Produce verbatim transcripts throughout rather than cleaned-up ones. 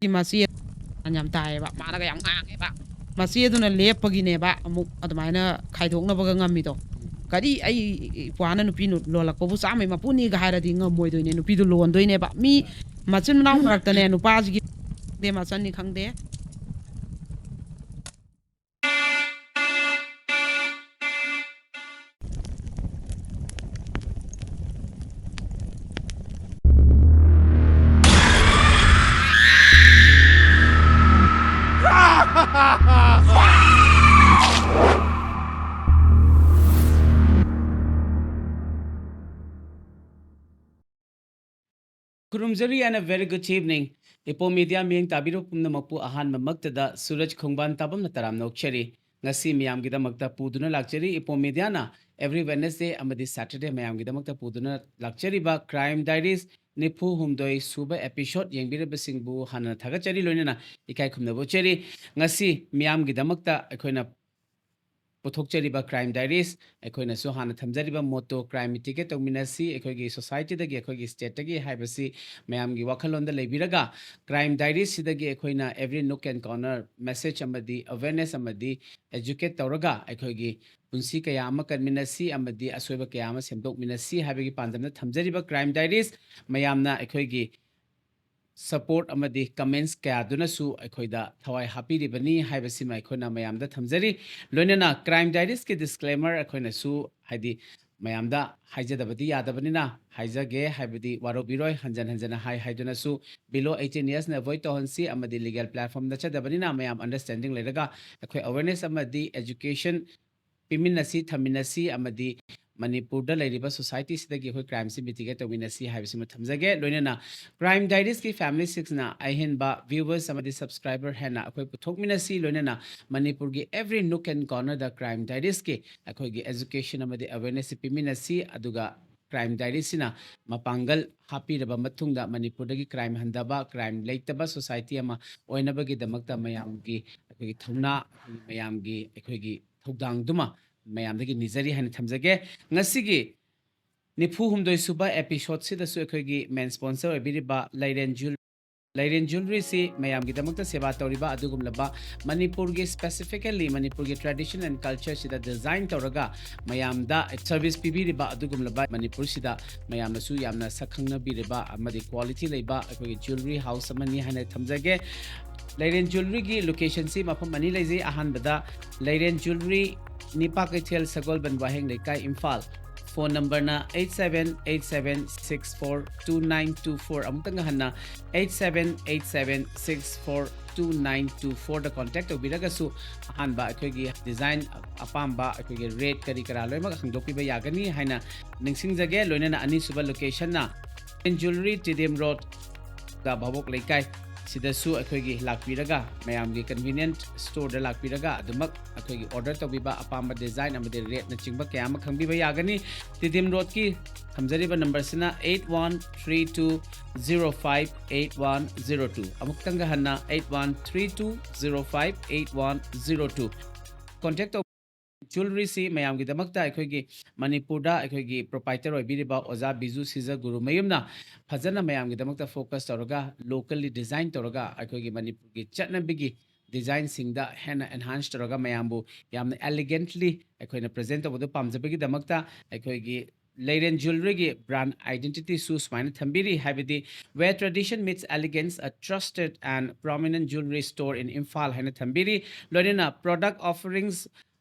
ꯃꯆꯦ ꯌꯥꯝ ꯇꯥꯏꯌꯦꯕ, ꯃꯥꯅꯒ ꯌꯥꯝ ꯉꯥꯡꯉꯦꯕ꯫ ꯃꯆꯦꯗꯨꯅ ꯂꯦꯞꯄꯒꯤꯅꯦꯕ ꯑꯃꯨꯛ ꯑꯗꯨꯃꯥꯏꯅ ꯈꯥꯏꯗꯣꯛꯅꯕꯒ ꯉꯝꯃꯤꯗꯣ꯫ ꯀꯔꯤ, ꯑꯩ ꯏꯄ꯭ꯋꯥꯅ ꯅꯨꯄꯤ ꯅꯨ-, ꯂꯣꯜꯂꯛꯄꯕꯨ ꯆꯥꯝꯃꯩ ꯃꯄꯨꯅꯤꯒ ꯍꯥꯏꯔꯗꯤ ꯉꯝꯃꯣꯏꯗꯣꯏꯅꯦ, ꯅꯨꯄꯤꯗꯨ ꯂꯣꯟꯗꯣꯏꯅꯦꯕ꯫ ꯃꯤ ꯃꯆꯤꯟ ꯃꯅꯥꯎ ꯃꯔꯛꯇꯅꯦ, ꯅꯨꯄꯥꯁꯤꯒꯤ ꯈꯪꯗꯦ, ꯃꯆꯟꯅꯤ ꯈꯪꯗꯦ꯫ ꯈꯨꯔꯨꯝꯖꯔꯤ and a very good evening. ꯏꯄꯣ ꯃꯦꯗꯤꯌꯥ ꯃꯤꯠꯌꯦꯡ ꯇꯥꯕꯤꯔꯕ ꯄꯨꯝꯅꯃꯛꯄꯨ ꯑꯍꯥꯟꯕꯃꯛꯇꯗ ꯁꯨꯔꯖ ꯈꯣꯡꯕꯥꯟ ꯇꯥꯕꯝꯅ ꯇꯔꯥꯝꯅ ꯑꯣꯛꯆꯔꯤ꯫ ꯉꯁꯤ ꯃꯤꯌꯥꯝꯒꯤꯗꯃꯛꯇ ꯄꯨꯗꯨꯅ ꯂꯥꯛꯆꯔꯤ꯫ ꯏꯄꯣ ꯃꯦꯗꯤꯌꯥꯅ every Wednesday ꯑꯃꯗꯤ Saturday ꯃꯌꯥꯝꯒꯤꯗꯃꯛꯇ ꯄꯨꯗꯨꯅ ꯂꯥꯛꯆꯔꯤꯕ Crime Diaries ꯅꯤꯐꯨ ꯍꯨꯝꯗꯣꯏ ꯁꯨꯕ episode ꯌꯦꯡꯕꯤꯔꯕꯁꯤꯡꯕꯨ ꯍꯥꯟꯅ ꯊꯥꯒꯠꯆꯔꯤ, ꯂꯣꯏꯅꯅ ꯏꯀꯥꯏ ꯈꯨꯝꯅꯕ ꯎꯠꯆꯔꯤ꯫ ꯉꯁꯤ ꯃꯤꯌꯥꯝꯒꯤꯗꯃꯛꯇ ꯑꯩꯈꯣꯏꯅ ꯄꯨꯊꯣꯛꯆꯔꯤꯕ Crime Diaries, ꯑꯩꯈꯣꯏꯅꯁꯨ ꯍꯥꯟꯅ ꯊꯝꯖꯔꯤꯕ motto "Crime mitigate ꯇꯧꯃꯤꯟꯅꯁꯤ, ꯑꯩꯈꯣꯏꯒꯤ societyꯗꯒꯤ, ꯑꯩꯈꯣꯏꯒꯤ stateꯇꯒꯤ" ꯍꯥꯏꯕꯁꯤ ꯃꯌꯥꯝꯒꯤ ꯋꯥꯈꯜꯂꯣꯟꯗ ꯂꯩꯕꯤꯔꯒ, Crime Diariesꯁꯤꯗꯒꯤ ꯑꯩꯈꯣꯏꯅ every nook and corner message ꯑꯃꯗꯤ awareness ꯑꯃꯗꯤ educate ꯇꯧꯔꯒ ꯑꯩꯈꯣꯏꯒꯤ ꯄꯨꯟꯁꯤ ꯀꯌꯥ ꯑꯃ ꯀꯟꯃꯤꯟꯅꯁꯤ ꯑꯃꯗꯤ ꯑꯁꯣꯏꯕ ꯀꯌꯥ ꯑꯃ ꯁꯦꯝꯗꯣꯛꯃꯤꯟꯅꯁꯤ ꯍꯥꯏꯕꯒꯤ ꯄꯥꯟꯗꯝꯗ ꯊꯝꯖꯔꯤꯕ Crime Diaries꯫ ꯃꯌꯥꯝꯅ ꯑꯩꯈꯣꯏꯒꯤ support ꯑꯃꯗꯤ comments ꯀꯌꯥꯗꯨꯅꯁꯨ ꯑꯩꯈꯣꯏꯗ ꯊꯋꯥꯏ ꯍꯥꯞꯄꯤꯔꯤꯕꯅꯤ ꯍꯥꯏꯕꯁꯤꯃ ꯑꯩꯈꯣꯏꯅ ꯃꯌꯥꯝꯗ ꯊꯝꯖꯔꯤ꯫ ꯂꯣꯏꯅꯅ Crime Diariesꯀꯤ disclaimer ꯑꯩꯈꯣꯏꯅꯁꯨ, ꯍꯥꯏꯗꯤ, ꯃꯌꯥꯝꯗ ꯍꯥꯏꯖꯗꯕꯗꯤ ꯌꯥꯗꯕꯅꯤꯅ ꯍꯥꯏꯖꯒꯦ, ꯍꯥꯏꯕꯗꯤ ꯋꯥꯔꯧꯕꯤꯔꯣꯏ, ꯍꯟꯖꯟ ꯍꯟꯖꯟꯅ ꯍꯥꯏ ꯍꯥꯏꯗꯨꯅꯁꯨ below eighteen yearsꯅ avoid ꯇꯧꯍꯟꯁꯤ, ꯑꯃꯗꯤ legal platform ꯅꯠꯆꯗꯕꯅꯤꯅ ꯃꯌꯥꯝ understanding ꯂꯩꯔꯒ ꯑꯩꯈꯣꯏ awareness ꯑꯃꯗꯤ education ꯄꯤꯃꯤꯟꯅꯁꯤ, ꯊꯝꯃꯤꯟꯅꯁꯤ, ꯑꯃꯗꯤ ꯃꯅꯤꯄꯨꯔꯗ ꯂꯩꯔꯤꯕ societyꯁꯤꯗꯒꯤ ꯑꯩꯈꯣꯏ crimeꯁꯤ mitigate ꯇꯧꯃꯤꯟꯅꯁꯤ ꯍꯥꯏꯕꯁꯤꯃ ꯊꯝꯖꯒꯦ꯫ ꯂꯣꯏꯅꯅ Crime Diariesꯀꯤ family sixꯅ ꯑꯍꯦꯟꯕ viewers ꯑꯃꯗꯤ subscriber ꯍꯦꯟꯅ ꯑꯩꯈꯣꯏ ꯄꯨꯊꯣꯛꯃꯤꯟꯅꯁꯤ, ꯂꯣꯏꯅꯅ ꯃꯅꯤꯄꯨꯔꯒꯤ every nook and cornerꯗ Crime Diariesꯀꯤ ꯑꯩꯈꯣꯏꯒꯤ education ꯑꯃꯗꯤ awarenessꯁꯤ ꯄꯤꯃꯤꯟꯅꯁꯤ, ꯑꯗꯨꯒ Crime Diariesꯁꯤꯅ ꯃꯄꯥꯡꯒꯜ ꯍꯥꯞꯄꯤꯔꯕ ꯃꯇꯨꯡꯗ ꯃꯅꯤꯄꯨꯔꯗꯒꯤ crime ꯍꯟꯊꯕ, crime ꯂꯩꯇꯕ society ꯑꯃ ꯑꯣꯏꯅꯕꯒꯤꯗꯃꯛꯇ ꯃꯌꯥꯝꯒꯤ ꯑꯩꯈꯣꯏꯒꯤ ꯊꯧꯅꯥ, ꯃꯌꯥꯝꯒꯤ ꯑꯩꯈꯣꯏꯒꯤ ꯊꯧꯗꯥꯡꯗꯨꯃ ꯃꯌꯥꯝꯗꯒꯤ ꯅꯤꯖꯔꯤ ꯍꯥꯏꯅ ꯊꯝꯖꯒꯦ꯫ ꯉꯁꯤꯒꯤ ꯅꯤꯐꯨ ꯍꯨꯝꯗꯣꯏ ꯁꯨꯕ episodeꯁꯤꯗꯁꯨ ꯑꯩꯈꯣꯏꯒꯤ main sponsor ꯑꯣꯏꯕꯤꯔꯤꯕ ꯂꯩꯔꯦꯟ Jewel ꯂꯩꯔꯦꯟ ꯖ꯭ꯋꯦꯂꯔꯤꯁꯤ ꯃꯌꯥꯝꯒꯤꯗꯃꯛꯇ ꯁꯦꯕꯥ ꯇꯧꯔꯤꯕ ꯑꯗꯨꯒꯨꯝꯂꯕ ꯃꯅꯤꯄꯨꯔꯒꯤ, specifically ꯃꯅꯤꯄꯨꯔꯒꯤ tradition and culture ꯁꯤꯗ design ꯇꯧꯔꯒ ꯃꯌꯥꯝꯗ service ꯄꯤꯕꯤꯔꯤꯕ ꯑꯗꯨꯒꯨꯝꯂꯕ, ꯃꯅꯤꯄꯨꯔꯁꯤꯗ ꯃꯌꯥꯝꯅꯁꯨ ꯌꯥꯝꯅ ꯁꯛ ꯈꯪꯅꯕꯤꯔꯤꯕ ꯑꯃꯗꯤ quality ꯂꯩꯕ ꯑꯩꯈꯣꯏꯒꯤ jewellery house ꯑꯃꯅꯤ ꯍꯥꯏꯅ ꯊꯝꯖꯒꯦ꯫ ꯂꯩꯔꯦꯟ ꯖ꯭ꯋꯦꯂꯔꯤꯒꯤ locationꯁꯤ ꯃꯐꯝ ꯑꯅꯤ ꯂꯩꯖꯩ꯫ ꯑꯍꯥꯟꯕꯗ ꯂꯩꯔꯦꯟ ꯖ꯭ꯋꯦꯂꯔꯤ, ꯅꯤꯄꯥ ꯀꯩꯊꯦꯜ, ꯁꯒꯣꯜꯕꯟ ꯋꯥꯍꯦꯡ ꯂꯩꯀꯥꯏ, Imphal. Phone numberꯅ eight seven eight seven six four two nine two four꯫ ꯑꯃꯨꯛꯇꯪꯒ ꯍꯟꯅ, eight seven eight seven six four two nine two fourꯗ contact ꯇꯧꯕꯤꯔꯒꯁꯨ ꯑꯍꯥꯟꯕ ꯑꯩꯈꯣꯏꯒꯤ design, ꯑꯄꯥꯝꯕ ꯑꯩꯈꯣꯏꯒꯤ rate ꯀꯔꯤ ꯀꯔꯥ ꯂꯣꯏꯅꯃꯛ ꯍꯪꯗꯣꯛꯄꯤꯕ ꯌꯥꯒꯅꯤ ꯍꯥꯏꯅ ꯅꯤꯡꯁꯤꯡꯖꯒꯦ꯫ ꯂꯣꯏꯅꯅ ꯑꯅꯤꯁꯨꯕ locationꯅ ꯖ꯭ꯋꯦꯂꯔꯤ, ꯇꯤꯗꯤꯝ ꯔꯣꯗ, ꯚꯥꯕꯣꯛ ꯂꯩꯀꯥꯏ꯫ ꯁꯤꯗꯁꯨ ꯑꯩꯈꯣꯏꯒꯤ ꯂꯥꯛꯄꯤꯔꯒ, ꯃꯌꯥꯝꯒꯤ convenient storeꯗ ꯂꯥꯛꯄꯤꯔꯒ ꯑꯗꯨꯃꯛ ꯑꯩꯈꯣꯏꯒꯤ order ꯇꯧꯕꯤꯕ, ꯑꯄꯥꯝꯕ design ꯑꯃꯗꯤ rateꯅꯆꯤꯡꯕ ꯀꯌꯥ ꯑꯃ ꯈꯪꯕꯤꯕ ꯌꯥꯒꯅꯤ꯫ Tiddim ꯔꯣꯗꯀꯤ ꯊꯝꯖꯔꯤꯕ numberꯁꯤꯅ eight one three two zero five eight one zero two꯫ ꯑꯃꯨꯛꯇꯪꯒ ꯍꯟꯅ, eight one three two zero five eight one zero two꯫ Contact ꯇꯧ꯫ Jewelleryꯁꯤ ꯃꯌꯥꯝꯒꯤꯗꯃꯛꯇ ꯑꯩꯈꯣꯏꯒꯤ ꯃꯅꯤꯄꯨꯔꯗ ꯑꯩꯈꯣꯏꯒꯤ proprietor ꯑꯣꯏꯕꯤꯔꯤꯕ ꯑꯣꯖꯥ ꯕꯤꯖꯨ ꯁꯤꯖꯒꯨꯔꯨꯃꯌꯨꯝꯅ ꯐꯖꯅ ꯃꯌꯥꯝꯒꯤꯗꯃꯛꯇ focus ꯇꯧꯔꯒ, locally design ꯇꯧꯔꯒ, ꯑꯩꯈꯣꯏꯒꯤ ꯃꯅꯤꯄꯨꯔꯒꯤ ꯆꯠꯅꯕꯤꯒꯤ designꯁꯤꯡꯗ ꯍꯦꯟꯅ enhance ꯇꯧꯔꯒ ꯃꯌꯥꯝꯕꯨ ꯌꯥꯝꯅ elegantly ꯑꯩꯈꯣꯏꯅ present ꯇꯧꯕꯗꯨ ꯄꯥꯝꯖꯕꯒꯤꯗꯃꯛꯇ ꯑꯩꯈꯣꯏꯒꯤ ꯂꯩꯔꯦꯟ ꯖ꯭ꯋꯦꯂꯔꯤꯒꯤ brand identityꯁꯨ ꯁꯨꯃꯥꯏꯅ ꯊꯝꯕꯤꯔꯤ, ꯍꯥꯏꯕꯗꯤ "Where tradition meets elegance, a trusted and prominent jewellery store in Imphal" ꯍꯥꯏꯅ ꯊꯝꯕꯤꯔꯤ꯫ ꯂꯣꯏꯅꯅ product offerings,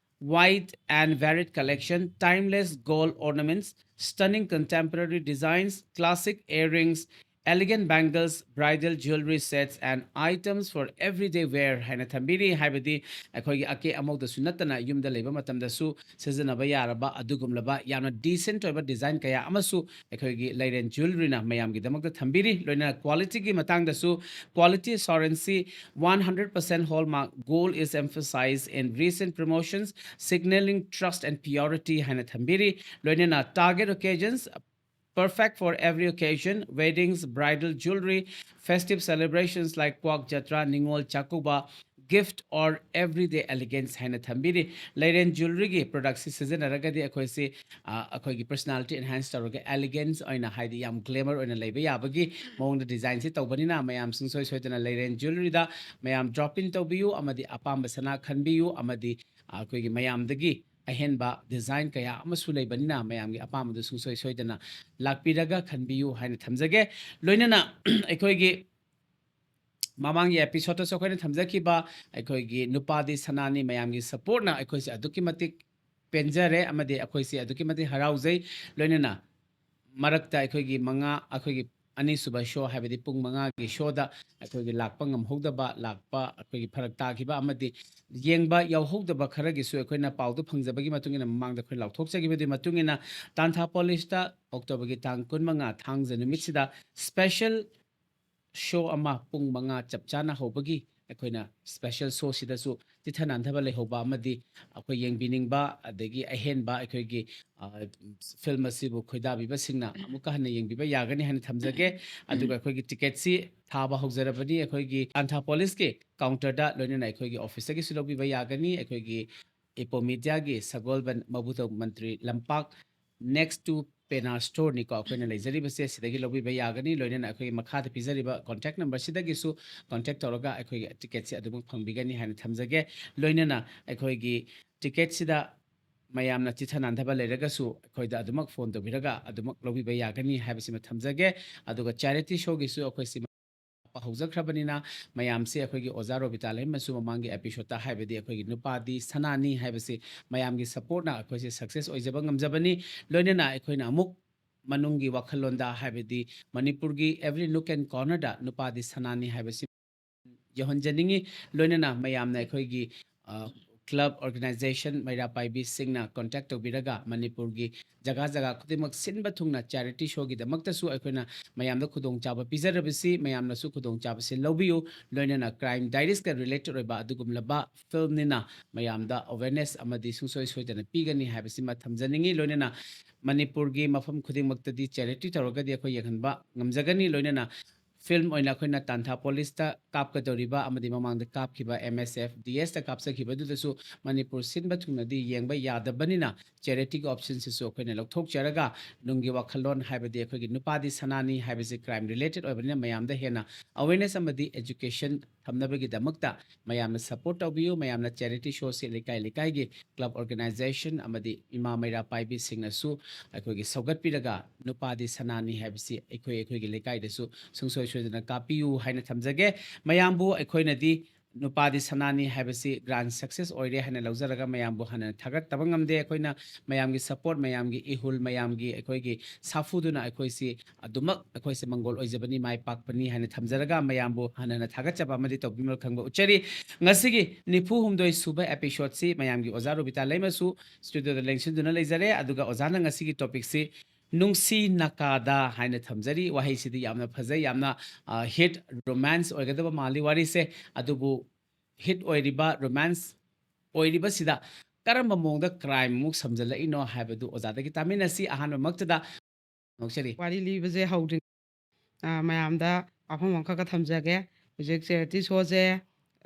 wide and varied collection, timeless gold ornaments, stunning contemporary designs, classic earrings, elegant bangles, bridal jewellery sets and items for everyday wear ꯍꯥꯏꯅ ꯊꯝꯕꯤꯔꯤ, ꯍꯥꯏꯕꯗꯤ ꯑꯩꯈꯣꯏꯒꯤ ꯑꯀꯦ ꯑꯃꯧꯗꯁꯨ ꯅꯠꯇꯅ ꯌꯨꯝꯗ ꯂꯩꯕ ꯃꯇꯝꯗꯁꯨ ꯁꯤꯖꯤꯟꯅꯕ ꯌꯥꯔꯕ ꯑꯗꯨꯒꯨꯝꯂꯕ ꯌꯥꯝꯅ decent ꯑꯣꯏꯕ design ꯀꯌꯥ ꯑꯃꯁꯨ ꯑꯩꯈꯣꯏꯒꯤ ꯂꯩꯔꯦꯟ ꯖ꯭ꯋꯦꯂꯔꯤꯅ ꯃꯌꯥꯝꯒꯤꯗꯃꯛꯇ ꯊꯝꯕꯤꯔꯤ꯫ ꯂꯣꯏꯅꯅ qualityꯒꯤ ꯃꯇꯥꯡꯗꯁꯨ, quality assuranceꯁꯤ one hundred percent hallmark gold is emphasized in recent promotions, signaling trust and purity ꯍꯥꯏꯅ ꯊꯝꯕꯤꯔꯤ꯫ ꯂꯣꯏꯅꯅ target occasions, perfect for every occasion, weddings, bridal jewellery, festive celebrations like Kwak Jatra, Ningol Chakouba, gift or everyday elegance ꯍꯥꯏꯅ ꯊꯝꯕꯤꯔꯤ꯫ ꯂꯩꯔꯦꯟ ꯖ꯭ꯋꯦꯂꯔꯤꯒꯤ ꯄ꯭ꯔꯗꯛꯁꯤ ꯁꯤꯖꯤꯟꯅꯔꯒꯗꯤ ꯑꯩꯈꯣꯏꯁꯤ, ꯑ, ꯑꯩꯈꯣꯏꯒꯤ personality enhance ꯇꯧꯔꯒ elegance ꯑꯣꯏꯅ, ꯍꯥꯏꯗꯤ ꯌꯥꯝ glamour ꯑꯣꯏꯅ ꯂꯩꯕ ꯌꯥꯕꯒꯤ ꯃꯑꯣꯡꯗ ꯗꯤꯖꯥꯏꯟꯁꯤ ꯇꯧꯕꯅꯤꯅ, ꯃꯌꯥꯝ ꯁꯨꯡꯁꯣꯏ ꯁꯣꯏꯗꯅ ꯂꯩꯔꯦꯟ ꯖ꯭ꯋꯦꯂꯔꯤꯗ ꯃꯌꯥꯝ drop in ꯇꯧꯕꯤꯌꯨ, ꯑꯃꯗꯤ ꯑꯄꯥꯝꯕ ꯁꯅꯥ ꯈꯟꯕꯤꯌꯨ, ꯑꯃꯗꯤ, ꯑ, ꯑꯩꯈꯣꯏꯒꯤ ꯃꯌꯥꯝꯗꯒꯤ ꯑꯍꯦꯟꯕ ꯗꯤꯖꯥꯏꯟ ꯀꯌꯥ ꯑꯃꯁꯨ ꯂꯩꯕꯅꯤꯅ, ꯃꯌꯥꯝꯒꯤ ꯑꯄꯥꯝꯕꯗꯨ ꯁꯨꯡꯁꯣꯏ ꯁꯣꯏꯗꯅ ꯂꯥꯛꯄꯤꯔꯒ ꯈꯟꯕꯤꯌꯨ ꯍꯥꯏꯅ ꯊꯝꯖꯒꯦ꯫ ꯂꯣꯏꯅꯅ ꯑꯩꯈꯣꯏꯒꯤ ꯃꯃꯥꯡꯒꯤ ꯑꯦꯄꯤꯁꯣꯗꯇꯁꯨ ꯑꯩꯈꯣꯏꯅ ꯊꯝꯖꯈꯤꯕ ꯑꯩꯈꯣꯏꯒꯤ ꯅꯨꯄꯥꯗꯤ ꯁꯅꯥꯅꯤ, ꯃꯌꯥꯝꯒꯤ ꯁꯄꯣꯔꯠꯅ ꯑꯩꯈꯣꯏꯁꯦ ꯑꯗꯨꯛꯀꯤ ꯃꯇꯤꯛ ꯄꯦꯟꯖꯔꯦ ꯑꯃꯗꯤ ꯑꯩꯈꯣꯏꯁꯦ ꯑꯗꯨꯛꯀꯤ ꯃꯇꯤꯛ ꯍꯔꯥꯎꯖꯩ꯫ ꯂꯣꯏꯅꯅ ꯃꯔꯛꯇ ꯑꯩꯈꯣꯏꯒꯤ ꯃꯉꯥ, ꯑꯩꯈꯣꯏꯒꯤ ꯑꯅꯤꯁꯨꯕ ꯁꯣ, ꯍꯥꯏꯕꯗꯤ ꯄꯨꯡ ꯃꯉꯥꯒꯤ ꯁꯣꯗ ꯑꯩꯈꯣꯏꯒꯤ ꯂꯥꯛꯄ ꯉꯝꯍꯧꯗꯕ, ꯂꯥꯛꯄ ꯑꯩꯈꯣꯏꯒꯤ ꯐꯔꯛ ꯇꯥꯈꯤꯕ ꯑꯃꯗꯤ ꯌꯦꯡꯕ ꯌꯥꯎꯍꯧꯗꯕ ꯈꯔꯒꯤꯁꯨ ꯑꯩꯈꯣꯏꯅ ꯄꯥꯎꯗꯨ ꯐꯪꯖꯕꯒꯤ ꯃꯇꯨꯡ ꯏꯟꯅ ꯃꯃꯥꯡꯗ ꯑꯩꯈꯣꯏ ꯂꯥꯎꯊꯣꯛꯆꯈꯤꯕꯗꯨꯒꯤ ꯃꯇꯨꯡ ꯏꯟꯅ ꯇꯥꯟꯊꯥ ꯄꯣꯂꯤꯁꯇ ꯑꯣꯛꯇꯣꯕꯔꯒꯤ ꯇꯥꯡ ꯀꯨꯟꯃꯉꯥ ꯊꯥꯡꯖ ꯅꯨꯃꯤꯠꯁꯤꯗ special ꯁꯣ ꯑꯃ ꯄꯨꯡ ꯃꯉꯥ ꯆꯞ ꯆꯥꯅ ꯍꯧꯕꯒꯤ ꯑꯩꯈꯣꯏꯅ special ꯁꯣꯁꯤꯗꯁꯨ ꯆꯤꯊ ꯅꯥꯟꯊꯕ ꯂꯩꯍꯧꯕ ꯑꯃꯗꯤ ꯑꯩꯈꯣꯏ ꯌꯦꯡꯕꯤꯅꯤꯡꯕ ꯑꯗꯒꯤ ꯑꯍꯦꯟꯕ ꯑꯩꯈꯣꯏꯒꯤ, ꯑ, ꯐꯤꯜꯝ ꯑꯁꯤꯕꯨ ꯈꯣꯏꯗꯥꯕꯤꯕꯁꯤꯡꯅ ꯑꯃꯨꯛꯀ ꯍꯟꯅ ꯌꯦꯡꯕꯤꯕ ꯌꯥꯒꯅꯤ ꯍꯥꯏꯅ ꯊꯝꯖꯒꯦ꯫ ꯑꯗꯨꯒ ꯑꯩꯈꯣꯏꯒꯤ ꯇꯤꯀꯦꯠꯁꯤ ꯊꯥꯕ ꯍꯧꯖꯔꯕꯅꯤ꯫ ꯑꯩꯈꯣꯏꯒꯤ ꯇꯥꯟꯊꯥ ꯄꯣꯂꯤꯁꯀꯤ ꯀꯥꯎꯟꯇꯔꯗ, ꯂꯣꯏꯅꯅ ꯑꯩꯈꯣꯏꯒꯤ ꯑꯣꯐꯤꯁꯇꯒꯤꯁꯨ ꯂꯧꯕꯤꯕ ꯌꯥꯒꯅꯤ꯫ ꯑꯩꯈꯣꯏꯒꯤ ꯏꯄꯣ ꯃꯤꯗꯤꯌꯥꯒꯤ ꯁꯒꯣꯜꯕꯟ ꯃꯕꯨꯗꯧ ꯃꯟꯇ꯭ꯔꯤ ꯂꯝꯄꯥꯛ next to ꯄꯦꯅꯥ ꯁ꯭ꯇꯣꯔꯅꯤꯀꯣ ꯑꯩꯈꯣꯏꯅ ꯂꯩꯖꯔꯤꯕꯁꯦ, ꯁꯤꯗꯒꯤ ꯂꯧꯕꯤꯕ ꯌꯥꯒꯅꯤ꯫ ꯂꯣꯏꯅꯅ ꯑꯩꯈꯣꯏꯒꯤ ꯃꯈꯥꯗ ꯄꯤꯖꯔꯤꯕ ꯀꯣꯟꯇꯦꯛ ꯅꯝꯕꯔꯁꯤꯗꯒꯤꯁꯨ ꯀꯣꯟꯇꯦꯛ ꯇꯧꯔꯒ ꯑꯩꯈꯣꯏꯒꯤ ꯇꯤꯀꯦꯠꯁꯦ ꯑꯗꯨꯃꯛ ꯐꯪꯕꯤꯒꯅꯤ ꯍꯥꯏꯅ ꯊꯝꯖꯒꯦ꯫ ꯂꯣꯏꯅꯅ ꯑꯩꯈꯣꯏꯒꯤ ꯇꯤꯀꯦꯠꯁꯤꯗ ꯃꯌꯥꯝꯅ ꯆꯤꯊ ꯅꯥꯟꯊꯕ ꯂꯩꯔꯒꯁꯨ ꯑꯩꯈꯣꯏꯗ ꯑꯗꯨꯃꯛ ꯐꯣꯟ ꯇꯧꯕꯤꯔꯒ ꯑꯗꯨꯃꯛ ꯂꯧꯕꯤꯕ ꯌꯥꯒꯅꯤ ꯍꯥꯏꯕꯁꯤꯃ ꯊꯝꯖꯒꯦ꯫ ꯑꯗꯨꯒ ꯆꯦꯔꯤꯇꯤ ꯁꯣꯒꯤꯁꯨ ꯑꯩꯈꯣꯏꯁꯤ ꯍꯧꯖꯈ꯭ꯔꯕꯅꯤꯅ, ꯃꯌꯥꯝꯁꯦ ꯑꯩꯈꯣꯏꯒꯤ ꯑꯣꯖꯥ ꯔꯣꯕꯤꯇꯥ ꯂꯩꯃꯁꯨ ꯃꯃꯥꯡꯒꯤ ꯑꯦꯄꯤꯁꯣꯗꯇ, ꯍꯥꯏꯕꯗꯤ ꯑꯩꯈꯣꯏꯒꯤ ꯅꯨꯄꯥꯗꯤ ꯁꯅꯥꯅꯤ ꯍꯥꯏꯕꯁꯤ ꯃꯌꯥꯝꯒꯤ ꯁꯄꯣꯔꯠꯅ ꯑꯩꯈꯣꯏꯁꯦ ꯁꯛꯁꯦꯁ ꯑꯣꯏꯖꯕ ꯉꯝꯖꯕꯅꯤ꯫ ꯂꯣꯏꯅꯅ ꯑꯩꯈꯣꯏꯅ ꯑꯃꯨꯛ ꯃꯅꯨꯡꯒꯤ ꯋꯥꯈꯜꯂꯣꯟꯗ, ꯍꯥꯏꯕꯗꯤ ꯃꯅꯤꯄꯨꯔꯒꯤ every nook and cornerꯗ ꯅꯨꯄꯥꯗꯤ ꯁꯅꯥꯅꯤ ꯍꯥꯏꯕꯁꯤ ꯌꯧꯍꯟꯖꯅꯤꯡꯉꯤ꯫ ꯂꯣꯏꯅꯅ ꯃꯌꯥꯝꯅ ꯑꯩꯈꯣꯏꯒꯤ, ꯑ, ꯀ꯭ꯂꯕ, ꯑꯣꯔꯒꯅꯥꯏꯖꯦꯁꯟ, ꯃꯩꯔꯥ ꯄꯥꯏꯕꯤꯁꯤꯡꯅ ꯀꯣꯟꯇꯦꯛ ꯇꯧꯕꯤꯔꯒ ꯃꯅꯤꯄꯨꯔꯒꯤ ꯖꯒꯥ ꯖꯒꯥ ꯈꯨꯗꯤꯡꯃꯛ ꯁꯤꯟꯕ ꯊꯨꯡꯅ ꯆꯦꯔꯤꯇꯤ ꯁꯣꯒꯤꯗꯃꯛꯇꯁꯨ ꯑꯩꯈꯣꯏꯅ ꯃꯌꯥꯝꯗ ꯈꯨꯗꯣꯡꯆꯥꯕ ꯄꯤꯖꯔꯕꯁꯤ, ꯃꯌꯥꯝꯅꯁꯨ ꯈꯨꯗꯣꯡꯆꯥꯕꯁꯤ ꯂꯧꯕꯤꯌꯨ꯫ ꯂꯣꯏꯅꯅ ꯀ꯭ꯔꯥꯏꯝ ꯗꯥꯏꯔꯤꯁꯀ ꯔꯤꯂꯦꯇꯦꯠ ꯑꯣꯏꯕ ꯑꯗꯨꯒꯨꯝꯂꯕ ꯐꯤꯜꯝꯅꯤꯅ ꯃꯌꯥꯝꯗ ꯑꯦꯋꯦꯔꯅꯦꯁ ꯑꯃꯗꯤ ꯁꯨꯡꯁꯣꯏ ꯁꯣꯏꯗꯅ ꯄꯤꯒꯅꯤ ꯍꯥꯏꯕꯁꯤꯃ ꯊꯝꯖꯅꯤꯡꯉꯤ꯫ ꯂꯣꯏꯅꯅ ꯃꯅꯤꯄꯨꯔꯒꯤ ꯃꯐꯝ ꯈꯨꯗꯤꯡꯃꯛꯇꯗꯤ ꯆꯦꯔꯤꯇꯤ ꯇꯧꯔꯒꯗꯤ ꯑꯩꯈꯣꯏ ꯌꯦꯡꯍꯟꯕ ꯉꯝꯖꯒꯅꯤ꯫ ꯂꯣꯏꯅꯅ ꯐꯤꯜꯝ ꯑꯣꯏꯅ ꯑꯩꯈꯣꯏꯅ ꯇꯥꯟꯊꯥꯄꯣꯂꯤꯁꯇ ꯀꯥꯞꯀꯗꯧꯔꯤꯕ ꯑꯃꯗꯤ ꯃꯃꯥꯡꯗ ꯀꯥꯞꯈꯤꯕ M S F D S ꯇ ꯀꯥꯞꯆꯈꯤꯕꯗꯨꯗꯁꯨ ꯃꯅꯤꯄꯨꯔ ꯁꯤꯟꯕ ꯊꯨꯡꯅꯗꯤ ꯌꯦꯡꯕ ꯌꯥꯗꯕꯅꯤꯅ, ꯆꯦꯔꯤꯇꯤꯒꯤ ꯑꯣꯞꯁꯟꯁꯤꯁꯨ ꯑꯩꯈꯣꯏꯅ ꯂꯧꯊꯣꯛꯆꯔꯒ, ꯅꯨꯡꯒꯤ ꯋꯥꯈꯜꯂꯣꯟ ꯍꯥꯏꯕꯗꯤ ꯑꯩꯈꯣꯏꯒꯤ ꯅꯨꯄꯥꯗꯤ ꯁꯅꯥꯅꯤ ꯍꯥꯏꯕꯁꯤ ꯀ꯭ꯔꯥꯏꯝ ꯔꯤꯂꯦꯇꯦꯠ ꯑꯣꯏꯕꯅꯤꯅ, ꯃꯌꯥꯝꯗ ꯍꯦꯟꯅ ꯑꯋꯦꯔꯅꯦꯁ ꯑꯃꯗꯤ ꯑꯦꯖꯨꯀꯦꯁꯟ ꯊꯝꯅꯕꯒꯤꯗꯃꯛꯇ ꯃꯌꯥꯝꯅ ꯁꯄꯣꯔꯠ ꯇꯧꯕꯤꯌꯨ, ꯃꯌꯥꯝꯅ ꯆꯦꯔꯤꯇꯤ ꯁꯣꯁꯤ ꯂꯩꯀꯥꯏ ꯂꯩꯀꯥꯏꯒꯤ ꯀ꯭ꯂꯕ ꯑꯣꯔꯒꯅꯥꯏꯖꯦꯁꯟ ꯑꯃꯗꯤ ꯏꯃꯥ ꯃꯩꯔꯥ ꯄꯥꯏꯕꯤꯁꯤꯡꯅꯁꯨ ꯑꯩꯈꯣꯏꯒꯤ ꯁꯧꯒꯠꯄꯤꯔꯒ, ꯅꯨꯄꯥꯗꯤ ꯁꯅꯥꯅꯤ ꯍꯥꯏꯕꯁꯤ ꯑꯩꯈꯣꯏ ꯑꯩꯈꯣꯏꯒꯤ ꯂꯩꯀꯥꯏꯗꯁꯨ ꯁꯨꯡꯁꯣꯏ ꯁꯣꯏꯗꯅ ꯀꯥꯞꯄꯤꯌꯨ ꯍꯥꯏꯅ ꯊꯝꯖꯒꯦ꯫ ꯃꯌꯥꯝꯕꯨ ꯑꯩꯈꯣꯏꯅꯗꯤ ꯅꯨꯄꯥꯗꯤ ꯁꯅꯥꯅꯤ ꯍꯥꯏꯕꯁꯤ ꯒ꯭ꯔꯥꯟ ꯁꯛꯁꯦꯁ ꯑꯣꯏꯔꯦ ꯍꯥꯏꯅ ꯂꯧꯖꯔꯒ, ꯃꯌꯥꯝꯕꯨ ꯍꯟꯅ ꯊꯥꯒꯠꯇꯕ ꯉꯝꯗꯦ꯫ ꯑꯩꯈꯣꯏꯅ ꯃꯌꯥꯝꯒꯤ ꯁꯄꯣꯔꯠ, ꯃꯌꯥꯝꯒꯤ ꯏꯍꯨꯜ, ꯃꯌꯥꯝꯒꯤ ꯑꯩꯈꯣꯏꯒꯤ ꯁꯥꯐꯨꯗꯨꯅ ꯑꯩꯈꯣꯏꯁꯤ ꯑꯗꯨꯃꯛ ꯑꯩꯈꯣꯏꯁꯦ ꯃꯪꯒꯣꯜ ꯑꯣꯏꯖꯕꯅꯤ, ꯃꯥꯏ ꯄꯥꯛꯄꯅꯤ ꯍꯥꯏꯅ ꯊꯝꯖꯔꯒ, ꯃꯌꯥꯝꯕꯨ ꯍꯟꯅ ꯍꯟꯅ ꯊꯥꯒꯠꯆꯕ ꯑꯃꯗꯤ ꯇꯧꯕꯤꯃꯜ ꯈꯪꯕ ꯎꯠꯆꯔꯤ꯫ ꯉꯁꯤꯒꯤ ꯅꯤꯐꯨ ꯍꯨꯝꯗꯣꯏ ꯁꯨꯕ ꯑꯦꯄꯤꯁꯣꯗꯁꯤ ꯃꯌꯥꯝꯒꯤ ꯑꯣꯖꯥ ꯔꯣꯕꯤꯇꯥ ꯂꯩꯃꯁꯨ ꯁ꯭ꯇꯨꯗꯤꯑꯣꯗ ꯂꯦꯡꯁꯤꯟꯗꯨꯅ ꯂꯩꯖꯔꯦ꯫ ꯑꯗꯨꯒ ꯑꯣꯖꯥꯅ ꯉꯁꯤꯒꯤ ꯇꯣꯄꯤꯛꯁꯤ "ꯅꯨꯡꯁꯤ ꯅꯥꯀꯥꯗ" ꯍꯥꯏꯅ ꯊꯝꯖꯔꯤ꯫ ꯋꯥꯍꯩꯁꯤꯗꯤ ꯌꯥꯝꯅ ꯐꯖꯩ, ꯌꯥꯝꯅ, ꯑ, ꯍꯤꯠ ꯔꯣꯃꯥꯟꯁ ꯑꯣꯏꯒꯗꯕ ꯃꯥꯜꯂꯤ ꯋꯥꯔꯤꯁꯦ꯫ ꯑꯗꯨꯕꯨ ꯍꯤꯠ ꯑꯣꯏꯔꯤꯕ, ꯔꯣꯃꯥꯟꯁ ꯑꯣꯏꯔꯤꯕꯁꯤꯗ ꯀꯔꯝꯕ ꯃꯑꯣꯡꯗ ꯀ꯭ꯔꯥꯏꯝ ꯑꯃꯨꯛ ꯁꯝꯖꯜꯂꯛꯏꯅꯣ ꯍꯥꯏꯕꯗꯨ ꯑꯣꯖꯥꯗꯒꯤ ꯇꯥꯃꯤꯟꯅꯁꯤ꯫ ꯑꯍꯥꯟꯕꯃꯛꯇꯗ ꯅꯣꯛꯆꯔꯤ꯫ ꯋꯥꯔꯤ ꯂꯤꯕꯁꯦ ꯍꯧꯗ꯭ꯔꯤ-, ꯑ, ꯃꯌꯥꯝꯗ ꯋꯥꯐꯝ ꯑꯃꯈꯛꯀ ꯊꯝꯖꯒꯦ꯫ ꯍꯧꯖꯤꯛ ꯆꯦꯔꯤꯇꯤ ꯁꯣꯁꯦ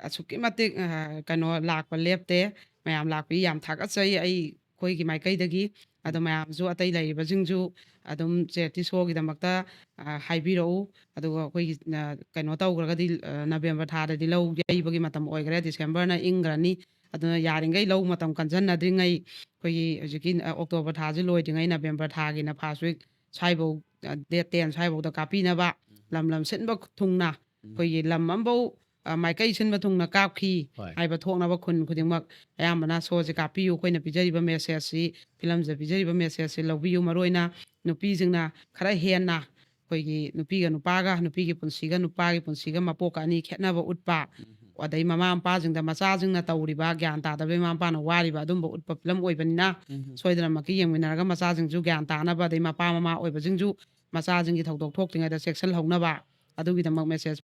ꯑꯁꯨꯛꯀꯤ ꯃꯇꯤꯛ, ꯑ, ꯀꯩꯅꯣ, ꯂꯥꯛꯄ ꯂꯦꯞꯇꯦ꯫ ꯃꯌꯥꯝ ꯂꯥꯛꯄꯤ ꯌꯥꯝ ꯊꯥꯒꯠꯆꯩ ꯑꯩ, ꯑꯩꯈꯣꯏꯒꯤ ꯃꯥꯏꯀꯩꯗꯒꯤ꯫ ꯑꯗꯣ ꯃꯌꯥꯝꯁꯨ, ꯑꯇꯩ ꯂꯩꯔꯤꯕꯁꯤꯡꯁꯨ ꯑꯗꯨꯝ ꯆꯦꯔꯤꯇꯤ ꯁꯣꯒꯤꯗꯃꯛꯇ, ꯑ, ꯍꯥꯏꯕꯤꯔꯛꯎ꯫ ꯑꯗꯨꯒ ꯑꯩꯈꯣꯏꯒꯤ, ꯑ, ꯀꯩꯅꯣ ꯇꯧꯈ꯭ꯔꯒꯗꯤ, ꯑ, ꯅꯕꯦꯝꯕꯔ ꯊꯥꯗꯗꯤ ꯂꯧ ꯌꯩꯕꯒꯤ ꯃꯇꯝ ꯑꯣꯏꯈ꯭ꯔꯦ, ꯗꯤꯁꯦꯝꯕꯔꯅ ꯏꯪꯈ꯭ꯔꯅꯤ꯫ ꯑꯗꯨꯅ ꯌꯥꯔꯤꯉꯩ ꯂꯧ ꯃꯇꯝ ꯀꯟꯖꯟꯅꯗ꯭ꯔꯤꯉꯩ, ꯑꯩꯈꯣꯏꯒꯤ ꯍꯧꯖꯤꯛꯀꯤ, ꯑ, ꯑꯣꯛꯇꯣꯕꯔ ꯊꯥꯁꯤ ꯂꯣꯏꯗ꯭ꯔꯤꯉꯩ, ꯅꯕꯦꯝꯕꯔ ꯊꯥꯒꯤꯅ ꯐꯥꯔꯁ ꯋꯤꯛ ꯁ꯭ꯋꯥꯏꯐꯧ, ꯑ, ꯗꯦꯠ ꯇꯦꯟ ꯁ꯭ꯋꯥꯏꯐꯧꯗ ꯀꯥꯞꯄꯤꯅꯕ, ꯎꯝ꯫ ꯂꯝ ꯂꯝ ꯁꯤꯟꯕ ꯊꯨꯡꯅ, ꯎꯝ꯫ ꯑꯩꯈꯣꯏꯒꯤ ꯂꯝ ꯑꯃꯐꯧ, ꯑ, ꯃꯥꯏꯀꯩ ꯁꯤꯟꯕ ꯊꯨꯡꯅ ꯀꯥꯞꯈꯤ ꯍꯣꯏ꯫ ꯍꯥꯏꯕ ꯊꯣꯛꯅꯕ ꯈꯨꯟ ꯈꯨꯗꯤꯡꯃꯛ ꯑꯌꯥꯝꯕꯅ ꯁꯣꯁꯦ ꯀꯥꯞꯄꯤꯌꯨ꯫ ꯑꯩꯈꯣꯏꯅ ꯄꯤꯖꯔꯤꯕ ꯃꯦꯁꯦꯖꯁꯤ, ꯐꯤꯂꯝꯁꯤꯗ ꯄꯤꯖꯔꯤꯕ ꯃꯦꯁꯦꯖꯁꯤ ꯂꯧꯕꯤꯌꯨ꯫ ꯃꯔꯨꯑꯣꯏꯅ ꯅꯨꯄꯤꯁꯤꯡꯅ ꯈꯔ ꯍꯦꯟꯅ ꯑꯩꯈꯣꯏꯒꯤ ꯅꯨꯄꯤꯒ ꯅꯨꯄꯥꯒ, ꯅꯨꯄꯤꯒꯤ ꯄꯨꯟꯁꯤꯒ ꯅꯨꯄꯥꯒꯤ ꯄꯨꯟꯁꯤꯒ ꯃꯄꯣꯛꯀ ꯑꯅꯤ ꯈꯦꯠꯅꯕ ꯎꯠꯄ, ꯎꯝ꯫ ꯑꯗꯩ ꯃꯃꯥ ꯃꯄꯥꯁꯤꯡꯗ ꯃꯆꯥꯁꯤꯡꯅ ꯇꯧꯔꯤꯕ, ꯒ꯭ꯌꯥꯟ ꯇꯥꯗꯕꯩ ꯃꯃꯥ ꯃꯄꯥꯅ ꯋꯥꯔꯤꯕ, ꯑꯗꯨꯝꯕ ꯎꯠꯄ ꯐꯤꯂꯝ ꯑꯣꯏꯕꯅꯤꯅ, ꯎꯝ꯫ ꯁꯣꯏꯗꯅꯃꯛꯀꯤ ꯌꯦꯡꯃꯤꯟꯅꯔꯒ ꯃꯆꯥꯁꯤꯡꯁꯨ ꯒ꯭ꯌꯥꯟ ꯇꯥꯅꯕ, ꯑꯗꯩ ꯃꯄꯥ ꯃꯃꯥ ꯑꯣꯏꯕꯁꯤꯡꯁꯨ ꯃꯆꯥꯁꯤꯡꯒꯤ ꯊꯧꯗꯣꯛ ꯊꯣꯛꯇ꯭ꯔꯤꯉꯩꯗ ꯆꯦꯛꯁꯤꯜꯍꯧꯅꯕ, ꯑꯗꯨꯒꯤꯗꯃꯛ ꯃꯦꯁꯦꯖ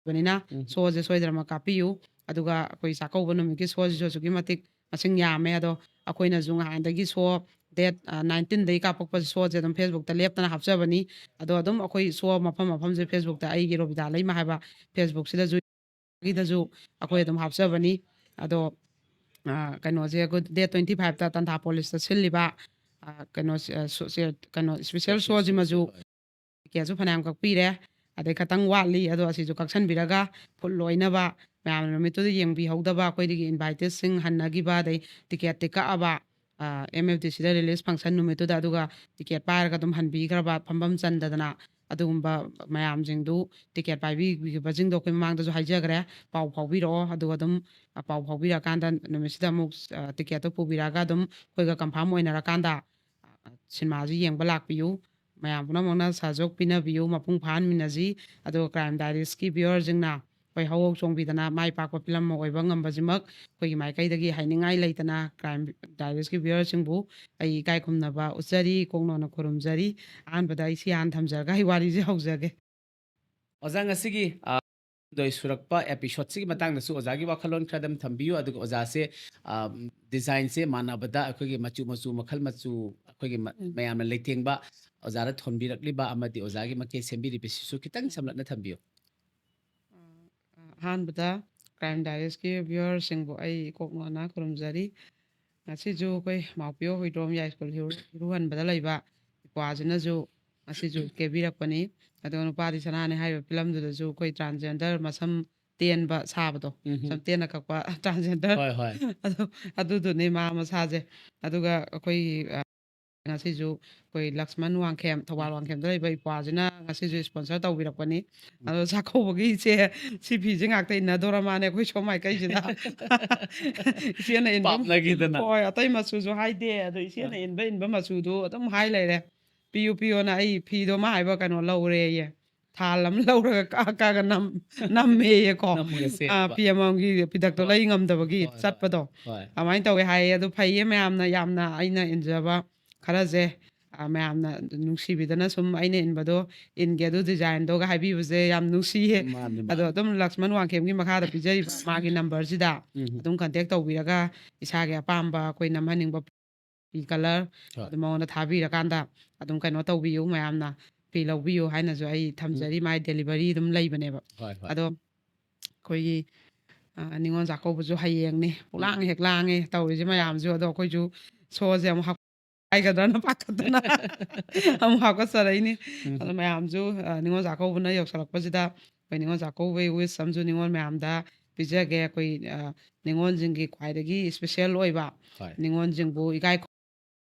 ꯕꯅꯤꯅ ꯎꯝ꯫ ꯁꯣꯁꯦ ꯁꯣꯏꯗꯅꯃꯛ ꯀꯥꯞꯄꯤꯌꯨ꯫ ꯑꯗꯨꯒ ꯑꯩꯈꯣꯏ ꯆꯥꯛꯀꯧꯕ ꯅꯨꯃꯤꯠꯀꯤ ꯁꯣꯁꯤꯁꯨ ꯑꯁꯨꯛꯀꯤ ꯃꯇꯤꯛ ꯃꯁꯤꯡ ꯌꯥꯝꯃꯦ꯫ ꯑꯗꯣ ꯑꯩꯈꯣꯏꯅꯁꯨ ꯉꯍꯥꯟꯗꯒꯤ ꯁꯣ ꯗꯦꯠ ꯅꯥꯏꯟꯇꯤꯟꯗꯒꯤ ꯀꯥꯞꯄꯛꯄ ꯁꯣꯁꯦ ꯑꯗꯨꯝ ꯐꯦꯁꯕꯨꯛꯇ ꯂꯦꯞꯇꯅ ꯍꯥꯞꯆꯕꯅꯤ꯫ ꯑꯗꯣ ꯑꯗꯨꯝ ꯑꯩꯈꯣꯏ ꯁꯣ ꯃꯐꯝ ꯃꯐꯝꯁꯦ ꯐꯦꯁꯕꯨꯛꯇ ꯑꯩꯒꯤ ꯔꯣꯕꯤꯇꯥ ꯂꯩꯃ ꯍꯥꯏꯕ ꯐꯦꯁꯕꯨꯛꯁꯤꯗꯁꯨ ꯒꯤꯗꯁꯨ ꯑꯩꯈꯣꯏ ꯑꯗꯨꯝ ꯍꯥꯞꯆꯕꯅꯤ꯫ ꯑꯗꯣ ꯀꯩꯅꯣꯁꯦ ꯑꯩꯈꯣꯏ ꯗꯦꯠ ꯇ꯭ꯋꯦꯟꯇꯤ ꯐꯥꯏꯚꯇ ꯇꯟꯊꯥ ꯄꯣꯂꯤꯁꯇ ꯁꯤꯜꯂꯤꯕ ꯀꯩꯅꯣ ꯀꯩꯅꯣ ꯏꯁꯄꯤꯁꯦꯜ ꯁꯣꯁꯤꯃꯁꯨ ꯇꯤꯀꯦꯠꯁꯨ ꯐꯅꯌꯥꯝ ꯀꯛꯄꯤꯔꯦ꯫ ꯑꯗꯩ ꯈꯇꯪ ꯋꯥꯠꯂꯤ, ꯑꯗꯣ ꯑꯁꯤꯁꯨ ꯀꯛꯁꯟꯕꯤꯔꯒ ꯐꯨꯜ ꯂꯣꯏꯅꯕ, ꯃꯌꯥꯝꯅ ꯅꯨꯃꯤꯠꯇꯨꯗ ꯌꯦꯡꯕꯤꯍꯧꯗꯕ, ꯑꯩꯈꯣꯏꯗꯒꯤ ꯏꯟꯚꯥꯏꯇꯦꯠꯁꯤꯡ ꯍꯟꯅꯈꯤꯕ, ꯑꯗꯩ ꯇꯤꯀꯦꯠꯇꯤ ꯀꯛꯑꯕ, ꯑꯦꯝ ꯑꯦꯐ ꯗꯤ ꯁꯤꯗ ꯔꯤꯂꯤꯁ ꯐꯪꯁꯟ ꯅꯨꯃꯤꯠꯇꯨꯗ, ꯑꯗꯨꯒ ꯇꯤꯀꯦꯠ ꯄꯥꯏꯔꯒ ꯑꯗꯨꯝ ꯍꯟꯕꯤꯈ꯭ꯔꯕ, ꯐꯝꯐꯝ ꯆꯟꯗꯗꯅ, ꯑꯗꯨꯒꯨꯝꯕ ꯃꯌꯥꯝꯁꯤꯡꯗꯨ, ꯇꯤꯀꯦꯠ ꯄꯥꯏꯕꯤꯈꯤꯕꯁꯤꯡꯗꯣ ꯑꯩꯈꯣꯏ ꯃꯃꯥꯡꯗꯁꯨ ꯍꯥꯏꯖꯈ꯭ꯔꯦ, ꯄꯥꯎ ꯐꯥꯎꯕꯤꯔꯛꯑꯣ꯫ ꯑꯗꯨꯒ ꯑꯗꯨꯝ ꯄꯥꯎ ꯐꯥꯎꯕꯤꯔꯛꯑꯀꯥꯟꯗ ꯅꯨꯃꯤꯠꯁꯤꯗ ꯑꯃꯨꯛ ꯇꯤꯀꯦꯠꯇꯣ ꯄꯨꯕꯤꯔꯛꯑꯒ ꯑꯗꯨꯝ ꯑꯩꯈꯣꯏꯒ ꯀꯟꯐꯥꯔꯝ ꯑꯣꯏꯅꯔꯀꯥꯟꯗ ꯁꯤꯅꯦꯃꯥꯁꯤ ꯌꯦꯡꯕ ꯂꯥꯛꯄꯤꯌꯨ꯫ ꯃꯌꯥꯝ ꯄꯨꯝꯅꯃꯛꯅ ꯁꯍꯖꯣꯛ ꯄꯤꯅꯕꯤꯌꯨ, ꯃꯄꯨꯡ ꯐꯥꯍꯟꯃꯤꯟꯅꯁꯤ꯫ ꯑꯗꯨꯒ ꯀ꯭ꯔꯥꯏꯝ ꯗꯥꯏꯔꯤꯁꯀꯤ ꯚ꯭ꯌꯨꯋꯔꯁꯤꯡꯅ ꯑꯩꯈꯣꯏ ꯍꯧ ꯍꯧ ꯆꯣꯡꯕꯤꯗꯅ ꯃꯥꯏ ꯄꯥꯛꯄ ꯐꯤꯂꯝ ꯑꯃ ꯑꯣꯏꯕ ꯉꯝꯕꯁꯤꯃꯛ ꯑꯩꯈꯣꯏꯒꯤ ꯃꯥꯏꯀꯩꯗꯒꯤ ꯍꯥꯏꯅꯤꯡꯉꯥꯏ ꯂꯩꯇꯅ ꯀ꯭ꯔꯥꯏꯝ ꯗꯥꯏꯔꯤꯁꯀꯤ ꯚ꯭ꯌꯨꯋꯔꯁꯤꯡꯕꯨ ꯑꯩ ꯏꯀꯥꯏ ꯈꯨꯝꯅꯕ ꯎꯠꯆꯔꯤ, ꯀꯣꯛꯅꯣꯟꯅ ꯈꯨꯔꯨꯝꯖꯔꯤ꯫ ꯑꯍꯥꯟꯕꯗ ꯑꯩ ꯁꯤ ꯍꯥꯟꯅ ꯊꯝꯖꯔꯒ ꯑꯩ ꯋꯥꯔꯤꯁꯦ ꯍꯧꯖꯒꯦ꯫ ꯑꯣꯖꯥ, ꯉꯁꯤꯒꯤ ꯍꯨꯝꯗꯣꯏ ꯁꯨꯔꯛꯄ ꯑꯦꯄꯤꯁꯣꯗꯁꯤꯒꯤ ꯃꯇꯥꯡꯗꯁꯨ ꯑꯣꯖꯥꯒꯤ ꯋꯥꯈꯜꯂꯣꯟ ꯈꯔ ꯑꯗꯨꯝ ꯊꯝꯕꯤꯌꯨ꯫ ꯑꯗꯨꯒ ꯑꯣꯖꯥꯁꯦ ꯗꯤꯖꯥꯏꯟꯁꯦ ꯃꯥꯟꯅꯕꯗ ꯑꯩꯈꯣꯏꯒꯤ ꯃꯆꯨ ꯃꯆꯨ ꯃꯈꯜ ꯃꯆꯨ ꯑꯩꯈꯣꯏꯒꯤ ꯃ- ꯎꯝ꯫ ꯃꯌꯥꯝꯅ ꯂꯩꯇꯦꯡꯕ ꯑꯣꯖꯥꯅ ꯊꯣꯟꯕꯤꯔꯛꯂꯤꯕ ꯑꯃꯗꯤ ꯑꯣꯖꯥꯒꯤ ꯃꯥꯏꯀꯩ ꯁꯦꯝꯕꯤꯔꯤꯕꯁꯤꯁꯨ ꯈꯤꯇꯪ ꯁꯝꯂꯞꯅ ꯊꯝꯕꯤꯌꯨ꯫ ꯑꯍꯥꯟꯕꯗ ꯀ꯭ꯔꯥꯏꯝ ꯗꯥꯏꯔꯤꯁꯀꯤ ꯚ꯭ꯌꯨꯋꯔꯁꯤꯡꯕꯨ ꯑꯩ ꯏꯀꯣꯛ ꯅꯣꯟꯅ ꯈꯨꯔꯨꯝꯖꯔꯤ꯫ ꯉꯁꯤꯁꯨ ꯑꯩꯈꯣꯏ ꯃꯥꯎꯄꯤꯌꯣ ꯍꯨꯏꯗ꯭ꯔꯣꯝ ꯌꯥꯏꯁ꯭ꯀꯨꯜ ꯏꯔꯨ- ꯏꯔꯨꯍꯟꯕꯗ ꯂꯩꯕ ꯏꯄ꯭ꯋꯥꯁꯤꯅꯁꯨ ꯉꯁꯤꯁꯨ ꯀꯦꯕꯤꯔꯛꯄꯅꯤ꯫ ꯑꯗꯨꯒ ꯅꯨꯄꯥꯗꯤ ꯁꯅꯥꯅꯤ ꯍꯥꯏꯔꯤꯕ ꯐꯤꯂꯝꯗꯨꯗꯁꯨ ꯑꯩꯈꯣꯏ ꯇ꯭ꯔꯥꯟꯁꯖꯦꯟꯗꯔ ꯃꯁꯝ ꯇꯦꯟꯕ ꯁꯥꯕꯗꯣ, ꯎꯝꯍꯨꯝ꯫ ꯁꯝ ꯇꯦꯟꯅ ꯀꯛꯄ ꯇ꯭ꯔꯥꯟꯁꯖꯦꯟꯗꯔ ꯍꯣꯏ, ꯍꯣꯏ꯫ ꯑꯗꯨ ꯑꯗꯨꯗꯨꯅꯦ ꯃꯥ ꯃꯁꯥꯁꯦ꯫ ꯑꯗꯨꯒ ꯑꯩꯈꯣꯏꯒꯤ ꯉꯁꯤꯁꯨ ꯑꯩꯈꯣꯏ ꯂꯛꯁꯃꯟ ꯋꯥꯡꯈꯦꯝ, ꯊꯧꯕꯥꯜ ꯋꯥꯡꯈꯦꯝꯗ ꯂꯩꯕ ꯏꯄ꯭ꯋꯥꯁꯤꯅ ꯉꯁꯤꯁꯨ ꯏꯁꯄꯣꯟꯁꯔ ꯇꯧꯕꯤꯔꯛꯄꯅꯤ꯫ ꯑꯗꯣ ꯆꯥꯛꯀꯧꯕꯒꯤ ꯏꯆꯦ ꯁꯤ ꯐꯤꯁꯦ ꯉꯥꯛꯇ ꯏꯟꯅꯗꯧꯔ ꯃꯥꯅꯦ ꯑꯩꯈꯣꯏ ꯁꯣꯝ ꯃꯥꯏꯀꯩꯁꯤꯗ꯫ ꯏꯆꯦꯅ ꯏꯟꯕ ꯄꯥꯞꯅꯈꯤꯗꯅ꯫ ꯍꯣꯏ, ꯑꯇꯩ ꯃꯆꯨꯁꯨ ꯍꯥꯏꯗꯦ, ꯑꯗꯣ ꯏꯆꯦꯅ ꯏꯟꯕ ꯏꯟꯕ ꯃꯆꯨꯗꯣ ꯑꯗꯨꯝ ꯍꯥꯏ ꯂꯩꯔꯦ꯫ ꯄꯤꯌꯨ ꯄꯤꯌꯣꯅ ꯑꯩ ꯐꯤꯗꯣ ꯃꯥ ꯍꯥꯏꯕ ꯀꯩꯅꯣ ꯂꯧꯔꯦꯌꯦ꯫ ꯊꯥꯜ ꯑꯃ ꯂꯧꯔꯒ ꯀꯛꯑ ꯀꯛꯑꯒ ꯅꯝ ꯅꯝꯃꯦꯌꯦꯀꯣ꯫ ꯅꯝꯃꯒ ꯑꯥ, ꯁꯦꯠꯄ꯫ ꯄꯤ ꯑꯃꯃꯝꯒꯤ ꯐꯤꯗꯛꯇꯣ ꯍꯣꯏ꯫ ꯂꯩ ꯉꯝꯗꯕꯒꯤ ꯍꯣꯏ, ꯍꯣꯏ꯫ ꯆꯠꯄꯗꯣ꯫ ꯍꯣꯏ꯫ ꯑꯗꯨꯃꯥꯏꯅ ꯇꯧꯋꯦ ꯍꯥꯏꯌꯦ꯫ ꯑꯗꯨ ꯐꯩꯌꯦ, ꯃꯌꯥꯝꯅ ꯌꯥꯝꯅ ꯑꯩꯅ ꯏꯟꯖꯕ ꯈꯔꯁꯦ, ꯑꯥ, ꯃꯌꯥꯝꯅ ꯅꯨꯡꯁꯤꯕꯤꯗꯅ ꯁꯨꯝ ꯑꯩꯅ ꯏꯟꯕꯗꯣ ꯏꯟꯒꯦ, ꯑꯗꯨ ꯗꯤꯖꯥꯏꯟꯗꯣꯒ ꯍꯥꯏꯕꯤꯕꯁꯦ ꯌꯥꯝ ꯅꯨꯡꯁꯤꯌꯦ꯫ ꯃꯥꯅꯦ, ꯑꯗꯣ ꯃꯥꯅꯦ꯫ ꯑꯗꯨꯝ ꯂꯛꯁꯃꯟ ꯋꯥꯡꯈꯦꯝꯒꯤ ꯃꯈꯥꯗ ꯄꯤꯖꯔꯤꯕ ꯃꯥꯒꯤ ꯅꯝꯕꯔꯁꯤꯗ ꯎꯝ꯫ ꯑꯗꯨꯝ ꯀꯟꯇꯦꯛ ꯇꯧꯕꯤꯔꯒ ꯏꯁꯥꯒꯤ ꯑꯄꯥꯝꯕ ꯑꯩꯈꯣꯏ ꯅꯝꯍꯟꯅꯤꯡꯕ ꯐꯤ ꯀꯂꯔ ꯑꯗꯨ ꯃꯉꯣꯟꯗ ꯊꯥꯕꯤꯔꯀꯥꯟꯗ ꯑꯗꯨꯝ ꯀꯩꯅꯣ ꯇꯧꯕꯤꯌꯨ, ꯃꯌꯥꯝꯅ ꯐꯤ ꯂꯧꯕꯤꯌꯨ ꯍꯥꯏꯅꯁꯨ ꯑꯩ ꯊꯝꯖꯔꯤ꯫ ꯃꯥꯏ ꯗꯦꯂꯤꯚꯔꯤ ꯑꯗꯨꯝ ꯂꯩꯕꯅꯦꯕ꯫ ꯍꯣꯏ ꯍꯣꯏ ꯑꯗꯣ ꯑꯩꯈꯣꯏꯒꯤ ꯑ, ꯅꯤꯉꯣꯜ ꯆꯥꯛꯀꯧꯕꯁꯨ ꯍꯌꯦꯡꯅꯤ꯫ ꯄꯨꯛꯂꯥꯡ ꯍꯦꯛ ꯂꯥꯡꯉꯦ ꯇꯧꯔꯤꯁꯦ ꯃꯌꯥꯝꯁꯨ꯫ ꯑꯗꯣ ꯑꯩꯈꯣꯏꯁꯨ ꯁꯣꯁꯦ ꯑꯃꯨꯛ ꯍꯥꯞ- ꯍꯥꯏꯒꯗ꯭ꯔꯅ ꯄꯥꯈꯠꯇꯅ ꯑꯃꯨꯛ ꯍꯥꯞꯀꯠꯆꯔꯛꯏꯅꯤ꯫ ꯎꯝ ꯑꯗꯣ ꯃꯌꯥꯝꯁꯨ ꯑ, ꯅꯤꯉꯣꯜ ꯆꯥꯛꯀꯧꯕꯅ ꯌꯧꯁꯜꯂꯛꯄꯁꯤꯗ ꯑꯩꯈꯣꯏ ꯅꯤꯉꯣꯜ ꯆꯥꯛꯀꯧꯕꯒꯤ ꯋꯤꯁ ꯑꯃꯁꯨ ꯅꯤꯉꯣꯜ ꯃꯌꯥꯝꯗ ꯄꯤꯖꯒꯦ꯫ ꯑꯩꯈꯣꯏ ꯑ, ꯅꯤꯉꯣꯜꯁꯤꯡꯒꯤ ꯈ꯭ꯋꯥꯏꯗꯒꯤ ꯏꯁꯄꯤꯁꯦꯜ ꯑꯣꯏꯕ ꯍꯣꯏ ꯅꯤꯉꯣꯜꯁꯤꯡꯕꯨ ꯏꯀꯥꯏ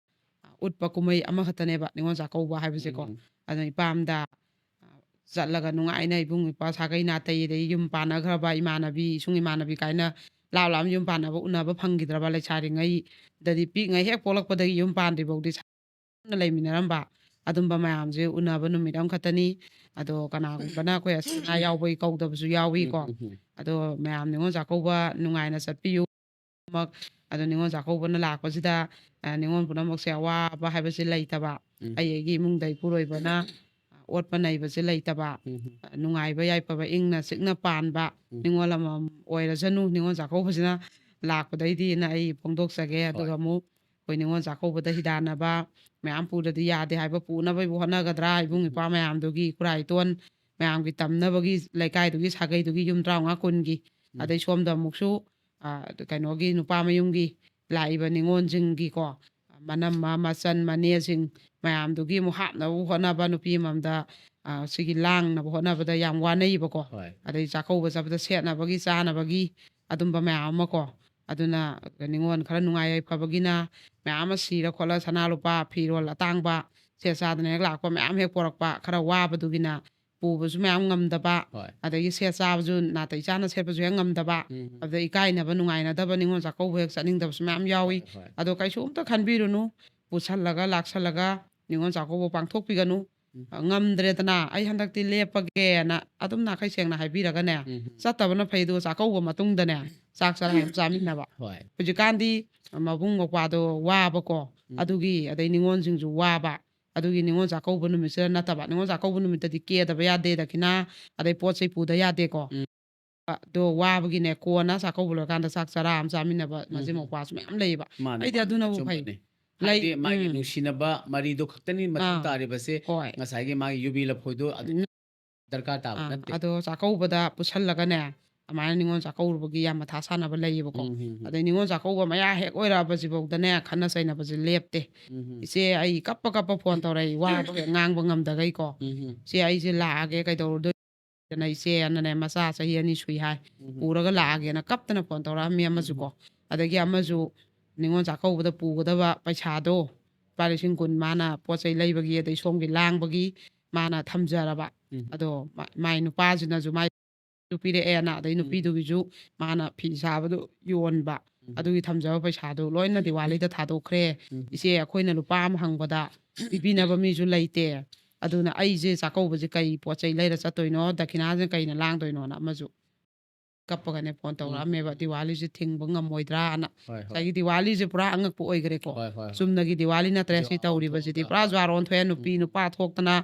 ꯎꯠꯄ ꯀꯨꯝꯍꯩ ꯑꯃꯈꯛꯇꯅꯦꯕ ꯅꯤꯉꯣꯜ ꯆꯥꯛꯀꯧꯕ ꯍꯥꯏꯕꯁꯦꯀꯣ꯫ ꯎꯝ ꯑꯗꯨꯅ ꯏꯄꯥꯝꯗ ꯆꯠꯂꯒ ꯅꯨꯡꯉꯥꯏꯅ ꯏꯕꯨꯡ ꯏꯄ꯭ꯋꯥ ꯁꯥꯒꯩ ꯅꯥꯇꯩ ꯑꯗꯩ ꯌꯨꯝ ꯄꯥꯟꯅꯈ꯭ꯔꯕ ꯏꯃꯥꯟꯅꯕꯤ ꯏꯁꯨꯡ ꯏꯃꯥꯟꯅꯕꯤ ꯀꯥꯏꯅ ꯂꯥꯞ ꯂꯥꯞꯅ ꯌꯨꯝ ꯄꯥꯟꯅꯕ ꯎꯅꯕ ꯐꯪꯈꯤꯗ꯭ꯔꯕ ꯂꯩꯁꯥꯔꯤꯉꯩꯗꯗꯤ ꯄꯤꯛꯉꯩ ꯍꯦꯛ ꯄꯣꯛꯂꯛꯄꯗꯒꯤ ꯌꯨꯝ ꯄꯥꯟꯗ꯭ꯔꯤꯐꯥꯎꯗꯤ ꯁꯥꯡꯅ ꯂꯩꯃꯤꯟꯅꯔꯝꯕ ꯑꯗꯨꯝꯕ ꯃꯌꯥꯝꯁꯦ ꯎꯅꯕ ꯅꯨꯃꯤꯠ ꯑꯃꯈꯛꯇꯅꯤ꯫ ꯑꯗꯣ ꯀꯅꯥꯒꯨꯝꯕꯅ ꯑꯩꯈꯣꯏ ꯑꯁꯤ ꯑꯅꯥ ꯌꯥꯎꯕꯒꯤ ꯀꯧꯗꯕꯁꯨ ꯌꯥꯎꯏꯀꯣ꯫ ꯎꯝ ꯎꯝ ꯑꯗꯣ ꯃꯌꯥꯝ ꯅꯤꯉꯣꯜ ꯆꯥꯛꯀꯧꯕ ꯅꯨꯡꯉꯥꯏꯅ ꯆꯠꯄꯤꯌꯨ꯫ ꯑꯗꯣ ꯅꯤꯉꯣꯜ ꯆꯥꯛꯀꯧꯕꯅ ꯂꯥꯛꯄꯁꯤꯗ ꯑ, ꯅꯤꯉꯣꯜ ꯄꯨꯝꯅꯃꯛꯁꯦ ꯑꯋꯥꯕ ꯍꯥꯏꯕꯁꯦ ꯂꯩꯇꯕ, ꯎꯝ ꯑꯩ ꯑꯩꯒꯤ ꯏꯃꯨꯡꯗ ꯏꯄꯨꯔꯣꯏꯕꯅ ꯑ, ꯑꯣꯠꯄ ꯅꯩꯕꯁꯦ ꯂꯩꯇꯕ, ꯎꯝ ꯑ, ꯅꯨꯡꯉꯥꯏꯕ ꯌꯥꯏꯐꯕ ꯏꯪꯅ ꯆꯤꯛꯅ ꯄꯥꯟꯕ ꯎꯝ ꯅꯤꯉꯣꯜ ꯑꯃꯃꯝ ꯑꯣꯏꯔꯁꯅꯨ ꯅꯤꯉꯣꯜ ꯆꯥꯛꯀꯧꯕꯁꯤꯅ ꯂꯥꯛꯄꯗꯩꯗꯤꯅ ꯑꯩ ꯐꯣꯡꯗꯣꯛꯆꯒꯦ꯫ ꯍꯣꯏ ꯑꯗꯨꯒ ꯑꯃꯨꯛ ꯑꯩꯈꯣꯏ ꯅꯤꯉꯣꯜ ꯆꯥꯛꯀꯧꯕꯗ ꯍꯤꯗꯥꯟꯅꯕ ꯃꯌꯥꯝ ꯄꯨꯗ꯭ꯔꯗꯤ ꯌꯥꯗꯦ ꯍꯥꯏꯕ ꯄꯨꯅꯕꯒꯤꯕꯨ ꯍꯣꯠꯅꯒꯗ꯭ꯔꯥ ꯏꯕꯨꯡ ꯎꯝ ꯏꯄ꯭ꯋꯥ ꯃꯌꯥꯝꯗꯨꯒꯤ ꯏꯈꯨꯔꯥ ꯏꯇꯣꯟ ꯃꯌꯥꯝꯒꯤ ꯇꯝꯅꯕꯒꯤ ꯂꯩꯀꯥꯏꯗꯨꯒꯤ ꯁꯥꯒꯩꯗꯨꯒꯤ ꯌꯨꯝ ꯇꯔꯥꯃꯉꯥ ꯀꯨꯟꯒꯤ ꯎꯝ ꯑꯗꯩ ꯁꯣꯝꯗ ꯑꯃꯨꯛꯁꯨ ꯑ, ꯀꯩꯅꯣꯒꯤ ꯅꯨꯄꯥ ꯃꯌꯨꯝꯒꯤ ꯂꯥꯛꯏꯕ ꯅꯤꯉꯣꯜꯁꯤꯡꯒꯤꯀꯣ ꯃꯅꯝꯃ ꯃꯆꯟ ꯃꯅꯦꯁꯤꯡ ꯃꯌꯥꯝꯗꯨꯒꯤ ꯑꯃꯨꯛ ꯍꯥꯞꯅꯕ ꯍꯣꯠꯅꯕ ꯅꯨꯄꯤ ꯑꯃꯃꯝꯗ ꯑ, ꯁꯤꯒꯤ ꯂꯥꯡꯅꯕ ꯍꯣꯠꯅꯕꯗ ꯌꯥꯝ ꯋꯥꯅꯩꯕꯀꯣ꯫ ꯍꯣꯏ ꯑꯗꯩ ꯆꯥꯛꯀꯧꯕ ꯆꯠꯄꯗ ꯁꯦꯠꯅꯕꯒꯤ ꯆꯥꯅꯕꯒꯤ ꯑꯗꯨꯝꯕ ꯃꯌꯥꯝ ꯑꯃꯀꯣ꯫ ꯑꯗꯨꯅ ꯅꯤꯉꯣꯜ ꯈꯔ ꯅꯨꯡꯉꯥꯏ ꯌꯥꯏꯐꯕꯒꯤꯅ ꯃꯌꯥꯝ ꯑꯃ ꯁꯤꯔ ꯈꯣꯠꯂ ꯁꯅꯥ ꯂꯨꯄꯥ ꯐꯤꯔꯣꯜ ꯑꯇꯥꯡꯕ ꯁꯦꯠ ꯆꯥꯗꯅ ꯍꯦꯛ ꯂꯥꯛꯄ ꯃꯌꯥꯝ ꯍꯦꯛ ꯄꯣꯔꯛꯄ ꯈꯔ ꯋꯥꯕꯗꯨꯒꯤꯅ ꯄꯨꯕꯁꯨ ꯃꯌꯥꯝ ꯉꯝꯗꯕ ꯍꯣꯏ ꯑꯗꯒꯤ ꯁꯦꯠ ꯆꯥꯕꯁꯨ ꯅꯥꯇꯩ ꯆꯥꯅ ꯁꯦꯠꯄꯁꯨ ꯍꯦꯛ ꯉꯝꯗꯕ ꯎꯝ ꯑꯗꯨꯗ ꯏꯀꯥꯏꯅꯕ ꯅꯨꯡꯉꯥꯏꯅꯗꯕ ꯅꯤꯉꯣꯜ ꯆꯥꯛꯀꯧꯕ ꯍꯦꯛ ꯆꯠꯅꯤꯡꯗꯕꯁꯨ ꯃꯌꯥꯝ ꯌꯥꯎꯏ꯫ ꯍꯣꯏ ꯍꯣꯏ ꯑꯗꯣ ꯀꯩꯁꯨꯝꯇ ꯈꯟꯕꯤꯔꯨꯅꯨ꯫ ꯄꯨꯁꯜꯂꯒ ꯂꯥꯛꯁꯜꯂꯒ ꯅꯤꯉꯣꯜ ꯆꯥꯛꯀꯧꯕ ꯄꯥꯡꯊꯣꯛꯄꯤꯒꯅꯨ꯫ ꯎꯝ ꯑ, ꯉꯝꯗ꯭ꯔꯦꯗꯅ ꯑꯩ ꯍꯟꯗꯛꯇꯤ ꯂꯦꯞꯄꯒꯦꯅ ꯑꯗꯨꯝ ꯅꯥꯈꯩ ꯁꯦꯡꯅ ꯍꯥꯏꯕꯤꯔꯒꯅꯦ ꯎꯝ ꯆꯠꯇꯕꯅ ꯐꯩꯗꯣ꯫ ꯆꯥꯛꯀꯧꯕ ꯃꯇꯨꯡꯗꯅꯦ ꯆꯥꯛ ꯆꯔꯥ ꯑꯃ ꯆꯥꯃꯤꯟꯅꯕ꯫ ꯍꯣꯏ ꯍꯧꯖꯤꯛꯀꯥꯟꯗꯤ ꯃꯕꯨꯡ ꯃꯧꯄ꯭ꯋꯥꯗꯣ ꯋꯥꯕꯀꯣ꯫ ꯎꯝ ꯑꯗꯨꯒꯤ ꯑꯗꯩ ꯅꯤꯉꯣꯜꯁꯤꯡꯁꯨ ꯋꯥꯕ꯫ ꯑꯗꯨꯒꯤ ꯅꯤꯉꯣꯜ ꯆꯥꯛꯀꯧꯕ ꯅꯨꯃꯤꯠꯁꯤꯗ ꯅꯠꯇꯕ ꯅꯤꯉꯣꯜ ꯆꯥꯛꯀꯧꯕ ꯅꯨꯃꯤꯠꯇꯗꯤ ꯀꯦꯗꯕ ꯌꯥꯗꯦ ꯗꯈꯤꯅꯥ ꯑꯗꯩ ꯄꯣꯠ ꯆꯩ ꯄꯨꯗ ꯌꯥꯗꯦꯀꯣ꯫ ꯎꯝ ꯑꯗꯣ ꯋꯥꯕꯒꯤꯅꯦ ꯀꯣꯟꯅ ꯆꯥꯛꯀꯧꯕ ꯂꯣꯏꯔꯀꯥꯟꯗ ꯆꯥꯛ ꯆꯔꯥ ꯑꯃ ꯆꯥꯃꯤꯟꯅꯕ ꯃꯆꯤꯟ ꯎꯝ ꯃꯧꯄ꯭ꯋꯥꯁꯨ ꯃꯌꯥꯝ ꯂꯩꯌꯦꯕ꯫ ꯃꯥꯅꯦ ꯑꯩꯗꯤ ꯃꯥꯅꯦ ꯑꯗꯨꯅꯕꯨ ꯐꯩ꯫ ꯑꯆꯨꯝꯕꯅꯦ꯫ ꯂꯩ꯫ ꯍꯥꯏꯗꯤ ꯃꯥꯒꯤ ꯎꯝ꯫ ꯅꯨꯡꯁꯤꯅꯕ ꯃꯔꯤꯗꯣ ꯈꯛꯇꯅꯤ ꯃꯊꯧ ꯑꯥ꯫ ꯇꯥꯔꯤꯕꯁꯦ꯫ ꯍꯣꯏ꯫ ꯉꯁꯥꯏꯒꯤ ꯃꯥꯒꯤ ꯌꯨꯕꯤ ꯂꯐꯣꯏꯗꯣ ꯑꯗꯨ ꯎꯝ꯫ ꯗꯔꯀꯥꯔ ꯇꯥꯕ ꯑꯥ, ꯅꯠꯇꯦ꯫ ꯑꯗꯣ ꯆꯥꯛꯀꯧꯕꯗ ꯄꯨꯁꯜꯂꯒꯅꯦ, ꯑꯗꯨꯃꯥꯏꯅ ꯅꯤꯉꯣꯜ ꯆꯥꯛꯀꯧꯔꯨꯕꯒꯤ ꯌꯥꯝ ꯃꯊꯥ ꯁꯥꯟꯅꯕ ꯂꯩꯌꯦꯕꯀꯣ꯫ ꯎꯝ, ꯍꯝ, ꯍꯝ꯫ ꯑꯗꯩ ꯅꯤꯉꯣꯜ ꯆꯥꯛꯀꯧꯕ ꯃꯌꯥ ꯍꯦꯛ ꯑꯣꯏꯔꯛꯑꯕꯁꯤꯐꯧꯗꯅꯦ, ꯈꯠꯅ ꯆꯩꯅꯕꯁꯦ ꯂꯦꯞꯇꯦ꯫ ꯎꯝ, ꯍꯝ꯫ ꯏꯆꯦ ꯑꯩ ꯀꯞꯄ ꯀꯞꯄ ꯐꯣꯟ ꯇꯧꯔꯛꯏ, ꯋꯥꯕ ꯍꯦꯛ ꯉꯥꯡꯕ ꯉꯝꯗꯈꯩꯀꯣ꯫ ꯎꯝ, ꯍꯝ꯫ "ꯏꯆꯦ ꯑꯩꯁꯦ ꯂꯥꯛꯑꯒꯦ, ꯀꯩꯗꯧꯔꯨꯗꯣꯏꯅꯣ ꯏꯆꯦ?" ꯑꯅꯅꯦ, ꯃꯆꯥ ꯆꯍꯤ ꯑꯅꯤ ꯁꯨꯏ ꯍꯥꯏ, ꯎꯝ, ꯍꯝ꯫ "ꯄꯨꯔꯒ ꯂꯥꯛꯑꯒꯦꯅ" ꯀꯞꯇꯅ ꯐꯣꯟ ꯇꯧꯔꯛꯑꯝꯃꯤ ꯑꯃꯁꯨꯀꯣ꯫ ꯎꯝ, ꯑꯗꯒꯤ ꯑꯃꯁꯨ ꯅꯤꯉꯣꯜ ꯆꯥꯛꯀꯧꯕꯗ ꯄꯨꯒꯗꯕ ꯄꯩꯁꯥꯗꯣ, ꯂꯨꯄꯥ ꯂꯤꯁꯤꯡ ꯀꯨꯟ ꯃꯥꯅ ꯄꯣꯠ ꯆꯩ ꯂꯩꯕꯒꯤ ꯑꯗꯩ ꯁꯣꯝꯒꯤ ꯂꯥꯡꯕꯒꯤ ꯃꯥꯅ ꯊꯝꯖꯔꯕ꯫ ꯎꯝ꯫ ꯑꯗꯣ ꯃꯥ-, ꯃꯥꯏ ꯅꯨꯄꯥꯁꯤꯅꯁꯨ ꯃꯥꯏ ꯄꯤꯔꯛꯑꯦꯅ, ꯑꯗꯩ ꯎꯝ꯫ ꯅꯨꯄꯤꯗꯨꯒꯤꯁꯨ ꯃꯥꯅ ꯐꯤ ꯁꯥꯕꯗꯣ ꯌꯣꯟꯕ, ꯎꯝ꯫ ꯑꯗꯨꯒꯤ ꯊꯝꯖꯕ ꯄꯩꯁꯥꯗꯣ ꯂꯣꯏꯅ ꯗꯤꯋꯥꯂꯤꯗ ꯊꯥꯗꯣꯛꯈ꯭ꯔꯦ꯫ ꯎꯝ꯫ "ꯏꯆꯦ, ꯑꯩꯈꯣꯏꯅ ꯂꯨꯄꯥ ꯑꯃ ꯍꯪꯕꯗ ꯄꯤꯕꯤꯅꯕ ꯃꯤꯁꯨ ꯂꯩꯇꯦ꯫ ꯑꯗꯨꯅ ꯑꯩꯁꯦ ꯆꯥꯛꯀꯧꯕꯁꯦ ꯀꯩ ꯄꯣꯠ ꯆꯩ ꯂꯩꯔ ꯆꯠꯇꯣꯏꯅꯣ, ꯗꯈꯤꯅꯥꯁꯦ ꯀꯩꯅ ꯂꯥꯡꯗꯣꯏꯅꯣꯅ" ꯑꯃꯁꯨ ꯀꯞꯄꯒꯅꯦ ꯐꯣꯟ ꯎꯝ꯫ ꯇꯧꯔꯛꯑꯝꯃꯦꯕ, "ꯗꯤꯋꯥꯂꯤꯁꯦ ꯊꯤꯡꯕ ꯉꯝꯃꯣꯏꯗ꯭ꯔꯥꯅ?" ꯍꯣꯏ, ꯍꯣꯏ꯫ ꯉꯁꯥꯏꯒꯤ ꯗꯤꯋꯥꯂꯤꯁꯦ ꯄꯨꯔꯥ ꯑꯉꯛꯄ ꯑꯣꯏꯈ꯭ꯔꯦꯀꯣ꯫ ꯍꯣꯏ, ꯍꯣꯏ, ꯍꯣꯏ꯫ ꯆꯨꯝꯅꯒꯤ ꯗꯤꯋꯥꯂꯤ ꯅꯠꯇ꯭ꯔꯦ ꯁꯤ ꯖ꯭ꯋꯥꯔ ꯇꯧꯔꯤꯕꯁꯤꯗꯤ, ꯑꯣꯟꯊꯣꯛꯑꯒ, ꯄꯨꯔꯥ ꯍꯣꯏ꯫ ꯖ꯭ꯋꯥꯔ ꯑꯣꯟꯊꯣꯛꯑꯦ꯫ ꯎꯝ꯫ ꯅꯨꯄꯤ ꯅꯨꯄꯥ ꯊꯣꯛꯇꯅ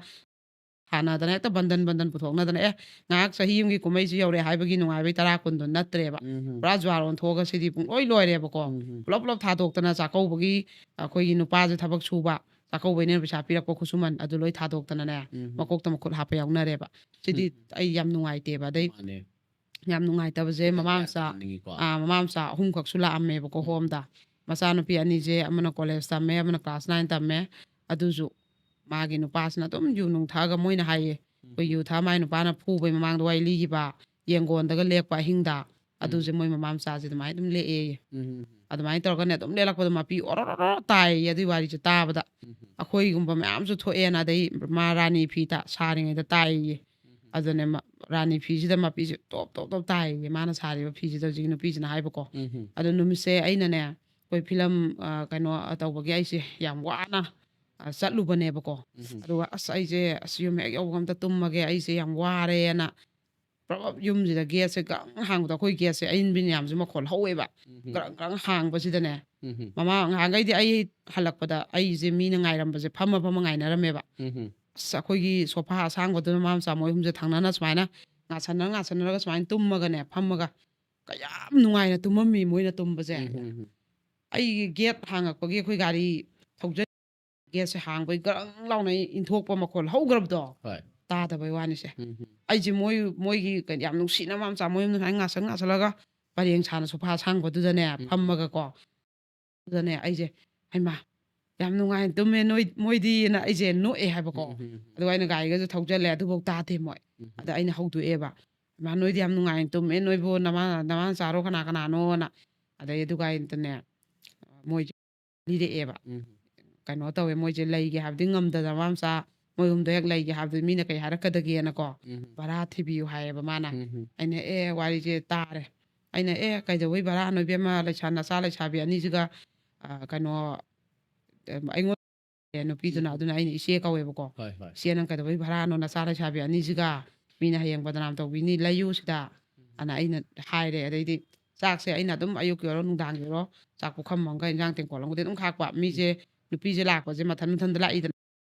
ꯊꯥꯅꯗꯅ ꯍꯦꯛꯇ ꯕꯟꯗꯟ ꯕꯟꯗꯟ ꯄꯨꯊꯣꯛꯅꯗꯅ, "ꯑꯦ, ꯉꯥꯏꯍꯥꯛ ꯆꯍꯤ ꯑꯃꯒꯤ ꯀꯨꯝꯍꯩꯁꯤ ꯌꯧꯔꯦ" ꯍꯥꯏꯕꯒꯤ ꯅꯨꯡꯉꯥꯏꯕꯩ ꯇꯔꯥ ꯀꯨꯟꯗꯣ ꯅꯠꯇ꯭ꯔꯦꯕ꯫ ꯎꯝ, ꯍꯝ꯫ ꯄꯨꯔꯥ ꯖ꯭ꯋꯥꯔ ꯑꯣꯟꯊꯣꯛꯑꯒ ꯁꯤꯗꯤ ꯄꯨꯡꯂꯣꯏ ꯂꯣꯏꯔꯦꯕꯀꯣ꯫ ꯎꯝ, ꯍꯝ꯫ ꯄꯨꯂꯞ ꯄꯨꯂꯞ ꯊꯥꯗꯣꯛꯇꯅ, ꯆꯥꯛꯀꯧꯕꯒꯤ ꯑꯩꯈꯣꯏꯒꯤ ꯅꯨꯄꯥꯁꯦ ꯊꯕꯛ ꯁꯨꯕ, ꯆꯥꯛꯀꯧꯕꯩꯅꯦꯅ ꯄꯩꯁꯥ ꯄꯤꯔꯛꯄ ꯈꯨꯠꯁꯨꯃꯟ ꯑꯗꯨ ꯂꯣꯏ ꯊꯥꯗꯣꯛꯇꯅꯅꯦ, ꯎꯝ, ꯍꯝ꯫ ꯃꯀꯣꯛꯇ ꯃꯈꯨꯠ ꯍꯥꯞꯄ ꯌꯥꯎꯅꯔꯦꯕ꯫ ꯁꯤꯗꯤ ꯎꯝ꯫ ꯑꯩ ꯌꯥꯝ ꯅꯨꯡꯉꯥꯏꯇꯦꯕ꯫ ꯑꯗꯩ ꯃꯥꯅꯦ꯫ ꯌꯥꯝ ꯅꯨꯡꯉꯥꯏꯇꯕꯁꯦ, ꯈꯤꯇꯪ ꯃꯃꯥ ꯒ꯭ꯌꯥꯟ ꯃꯆꯥ, ꯇꯥꯍꯟꯅꯤꯡꯉꯤꯀꯣ꯫ ꯑꯥ, ꯃꯃꯥ ꯃꯆꯥ ꯑꯍꯨꯝꯈꯛꯁꯨ ꯂꯥꯛꯑꯝꯃꯦꯕꯀꯣ ꯎꯝ꯫ ꯍꯣꯝꯗ꯫ ꯃꯆꯥꯅꯨꯄꯤ ꯑꯅꯤꯁꯦ ꯑꯃꯅ ꯀꯣꯂꯦꯖ ꯇꯝꯃꯦ, ꯑꯃꯅ ꯀ꯭ꯂꯥꯁ ꯅꯥꯏꯟ ꯇꯝꯃꯦ꯫ ꯑꯗꯨꯁꯨ ꯃꯥꯒꯤ ꯅꯨꯄꯥꯁꯤꯅ ꯑꯗꯨꯝ ꯌꯨ ꯅꯨꯡ ꯊꯛꯑꯒ, ꯃꯣꯏꯅ ꯍꯥꯏꯌꯦ, "ꯑꯩꯈꯣꯏ ꯎꯝ꯫ ꯌꯨ ꯊꯛꯑ ꯃꯥꯏ ꯅꯨꯄꯥꯅ ꯐꯨꯕꯩ ꯃꯃꯥꯡꯗ ꯋꯥꯔꯤ ꯂꯤꯈꯤꯕ, ꯌꯦꯡꯒꯣꯟꯗꯒ ꯂꯦꯛꯄ ꯑꯍꯤꯡꯗ", ꯑꯗꯨꯁꯦ ꯎꯝ꯫ ꯃꯣꯏ ꯃꯃꯥ ꯃꯆꯥꯁꯦ ꯑꯗꯨꯃꯥꯏꯅ ꯑꯗꯨꯝ ꯂꯦꯛꯑꯦꯌꯦ꯫ ꯎꯝ꯫ ꯑꯗꯨꯃꯥꯏꯅ ꯇꯧꯔꯒꯅꯦ ꯑꯗꯨꯝ ꯂꯦꯜꯂꯛꯄꯗꯣ ꯃꯄꯤ ꯑꯣꯔꯣ ꯔꯣ ꯔꯣ ꯇꯥꯏꯌꯦ ꯑꯗꯨꯏ ꯋꯥꯔꯤꯁꯦ ꯇꯥꯕꯗ꯫ ꯎꯝ꯫ ꯑꯩꯈꯣꯏꯒꯨꯝꯕ ꯃꯌꯥꯝꯁꯨ ꯊꯣꯛꯑꯦꯅ, ꯑꯗꯩ ꯃꯥ ꯔꯥꯅꯤ ꯐꯤ ꯇ-, ꯁꯥꯔꯤꯉꯩꯗ ꯇꯥꯏꯌꯦ꯫ ꯎꯝ꯫ ꯑꯗꯨꯅꯦ ꯃ-, ꯔꯥꯅꯤ ꯐꯤꯁꯤꯗ ꯃꯄꯤꯁꯦ ꯇꯣꯞ ꯇꯣꯞ ꯇꯣꯞ ꯇꯥꯏꯌꯦ ꯃꯥꯅ ꯁꯥꯔꯤꯕ ꯐꯤꯁꯤꯗ, ꯍꯧꯖꯤꯛꯀꯤ ꯅꯨꯄꯤꯁꯤꯅ ꯍꯥꯏꯕꯀꯣ꯫ ꯎꯝ꯫ ꯑꯗꯣ ꯅꯨꯃꯤꯠꯁꯦ ꯑꯩꯅꯅꯦ, ꯑꯩꯈꯣꯏ ꯐꯤꯂꯝ, ꯑ, ꯀꯩꯅꯣ, ꯑ, ꯇꯧꯕꯒꯤ ꯑꯩꯁꯦ ꯌꯥꯝ ꯋꯥꯅ, ꯑ, ꯆꯠꯂꯨꯕꯅꯦꯕꯀꯣ꯫ ꯎꯝ꯫ ꯑꯗꯨꯒ "ꯑꯁ, ꯑꯩꯁꯦ, ꯑꯁ, ꯌꯨꯝ ꯍꯦꯛ ꯌꯧꯕꯒ ꯑꯝꯇ ꯇꯨꯝꯃꯒꯦ, ꯑꯩꯁꯦ ꯌꯥꯝ ꯋꯥꯔꯦꯅ", ꯄ꯭ꯔꯞ ꯄ꯭ꯔꯞ ꯌꯨꯝꯁꯤꯗ ꯒꯦꯠꯁꯦ ꯒꯪ ꯍꯥꯡꯕꯗꯣ, ꯑꯩꯈꯣꯏ ꯒꯦꯠꯁꯦ ꯑꯏꯟꯕꯤꯅ ꯌꯥꯝꯁꯨ ꯃꯈꯣꯜ ꯍꯧꯋꯦꯕ꯫ ꯎꯝ꯫ ꯒ꯭ꯔꯪ ꯒ꯭ꯔꯪ ꯍꯥꯡꯕꯁꯤꯗꯅꯦ, ꯎꯝ꯫ ꯃꯃꯥ, ꯉꯍꯥꯟꯈꯩꯗꯤ ꯑꯩ ꯍꯜꯂꯛꯄꯗ ꯑꯩꯁꯦ ꯃꯤꯅ ꯉꯥꯏꯔꯝꯕꯁꯦ, ꯐꯝꯃ ꯐꯝꯃ ꯉꯥꯏꯅꯔꯝꯃꯦꯕ꯫ ꯎꯝ꯫ ꯑꯁ, ꯑꯩꯈꯣꯏꯒꯤ ꯁꯣꯐꯥ ꯑꯁꯥꯡꯕꯗꯨꯗ ꯃꯃꯥ ꯃꯆꯥ ꯃꯣꯏ ꯑꯍꯨꯝꯁꯦ ꯊꯪꯅꯅ ꯁꯨꯃꯥꯏꯅ ꯉꯥꯁꯟꯅꯔ ꯉꯥꯁꯟꯅꯔꯒ ꯁꯨꯃꯥꯏꯅ ꯇꯨꯝꯃꯒꯅꯦ, ꯐꯝꯃꯒ ꯀꯌꯥꯝ ꯅꯨꯡꯉꯥꯏꯅ ꯇꯨꯝꯃꯝꯃꯤ ꯃꯣꯏꯅ ꯇꯨꯝꯕꯁꯦ꯫ ꯎꯝ꯫ ꯑꯩꯒꯤ ꯒꯦꯠ ꯍꯥꯡꯉꯛꯄꯒꯤ ꯑꯩꯈꯣꯏ ꯒꯥꯔꯤ ꯊꯧꯖꯤꯟ ꯒꯦꯠꯁꯦ ꯍꯥꯡꯕꯩ ꯒ꯭ꯔꯪ ꯂꯥꯎꯅ ꯏꯟꯊꯣꯛꯄ ꯃꯈꯣꯜ ꯍꯧꯈ꯭ꯔꯕꯗꯣ꯫ ꯍꯣꯏ꯫ ꯇꯥꯗꯕꯩ ꯋꯥꯅꯤꯁꯦ꯫ ꯎꯝ, ꯎꯝ꯫ ꯑꯩꯁꯦ ꯃꯣꯏ ꯃꯣꯏꯒꯤ ꯀꯩꯅꯣ ꯌꯥꯝ ꯅꯨꯡꯁꯤꯅ ꯃꯥ ꯃꯆꯥ ꯃꯣꯏ ꯌꯨꯝꯗ ꯁꯨꯃꯥꯏꯅ ꯉꯥꯁꯪ ꯉꯥꯁꯜꯂꯒ ꯄꯔꯦꯡ ꯁꯥꯅ ꯁꯣꯐꯥ ꯑꯁꯥꯡꯕꯗꯨꯗꯅꯦ ꯎꯝ꯫ ꯐꯝꯃꯒꯀꯣ꯫ ꯑꯗꯨꯗꯅꯦ ꯑꯩꯁꯦ, "ꯍꯩꯃꯥ, ꯌꯥꯝ ꯅꯨꯡꯉꯥꯏꯅ ꯇꯨꯝꯃꯦ ꯅꯣꯏ ꯃꯣꯏꯗꯤꯅ" ꯑꯩꯁꯦ ꯅꯣꯛꯑꯦ ꯍꯥꯏꯕꯀꯣ꯫ ꯎꯝ, ꯎꯝ, ꯎꯝ꯫ ꯑꯗꯨꯒ ꯑꯩꯅ ꯒꯥꯔꯤꯒꯁꯨ ꯊꯧꯖꯜꯂꯦ, ꯑꯗꯨꯐꯥꯎ ꯇꯥꯗꯦ ꯃꯣꯏ꯫ ꯎꯝ, ꯎꯝ꯫ ꯑꯗ ꯑꯩꯅ ꯍꯧꯗꯣꯛꯑꯦꯕ, "ꯏꯃꯥ, ꯅꯣꯏꯗꯤ ꯌꯥꯝ ꯅꯨꯡꯉꯥꯏꯅ ꯇꯨꯝꯃꯦ, ꯅꯣꯏꯕꯨ ꯅꯃꯥ ꯅꯃꯥ ꯅꯆꯥꯔꯣ ꯀꯅꯥ ꯀꯅꯥꯅꯣꯅ?" ꯑꯗꯩ ꯑꯗꯨꯒꯥꯏꯗꯅꯦ ꯃꯣꯏꯁꯦ ꯂꯤꯔꯛꯑꯦꯕ꯫ ꯎꯝ꯫ ꯀꯩꯅꯣ ꯇꯧꯋꯦ, ꯃꯣꯏꯁꯦ ꯂꯩꯒꯦ ꯍꯥꯏꯕꯗꯤ ꯉꯝꯗꯅ ꯃꯃꯥ ꯃꯆꯥ ꯃꯣꯏ ꯑꯍꯨꯝꯗꯣ ꯍꯦꯛ ꯂꯩꯒꯦ ꯍꯥꯏꯕꯗꯤ ꯃꯤꯅ ꯀꯩ ꯍꯥꯏꯔꯛꯀꯗꯒꯦꯅꯀꯣ, ꯎꯝ꯫ "ꯚꯔꯥ ꯊꯤꯕꯤꯌꯨ" ꯍꯥꯏꯌꯦꯕ ꯃꯥꯅ꯫ ꯎꯝ, ꯎꯝ꯫ ꯑꯩꯅ, "ꯑꯦ, ꯋꯥꯔꯤꯁꯦ ꯇꯥꯔꯦ"꯫ ꯑꯩꯅ, "ꯑꯦ, ꯀꯩꯗꯧꯕꯩ ꯚꯔꯥꯅꯣ ꯏꯕꯦꯝꯃ, ꯂꯩꯁꯥ-, ꯅꯆꯥ ꯂꯩꯁꯥꯕꯤ ꯑꯅꯤꯁꯤꯒ, ꯑ, ꯀꯩꯅꯣ, ꯑ, ꯑꯩꯉꯣꯟꯗ", ꯅꯨꯄꯤꯗꯨꯅ, ꯎꯝ꯫ ꯑꯗꯨꯅ ꯑꯩꯅ ꯏꯆꯦ ꯀꯧꯋꯦꯕꯀꯣ꯫ ꯍꯣꯏ, ꯍꯣꯏ꯫ "ꯏꯆꯦ, ꯅꯪ ꯀꯩꯗꯧꯕꯩ ꯚꯔꯥꯅꯣ? ꯅꯆꯥ ꯂꯩꯁꯥꯕꯤ ꯑꯅꯤꯁꯤꯒ ꯃꯤꯅ ꯍꯌꯦꯡ ꯕꯗꯅꯥꯝ ꯇꯧꯕꯤꯅꯤ, ꯂꯩꯌꯨ ꯁꯤꯗ", ꯎꯝ꯫ ꯑꯅ ꯑꯩꯅ ꯍꯥꯏꯔꯦ꯫ ꯑꯗꯩꯗꯤ ꯆꯥꯛꯁꯦ ꯑꯩꯅ ꯑꯗꯨꯝ ꯑꯌꯨꯛꯀꯤ ꯑꯣꯏꯔꯣ ꯅꯨꯡꯗꯥꯡꯒꯤ ꯑꯣꯏꯔꯣ ꯆꯥꯛ ꯄꯨꯈꯝ ꯑꯃꯒ ꯏꯟꯖꯥꯡ ꯇꯦꯡꯀꯣꯠ ꯑꯃꯒꯗꯤ ꯑꯗꯨꯝ ꯈꯥꯛꯄ꯫ ꯃꯤꯁꯦ, ꯎꯝ꯫ ꯅꯨꯄꯤꯁꯦ ꯂꯥꯛꯄꯁꯦ ꯃꯊꯟ ꯃꯊꯟꯇ ꯂꯥꯛꯏꯗꯅ꯫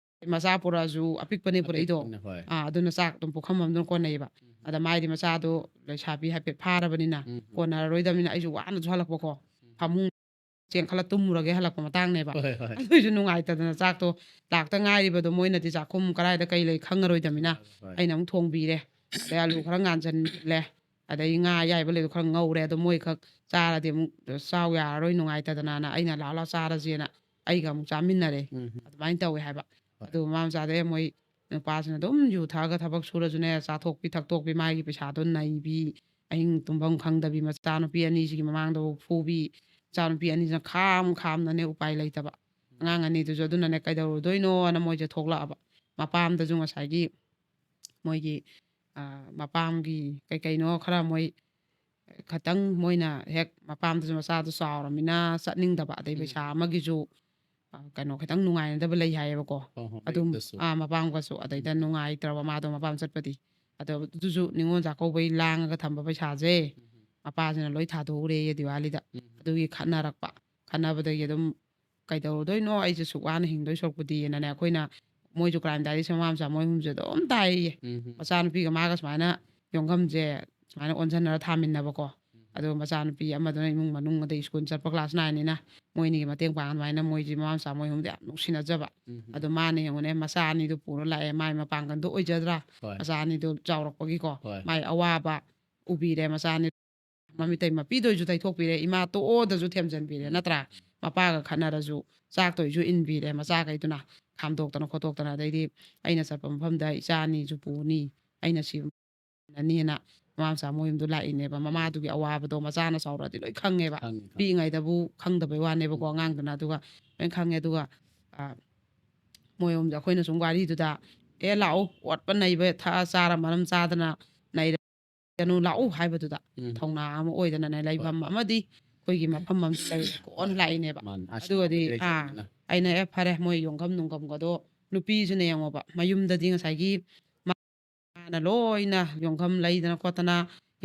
ꯃꯆꯥ ꯄꯨꯔꯛꯑꯁꯨ ꯑꯄꯤꯛꯄꯅꯦ ꯄꯨꯔꯛꯏꯗꯣ꯫ ꯑꯄꯤꯛꯄꯅ, ꯍꯣꯏ꯫ ꯑꯥ, ꯑꯗꯨꯅ ꯆꯥꯛ ꯑꯗꯨꯝ ꯄꯨꯈꯝ ꯑꯃꯗꯨꯅ ꯀꯣꯟꯅꯩꯌꯦꯕ꯫ ꯎꯝ꯫ ꯑꯗ ꯃꯥꯏꯗꯤ ꯃꯆꯥꯗꯣ ꯂꯩꯁꯥꯕꯤ ꯍꯥꯏꯐꯦꯠ ꯐꯥꯔꯕꯅꯤꯅ ꯎꯝ꯫ ꯀꯣꯟꯅꯔꯔꯣꯏꯗꯕꯅꯤꯅ ꯑꯩꯁꯨ ꯋꯥꯅꯁꯨ ꯍꯜꯂꯛꯄꯀꯣ꯫ ꯎꯝ꯫ ꯐꯃꯨꯡ ꯆꯦꯟꯈꯠꯂ ꯇꯨꯝꯃꯨꯔꯒꯦ ꯍꯜꯂꯛꯄ ꯃꯇꯥꯡꯅꯦꯕ꯫ ꯍꯣꯏ, ꯍꯣꯏ꯫ ꯑꯗꯨꯏꯁꯨ ꯅꯨꯡꯉꯥꯏꯇꯗꯅ ꯆꯥꯛꯇꯣ ꯂꯥꯛꯇ ꯉꯥꯏꯔꯤꯕꯗꯣ ꯃꯣꯏꯅꯗꯤ ꯆꯥꯛꯈꯨꯝ ꯀꯔꯥꯏꯗ ꯀꯩ ꯂꯩ ꯈꯪꯉꯔꯣꯏꯗꯕꯅꯤꯅ ꯍꯣꯏ꯫ ꯑꯩꯅ ꯑꯃꯨꯛ ꯊꯣꯡꯕꯤꯔꯦ꯫ ꯑꯗꯩ ꯑꯂꯨ ꯈꯔ ꯉꯥꯟꯁꯤꯜꯂꯦ꯫ ꯑꯗꯩ ꯉꯥ ꯑꯌꯥꯏꯕ ꯂꯩꯕꯗꯣ ꯈꯔ ꯉꯧꯔꯦ꯫ ꯑꯗꯣ ꯃꯣꯏ ꯈꯛ ꯆꯥꯔꯗꯤ ꯑꯃꯨꯛ ꯆꯥꯎ ꯌꯥꯔꯔꯣꯏ ꯅꯨꯡꯉꯥꯏꯇꯗꯅꯅ ꯑꯩꯅ "ꯂꯥꯛꯑꯣ, ꯂꯥꯛꯑꯣ ꯆꯥꯔꯁꯦꯅ" ꯑꯩꯒ ꯑꯃꯨꯛ ꯆꯥꯃꯤꯟꯅꯔꯦ꯫ ꯎꯝ꯫ ꯑꯗꯨꯃꯥꯏꯅ ꯇꯧꯋꯦ ꯍꯥꯏꯕ꯫ ꯍꯣꯏ꯫ ꯑꯗꯨ ꯃꯃꯥ ꯃꯆꯥꯗꯩ ꯃꯣꯏ ꯅꯨꯄꯥꯁꯤꯅ ꯑꯗꯨꯝ ꯌꯨ ꯊꯛꯑꯒ ꯊꯕꯛ ꯁꯨꯔꯁꯨꯅꯦ, ꯆꯥꯊꯣꯛꯄꯤ ꯊꯛꯇꯣꯛꯄꯤ, ꯃꯥꯒꯤ ꯄꯩꯁꯥꯗꯣ ꯅꯩꯕꯤ, ꯑꯍꯤꯡ ꯇꯨꯝꯐꯝ ꯈꯪꯗꯕꯤ, ꯃꯆꯥꯅꯨꯄꯤ ꯑꯅꯤꯁꯤꯒꯤ ꯃꯃꯥꯡꯗꯐꯥꯎ ꯐꯨꯕꯤ, ꯃꯆꯥꯅꯨꯄꯤ ꯑꯅꯤꯁꯤꯅ ꯈꯥꯝ ꯈꯥꯝꯅꯅꯦ ꯎꯄꯥꯏ ꯂꯩꯇꯕ꯫ ꯑꯉꯥꯡ ꯑꯅꯤꯗꯨꯁꯨ ꯑꯗꯨꯅꯅꯦ ꯀꯩꯗꯧꯔꯨꯗꯣꯏꯅꯣꯅ ꯃꯣꯏꯁꯦ ꯊꯣꯛꯂꯛꯑꯕ꯫ ꯃꯄꯥꯝꯗꯁꯨ ꯉꯁꯥꯏꯒꯤ ꯃꯣꯏꯒꯤ, ꯑ, ꯃꯄꯥꯝꯒꯤ ꯀꯩ ꯀꯩꯅꯣ ꯈꯔ ꯃꯣꯏ ꯈꯇꯪ ꯃꯣꯏꯅ ꯍꯦꯛ ꯃꯄꯥꯝꯗꯁꯨ ꯃꯆꯥꯗꯣ ꯆꯥꯎꯔꯃꯤꯅ ꯆꯠꯅꯤꯡꯗꯕ, ꯑꯗꯩ ꯎꯝ꯫ ꯄꯩꯁꯥ ꯑꯃꯒꯤꯁꯨ, ꯑ, ꯀꯩꯅꯣ ꯈꯤꯇꯪ ꯅꯨꯡꯉꯥꯏꯅꯗꯕ ꯂꯩ ꯍꯥꯏꯌꯦꯕꯀꯣ꯫ ꯍꯣꯏ, ꯍꯣꯏ, ꯑꯗꯨꯝ, ꯃꯌꯨꯝꯗꯁꯨ꯫ ꯑꯥ, ꯃꯄꯥꯝꯒꯁꯨ ꯑꯗꯩꯗ ꯎꯝ꯫ ꯅꯨꯡꯉꯥꯏꯇ꯭ꯔꯕ ꯃꯥꯗꯣ ꯃꯄꯥꯝ ꯆꯠꯄꯗꯤ꯫ ꯑꯗꯣ ꯑꯗꯨꯁꯨ ꯅꯤꯉꯣꯜ ꯆꯥꯛꯀꯧꯕꯩ ꯂꯥꯡꯉꯒ ꯊꯝꯕ ꯄꯩꯁꯥꯁꯦ ꯎꯝ꯫ ꯃꯄꯥꯁꯤꯅ ꯂꯣꯏ ꯊꯥꯗꯣꯛꯎꯔꯦꯌꯦ ꯗꯤꯋꯥꯂꯤꯗ꯫ ꯎꯝ꯫ ꯑꯗꯨꯒꯤ ꯈꯠꯅꯔꯛꯄ꯫ ꯈꯠꯅꯕꯗꯒꯤ ꯑꯗꯨꯝ "ꯀꯩꯗꯧꯔꯨꯗꯣꯏꯅꯣ, ꯑꯩꯁꯦ ꯁꯨꯛ ꯋꯥꯅ ꯍꯤꯡꯗꯣꯏ ꯁꯔꯨꯛꯄꯨꯗꯤꯅꯅꯦ", ꯑꯩꯈꯣꯏꯅ, ꯃꯣꯏꯁꯨ ꯀ꯭ꯔꯥꯏꯝ ꯗꯥꯏꯔꯤꯁꯦ ꯃꯃꯥ ꯃꯆꯥ ꯃꯣꯏ ꯑꯍꯨꯝꯁꯦ ꯑꯗꯨꯝ ꯇꯥꯏꯌꯦ꯫ ꯎꯝ꯫ ꯃꯆꯥꯅꯨꯄꯤꯒ ꯃꯥꯒ ꯁꯨꯃꯥꯏꯅ ꯌꯣꯡꯐꯝꯁꯦ ꯁꯨꯃꯥꯏꯅ ꯑꯣꯟꯁꯤꯟꯅꯔ ꯊꯥꯃꯤꯟꯅꯕꯀꯣ꯫ ꯎꯝ꯫ ꯑꯗꯣ ꯃꯆꯥꯅꯨꯄꯤ ꯑꯃꯗꯨꯅ ꯏꯃꯨꯡ ꯃꯅꯨꯡ ꯑꯗꯩ ꯁ꯭ꯀꯨꯜ ꯆꯠꯄ ꯀ꯭ꯂꯥꯁ ꯅꯥꯏꯟꯅꯤꯅ ꯃꯣꯏꯅꯤꯒꯤ ꯃꯇꯦꯡ ꯄꯥꯡ ꯑꯗꯨꯃꯥꯏꯅ ꯃꯣꯏꯁꯤ ꯃꯃꯥ ꯃꯆꯥ ꯃꯣꯏ ꯑꯍꯨꯝꯗꯤ ꯌꯥꯝ ꯅꯨꯡꯁꯤꯅꯖꯕ꯫ ꯎꯝ. ꯑꯗꯣ ꯃꯥꯅ ꯌꯦꯡꯉꯨꯅꯦ, ꯃꯆꯥ ꯑꯅꯤꯗꯨ ꯄꯨꯔ ꯂꯥꯛꯑꯦ, ꯃꯥꯏ ꯃꯄꯥꯡꯒꯜꯗꯣ ꯑꯣꯏꯖꯗ꯭ꯔꯥ? ꯍꯣꯏ. ꯃꯆꯥ ꯑꯅꯤꯗꯨ ꯆꯥꯎꯔꯛꯄꯒꯤꯀꯣ ꯍꯣꯏ. ꯃꯥꯏ ꯑꯋꯥꯕ ꯎꯕꯤꯔꯦ, ꯃꯆꯥ ꯑꯅꯤ ꯃꯃꯤꯇꯩ ꯃꯄꯤꯗ ꯑꯣꯏꯁꯨ ꯇꯩꯊꯣꯛꯄꯤꯔꯦ, ꯏꯃꯥ ꯇꯣꯛꯑꯣꯗꯁꯨ ꯊꯦꯝꯖꯤꯟꯕꯤꯔꯦ, ꯎꯝ. ꯅꯠꯇ꯭ꯔꯥ? ꯃꯄꯥꯒ ꯈꯠꯅꯔꯁꯨ, ꯆꯥꯛꯇ ꯑꯣꯏꯁꯨ ꯏꯟꯕꯤꯔꯦ, ꯃꯆꯥꯈꯩꯗꯨꯅ ꯈꯥꯝꯗꯣꯛꯇꯅ ꯈꯣꯠꯇꯣꯛꯇꯅ꯫ ꯑꯗꯩꯗꯤ ꯑꯩꯅ ꯆꯠꯄ ꯃꯐꯝꯗ ꯏꯆꯥ ꯑꯅꯤꯁꯨ ꯄꯨꯅꯤ, ꯑꯩꯅ ꯁꯤꯕꯅꯤꯅ ꯃꯃꯥ ꯃꯆꯥ ꯃꯣꯏ ꯌꯨꯝꯗ ꯂꯥꯛꯏꯅꯦꯕ꯫ ꯃꯃꯥꯗꯨꯒꯤ ꯑꯋꯥꯕꯗꯣ ꯃꯆꯥꯅ ꯆꯥꯎꯔꯛꯑꯗꯤ ꯂꯣꯏ ꯈꯪꯉꯦꯕ꯫ ꯈꯪꯉꯦ, ꯈꯪꯉꯦ. ꯄꯤꯛꯏꯉꯩꯗꯕꯨ ꯈꯪꯗꯕꯩ ꯋꯥꯅꯦꯕꯀꯣ, ꯑꯉꯥꯡꯗꯨꯅ꯫ ꯑꯗꯨꯒ ꯂꯣꯏ ꯈꯪꯉꯦ꯫ ꯑꯗꯨꯒ ꯑ, ꯃꯣꯏ ꯑꯍꯨꯝꯁꯦ ꯑꯩꯈꯣꯏꯅ ꯁꯨꯝ ꯋꯥꯔꯤꯗꯨꯗ, "ꯑꯦ, ꯂꯥꯛꯑꯣ, ꯑꯣꯠꯄ ꯅꯩꯕ ꯊꯛꯑ ꯆꯥꯔ ꯃꯔꯝ ꯆꯥꯗꯅ ꯅꯩꯔꯅꯨ, ꯂꯥꯛꯎ" ꯍꯥꯏꯕꯗꯨꯗ ꯎꯝ. ꯊꯧꯅꯥ ꯑꯃ ꯑꯣꯏꯗꯅꯅꯦ, ꯂꯩꯐꯝ ꯍꯣꯏ. ꯑꯃꯗꯤ ꯑꯩꯈꯣꯏꯒꯤ ꯃꯐꯝ ꯑꯃ ꯂꯩ ꯀꯣꯟꯅ ꯂꯥꯛꯏꯅꯦꯕ꯫ ꯃꯥꯅꯦ. ꯑꯗꯨꯒꯗꯤ ꯑꯁ, ꯑꯥ, ꯂꯩꯖꯕꯅꯤꯅ. ꯑꯩꯅ, "ꯑꯦ, ꯐꯔꯦ, ꯃꯣꯏ ꯌꯣꯡꯐꯝ ꯅꯨꯡꯐꯝꯒꯗꯣ", ꯅꯨꯄꯤꯁꯤꯅ ꯌꯦꯡꯉꯣꯕ, ꯃꯌꯨꯝꯗꯗꯤ ꯉꯁꯥꯏꯒꯤ ꯃꯥꯅ ꯂꯣꯏꯅ ꯌꯣꯡꯐꯝ ꯂꯩꯗꯅ ꯈꯣꯠꯇꯅ,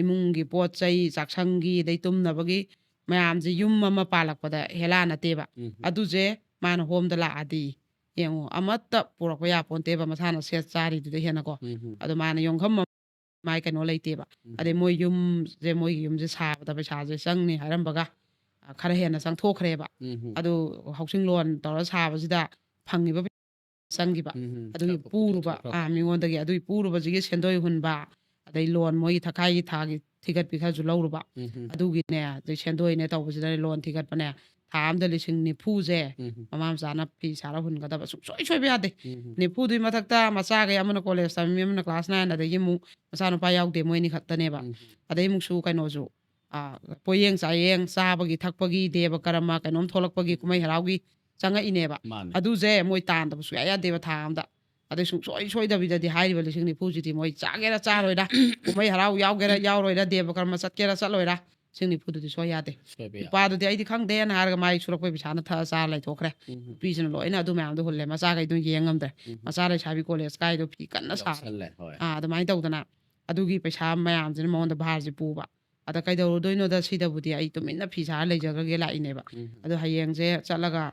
ꯏꯃꯨꯡꯒꯤ ꯄꯣꯠ ꯆꯩ, ꯆꯥꯛꯁꯪꯒꯤ, ꯑꯗꯩ ꯇꯨꯝꯅꯕꯒꯤ ꯃꯌꯥꯝꯁꯦ ꯌꯨꯝ ꯑꯃ ꯄꯥꯜꯂꯛꯄꯗ ꯍꯦꯂꯥ ꯅꯠꯇꯦꯕ꯫ ꯎꯝ. ꯑꯗꯨꯁꯦ ꯃꯥꯅ ꯍꯣꯝꯗ ꯂꯥꯛꯑꯗꯤ ꯌꯦꯡꯉꯣ, ꯑꯃꯠꯇ ꯄꯨꯔꯛꯄ ꯌꯥꯄꯣꯟꯇꯦꯕ, ꯃꯁꯥꯅ ꯁꯦꯠ ꯆꯥꯔꯤꯗꯨꯗ ꯍꯦꯟꯅꯀꯣ꯫ ꯎꯝ. ꯑꯗꯣ ꯃꯥꯅ ꯌꯣꯡꯐꯝ ꯑꯃ ꯃꯥꯏ ꯀꯩꯅꯣ ꯂꯩꯇꯦꯕ꯫ ꯎꯝ. ꯑꯗꯩ ꯃꯣꯏ ꯌꯨꯝꯁꯦ, ꯃꯣꯏꯒꯤ ꯌꯨꯝꯁꯦ ꯁꯥꯕꯗ ꯄꯩꯁꯥꯁꯦ ꯆꯪꯅꯤ ꯍꯥꯏꯔꯝꯕꯒ, ꯑ, ꯈꯔ ꯍꯦꯟꯅ ꯆꯪꯊꯣꯛꯈ꯭ꯔꯦꯕ꯫ ꯎꯝ. ꯑꯗꯨ housing loan ꯇꯧꯔ ꯁꯥꯕꯁꯤꯗ ꯐꯪꯉꯤꯕ ꯄꯩꯁꯥ ꯆꯪꯈꯤꯕ꯫ ꯎꯝ. ꯑꯗꯨꯒꯤ ꯆꯠꯄ ꯄꯨꯔꯨꯕ, ꯆꯠꯊꯣꯛꯈ꯭ꯔꯕ. ꯑ, ꯃꯤꯉꯣꯟꯗꯒꯤ ꯑꯗꯨꯒꯤ ꯄꯨꯔꯨꯕꯁꯤꯒꯤ ꯁꯦꯟꯗꯣꯏ ꯍꯨꯟꯕ, ꯑꯗꯩ loan ꯃꯣꯏꯒꯤ ꯊꯈꯥꯏꯒꯤ ꯊꯥꯒꯤ ꯊꯤꯒꯠꯄꯤ ꯈꯔꯁꯨ ꯂꯧꯔꯨꯕ꯫ ꯎꯝ. ꯑꯗꯨꯒꯤꯅꯦ, ꯑꯗꯩ ꯁꯦꯟꯗꯣꯏꯅꯦ ꯇꯧꯕꯁꯤꯗ loan ꯊꯤꯒꯠꯄꯅꯦ, ꯊꯥ ꯑꯃꯗ ꯂꯤꯁꯤꯡ ꯅꯤꯐꯨꯁꯦ ꯎꯝ. ꯃꯃꯥ ꯃꯆꯥꯅ ꯐꯤ ꯁꯥꯔ ꯍꯨꯟꯒꯗꯕ ꯁꯨꯡꯁꯣꯏ ꯁꯣꯏꯕ ꯌꯥꯗꯦ꯫ ꯎꯝ. ꯅꯤꯐꯨꯗꯨꯒꯤ ꯃꯊꯛꯇ ꯃꯆꯥꯈꯩ ꯑꯃꯅ college ꯇꯝꯃꯤ, ꯑꯃꯅ class nine, ꯑꯗꯒꯤ ꯑꯃꯨꯛ ꯃꯆꯥꯅꯨꯄꯥ ꯌꯥꯎꯗꯦ, ꯃꯣꯏ ꯑꯅꯤ ꯈꯛꯇꯅꯦꯕ꯫ ꯎꯝ. ꯑꯗꯩ ꯑꯃꯨꯛꯁꯨ ꯀꯩꯅꯣꯁꯨ, ꯑ, ꯄꯣꯌꯦꯡ ꯆꯥꯌꯦꯡ, ꯆꯥꯕꯒꯤ ꯊꯛꯄꯒꯤ, ꯗꯦꯕ ꯀꯔꯃ ꯀꯩꯅꯣꯝ ꯊꯣꯛꯂꯛꯄꯒꯤ, ꯀꯨꯝꯍꯩ ꯍꯔꯥꯎꯒꯤ ꯆꯪꯉꯛꯏꯅꯦꯕ꯫ ꯃꯥꯅꯦ. ꯑꯗꯨꯁꯦ ꯃꯣꯏ ꯇꯥꯟꯗꯕ ꯁꯨꯡꯌꯥ ꯌꯥꯗꯦꯕ ꯊꯥ ꯑꯃꯗ꯫ ꯑꯗꯩ ꯁꯨꯡꯁꯣꯏ ꯁꯣꯏꯗꯕꯤꯗꯗꯤ ꯍꯥꯏꯔꯤꯕ ꯂꯤꯁꯤꯡ ꯅꯤꯐꯨꯁꯤꯗꯤ ꯃꯣꯏ ꯆꯥꯒꯦꯔꯥ ꯆꯥꯔꯣꯏꯔꯥ, ꯀꯨꯝꯍꯩ ꯍꯔꯥꯎ ꯌꯥꯎꯒꯦꯔꯥ ꯌꯥꯎꯔꯣꯏꯔꯥ, ꯗꯦꯕ ꯀꯔꯃ ꯆꯠꯀꯦꯔꯥ ꯆꯠꯂꯣꯏꯔꯥ, ꯂꯤꯁꯤꯡ ꯅꯤꯐꯨꯗꯨꯗꯤ ꯁꯣꯏ ꯌꯥꯗꯦ꯫ ꯁꯣꯏꯕ ꯌꯥꯗꯦ. ꯅꯨꯄꯥꯗꯨꯗꯤ ꯑꯩꯗꯤ ꯈꯪꯗꯦꯅ ꯍꯥꯏꯔꯒ ꯃꯥꯏ ꯁꯨꯔꯛꯄꯩ ꯄꯩꯁꯥꯅ ꯊꯛꯑ ꯆꯥꯔ ꯂꯩꯊꯣꯛꯈ꯭ꯔꯦ꯫ ꯎꯝ. ꯅꯨꯄꯤꯁꯤꯅ ꯂꯣꯏꯅ ꯑꯗꯨ ꯃꯌꯥꯝꯗꯣ ꯍꯨꯜꯂꯦ, ꯃꯆꯥꯈꯩꯗꯣ ꯌꯦꯡ ꯉꯝꯗ꯭ꯔꯦ꯫ ꯎꯝ. ꯃꯆꯥ ꯂꯩꯁꯥꯕꯤ college ꯀꯥꯏꯗꯣ ꯐꯤ ꯀꯟꯅ ꯁꯥꯔꯦ꯫ ꯌꯥꯎꯁꯜꯂꯦ, ꯍꯣꯏ. ꯑꯥ, ꯑꯗꯨꯃꯥꯏꯅ ꯇꯧꯗꯅ ꯑꯗꯨꯒꯤ ꯄꯩꯁꯥ ꯃꯌꯥꯝꯁꯤꯅ ꯃꯉꯣꯟꯗ ꯚꯥꯔꯁꯦ ꯄꯨꯕ꯫ ꯑꯗ ꯀꯩꯗꯧꯔꯨꯗꯣꯏꯅꯣꯗ, ꯁꯤꯗꯕꯨꯗꯤ ꯑꯩ ꯇꯨꯃꯤꯟꯅ ꯐꯤ ꯁꯥꯔ ꯂꯩꯖꯈ꯭ꯔꯒꯦ ꯂꯥꯛꯏꯅꯦꯕ꯫ ꯎꯝ. ꯑꯗꯣ ꯍꯌꯦꯡꯁꯦ ꯆꯠꯂꯒ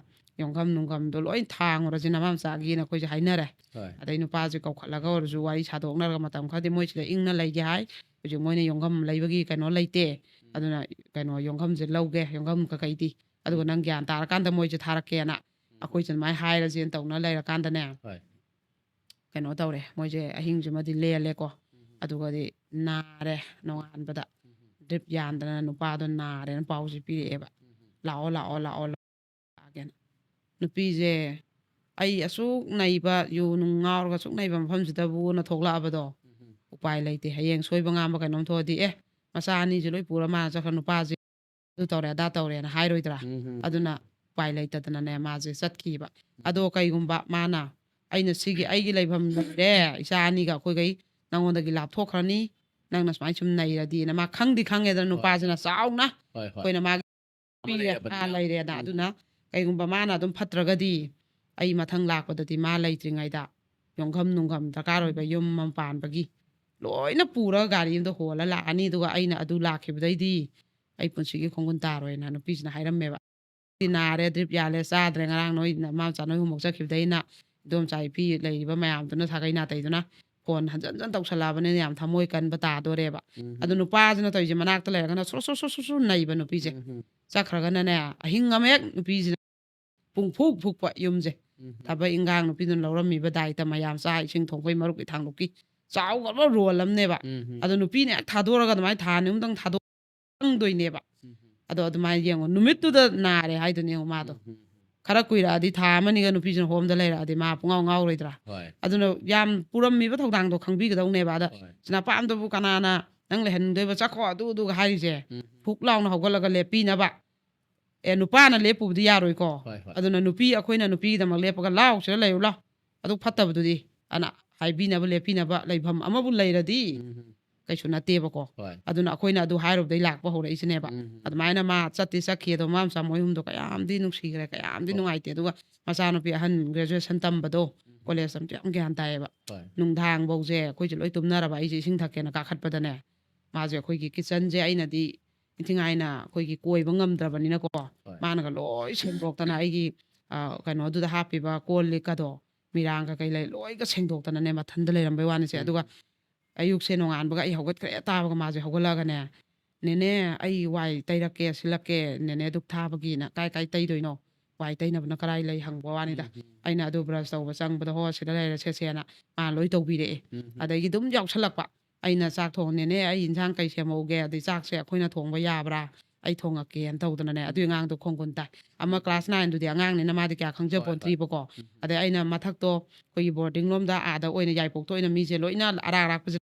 ꯌꯣꯡꯈꯝ ꯅꯨꯡꯈꯝꯗꯣ ꯂꯣꯏ ꯊꯥꯡꯉꯨꯔꯁꯤ ꯅꯃꯥ ꯃꯆꯥꯒꯤꯅ ꯑꯩꯈꯣꯏꯁꯦ ꯍꯥꯏꯅꯔꯦ꯫ ꯍꯣꯏ. ꯑꯗꯩ ꯅꯨꯄꯥꯁꯦ ꯀꯧꯈꯠꯂꯒ ꯑꯣꯏꯔꯁꯨ ꯋꯥꯔꯤ ꯁꯥꯗꯣꯛꯅꯔꯒ ꯃꯇꯝ ꯈꯔꯗꯤ ꯃꯣꯏ ꯁꯤꯗ ꯏꯪꯅ ꯂꯩꯒꯦ ꯍꯥꯏ꯫ ꯍꯧꯖꯤꯛ ꯃꯣꯏꯅ ꯌꯣꯡꯐꯝ ꯂꯩꯕꯒꯤ ꯀꯩꯅꯣ ꯂꯩꯇꯦ, ꯑꯗꯨꯅ ꯀꯩꯅꯣ ꯌꯣꯡꯐꯝꯁꯦ ꯂꯧꯒꯦ, ꯌꯣꯡꯐꯝ ꯀꯀꯩꯗꯤ, ꯑꯗꯨꯒ ꯅꯪ ꯒ꯭ꯌꯥꯟ ꯇꯥꯔꯀꯥꯟꯗ ꯃꯣꯏꯁꯦ ꯊꯥꯔꯛꯀꯦꯅ ꯑꯩꯈꯣꯏꯁꯦ ꯑꯗꯨꯃꯥꯏꯅ ꯍꯥꯏꯔꯁꯦꯅ ꯇꯧꯅ ꯂꯩꯔꯀꯥꯟꯗꯅꯦ, ꯍꯣꯏ ꯀꯩꯅꯣ ꯇꯧꯔꯦ, ꯃꯣꯏꯁꯦ ꯑꯍꯤꯡꯁꯤꯃꯗꯤ ꯂꯦꯜꯂꯦꯀꯣ꯫ ꯎꯝ ꯑꯗꯨꯒꯗꯤ ꯅꯥꯔꯦ, ꯅꯣꯡꯉꯥꯟꯕꯗ ꯎꯝ ꯗ꯭ꯔꯤꯞ ꯌꯥꯟꯗꯅ ꯅꯨꯄꯥꯗꯣ ꯅꯥꯔꯦꯅ ꯄꯥꯎꯁꯦ ꯄꯤꯔꯛꯑꯦꯕ꯫ ꯎꯝ ꯂꯥꯛꯑꯣ ꯂꯥꯛꯑꯣ ꯂꯥꯛꯑꯣ ꯂꯥꯛꯑꯣ ꯂꯥꯛꯑꯒꯦꯅ꯫ ꯅꯨꯄꯤꯁꯦ ꯑꯩ ꯑꯁꯨꯛ ꯅꯩꯕ, ꯌꯨ ꯅꯨꯡ ꯉꯥꯎꯔꯒ ꯑꯁꯨꯛ ꯅꯩꯕ ꯃꯐꯝꯁꯤꯗꯕꯨꯅ ꯊꯣꯛꯂꯛꯑꯕꯗꯣ, ꯎꯝ ꯎꯄꯥꯏ ꯂꯩꯇꯦ꯫ ꯍꯌꯦꯡ ꯁꯣꯏꯕ ꯉꯥꯝꯕ ꯀꯩꯅꯣꯝ ꯊꯣꯛꯑꯗꯤ, "ꯑꯦ, ꯃꯆꯥ ꯑꯅꯤꯁꯦ ꯂꯣꯏ ꯄꯨꯔ ꯃꯥꯅ ꯆꯠꯈ꯭ꯔ, ꯅꯨꯄꯥꯁꯦ ꯑꯗꯨ ꯇꯧꯔꯦ ꯑꯗꯥ ꯇꯧꯔꯦꯅ" ꯍꯥꯏꯔꯣꯏꯗ꯭ꯔꯥ? ꯎꯝ ꯑꯗꯨꯅ ꯎꯄꯥꯏ ꯂꯩꯇꯗꯅꯅꯦ, ꯃꯥꯁꯦ ꯆꯠꯈꯤꯕ꯫ ꯑꯗꯣ ꯀꯩꯒꯨꯝꯕ ꯃꯥꯅ "ꯑꯩꯅ ꯁꯤꯒꯤ ꯑꯩꯒꯤ ꯂꯩꯐꯝ ꯂꯩꯔꯦ, ꯏꯆꯥ ꯑꯅꯤꯒ ꯑꯩꯈꯣꯏꯈꯩ ꯅꯪꯉꯣꯟꯗꯒꯤ ꯂꯥꯞꯊꯣꯛꯈ꯭ꯔꯅꯤ, ꯅꯪꯅ ꯁꯨꯃꯥꯏꯅ ꯁꯨꯝ ꯅꯩꯔꯗꯤꯅ", ꯃꯥ ꯈꯪꯗꯤ ꯈꯪꯉꯦꯗꯅ, ꯅꯨꯄꯥꯁꯤꯅ ꯆꯥꯎꯅ ꯍꯣꯏ ꯍꯣꯏ ꯑꯩꯈꯣꯏꯅ ꯃꯥꯒꯤ ꯄꯤꯔꯦ, ꯂꯩꯔꯕꯅꯤꯅ꯫ ꯑꯥ, ꯂꯩꯔꯦꯅ꯫ ꯎꯝ ꯑꯗꯨꯅ ꯀꯩꯒꯨꯝꯕ ꯃꯥꯅ ꯑꯗꯨꯝ ꯐꯠꯇ꯭ꯔꯒꯗꯤ, ꯑꯩ ꯃꯊꯪ ꯂꯥꯛꯄꯗꯗꯤ ꯃꯥ ꯂꯩꯇ꯭ꯔꯤꯉꯩꯗ ꯌꯣꯡꯈꯝ ꯅꯨꯡꯈꯝ ꯗꯔꯀꯥꯔ ꯑꯣꯏꯕ ꯌꯨꯝ ꯑꯃ ꯄꯥꯟꯕꯒꯤ ꯂꯣꯏꯅ ꯄꯨꯔꯒ ꯒꯥꯔꯤ ꯑꯃꯗ ꯍꯣꯜꯂ ꯂꯥꯛꯑꯅꯤ, ꯑꯗꯨꯒ ꯑꯩꯅ ꯑꯗꯨ ꯂꯥꯛꯈꯤꯕꯗꯩꯗꯤ ꯑꯩ ꯄꯨꯟꯁꯤꯒꯤ ꯈꯣꯡꯒꯨꯟ ꯇꯥꯔꯣꯏꯅ ꯅꯨꯄꯤꯁꯤꯅ ꯍꯥꯏꯔꯝꯃꯦꯕ꯫ "ꯁꯤ ꯅꯥꯔꯦ, ꯗ꯭ꯔꯤꯞ ꯌꯥꯜꯂꯦ, ꯆꯥꯗ꯭ꯔꯦ, ꯉꯔꯥꯡ ꯅꯣꯏ ꯃꯃꯥ ꯃꯆꯥ ꯅꯣꯏ ꯍꯨꯝꯃꯛ ꯆꯠꯈꯤꯕꯗꯩꯅ ꯏꯗꯣꯝꯆꯥ ꯏꯄꯤ ꯂꯩꯔꯤꯕ ꯃꯌꯥꯝꯗꯨꯅ ꯁꯥꯒꯩ ꯅꯥꯇꯩꯗꯨꯅ ꯐꯣꯟ ꯍꯟꯖꯟ ꯍꯟꯖꯟ ꯇꯧꯁꯜꯂꯛꯑꯕꯅꯤꯅ ꯌꯥꯝ ꯊꯃꯣꯏ ꯀꯟꯕ ꯇꯥꯗꯣꯔꯦꯕ"꯫ ꯎꯝ ꯑꯗꯨ ꯅꯨꯄꯥꯁꯤꯅ ꯇꯧꯔꯤꯁꯦ ꯃꯅꯥꯛꯇ ꯂꯩꯔꯒꯅ ꯁꯨꯔꯨ ꯁꯨꯔꯨ ꯁꯨꯔꯨ ꯁꯨꯔꯨ ꯅꯩꯕ ꯅꯨꯄꯤꯁꯦ꯫ ꯎꯝ ꯆꯠꯈ꯭ꯔꯒꯅꯅꯦ, ꯑꯍꯤꯡ ꯑꯃ ꯍꯦꯛ ꯅꯨꯄꯤꯁꯤꯅ ꯄꯨꯡ ꯐꯨꯛ ꯐꯨꯛꯄ ꯌꯨꯝꯁꯦ꯫ ꯎꯝ ꯊꯕꯛ ꯏꯟꯈꯥꯡ ꯅꯨꯄꯤꯗꯨꯅ ꯂꯧꯔꯝꯃꯤꯕ ꯗꯥꯏꯇ ꯃꯌꯥꯝ, ꯆꯥꯛ ꯏꯁꯤꯡ ꯊꯣꯡꯕꯒꯤ ꯃꯔꯨꯞꯀꯤ ꯊꯥꯡꯂꯨꯞꯀꯤ ꯆꯥꯎꯈ꯭ꯔꯕ ꯔꯣꯜ ꯑꯃꯅꯦꯕ꯫ ꯎꯝ ꯑꯗꯣ ꯅꯨꯄꯤꯅ ꯍꯦꯛ ꯊꯥꯗꯣꯔꯒ ꯑꯗꯨꯃꯥꯏꯅ ꯊꯥ ꯑꯅꯤ ꯑꯍꯨꯝꯗꯪ ꯊꯥꯗꯣꯛ ꯈꯪꯗꯣꯏꯅꯦꯕ꯫ ꯎꯝ ꯑꯗꯣ ꯑꯗꯨꯃꯥꯏꯅ ꯌꯦꯡꯉꯣ, ꯅꯨꯃꯤꯠꯇꯨꯗ ꯅꯥꯔꯦ ꯍꯥꯏꯗꯨꯅꯦ ꯌꯦꯡꯉꯣ ꯃꯥꯗꯣ꯫ ꯎꯝ ꯈꯔ ꯀꯨꯏꯔꯛꯑꯗꯤ, ꯊꯥ ꯑꯃꯅꯤꯒ ꯅꯨꯄꯤꯁꯤꯅ ꯍꯣꯝꯗ ꯂꯩꯔꯛꯑꯗꯤ ꯃꯥ ꯄꯨꯡꯉꯥꯎ ꯉꯥꯎꯔꯣꯏꯗ꯭ꯔꯥ? ꯍꯣꯏ ꯑꯗꯨꯅ ꯌꯥꯝ ꯄꯨꯔꯝꯃꯤꯕ ꯊꯧꯗꯥꯡꯗꯣ ꯈꯪꯕꯤꯒꯗꯧꯅꯦꯕ꯫ ꯑꯗ ꯍꯣꯏ ꯁꯤꯅꯄꯥꯝꯗꯕꯨ ꯀꯅꯥꯅ "ꯅꯪ ꯂꯩꯍꯟꯅꯤꯡꯗꯣꯏꯕ, ꯆꯠꯈꯣ, ꯑꯗꯨ ꯑꯗꯨꯒ" ꯍꯥꯏꯔꯤꯁꯦ? ꯎꯝ ꯐꯨꯛ ꯂꯥꯎꯅ ꯍꯧꯒꯠꯂꯒ ꯂꯦꯞꯄꯤꯅꯕ꯫ ꯑꯦ, ꯅꯨꯄꯥꯅ ꯂꯦꯞꯄꯨꯕꯗꯤ ꯌꯥꯔꯣꯏꯀꯣ꯫ ꯍꯣꯏ ꯍꯣꯏ ꯑꯗꯨꯅ ꯅꯨꯄꯤ ꯑꯩꯈꯣꯏꯅ ꯅꯨꯄꯤꯒꯤꯗꯃꯛ ꯂꯦꯞꯄꯒ "ꯂꯥꯎ, ꯁꯤꯗ ꯂꯩꯔꯨ ꯂꯥꯎ, ꯑꯗꯨ ꯐꯠꯇꯕꯗꯨꯗꯤ" ꯑꯅ ꯍꯥꯏꯕꯤꯅꯕ, ꯂꯦꯞꯄꯤꯅꯕ ꯂꯩꯐꯝ ꯑꯃꯕꯨ ꯂꯩꯔꯗꯤ ꯎꯝ ꯀꯩꯁꯨ ꯅꯠꯇꯦꯕꯀꯣ꯫ ꯍꯣꯏ ꯑꯗꯨꯅ ꯑꯩꯈꯣꯏꯅ ꯑꯗꯨ ꯍꯥꯏꯔꯨꯕꯗꯩ ꯂꯥꯛꯄ ꯍꯧꯔꯛꯏꯁꯤꯅꯦꯕ꯫ ꯎꯝ ꯑꯗꯨꯃꯥꯏꯅ ꯃꯥ ꯆꯠꯇꯤ ꯆꯠꯈꯤ, ꯑꯗꯣ ꯃꯃꯥ ꯃꯆꯥ ꯃꯣꯏ ꯑꯍꯨꯝꯗꯣ ꯀꯌꯥꯝꯗꯤ ꯅꯨꯡꯁꯤꯈ꯭ꯔꯦ, ꯀꯌꯥꯝꯗꯤ ꯍꯣꯏ꯫ ꯅꯨꯡꯉꯥꯏꯇꯦ꯫ ꯑꯗꯨꯒ ꯃꯆꯥꯅꯨꯄꯤ ꯑꯍꯟ ꯒ꯭ꯔꯦꯖꯨꯑꯦꯁꯟ ꯇꯝꯕꯗꯣ ꯎꯝ ꯀꯣꯂꯦꯖ ꯇꯝꯕꯗꯣ ꯌꯥꯝ ꯒ꯭ꯌꯥꯟ ꯇꯥꯏꯌꯦꯕ꯫ ꯍꯣꯏ ꯅꯨꯡꯗꯥꯡꯐꯧꯁꯦ ꯑꯩꯈꯣꯏꯁꯦ ꯂꯣꯏ ꯇꯨꯝꯅꯔꯕ, ꯑꯩꯁꯦ ꯏꯁꯤꯡ ꯊꯛꯀꯦꯅ ꯀꯥꯈꯠꯄꯗꯅꯦ, ꯃꯥꯁꯦ ꯑꯩꯈꯣꯏꯒꯤ ꯀꯤꯠꯆꯟꯁꯦ ꯑꯩꯅꯗꯤ ꯏꯟꯊꯤꯉꯥꯏꯅ ꯑꯩꯈꯣꯏꯒꯤ ꯀꯣꯏꯕ ꯉꯝꯗ꯭ꯔꯕꯅꯤꯅꯀꯣ, ꯍꯣꯏ ꯃꯥꯅꯒ ꯂꯣꯏ ꯁꯦꯡꯗꯣꯛꯇꯅ, ꯑꯩꯒꯤ ꯑ, ꯀꯩꯅꯣꯗꯨꯗ ꯍꯥꯞꯄꯤꯕ ꯀꯣꯜ ꯂꯤꯛꯀꯗꯣ, ꯃꯤꯔꯥꯡ ꯀꯩꯀꯩ ꯂꯩ, ꯂꯣꯏꯒ ꯁꯦꯡꯗꯣꯛꯇꯅꯅꯦ ꯃꯊꯟꯗ ꯂꯩꯔꯝꯕꯩ ꯋꯥꯅꯤꯁꯦ꯫ ꯎꯝ꯫ ꯑꯗꯨꯒ ꯑꯌꯨꯛꯁꯦ ꯅꯣꯡꯉꯥꯟꯕꯒ ꯑꯩ ꯍꯧꯒꯠꯈ꯭ꯔꯦ ꯇꯥꯕꯒ ꯃꯥꯁꯦ ꯍꯧꯒꯠꯂꯛꯑꯒꯅꯦ, "ꯅꯦꯅꯦ, ꯑꯩ ꯋꯥꯏ ꯇꯩꯔꯛꯀꯦ, ꯁꯤꯜꯂꯛꯀꯦ, ꯅꯦꯅꯦ ꯙꯨꯞ ꯊꯥꯕꯒꯤꯅ ꯀꯥꯏ ꯀꯥꯏ ꯇꯩꯗꯣꯏꯅꯣ? ꯋꯥꯏ ꯇꯩꯅꯕꯅ ꯀꯔꯥꯏ ꯂꯩ?" ꯍꯪꯕ ꯋꯥꯅꯤꯗ꯫ ꯎꯝ, ꯎꯝ, ꯑꯩꯅ ꯑꯗꯨ ꯕ꯭ꯔꯁ ꯇꯧꯕ ꯆꯪꯕꯗ, "ꯍꯣ, ꯁꯤꯗ ꯂꯩꯔꯦ, ꯁꯦ, ꯁꯦꯅ" ꯃꯥ ꯂꯣꯏ ꯇꯧꯕꯤꯔꯛꯑꯦ꯫ ꯎꯝ, ꯎꯝ꯫ ꯑꯗꯒꯤ ꯑꯗꯨꯝ ꯌꯥꯎꯁꯜꯂꯛꯄ꯫ ꯑꯩꯅ ꯆꯥꯛ ꯊꯣꯡ, "ꯅꯦꯅꯦ, ꯑꯩ ꯏꯟꯁꯥꯡ ꯀꯩ ꯁꯦꯝꯍꯧꯒꯦ? ꯑꯗꯩ ꯆꯥꯛꯁꯦ ꯑꯩꯈꯣꯏꯅ ꯊꯣꯡꯕ ꯌꯥꯕ꯭ꯔꯥ? ꯑꯩ ꯊꯣꯡꯉꯛꯀꯦꯅ" ꯇꯧꯗꯅꯅꯦ꯫ ꯑꯗꯨꯏ ꯑꯉꯥꯡꯗꯣ ꯈꯣꯡꯒꯨꯟ ꯇꯥꯏ꯫ ꯑꯃ ꯎꯝ꯫ ꯀ꯭ꯂꯥꯁ ꯅꯥꯏꯟꯗꯨꯗꯤ ꯑꯉꯥꯡꯅꯤꯅ ꯃꯥꯗꯤ ꯀꯌꯥ ꯍꯣꯏ, ꯍꯣꯏ꯫ ꯈꯪꯖꯄꯣꯟꯇ꯭ꯔꯤꯕꯀꯣ꯫ ꯎꯝ, ꯎꯝ꯫ ꯑꯗꯩ ꯑꯩꯅ ꯃꯊꯛꯇꯣ ꯑꯩꯈꯣꯏꯒꯤ ꯕꯣꯔꯗꯤꯡ ꯂꯣꯝꯗ ꯑꯥꯗ ꯑꯣꯏꯅ ꯌꯥꯏꯄꯣꯛꯇ ꯑꯣꯏꯅ ꯃꯤꯁꯦ ꯂꯣꯏꯅ ꯑꯔꯥꯛ ꯑꯔꯥꯛꯄꯁꯦ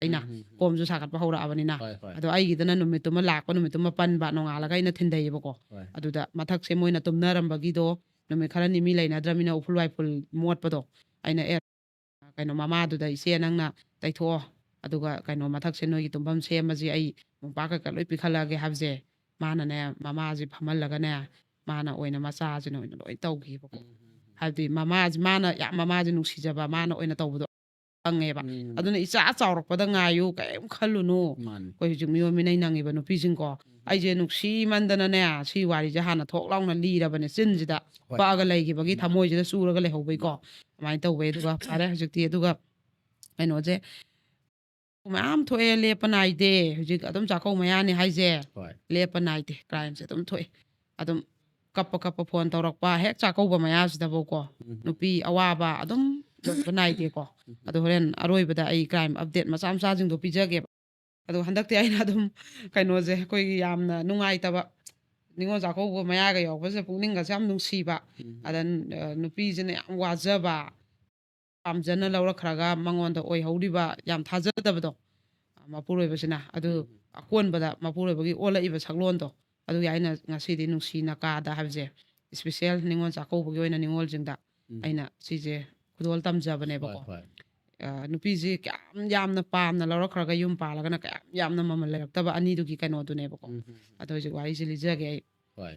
ꯑꯩꯅ ꯎꯝ, ꯎꯝ, ꯎꯝ꯫ ꯀꯣꯝꯁꯨ ꯁꯥꯒꯠꯄ ꯍꯧꯔꯛꯑꯕꯅꯤꯅ꯫ ꯍꯣꯏ, ꯍꯣꯏ꯫ ꯑꯗꯣ ꯑꯩꯒꯤꯗꯅ ꯅꯨꯃꯤꯠꯇꯨꯃ ꯂꯥꯛꯄ ꯅꯨꯃꯤꯠꯇꯨꯃ ꯄꯟꯕ, ꯅꯣꯡꯉꯥꯜꯂꯒ ꯑꯩꯅ ꯊꯤꯟꯗꯩꯌꯦꯕꯀꯣ꯫ ꯍꯣꯏ꯫ ꯑꯗꯨꯗ ꯃꯊꯛꯁꯦ ꯃꯣꯏꯅ ꯇꯨꯝꯅꯔꯝꯕꯒꯤꯗꯣ ꯅꯨꯃꯤꯠ ꯈꯔꯅꯤ ꯃꯤ ꯂꯩꯅꯗ꯭ꯔꯃꯤꯅ ꯎꯐꯨꯜ ꯋꯥꯏꯐꯨꯜ ꯃꯣꯠꯄꯗꯣ ꯑꯩꯅ, "ꯑꯦ, ꯀꯩꯅꯣ, ꯃꯃꯥꯗꯨꯗ, 'ꯏꯆꯦ, ꯅꯪꯅ ꯇꯩꯊꯣꯛꯑꯣ, ꯑꯗꯨꯒ ꯀꯩꯅꯣ, ꯃꯊꯛꯁꯦ ꯅꯣꯏꯒꯤ ꯇꯨꯝꯐꯝ ꯁꯦꯝꯃꯁꯤ, ꯑꯩ ꯃꯣꯝꯄꯥꯛ ꯀꯩꯀꯥ ꯂꯣꯏ ꯄꯤꯈꯠꯂꯛꯑꯒꯦ' ꯍꯥꯏꯕꯁꯦ", ꯃꯥꯅꯅꯦ, ꯃꯃꯥꯁꯤ ꯐꯝꯍꯜꯂꯒꯅꯦ, ꯃꯥꯅ ꯑꯣꯏꯅ, ꯃꯆꯥꯁꯤꯅ ꯑꯣꯏꯅ ꯂꯣꯏ ꯇꯧꯈꯤꯕꯀꯣ꯫ ꯎꯝ, ꯎꯝ, ꯎꯝ꯫ ꯍꯥꯏꯕꯗꯤ ꯃꯃꯥꯁꯤ, ꯃꯥꯅ ꯌꯥꯝ, ꯃꯃꯥꯁꯤ ꯅꯨꯡꯁꯤꯖꯕ, ꯃꯥꯅ ꯑꯣꯏꯅ ꯇꯧꯕꯗꯣ ꯈꯪꯉꯦꯕ꯫ ꯎꯝ꯫ ꯑꯗꯨꯅ ꯏꯆꯥ ꯆꯥꯎꯔꯛꯄꯗ ꯉꯥꯏꯌꯨ, ꯀꯔꯤꯝ ꯈꯜꯂꯨꯅꯨ꯫ ꯃꯥꯅꯤ꯫ ꯑꯩꯈꯣꯏ ꯍꯧꯖꯤꯛ ꯃꯤꯑꯣꯏ ꯃꯤꯅꯩ ꯅꯪꯉꯤꯕ ꯅꯨꯄꯤꯁꯤꯡꯀꯣ, ꯎꯝ꯫ ꯑꯩꯁꯦ ꯅꯨꯡꯁꯤꯃꯟꯗꯅꯅꯦ, ꯁꯤ ꯋꯥꯔꯤꯁꯦ ꯍꯥꯟꯅ ꯊꯣꯛ ꯂꯥꯎꯅ ꯂꯤꯔꯕꯅꯦ, ꯆꯤꯟꯁꯤꯗ ꯍꯣꯏ꯫ ꯄꯛꯑꯒ ꯂꯩꯈꯤꯕꯒꯤ, ꯃꯥꯅꯤ꯫ ꯊꯃꯣꯏꯁꯤꯗ ꯆꯨꯔꯒ ꯂꯩꯍꯧꯕꯩꯀꯣ꯫ ꯑꯗꯨꯃꯥꯏꯅ ꯇꯧꯋꯦ꯫ ꯑꯗꯨꯒ ꯐꯔꯦ ꯍꯧꯖꯤꯛꯇꯤ꯫ ꯑꯗꯨꯒ ꯀꯩꯅꯣꯁꯦ ꯃꯌꯥꯝ ꯊꯣꯛꯑꯦ, ꯂꯦꯞꯄ ꯅꯥꯏꯗꯦ꯫ ꯍꯧꯖꯤꯛ ꯑꯗꯨꯝ ꯆꯥꯛꯀꯧꯕ ꯃꯌꯥꯅꯤ ꯍꯥꯏꯁꯦ, ꯍꯣꯏ꯫ ꯂꯦꯞꯄ ꯅꯥꯏꯗꯦ, ꯀ꯭ꯔꯥꯏꯝꯁꯦ ꯑꯗꯨꯝ ꯊꯣꯛꯑꯦ꯫ ꯑꯗꯨꯝ ꯀꯞꯄ ꯀꯞꯄ ꯐꯣꯟ ꯇꯧꯔꯛꯄ, ꯍꯦꯛ ꯆꯥꯛꯀꯧꯕ ꯃꯌꯥꯁꯤꯗꯕꯨꯀꯣ ꯎꯝ꯫ ꯅꯨꯄꯤ ꯑꯋꯥꯕ ꯑꯗꯨꯝ ꯂꯣꯏꯕ ꯅꯥꯏꯗꯦꯀꯣ꯫ ꯎꯝ꯫ ꯑꯗꯣ ꯍꯣꯔꯦꯟ ꯑꯔꯣꯏꯕꯗ ꯑꯩ ꯀ꯭ꯔꯥꯏꯝ ꯑꯞꯗꯦꯠ ꯃꯆꯥ ꯃꯆꯥꯁꯤꯡꯗꯣ ꯄꯤꯖꯒꯦꯕ꯫ ꯑꯗꯣ ꯍꯟꯗꯛꯇꯤ ꯑꯩꯅ ꯑꯗꯨꯝ ꯀꯩꯅꯣꯁꯦ, ꯑꯩꯈꯣꯏꯒꯤ ꯌꯥꯝꯅ ꯅꯨꯡꯉꯥꯏꯇꯕ, ꯅꯤꯉꯣꯜ ꯆꯥꯛꯀꯧꯕ ꯃꯌꯥꯒ ꯌꯧꯔꯛꯄꯁꯦ ꯄꯨꯛꯅꯤꯡꯒꯁꯦ ꯌꯥꯝ ꯅꯨꯡꯁꯤꯕ꯫ ꯎꯝ꯫ ꯑꯗ, ꯑ, ꯅꯨꯄꯤꯁꯤꯅ ꯌꯥꯝ ꯋꯥꯖꯕ, ꯄꯥꯝꯖꯅ ꯂꯧꯔꯛꯈ꯭ꯔꯒ ꯃꯉꯣꯟꯗ ꯑꯣꯏꯍꯧꯔꯤꯕ ꯌꯥꯝ ꯊꯥꯖꯗꯕꯗꯣ, ꯑ, ꯃꯄꯨꯔꯣꯏꯕꯁꯤꯅ꯫ ꯑꯗꯨ ꯎꯝ꯫ ꯑꯀꯣꯟꯕꯗ ꯃꯄꯨꯔꯣꯏꯕꯒꯤ ꯑꯣꯜꯂꯛꯏꯕ ꯁꯛꯂꯣꯟꯗꯣ, ꯑꯗꯨꯒꯤ ꯑꯩꯅ ꯉꯁꯤꯗꯤ ꯅꯨꯡꯁꯤꯅ ꯀꯥꯗ ꯍꯥꯏꯕꯁꯦ, ꯏꯁꯄꯤꯁꯦꯜ ꯅꯤꯉꯣꯜ ꯆꯥꯛꯀꯧꯕꯒꯤ ꯑꯣꯏꯅ ꯅꯤꯉꯣꯜꯁꯤꯡꯗ ꯎꯝ꯫ ꯑꯩꯅ ꯁꯤꯁꯦ ꯈꯨꯗꯣꯜ ꯇꯝꯖꯕꯅꯦꯕꯀꯣ꯫ ꯍꯣꯏ, ꯍꯣꯏ꯫ ꯑ, ꯅꯨꯄꯤꯁꯤ ꯀꯌꯥꯝ ꯌꯥꯝꯅ ꯄꯥꯝꯅ ꯂꯧꯔꯛꯈ꯭ꯔꯒ ꯌꯨꯝ ꯄꯥꯜꯂꯒꯅ ꯀꯌꯥꯝ ꯌꯥꯝꯅ ꯃꯃꯜ ꯂꯩꯔꯛꯇꯕ ꯑꯅꯤꯗꯨꯒꯤ ꯀꯩꯅꯣꯗꯨꯅꯦꯕꯀꯣ꯫ ꯎꯝ, ꯎꯝ, ꯎꯝ꯫ ꯑꯗꯣ ꯍꯧꯖꯤꯛ ꯋꯥꯔꯤꯁꯦ ꯂꯤꯖꯒꯦ ꯑꯩ꯫ ꯍꯣꯏ꯫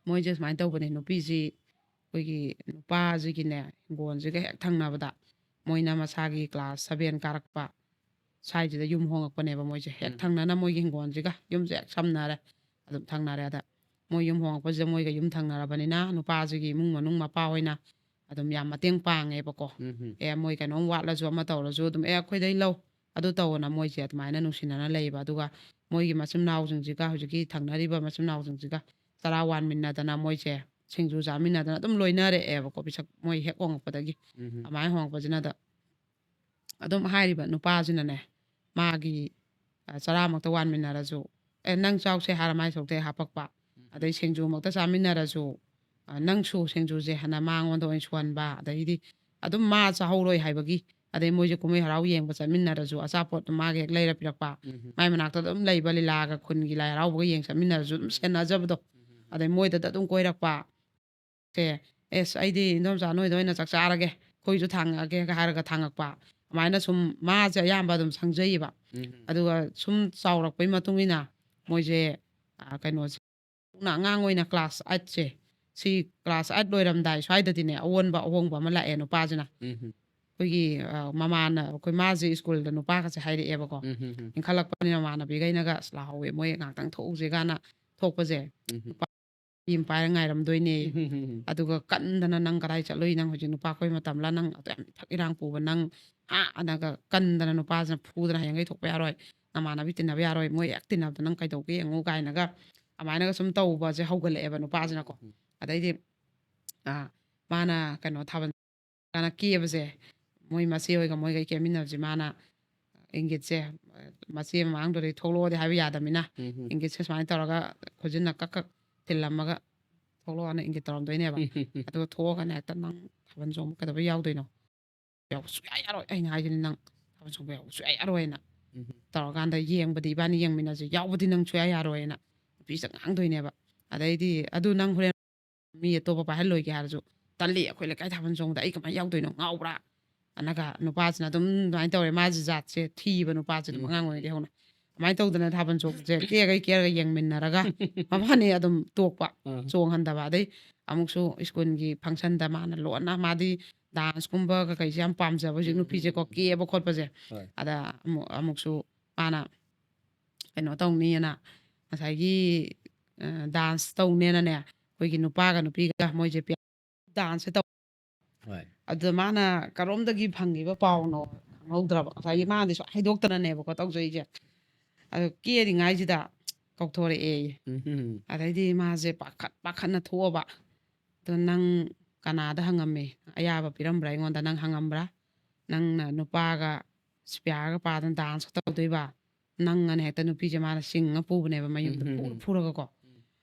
ꯃꯣꯏꯁꯦ ꯁꯨꯃꯥꯏꯅ ꯇꯧꯕꯅꯦ, ꯅꯨꯄꯤꯁꯤ ꯑꯩꯈꯣꯏꯒꯤ ꯅꯨꯄꯥꯁꯤꯒꯤꯅꯦ, ꯍꯤꯡꯒꯣꯜꯁꯤꯒ ꯍꯦꯛ ꯊꯪꯅꯕꯗ, ꯃꯣꯏꯅ ꯃꯁꯥꯒꯤ ꯀ꯭ꯂꯥꯁ ꯁꯚꯦꯟ ꯀꯥꯔꯛꯄ ꯁ꯭ꯋꯥꯏꯁꯤꯗ ꯌꯨꯝ ꯍꯣꯡꯉꯛꯄꯅꯦꯕ ꯃꯣꯏꯁꯦ꯫ ꯍꯦꯛ ꯎꯝ꯫ ꯊꯪꯅꯅ ꯃꯣꯏꯒꯤ ꯍꯤꯡꯒꯣꯜꯁꯤꯒ ꯌꯨꯝꯁꯦ ꯍꯦꯛ ꯁꯝꯅꯔꯦ꯫ ꯑꯗꯨꯝ ꯊꯪꯅꯔꯦ꯫ ꯑꯗ ꯃꯣꯏ ꯌꯨꯝ ꯍꯣꯡꯉꯛꯄꯁꯤꯗ ꯃꯣꯏꯒ ꯌꯨꯝ ꯊꯪꯅꯔꯕꯅꯤꯅ ꯅꯨꯄꯥꯁꯤꯒꯤ ꯏꯃꯨꯡ ꯃꯅꯨꯡ ꯃꯄꯥ ꯍꯣꯏꯅ ꯑꯗꯨꯝ ꯌꯥꯝ ꯃꯇꯦꯡ ꯄꯥꯡꯉꯦꯕꯀꯣ꯫ ꯑꯦ, ꯃꯣꯏ ꯀꯩꯅꯣꯝ ꯋꯥꯠꯂꯁꯨ, ꯑꯃ ꯇꯧꯔꯁꯨ ꯑꯗꯨꯝ, "ꯑꯦ, ꯑꯩꯈꯣꯏꯗꯩ ꯂꯧ, ꯑꯗꯨ ꯇꯧꯑꯣꯅ" ꯃꯣꯏꯁꯦ ꯑꯗꯨꯃꯥꯏꯅ ꯅꯨꯡꯁꯤꯅꯅ ꯂꯩꯌꯦꯕ꯫ ꯑꯗꯨꯒ ꯃꯣꯏꯒꯤ ꯃꯆꯤꯟ ꯃꯅꯥꯎꯁꯤꯡꯁꯤꯒ, ꯍꯧꯖꯤꯛꯀꯤ ꯊꯪꯅꯔꯤꯕ ꯃꯆꯤꯟ ꯃꯅꯥꯎꯁꯤꯡꯁꯤꯒ ꯆꯔꯥ ꯋꯥꯟꯃꯤꯟꯅꯗꯅ, ꯃꯣꯏꯁꯦ ꯁꯤꯡꯖꯨ ꯆꯥꯃꯤꯟꯅꯗꯅ ꯑꯗꯨꯝ ꯂꯣꯏꯅꯔꯛꯑꯦꯕꯀꯣ, ꯄꯤꯁꯛ ꯃꯣꯏ ꯍꯦꯛ ꯍꯣꯡꯉꯛꯄꯗꯒꯤ꯫ ꯑꯗꯨꯃꯥꯏꯅ ꯍꯣꯡꯉꯛꯄꯁꯤꯅꯗ ꯑꯗꯨꯝ ꯍꯥꯏꯔꯤꯕ ꯅꯨꯄꯥꯁꯤꯅꯅꯦ, ꯃꯥꯒꯤ, ꯑ, ꯆꯔꯥꯃꯛꯇ ꯋꯥꯟꯃꯤꯟꯅꯔꯁꯨ, "ꯑꯦ, ꯅꯪ ꯆꯥꯎꯁꯦ" ꯍꯥꯏꯔ ꯃꯥꯏ ꯁꯔꯨꯛꯇ ꯍꯦꯛ ꯍꯥꯞꯄꯛꯄ, ꯑꯗꯩ ꯁꯤꯡꯖꯨꯃꯛꯇ ꯆꯥꯃꯤꯟꯅꯔꯁꯨ, ꯑ, "ꯅꯪꯁꯨ ꯁꯤꯡꯖꯨꯁꯦ" ꯍꯥꯏꯅ ꯃꯉꯣꯟꯗ ꯑꯣꯏꯅ ꯁꯨꯍꯟꯕ, ꯑꯗꯩꯗꯤ ꯑꯗꯨꯝ ꯃꯥ ꯆꯥꯍꯧꯔꯣꯏ ꯍꯥꯏꯕꯒꯤ, ꯑꯗꯩ ꯃꯣꯏꯁꯦ ꯀꯨꯝꯍꯩ ꯍꯔꯥꯎ ꯌꯦꯡꯕ ꯆꯠꯃꯤꯟꯅꯔꯁꯨ ꯑꯆꯥꯄꯣꯠ ꯃꯥꯒꯤ ꯍꯦꯛ ꯂꯩꯔ ꯄꯤꯔꯛꯄ, ꯃꯥꯏ ꯃꯅꯥꯛꯇ ꯑꯗꯨꯝ ꯂꯩꯕ ꯂꯤꯂꯥꯒ ꯈꯨꯟꯒꯤ ꯂꯥꯏ ꯍꯔꯥꯎꯕꯒ ꯌꯦꯡ ꯆꯠꯃꯤꯟꯅꯔꯁꯨ ꯑꯗꯨꯝ ꯁꯦꯟꯅꯖꯕꯗꯣ, ꯑꯗꯩ ꯃꯣꯏꯗꯗ ꯑꯗꯨꯝ ꯀꯣꯏꯔꯛꯄ꯫ ꯁꯦ, "ꯑꯦꯁ, ꯑꯩꯗꯤ ꯏꯟꯗꯣꯝꯆꯥ ꯅꯣꯏꯗ ꯑꯣꯏꯅ ꯆꯥꯛ ꯆꯥꯔꯒꯦ, ꯑꯩꯈꯣꯏꯁꯨ ꯊꯥꯡꯉꯛꯑꯒꯦꯒ" ꯍꯥꯏꯔꯒ ꯊꯥꯡꯉꯛꯄ꯫ ꯑꯗꯨꯃꯥꯏꯅ ꯁꯨꯝ ꯃꯥꯁꯦ ꯑꯌꯥꯝꯕ ꯑꯗꯨꯝ ꯁꯪꯖꯩꯌꯦꯕ꯫ ꯑꯗꯨꯒ ꯁꯨꯝ ꯆꯥꯎꯔꯛꯄꯩ ꯃꯇꯨꯡ ꯏꯟꯅ ꯃꯣꯏꯁꯦ, ꯑ, ꯀꯩꯅꯣꯁꯦ, ꯍꯧꯅ ꯑꯉꯥꯡ ꯑꯣꯏꯅ ꯀ꯭ꯂꯥꯁ ꯑꯥꯏꯠꯁꯦ, ꯁꯤ ꯀ꯭ꯂꯥꯁ ꯑꯥꯏꯠ ꯂꯣꯏꯔꯝꯗꯥꯏ ꯁ꯭ꯋꯥꯏꯗꯗꯤꯅꯦ ꯑꯑꯣꯟꯕ ꯑꯍꯣꯡꯕ ꯑꯃ ꯂꯥꯛꯑꯦ ꯅꯨꯄꯥꯁꯤꯅ꯫ ꯑꯩꯈꯣꯏꯒꯤ, ꯑ, ꯃꯃꯥꯅ, ꯑꯩꯈꯣꯏ ꯃꯥꯁꯦ ꯁ꯭ꯀꯨꯜꯗ ꯅꯨꯄꯥꯒꯁꯦ ꯍꯥꯏꯔꯛꯑꯦꯕꯀꯣ꯫ ꯏꯟꯈꯠꯂꯛꯄꯅꯤꯅ ꯃꯃꯥꯟꯅꯕꯤꯈꯩꯅꯒ, "ꯑꯁ, ꯂꯥꯛꯍꯧꯋꯦ, ꯃꯣꯏ ꯉꯥꯛꯇꯪ ꯊꯣꯛꯎꯁꯦ" ꯀꯥꯏꯅ ꯊꯣꯛꯄꯁꯦ꯫ ꯅꯨꯄꯥ ꯑꯃ ꯄꯥꯏꯔ ꯉꯥꯏꯔꯝꯗꯣꯏꯅꯦ꯫ ꯑꯗꯨꯒ ꯀꯟꯗꯅ, "ꯅꯪ ꯀꯗꯥꯏ ꯆꯠꯂꯨꯏ? ꯅꯪ ꯍꯧꯖꯤꯛ ꯅꯨꯄꯥ ꯀꯣꯏ ꯃꯇꯝꯂ? ꯅꯪ ꯑꯗꯨ ꯌꯥꯝ ꯏꯊꯛ ꯏꯔꯥꯡ ꯄꯨꯕ ꯅꯪ, ꯍꯥ?" ꯑꯅꯒ ꯀꯟꯗꯅ ꯅꯨꯄꯥꯁꯤꯅ ꯐꯨꯗꯅ, "ꯍꯌꯦꯡꯈꯩ ꯊꯣꯛꯄ ꯌꯥꯔꯣꯏ, ꯅꯃꯥꯟꯅꯕꯤ ꯇꯤꯟꯅꯕ ꯌꯥꯔꯣꯏ, ꯃꯣꯏ ꯍꯦꯛ ꯇꯤꯟꯅꯕꯗ ꯅꯪ ꯀꯩꯗꯧꯒꯦ ꯌꯦꯡꯉꯨ" ꯀꯥꯏꯅꯒ ꯑꯗꯨꯃꯥꯏꯅꯒ ꯁꯨꯝ ꯇꯧꯕꯁꯦ ꯍꯧꯒꯠꯂꯛꯑꯦꯕ ꯅꯨꯄꯥꯁꯤꯅꯀꯣ꯫ ꯑꯗꯩꯗꯤ, ꯑ, ꯃꯥꯅ ꯀꯩꯅꯣ ꯊꯥꯕꯜ ꯀꯥꯟꯅ ꯀꯦꯕꯁꯦ, ꯃꯣꯏ ꯃꯆꯦ ꯍꯣꯏꯒ ꯃꯣꯏꯒ ꯀꯦꯃꯤꯟꯅꯕꯁꯦ ꯃꯥꯅ ꯏꯪꯒꯤꯠꯁꯦ, ꯃꯆꯦ ꯃꯃꯥꯡꯗꯨꯗꯩ ꯊꯣꯛꯂꯛꯑꯣꯗꯤ ꯍꯥꯏꯕ ꯌꯥꯗꯕꯅꯤꯅ, ꯏꯪꯒꯤꯠꯁꯦ ꯁꯨꯃꯥꯏꯅ ꯇꯧꯔꯒ ꯈꯨꯖꯤꯟꯅ ꯀꯛ ꯀꯛ ꯊꯤꯜꯂꯝꯃꯒ, "ꯊꯣꯛꯂꯛꯑꯣꯅ" ꯏꯪꯒꯤꯠ ꯇꯧꯔꯝꯗꯣꯏꯅꯦꯕ꯫ ꯑꯗꯨꯒ ꯊꯣꯛꯑꯒꯅ ꯍꯦꯛꯇ, "ꯅꯪ ꯊꯥꯕꯜ ꯆꯣꯡꯕ ꯀꯩꯗꯧꯕ ꯌꯥꯎꯗꯣꯏꯅꯣ? ꯌꯥꯎꯕ ꯁꯨꯡꯌꯥ ꯌꯥꯔꯣꯏ, ꯑꯩꯅ ꯍꯥꯏꯁꯤꯅꯤ, ꯅꯪ ꯊꯥꯕꯜ ꯆꯣꯡꯕ ꯌꯥꯎꯕ ꯁꯨꯡꯌꯥ ꯌꯥꯔꯣꯏꯅ" ꯇꯧꯔꯀꯥꯟꯗ, "ꯌꯦꯡꯕꯗꯤ ꯏꯕꯥꯅꯤ ꯌꯦꯡꯃꯤꯟꯅꯁꯦ, ꯌꯥꯎꯕꯗꯤ ꯅꯪ ꯁꯨꯡꯌꯥ ꯌꯥꯔꯣꯏꯅ" ꯅꯨꯄꯤꯁꯤꯗ ꯉꯥꯡꯗꯣꯏꯅꯦꯕ꯫ ꯑꯗꯩꯗꯤ, "ꯑꯗꯨ ꯅꯪ ꯍꯣꯔꯦꯟ ꯃꯤ ꯑꯇꯣꯞꯄ ꯄꯥꯏꯍꯜꯂꯣꯏꯒꯦ ꯍꯥꯏꯔꯁꯨ, ꯇꯜꯂꯤ, ꯑꯩꯈꯣꯏ ꯂꯩꯀꯥꯏ ꯊꯥꯕꯜ ꯆꯣꯡꯕꯗ ꯑꯩ ꯀꯃꯥꯏꯅ ꯌꯥꯎꯗꯣꯏꯅꯣ, ꯉꯥꯎꯕ꯭ꯔꯥ?" ꯑꯅꯒ ꯅꯨꯄꯥꯁꯤꯅ ꯑꯗꯨꯝ ꯑꯗꯨꯃꯥꯏꯅ ꯇꯧꯔꯦ꯫ ꯃꯥꯁꯦ ꯖꯥꯠꯁꯦ ꯊꯤꯕ ꯅꯨꯄꯥꯁꯦ ꯑꯗꯨꯝ ꯎꯝ꯫ ꯑꯉꯥꯡ ꯑꯣꯏꯔꯤꯉꯩꯗꯒꯤ ꯍꯧꯅ꯫ ꯑꯗꯨꯃꯥꯏꯅ ꯇꯧꯗꯅ ꯊꯥꯕꯜ ꯆꯣꯡꯕꯁꯦ ꯀꯦꯔꯒ ꯀꯦꯔꯒ ꯌꯦꯡꯃꯤꯟꯅꯔꯒ, ꯃꯕꯥꯅꯤ ꯑꯗꯨꯝ ꯇꯣꯛꯄ, ꯑꯥ꯫ ꯆꯣꯡꯍꯟꯗꯕ꯫ ꯑꯗꯩ ꯑꯃꯨꯛꯁꯨ ꯁ꯭ꯀꯨꯜꯒꯤ ꯐꯪꯁꯟꯗ ꯃꯥꯅ ꯂꯣꯟꯅ, ꯃꯥꯗꯤ ꯗꯥꯟꯁꯀꯨꯝꯕ ꯀꯩꯀꯩꯁꯦ ꯌꯥꯝ ꯄꯥꯝꯖꯕ ꯍꯧꯖꯤꯛ ꯎꯝ, ꯅꯨꯄꯤꯁꯦꯀꯣ, ꯎꯝ, ꯎꯝ꯫ ꯀꯦꯕ ꯈꯣꯠꯄꯁꯦ꯫ ꯍꯣꯏ꯫ ꯑꯗ ꯑꯃꯨꯛ, ꯑꯃꯨꯛꯁꯨ ꯃꯥꯅ ꯀꯩꯅꯣ ꯇꯧꯅꯤꯅ, ꯉꯁꯥꯏꯒꯤ, ꯑ, ꯗꯥꯟꯁ ꯇꯧꯅꯦꯅꯅꯦ, ꯑꯩꯈꯣꯏꯒꯤ ꯅꯨꯄꯥꯒ ꯅꯨꯄꯤꯒ ꯃꯣꯏꯁꯦ ꯄꯤꯌꯥ-, ꯗꯥꯟꯁꯁꯦ ꯇꯧ-, ꯍꯣꯏ꯫ ꯑꯗꯨꯗ ꯃꯥꯅ ꯀꯔꯣꯝꯗꯒꯤ ꯐꯪꯉꯤꯕ ꯄꯥꯎꯅꯣ ꯈꯪꯍꯧꯗ꯭ꯔꯕ꯫ ꯉꯁꯥꯏꯒꯤ ꯃꯥꯅꯗꯤ ꯁꯨꯝ ꯍꯥꯏꯗꯣꯛꯇꯅꯅꯦꯕꯀꯣ ꯇꯧꯖꯩꯁꯦ꯫ ꯑꯗꯨ ꯀꯦꯔꯤꯉꯩꯁꯤꯗ ꯀꯧꯊꯣꯔꯛꯑꯦ꯫ ꯎꯝ꯫ ꯑꯗꯩꯗꯤ ꯃꯥꯁꯦ ꯄꯥꯈꯠ ꯄꯥꯈꯠꯅ ꯊꯣꯛꯑꯕ꯫ "ꯑꯗꯣ ꯅꯪ ꯀꯅꯥꯗ ꯍꯪꯉꯝꯃꯤ? ꯑꯌꯥꯕ ꯄꯤꯔꯝꯕ꯭ꯔꯥ? ꯑꯩꯉꯣꯟꯗ ꯅꯪ ꯍꯪꯉꯝꯕ꯭ꯔꯥ? ꯅꯪꯅ ꯅꯨꯄꯥꯒ ꯁꯤꯄꯤꯌꯥꯒ ꯄꯥꯗꯅ ꯗꯥꯟꯁ ꯇꯧꯗꯣꯏꯕ?" ꯅꯪ ꯑꯅ ꯍꯦꯛꯇ ꯅꯨꯄꯤꯁꯦ ꯃꯥꯅ ꯆꯤꯡꯉ ꯄꯨꯕꯅꯦꯕ ꯃꯌꯨꯝꯗ ꯎꯝ, ꯐꯨꯔ ꯎꯝ꯫ ꯐꯨꯔꯒꯀꯣ꯫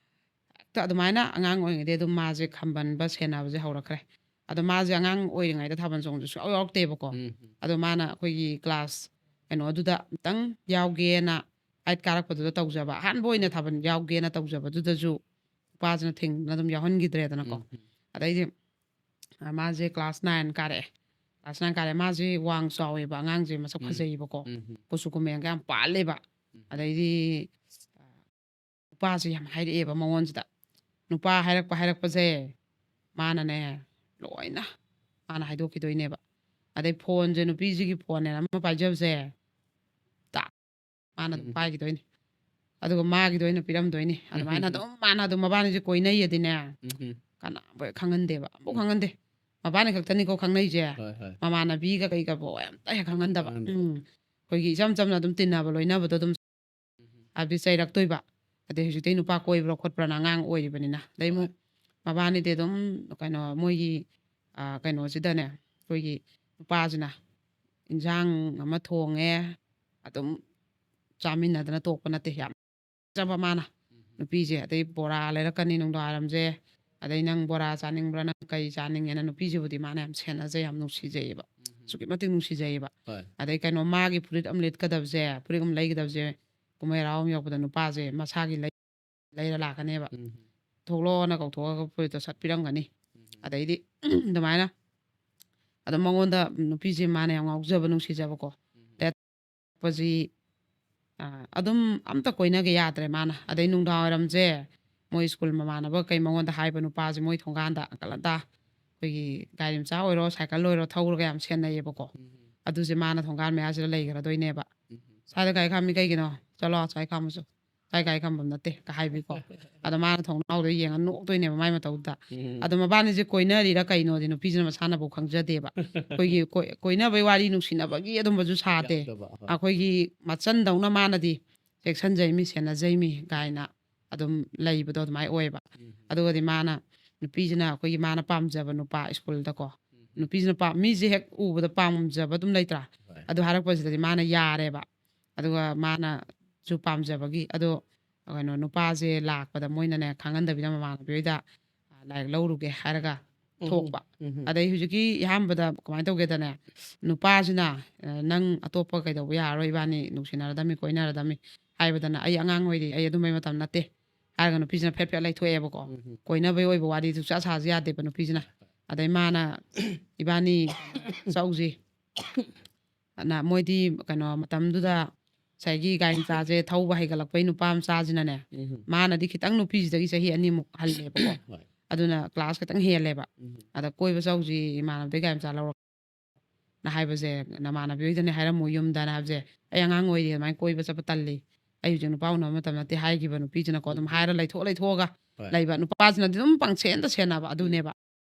ꯍꯦꯛꯇ ꯑꯗꯨꯃꯥꯏꯅ ꯑꯉꯥꯡ ꯑꯣꯏꯔꯤꯉꯩꯗꯩ ꯑꯗꯨꯝ ꯃꯥꯁꯦ ꯈꯝꯕꯟꯕ ꯁꯦꯟꯅꯕꯁꯦ ꯍꯧꯔꯛꯈ꯭ꯔꯦ꯫ ꯑꯗꯣ ꯃꯥꯁꯦ ꯑꯉꯥꯡ ꯑꯣꯏꯔꯤꯉꯩꯗ ꯊꯥꯕꯜ ꯆꯣꯡꯕꯁꯦ ꯁꯨꯡꯌꯥꯎ ꯌꯥꯎꯔꯛꯇꯦꯕꯀꯣ꯫ ꯎꯝ꯫ ꯑꯗꯣ ꯃꯥꯅ ꯑꯩꯈꯣꯏꯒꯤ ꯀ꯭ꯂꯥꯁ ꯀꯩꯅꯣꯗꯨꯗ ꯑꯃꯨꯛꯇꯪ ꯌꯥꯎꯒꯦꯅ ꯑꯥꯏꯠ ꯀꯥꯔꯛꯄꯗꯨꯗ ꯇꯧꯖꯕ, ꯑꯍꯥꯟꯕ ꯑꯣꯏꯅ ꯊꯥꯕꯜ ꯌꯥꯎꯒꯦꯅ ꯇꯧꯖꯕꯗꯨꯗꯁꯨ ꯅꯨꯄꯥꯁꯤꯅ ꯊꯤꯡꯗꯅ ꯑꯗꯨꯝ ꯌꯥꯎꯍꯟꯈꯤꯗ꯭ꯔꯦꯗꯅꯀꯣ꯫ ꯎꯝ꯫ ꯑꯗꯩꯗꯤ ꯑ, ꯃꯥꯁꯦ ꯀ꯭ꯂꯥꯁ ꯅꯥꯏꯟ ꯀꯥꯔꯛꯑꯦ꯫ ꯀ꯭ꯂꯥꯁ ꯅꯥꯏꯟ ꯀꯥꯔꯛꯑꯦ꯫ ꯃꯥꯁꯦ ꯋꯥꯡ ꯆꯥꯎꯋꯦꯕ, ꯑꯉꯥꯡꯁꯦ ꯃꯁꯛ ꯎꯝ꯫ ꯐꯖꯩꯌꯦꯕꯀꯣ꯫ ꯎꯝ꯫ ꯀꯨꯆꯨ ꯀꯨꯃꯦꯟꯒ ꯌꯥꯝ ꯄꯥꯜꯂꯦꯕ꯫ ꯎꯝ꯫ ꯑꯗꯩꯗꯤ ꯅꯨꯄꯥꯁꯦ ꯌꯥꯝ ꯍꯥꯏꯔꯛꯑꯦꯕ ꯃꯉꯣꯟꯁꯤꯗ꯫ ꯅꯨꯄꯥ ꯍꯥꯏꯔꯛꯄ ꯍꯥꯏꯔꯛꯄꯁꯦ ꯃꯥꯅꯅꯦ ꯂꯣꯏꯅ ꯃꯥꯅ ꯍꯥꯏꯗꯣꯛꯈꯤꯗꯣꯏꯅꯦꯕ꯫ ꯑꯗꯩ ꯐꯣꯟꯁꯦ, ꯅꯨꯄꯤꯁꯤꯒꯤ ꯐꯣꯟꯅꯦꯅ ꯑꯃ ꯄꯥꯏꯖꯕꯁꯦ ꯇꯥꯛ ꯃꯥꯅ ꯑꯗꯨꯝ ꯎꯝ꯫ ꯄꯥꯏꯈꯤꯗꯣꯏꯅꯤ꯫ ꯑꯗꯨꯒ ꯃꯥꯒꯤꯗ ꯑꯣꯏꯅ ꯄꯤꯔꯝꯗꯣꯏꯅꯤ꯫ ꯑꯗꯨꯃꯥꯏꯅ ꯎꯝ꯫ ꯑꯗꯨꯝ ꯃꯥꯅ ꯑꯗꯨꯝ ꯃꯕꯥꯅꯤꯁꯦ ꯀꯣꯏꯅꯩꯌꯦꯗꯤꯅꯦ ꯎꯝ꯫ ꯀꯅꯥꯕꯨ ꯍꯦꯛ ꯈꯪꯍꯟꯗꯦꯕ, ꯑꯃꯐꯥꯎ ꯎꯝ꯫ ꯈꯪꯍꯟꯗꯦ꯫ ꯃꯕꯥꯅꯤ ꯈꯛꯇꯅꯤꯀꯣ ꯈꯪꯅꯩꯁꯦ꯫ ꯍꯣꯏ, ꯍꯣꯏ꯫ ꯃꯃꯥꯟꯅꯕꯤꯒ ꯀꯩꯒꯕꯨ ꯑꯝꯇ ꯍꯦꯛ ꯈꯪꯍꯟꯗꯕ꯫ ꯈꯪꯍꯟꯗꯦ꯫ ꯎꯝ꯫ ꯑꯩꯈꯣꯏꯒꯤ ꯏꯆꯝ ꯆꯝꯅ ꯑꯗꯨꯝ ꯇꯤꯟꯅꯕ ꯂꯣꯏꯅꯕꯗꯣ ꯑꯗꯨꯝ ꯎꯝ꯫ ꯍꯥꯏꯕꯗꯤ ꯆꯩꯔꯛꯇꯣꯏꯕ꯫ ꯑꯗꯩ ꯍꯧꯖꯤꯛꯇꯤ ꯅꯨꯄꯥ ꯀꯣꯏꯕ꯭ꯔꯥ ꯈꯣꯠꯄ꯭ꯔꯥꯅ ꯑꯉꯥꯡ ꯑꯣꯏꯔꯤꯕꯅꯤꯅ꯫ ꯑꯗꯩ ꯑꯃꯨꯛ ꯍꯣꯏ꯫ ꯃꯕꯥꯅꯤꯗꯤ ꯑꯗꯨꯝ ꯀꯩꯅꯣ ꯃꯣꯏꯒꯤ, ꯑ, ꯀꯩꯅꯣꯁꯤꯗꯅꯦ ꯑꯩꯈꯣꯏꯒꯤ ꯅꯨꯄꯥꯁꯤꯅ ꯏꯟꯁꯥꯡ ꯑꯃ ꯊꯣꯡꯉꯦ, ꯑꯗꯨꯝ ꯆꯥꯃꯤꯟꯅꯗꯅ ꯇꯣꯛꯄ ꯅꯠꯇꯦ꯫ ꯌꯥꯝ ꯆꯕ ꯃꯥꯅ ꯎꯝ꯫ ꯅꯨꯄꯤꯁꯦ꯫ ꯑꯗꯩ ꯕꯣꯔꯥ ꯂꯩꯔꯛꯀꯅꯤ ꯅꯨꯡꯗꯥꯡꯋꯥꯏꯔꯝꯁꯦ꯫ ꯑꯗꯩ "ꯅꯪ ꯕꯣꯔꯥ ꯆꯥꯅꯤꯡꯕ꯭ꯔꯥ? ꯅꯪ ꯀꯩ ꯆꯥꯅꯤꯡꯉꯦꯅ?" ꯅꯨꯄꯤꯁꯤꯕꯨꯗꯤ ꯃꯥꯅ ꯌꯥꯝ ꯁꯦꯟꯅꯖꯩ, ꯌꯥꯝ ꯅꯨꯡꯁꯤꯖꯩꯌꯦꯕ꯫ ꯎꯝ꯫ ꯑꯁꯨꯛꯀꯤ ꯃꯇꯤꯛ ꯅꯨꯡꯁꯤꯖꯩꯌꯦꯕ꯫ ꯍꯣꯏ꯫ ꯑꯗꯩ ꯀꯩꯅꯣ ꯃꯥꯒꯤ ꯐꯨꯔꯤꯠ ꯑꯃ ꯂꯤꯠꯀꯗꯕꯁꯦ, ꯐꯨꯔꯤꯠ ꯑꯃ ꯂꯩꯒꯗꯕꯁꯦ, ꯀꯨꯝꯍꯩ ꯍꯔꯥꯎ ꯑꯃ ꯌꯧꯕꯗ ꯅꯨꯄꯥꯁꯦ ꯃꯁꯥꯒꯤ ꯂꯩ-, ꯂꯩꯔ ꯂꯥꯛꯀꯅꯦꯕ꯫ ꯎꯝ꯫ "ꯊꯣꯛꯂꯛꯑꯣꯅ" ꯀꯧꯊꯣꯛꯑꯒ ꯐꯨꯔꯤꯠꯇꯣ ꯁꯠ ꯄꯤꯔꯝꯒꯅꯤ꯫ ꯎꯝ꯫ ꯑꯗꯩꯗꯤ ꯑꯗꯨꯃꯥꯏꯅ ꯑꯗꯨꯝ ꯃꯉꯣꯟꯗ ꯅꯨꯄꯤꯁꯦ ꯃꯥꯅ ꯌꯥꯝ ꯉꯥꯎꯖꯕ, ꯅꯨꯡꯁꯤꯖꯕꯀꯣ꯫ ꯎꯝ꯫ ꯄꯁꯤ, ꯑ, ꯑꯗꯨꯝ ꯑꯝꯇ ꯀꯣꯏꯅꯒꯦ ꯌꯥꯗ꯭ꯔꯦ ꯃꯥꯅ꯫ ꯑꯗꯩ ꯅꯨꯡꯗꯥꯡ ꯋꯥꯏꯔꯝꯁꯦ ꯃꯣꯏ ꯁ꯭ꯀꯨꯜ ꯃꯃꯥꯟꯅꯕ ꯀꯩ ꯃꯉꯣꯟꯗ ꯍꯥꯏꯕ ꯅꯨꯄꯥꯁꯦ ꯃꯣꯏ ꯊꯣꯡꯒꯥꯟꯗ ꯑꯪꯀꯜ ꯑꯟꯇꯥ ꯑꯩꯈꯣꯏꯒꯤ ꯒꯥꯔꯤ ꯃꯆꯥ ꯑꯣꯏꯔꯣ ꯁꯥꯏꯀꯜ ꯑꯣꯏꯔꯣ ꯊꯧꯔꯒ ꯌꯥꯝ ꯁꯦꯟꯅꯩꯌꯦꯕꯀꯣ꯫ ꯎꯝ꯫ ꯑꯗꯨꯁꯦ ꯃꯥꯅ ꯊꯣꯡꯒꯥꯟ ꯃꯌꯥꯁꯤꯗ ꯂꯩꯈ꯭ꯔꯗꯣꯏꯅꯦꯕ꯫ ꯎꯝ꯫ "ꯁ꯭ꯋꯥꯏꯗ ꯒꯥꯔꯤ ꯈꯥꯝꯃꯤ ꯀꯩꯒꯤꯅꯣ? ꯆꯠꯂꯣ ꯑꯥ ꯁ꯭ꯋꯥꯏ ꯈꯥꯝꯃꯨꯆꯣ꯫ ꯀꯥꯏ ꯀꯥꯏ ꯈꯝꯕ ꯅꯠꯇꯦ ꯀ ꯍꯥꯏꯕꯤꯀꯣ꯫ ꯑꯗꯣ ꯃꯥꯅ ꯊꯣꯡꯅꯥꯎꯗ ꯌꯦꯡꯉ ꯅꯣꯛꯇꯣꯏꯅꯦꯕ ꯃꯥꯏ ꯃꯇꯧꯗꯨꯗ꯫ ꯎꯝ. ꯑꯗꯣ ꯃꯕꯥꯅꯤꯁꯦ ꯀꯣꯏꯅꯔꯤꯔ ꯀꯩꯅꯣꯗꯤ ꯅꯨꯄꯤꯁꯤꯅ ꯃꯁꯥꯅꯐꯧ ꯈꯪꯖꯗꯦꯕ꯫ ꯑꯩꯈꯣꯏꯒꯤ ꯀꯣꯏ- ꯀꯣꯏꯅꯕꯩ ꯋꯥꯔꯤ, ꯅꯨꯡꯁꯤꯅꯕꯒꯤ ꯑꯗꯨꯝꯕꯁꯨ ꯁꯥꯗꯦ꯫ ꯌꯥꯎꯗꯕ, ꯑꯍꯣꯏ. ꯑꯩꯈꯣꯏꯒꯤ ꯃꯆꯟꯗꯧꯅ ꯃꯥꯅꯗꯤ ꯆꯦꯛꯁꯤꯟꯖꯩꯃꯤ, ꯁꯦꯟꯅꯖꯩꯃꯤ ꯀꯥꯏꯅ ꯑꯗꯨꯝ ꯂꯩꯕꯗꯣ ꯑꯗꯨꯃꯥꯏꯅ ꯑꯣꯏꯌꯦꯕ꯫ ꯎꯝ. ꯑꯗꯨꯒꯗꯤ ꯃꯥꯅ, ꯅꯨꯄꯤꯁꯤꯅ ꯑꯩꯈꯣꯏꯒꯤ ꯃꯥꯅ ꯄꯥꯝꯖꯕ ꯅꯨꯄꯥ ꯁ꯭ꯀꯨꯜꯗꯀꯣ, ꯎꯝ. ꯅꯨꯄꯤꯁꯤꯅ ꯄꯥꯝ- ꯃꯤꯁꯦ ꯍꯦꯛ ꯎꯕꯗ ꯄꯥꯝꯖꯕ ꯑꯗꯨꯝ ꯂꯩꯇ꯭ꯔꯥ? ꯍꯣꯏ. ꯑꯗꯨ ꯍꯥꯏꯔꯛꯄꯁꯤꯗꯗꯤ ꯃꯥꯅ ꯌꯥꯔꯦꯕ꯫ ꯑꯗꯨꯒ ꯃꯥꯅꯁꯨ ꯄꯥꯝꯖꯕꯒꯤ ꯑꯗꯣ ꯀꯩꯅꯣ, ꯅꯨꯄꯥꯁꯦ ꯂꯥꯛꯄꯗ ꯃꯣꯏꯅꯅꯦ ꯈꯪꯍꯟꯗꯕꯤꯗ ꯃꯃꯥꯟꯅꯕꯤ ꯍꯣꯏꯗ, "ꯑ, ꯂꯥꯏꯔꯤꯛ ꯂꯧꯔꯨꯒꯦ" ꯍꯥꯏꯔꯒ ꯎꯝ. ꯊꯣꯛꯄ꯫ ꯎꯝ. ꯑꯗꯩ ꯍꯧꯖꯤꯛꯀꯤ ꯑꯍꯥꯟꯕꯗ ꯀꯃꯥꯏꯅ ꯇꯧꯒꯦꯗꯅꯦ, ꯅꯨꯄꯥꯁꯤꯅ, "ꯑ, ꯅꯪ ꯑꯇꯣꯞꯄ ꯀꯩꯗꯧꯕ ꯌꯥꯔꯔꯣꯏ, ꯏꯕꯥꯅꯤ ꯅꯨꯡꯁꯤꯅꯔꯗꯝꯃꯤ, ꯀꯣꯏꯅꯔꯗꯝꯃꯤ" ꯍꯥꯏꯕꯗꯅ, "ꯑꯩ ꯑꯉꯥꯡ ꯑꯣꯏꯔꯤ, ꯑꯩ ꯑꯗꯨꯝꯕꯩ ꯃꯇꯝ ꯅꯠꯇꯦ" ꯍꯥꯏꯔꯒ ꯅꯨꯄꯤꯁꯤꯅ ꯐꯦꯠ ꯐꯦꯠ ꯂꯩꯊꯣꯛꯑꯦꯕꯀꯣ꯫ ꯎꯝ. ꯀꯣꯏꯅꯕꯩ ꯑꯣꯏꯕ ꯋꯥꯔꯤꯗꯨ ꯁꯨꯡꯁꯥ ꯁꯥꯁꯨ ꯌꯥꯗꯦꯕ ꯅꯨꯄꯤꯁꯤꯅ꯫ ꯑꯗꯩ ꯃꯥꯅ, "ꯏꯕꯥꯅꯤ ꯆꯧꯁꯤ" ꯑꯅ ꯃꯣꯏꯗꯤ ꯀꯩꯅꯣ ꯃꯇꯝꯗꯨꯗ ꯉꯁꯥꯏꯒꯤ ꯒꯥꯔꯤ ꯃꯆꯥꯁꯦ ꯊꯧꯕ ꯍꯩꯒꯠꯂꯛꯄꯩ ꯅꯨꯄꯥ ꯃꯆꯥꯁꯤꯅꯅꯦ, ꯎꯝ. ꯃꯥꯅꯗꯤ ꯈꯤꯇꯪ ꯅꯨꯄꯤꯁꯤꯗꯒꯤ ꯆꯍꯤ ꯑꯅꯤꯃꯨꯛ ꯍꯜꯂꯦꯕꯀꯣ꯫ ꯍꯣꯏ. ꯑꯗꯨꯅ ꯀ꯭ꯂꯥꯁ ꯈꯤꯇꯪ ꯍꯦꯜꯂꯦꯕ꯫ ꯎꯝ. ꯑꯗ "ꯀꯣꯏꯕ ꯆꯧꯁꯤ, ꯏꯃꯥꯟꯅꯕꯗꯩ ꯒꯥꯔꯤ ꯃꯆꯥ ꯂꯧꯔꯛ" ꯅ ꯍꯥꯏꯕꯁꯦ, "ꯅꯃꯥꯟꯅꯕꯤ ꯍꯣꯏꯗꯅꯦ ꯍꯥꯏꯔꯝꯃꯣ, ꯌꯨꯝꯗꯅ" ꯍꯥꯏꯕꯁꯦ, "ꯑꯩ ꯑꯉꯥꯡ ꯑꯣꯏꯔꯤ, ꯑꯗꯨꯃꯥꯏꯅ ꯀꯣꯏꯕ ꯆꯠꯄ ꯇꯜꯂꯤ, ꯑꯩ ꯍꯧꯖꯤꯛ ꯅꯨꯄꯥ ꯎꯅꯕ ꯃꯇꯝ ꯅꯠꯇꯦ" ꯍꯥꯏꯈꯤꯕ ꯅꯨꯄꯤꯁꯤꯅꯀꯣ, ꯑꯗꯨꯝ ꯎꯝ. ꯍꯥꯏꯔ ꯂꯩꯊꯣꯛ ꯂꯩꯊꯣꯛꯑꯒ ꯍꯣꯏ. ꯂꯩꯕ꯫ ꯅꯨꯄꯥꯁꯤꯅꯗꯤ ꯑꯗꯨꯝ ꯄꯪꯁꯦꯟꯗ ꯁꯦꯟꯅꯕ ꯑꯗꯨꯅꯦꯕ꯫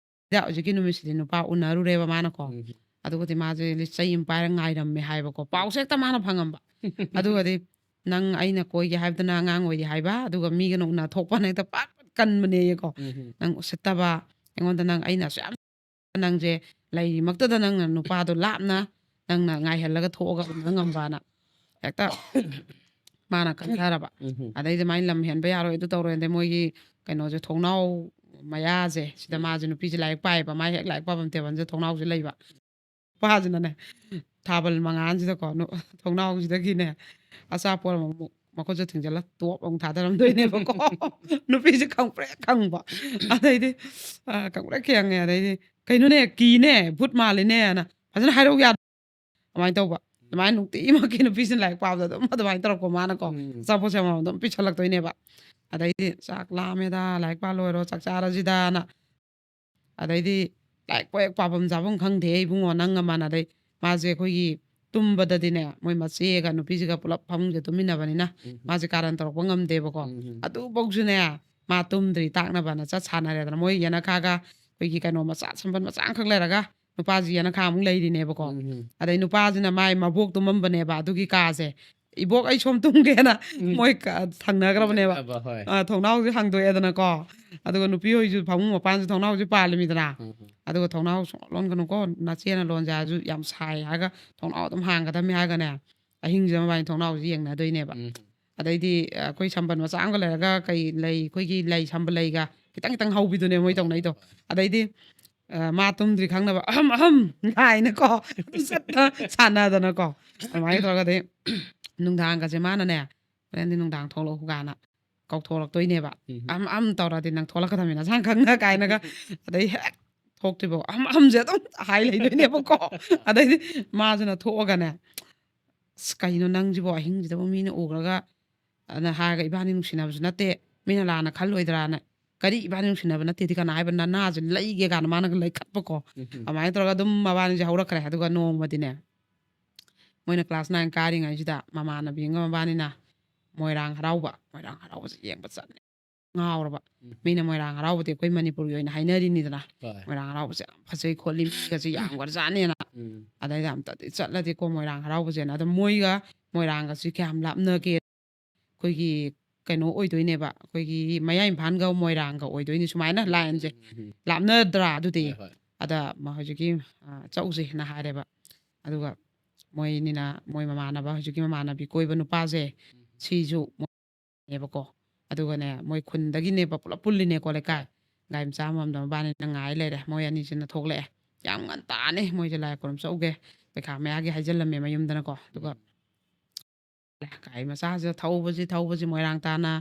ꯍꯧꯖꯤꯛꯀꯤ ꯅꯨꯃꯤꯠꯁꯤꯗꯤ ꯅꯨꯄꯥ ꯎꯅꯔꯨꯔꯦꯕ ꯃꯥꯅꯀꯣ꯫ ꯎꯝ. ꯑꯗꯨꯒꯗꯤ ꯃꯥꯁꯦ ꯂꯤꯆꯩ ꯑꯃ ꯄꯥꯏꯔꯒ ꯉꯥꯏꯔꯝꯃꯦ ꯍꯥꯏꯕꯀꯣ꯫ ꯄꯥꯎꯁꯦ ꯍꯦꯛꯇ ꯃꯥꯅ ꯐꯪꯉꯝꯕ꯫ ꯑꯗꯨꯒꯗꯤ, "ꯅꯪ ꯑꯩꯅ ꯀꯣꯏꯒꯦ ꯍꯥꯏꯕꯗꯅ ꯑꯉꯥꯡ ꯑꯣꯏꯔꯤ ꯍꯥꯏꯕ, ꯑꯗꯨꯒ ꯃꯤꯒꯅ ꯎꯅ ꯊꯣꯛꯄꯅ ꯍꯦꯛꯇ ꯄꯠ ꯄꯠ ꯀꯟꯕꯅꯦꯌꯦꯀꯣ꯫ ꯎꯝ. ꯅꯪ ꯎꯁꯤꯠꯇꯕ, ꯑꯩꯉꯣꯟꯗ ꯅꯪ, ꯑꯩꯅ ꯑꯁꯨꯛ ꯌꯥꯝ ꯅꯪꯁꯦ ꯂꯩꯔꯤꯃꯛꯇꯗ ꯅꯪꯅ ꯅꯨꯄꯥꯗꯣ ꯂꯥꯞꯅ ꯅꯪꯅ ꯉꯥꯏꯍꯜꯂꯒ ꯊꯣꯛꯑꯒ ꯎꯅ ꯉꯝꯕꯅ" ꯍꯦꯛꯇ ꯃꯥꯅ ꯈꯟꯊꯔꯕ꯫ ꯎꯝ. ꯑꯗꯩꯗꯤ ꯃꯥꯏ ꯂꯝ ꯍꯦꯟꯕ ꯌꯥꯔꯣꯏ, ꯑꯗꯨ ꯇꯧꯔꯣꯏ, ꯑꯗꯩ ꯃꯣꯏꯒꯤ ꯀꯩꯅꯣꯁꯦ, ꯊꯣꯡꯅꯥꯎ ꯃꯌꯥꯁꯦ ꯁꯤꯗ, ꯎꯝ. ꯃꯥꯁꯦ ꯅꯨꯄꯤꯁꯦ ꯂꯥꯏꯔꯤꯛ ꯄꯥꯏꯌꯦꯕ, ꯃꯥ ꯍꯦꯛ ꯂꯥꯏꯔꯤꯛ ꯄꯥꯐꯝ ꯇꯦꯕꯜꯁꯦ ꯊꯣꯡꯅꯥꯎꯁꯦ ꯂꯩꯕ꯫ ꯅꯨꯄꯥꯁꯤꯅꯅꯦ ꯊꯥꯕꯜ ꯃꯉꯥꯜꯁꯤꯗꯀꯣ, ꯅꯨ-, ꯊꯣꯡꯅꯥꯎꯁꯤꯗꯒꯤꯅꯦ ꯑꯆꯥꯄꯣꯠ ꯑꯃꯃꯨꯛ ꯃꯈꯨꯠꯁꯦ ꯊꯤꯡꯖꯤꯜꯂ ꯇꯣꯞ ꯑꯃꯨꯛ ꯊꯥꯗꯔꯝꯗꯣꯏꯅꯦꯕꯀꯣ꯫ ꯅꯨꯄꯤꯁꯦ ꯈꯪꯄ꯭ꯔꯦꯛ ꯈꯪꯕ꯫ ꯑꯗꯩꯗꯤ, ꯑ, ꯈꯪꯄ꯭ꯔꯦꯛ ꯈꯪꯉꯦ꯫ ꯑꯗꯩꯗꯤ, "ꯀꯩꯅꯣꯅꯦ, ꯀꯤꯅꯦ, ꯚꯨꯠ ꯃꯥꯜꯂꯤꯅꯦꯅ ꯐꯖꯅ ꯍꯥꯏꯔꯧ ꯌꯥꯗ?" ꯑꯗꯨꯃꯥꯏꯅ ꯇꯧꯕ꯫ ꯑꯗꯨꯃꯥꯏꯅ ꯅꯨꯡꯇꯤꯃꯛꯀꯤ ꯅꯨꯄꯤꯁꯤꯅ ꯂꯥꯏꯔꯤꯛ ꯄꯥꯕꯗ ꯑꯗꯨꯝ ꯑꯗꯨꯃꯥꯏꯅ ꯇꯧꯔꯛꯄ ꯃꯥꯅꯀꯣ꯫ ꯎꯝ. ꯑꯆꯥꯄꯣꯠꯁꯦ ꯑꯃꯃꯝ ꯑꯗꯨꯝ ꯄꯤꯁꯜꯂꯛꯇꯣꯏꯅꯦꯕ꯫ ꯑꯗꯩꯗꯤ, "ꯆꯥꯛ ꯂꯥꯝꯃꯦꯗ, ꯂꯥꯏꯔꯤꯛ ꯄꯥ ꯂꯣꯏꯔꯣ, ꯆꯥꯛ ꯆꯥꯔꯁꯤꯗꯅ"꯫ ꯑꯗꯩꯗꯤ, "ꯂꯥꯏꯔꯤꯛꯄꯨ ꯍꯦꯛ ꯄꯥꯐꯝ ꯆꯥꯐꯝ ꯈꯪꯗꯦ ꯏꯕꯨꯡꯉꯣ, ꯅꯪ ꯑꯃꯅ"꯫ ꯑꯗꯩ ꯃꯥꯁꯦ ꯑꯩꯈꯣꯏꯒꯤ ꯇꯨꯝꯕꯗꯗꯤꯅꯦ, ꯃꯣꯏ ꯃꯆꯦꯒ ꯅꯨꯄꯤꯁꯤꯒ ꯄꯨꯂꯞ ꯐꯃꯨꯡꯁꯦ ꯇꯨꯝꯃꯤꯟꯅꯕꯅꯤꯅ ꯎꯝ꯫ ꯃꯥꯁꯦ ꯀꯥꯔꯟ ꯇꯧꯔꯛꯄ ꯉꯝꯗꯦꯕꯀꯣ꯫ ꯎꯝ꯫ ꯑꯗꯨꯐꯧꯁꯨꯅꯦ, ꯃꯥ ꯇꯨꯝꯗ꯭ꯔꯤ ꯇꯥꯛꯅꯕꯅ ꯆꯠ ꯁꯥꯟꯅꯔꯦꯗꯅ꯫ ꯃꯣꯏ ꯌꯦꯅꯈꯥꯒ ꯑꯩꯈꯣꯏꯒꯤ ꯀꯩꯅꯣ ꯃꯆꯥ, ꯁꯝꯕꯜ ꯃꯆꯥ ꯑꯃꯈꯛ ꯂꯩꯔꯒ ꯅꯨꯄꯥꯁꯤ ꯌꯦꯅꯈꯥ ꯑꯃꯨꯛ ꯂꯩꯔꯤꯅꯦꯕꯀꯣ꯫ ꯎꯝ꯫ ꯑꯗꯩ ꯅꯨꯄꯥꯁꯤꯅ ꯃꯥꯏ ꯃꯕꯣꯛ ꯇꯨꯝꯃꯝꯕꯅꯦꯕ ꯑꯗꯨꯒꯤ ꯀꯥꯁꯦ꯫ "ꯏꯕꯣꯛ, ꯑꯩ ꯁꯣꯝ ꯇꯨꯝꯒꯦꯅ" ꯎꯝ꯫ ꯃꯣꯏ ꯀ-, ꯊꯪꯅꯈ꯭ꯔꯕꯅꯦꯕ꯫ ꯍꯣꯏ꯫ ꯑ, ꯊꯣꯡꯅꯥꯎꯁꯦ ꯍꯥꯡꯗꯣꯛꯑꯦꯗꯅꯀꯣ꯫ ꯑꯗꯨꯒ ꯅꯨꯄꯤ ꯍꯣꯏꯁꯨ ꯐꯃꯨꯡ ꯃꯄꯥꯟꯁꯨ ꯊꯣꯡꯅꯥꯎꯁꯦ ꯄꯥꯜꯂꯤꯃꯤꯗꯅ꯫ ꯎꯝ꯫ ꯑꯗꯨꯒ "ꯊꯣꯡꯅꯥꯎ ꯁꯨꯡꯂꯣꯟ ꯂꯣꯟꯒꯅꯨꯀꯣ, ꯅꯆꯦꯅ ꯂꯣꯟꯁꯦ" ꯍꯥꯏꯔꯁꯨ ꯌꯥꯝ ꯁꯥꯏ ꯍꯥꯏꯔꯒ "ꯊꯣꯡꯅꯥꯎ ꯑꯗꯨꯝ ꯍꯥꯡꯒꯗꯕꯅꯤ" ꯍꯥꯏꯔꯒꯅꯦ, ꯑꯍꯤꯡꯁꯤꯗ ꯃꯕꯥꯅꯤ ꯊꯣꯡꯅꯥꯎꯁꯦ ꯌꯦꯡꯅꯗꯣꯏꯅꯦꯕ꯫ ꯎꯝ꯫ ꯑꯗꯩꯗꯤ, ꯑ, ꯑꯩꯈꯣꯏ ꯁꯝꯕꯜ ꯃꯆꯥ ꯑꯃꯒ ꯂꯩꯔꯒ, ꯀꯩ ꯂꯩ, ꯑꯩꯈꯣꯏꯒꯤ ꯂꯩ ꯁꯝꯕꯜ ꯂꯩꯒ ꯈꯤꯇꯪ ꯈꯤꯇꯪ ꯍꯧꯕꯤꯗꯨꯅꯦ ꯃꯣꯏ ꯇꯧꯅꯩꯗꯣ꯫ ꯑꯗꯩꯗꯤ, ꯑ, ꯃꯥ ꯇꯨꯝꯗ꯭ꯔꯤ ꯈꯪꯅꯕ "ꯑꯍꯝ, ꯑꯍꯝ" ꯀꯥꯏꯅꯀꯣ, ꯑꯗꯨꯝ ꯆꯠꯇꯅ ꯁꯥꯟꯅꯗꯅꯀꯣ꯫ ꯑꯗꯨꯃꯥꯏꯅ ꯇꯧꯔꯒꯗꯤ ꯅꯨꯡꯗꯥꯡꯒꯁꯦ ꯃꯥꯅꯅꯦ, "ꯍꯣꯔꯦꯟꯗꯤ ꯅꯨꯡꯗꯥꯡ ꯊꯣꯛꯂꯛꯎ" ꯀꯥꯏꯅ ꯀꯧꯊꯣꯔꯛꯇꯣꯏꯅꯦꯕ꯫ ꯎꯝ꯫ "ꯑꯝ, ꯑꯝ ꯇꯧꯔꯗꯤ ꯅꯪ ꯊꯣꯛꯂꯛꯀꯗꯕꯅꯤ ꯅꯁꯥꯅ ꯈꯪꯅ" ꯀꯥꯏꯅꯒ꯫ ꯑꯗꯩ ꯍꯦꯛ ꯊꯣꯛꯇ꯭ꯔꯤꯕꯧ "ꯑꯝ, ꯑꯝꯁꯦ" ꯑꯗꯨꯝ ꯍꯥꯏ ꯂꯩꯗꯣꯏꯅꯦꯕꯀꯣ꯫ ꯑꯗꯩꯗꯤ ꯃꯥꯁꯤꯅ ꯊꯣꯛꯑꯒꯅꯦ, "ꯑꯁ, ꯀꯩꯅꯣ ꯅꯪꯁꯤꯕꯣ, ꯑꯍꯤꯡꯁꯤꯗꯕꯨ ꯃꯤꯅ ꯎꯈ꯭ꯔꯒ" ꯑꯅ ꯍꯥꯏꯔꯒ, "ꯏꯕꯥꯅꯤ ꯅꯨꯡꯁꯤꯅꯕꯁꯨ ꯅꯠꯇꯦ, ꯃꯤꯅ ꯂꯥꯟꯅ ꯈꯜꯂꯣꯏꯗ꯭ꯔꯥꯅ"꯫ "ꯀꯔꯤ, ꯏꯕꯥꯅꯤ ꯅꯨꯡꯁꯤꯅꯕ ꯅꯠꯇꯦꯗꯤ ꯀꯅꯥ ꯍꯥꯏꯕ? ꯅꯅꯥꯁꯦ ꯂꯩꯒꯦ" ꯀꯥꯏꯅ ꯃꯥꯅꯒ ꯂꯩꯈꯠꯄꯀꯣ꯫ ꯎꯝ꯫ ꯑꯗꯨꯃꯥꯏꯅ ꯇꯧꯔꯒ ꯑꯗꯨꯝ ꯃꯕꯥꯅꯤꯁꯦ ꯍꯧꯔꯛꯈ꯭ꯔꯦ꯫ ꯑꯗꯨꯒ ꯅꯣꯡꯃꯗꯤꯅꯦ, ꯃꯣꯏꯅ class nine ꯀꯥꯔꯤꯉꯩꯁꯤꯗ ꯃꯃꯥꯟꯅꯕꯤ ꯑꯃꯒ ꯃꯕꯥꯅꯤꯅ ꯃꯣꯏꯔꯥꯡ ꯍꯔꯥꯎꯕ, ꯃꯣꯏꯔꯥꯡ ꯍꯔꯥꯎꯕꯁꯦ ꯌꯦꯡꯕ ꯆꯠꯂꯦ꯫ ꯉꯥꯎꯔꯕ꯫ ꯎꯝ꯫ ꯃꯤꯅ ꯃꯣꯏꯔꯥꯡ ꯍꯔꯥꯎꯕꯗꯤ ꯑꯩꯈꯣꯏ ꯃꯅꯤꯄꯨꯔꯒꯤ ꯑꯣꯏꯅ ꯍꯥꯏꯅꯔꯤꯅꯤꯗꯅ꯫ ꯍꯣꯏ꯫ "ꯃꯣꯏꯔꯥꯡ ꯍꯔꯥꯎꯕꯁꯦ ꯌꯥꯝ ꯐꯖꯩ ꯈꯣꯠꯂꯤ, ꯃꯤꯒꯁꯦ ꯌꯥꯝꯈ꯭ꯔꯖꯥꯠꯅꯦꯅ"꯫ ꯎꯝ꯫ ꯑꯗꯩꯗ ꯑꯝꯇꯗꯤ ꯆꯠꯂꯗꯤꯀꯣ ꯃꯣꯏꯔꯥꯡ ꯍꯔꯥꯎꯕꯁꯦꯅ꯫ ꯑꯗꯣ ꯃꯣꯏꯒ ꯃꯣꯏꯔꯥꯡꯒꯁꯤ ꯀꯌꯥꯝ ꯂꯥꯞꯅꯒꯦ? ꯑꯩꯈꯣꯏꯒꯤ ꯀꯩꯅꯣ ꯑꯣꯏꯗꯣꯏꯅꯦꯕ, ꯑꯩꯈꯣꯏꯒꯤ ꯃꯌꯥꯏ ꯏꯝꯐꯥꯜꯒ ꯃꯣꯏꯔꯥꯡꯒ ꯑꯣꯏꯗꯣꯏꯅꯤ ꯁꯨꯃꯥꯏꯅ ꯎꯝ, lineꯁꯦ꯫ ꯎꯝ, ꯎꯝ, ꯎꯝ꯫ ꯂꯥꯞꯅꯗ꯭ꯔꯥ ꯑꯗꯨꯗꯤ? ꯍꯣꯏ, ꯍꯣꯏ꯫ ꯑꯗ ꯃ-, ꯍꯧꯖꯤꯛꯀꯤ, ꯑ, ꯆꯧꯁꯦꯅ ꯍꯥꯏꯔꯦꯕ꯫ ꯑꯗꯨꯒ ꯃꯣꯏꯅꯤꯅ, ꯃꯣꯏ ꯃꯃꯥꯟꯅꯕ, ꯍꯧꯖꯤꯛꯀꯤ ꯃꯃꯥꯟꯅꯕꯤ ꯀꯣꯏꯕ ꯅꯨꯄꯥꯁꯦ, ꯎꯝ꯫ ꯁꯤꯁꯨ ꯃꯣꯏꯅꯦꯕꯀꯣ꯫ ꯑꯗꯨꯒꯅꯦ, ꯃꯣꯏ ꯈꯨꯟꯗꯒꯤꯅꯦꯕ, ꯄꯨꯂꯞ ꯄꯨꯜꯂꯤꯅꯦꯀꯣ ꯂꯩꯀꯥꯏ꯫ ꯒꯥꯔꯤ ꯃꯆꯥ ꯑꯃꯃꯝꯗ ꯃꯕꯥꯅꯤꯅ ꯉꯥꯏ ꯂꯩꯔꯦ꯫ ꯃꯣꯏ ꯑꯅꯤꯁꯤꯅ ꯊꯣꯛꯂꯛꯑꯦ꯫ ꯌꯥꯝ ꯉꯟꯇꯥꯅꯦ ꯃꯣꯏꯁꯦ ꯂꯥꯏ ꯈꯨꯔꯨꯝ ꯆꯧꯒꯦ꯫ ꯄꯩꯈꯥ ꯃꯌꯥꯒꯤ ꯍꯥꯏꯖꯤꯜꯂꯝꯃꯦ ꯃꯌꯨꯝꯗꯅꯀꯣ꯫ ꯑꯗꯨꯒ ꯎꯝ꯫ ꯒꯥꯔꯤ ꯃꯆꯥꯁꯤꯗ ꯊꯧꯕꯁꯤ, ꯊꯧꯕꯁꯤ ꯃꯣꯏꯔꯥꯡ ꯇꯥꯅ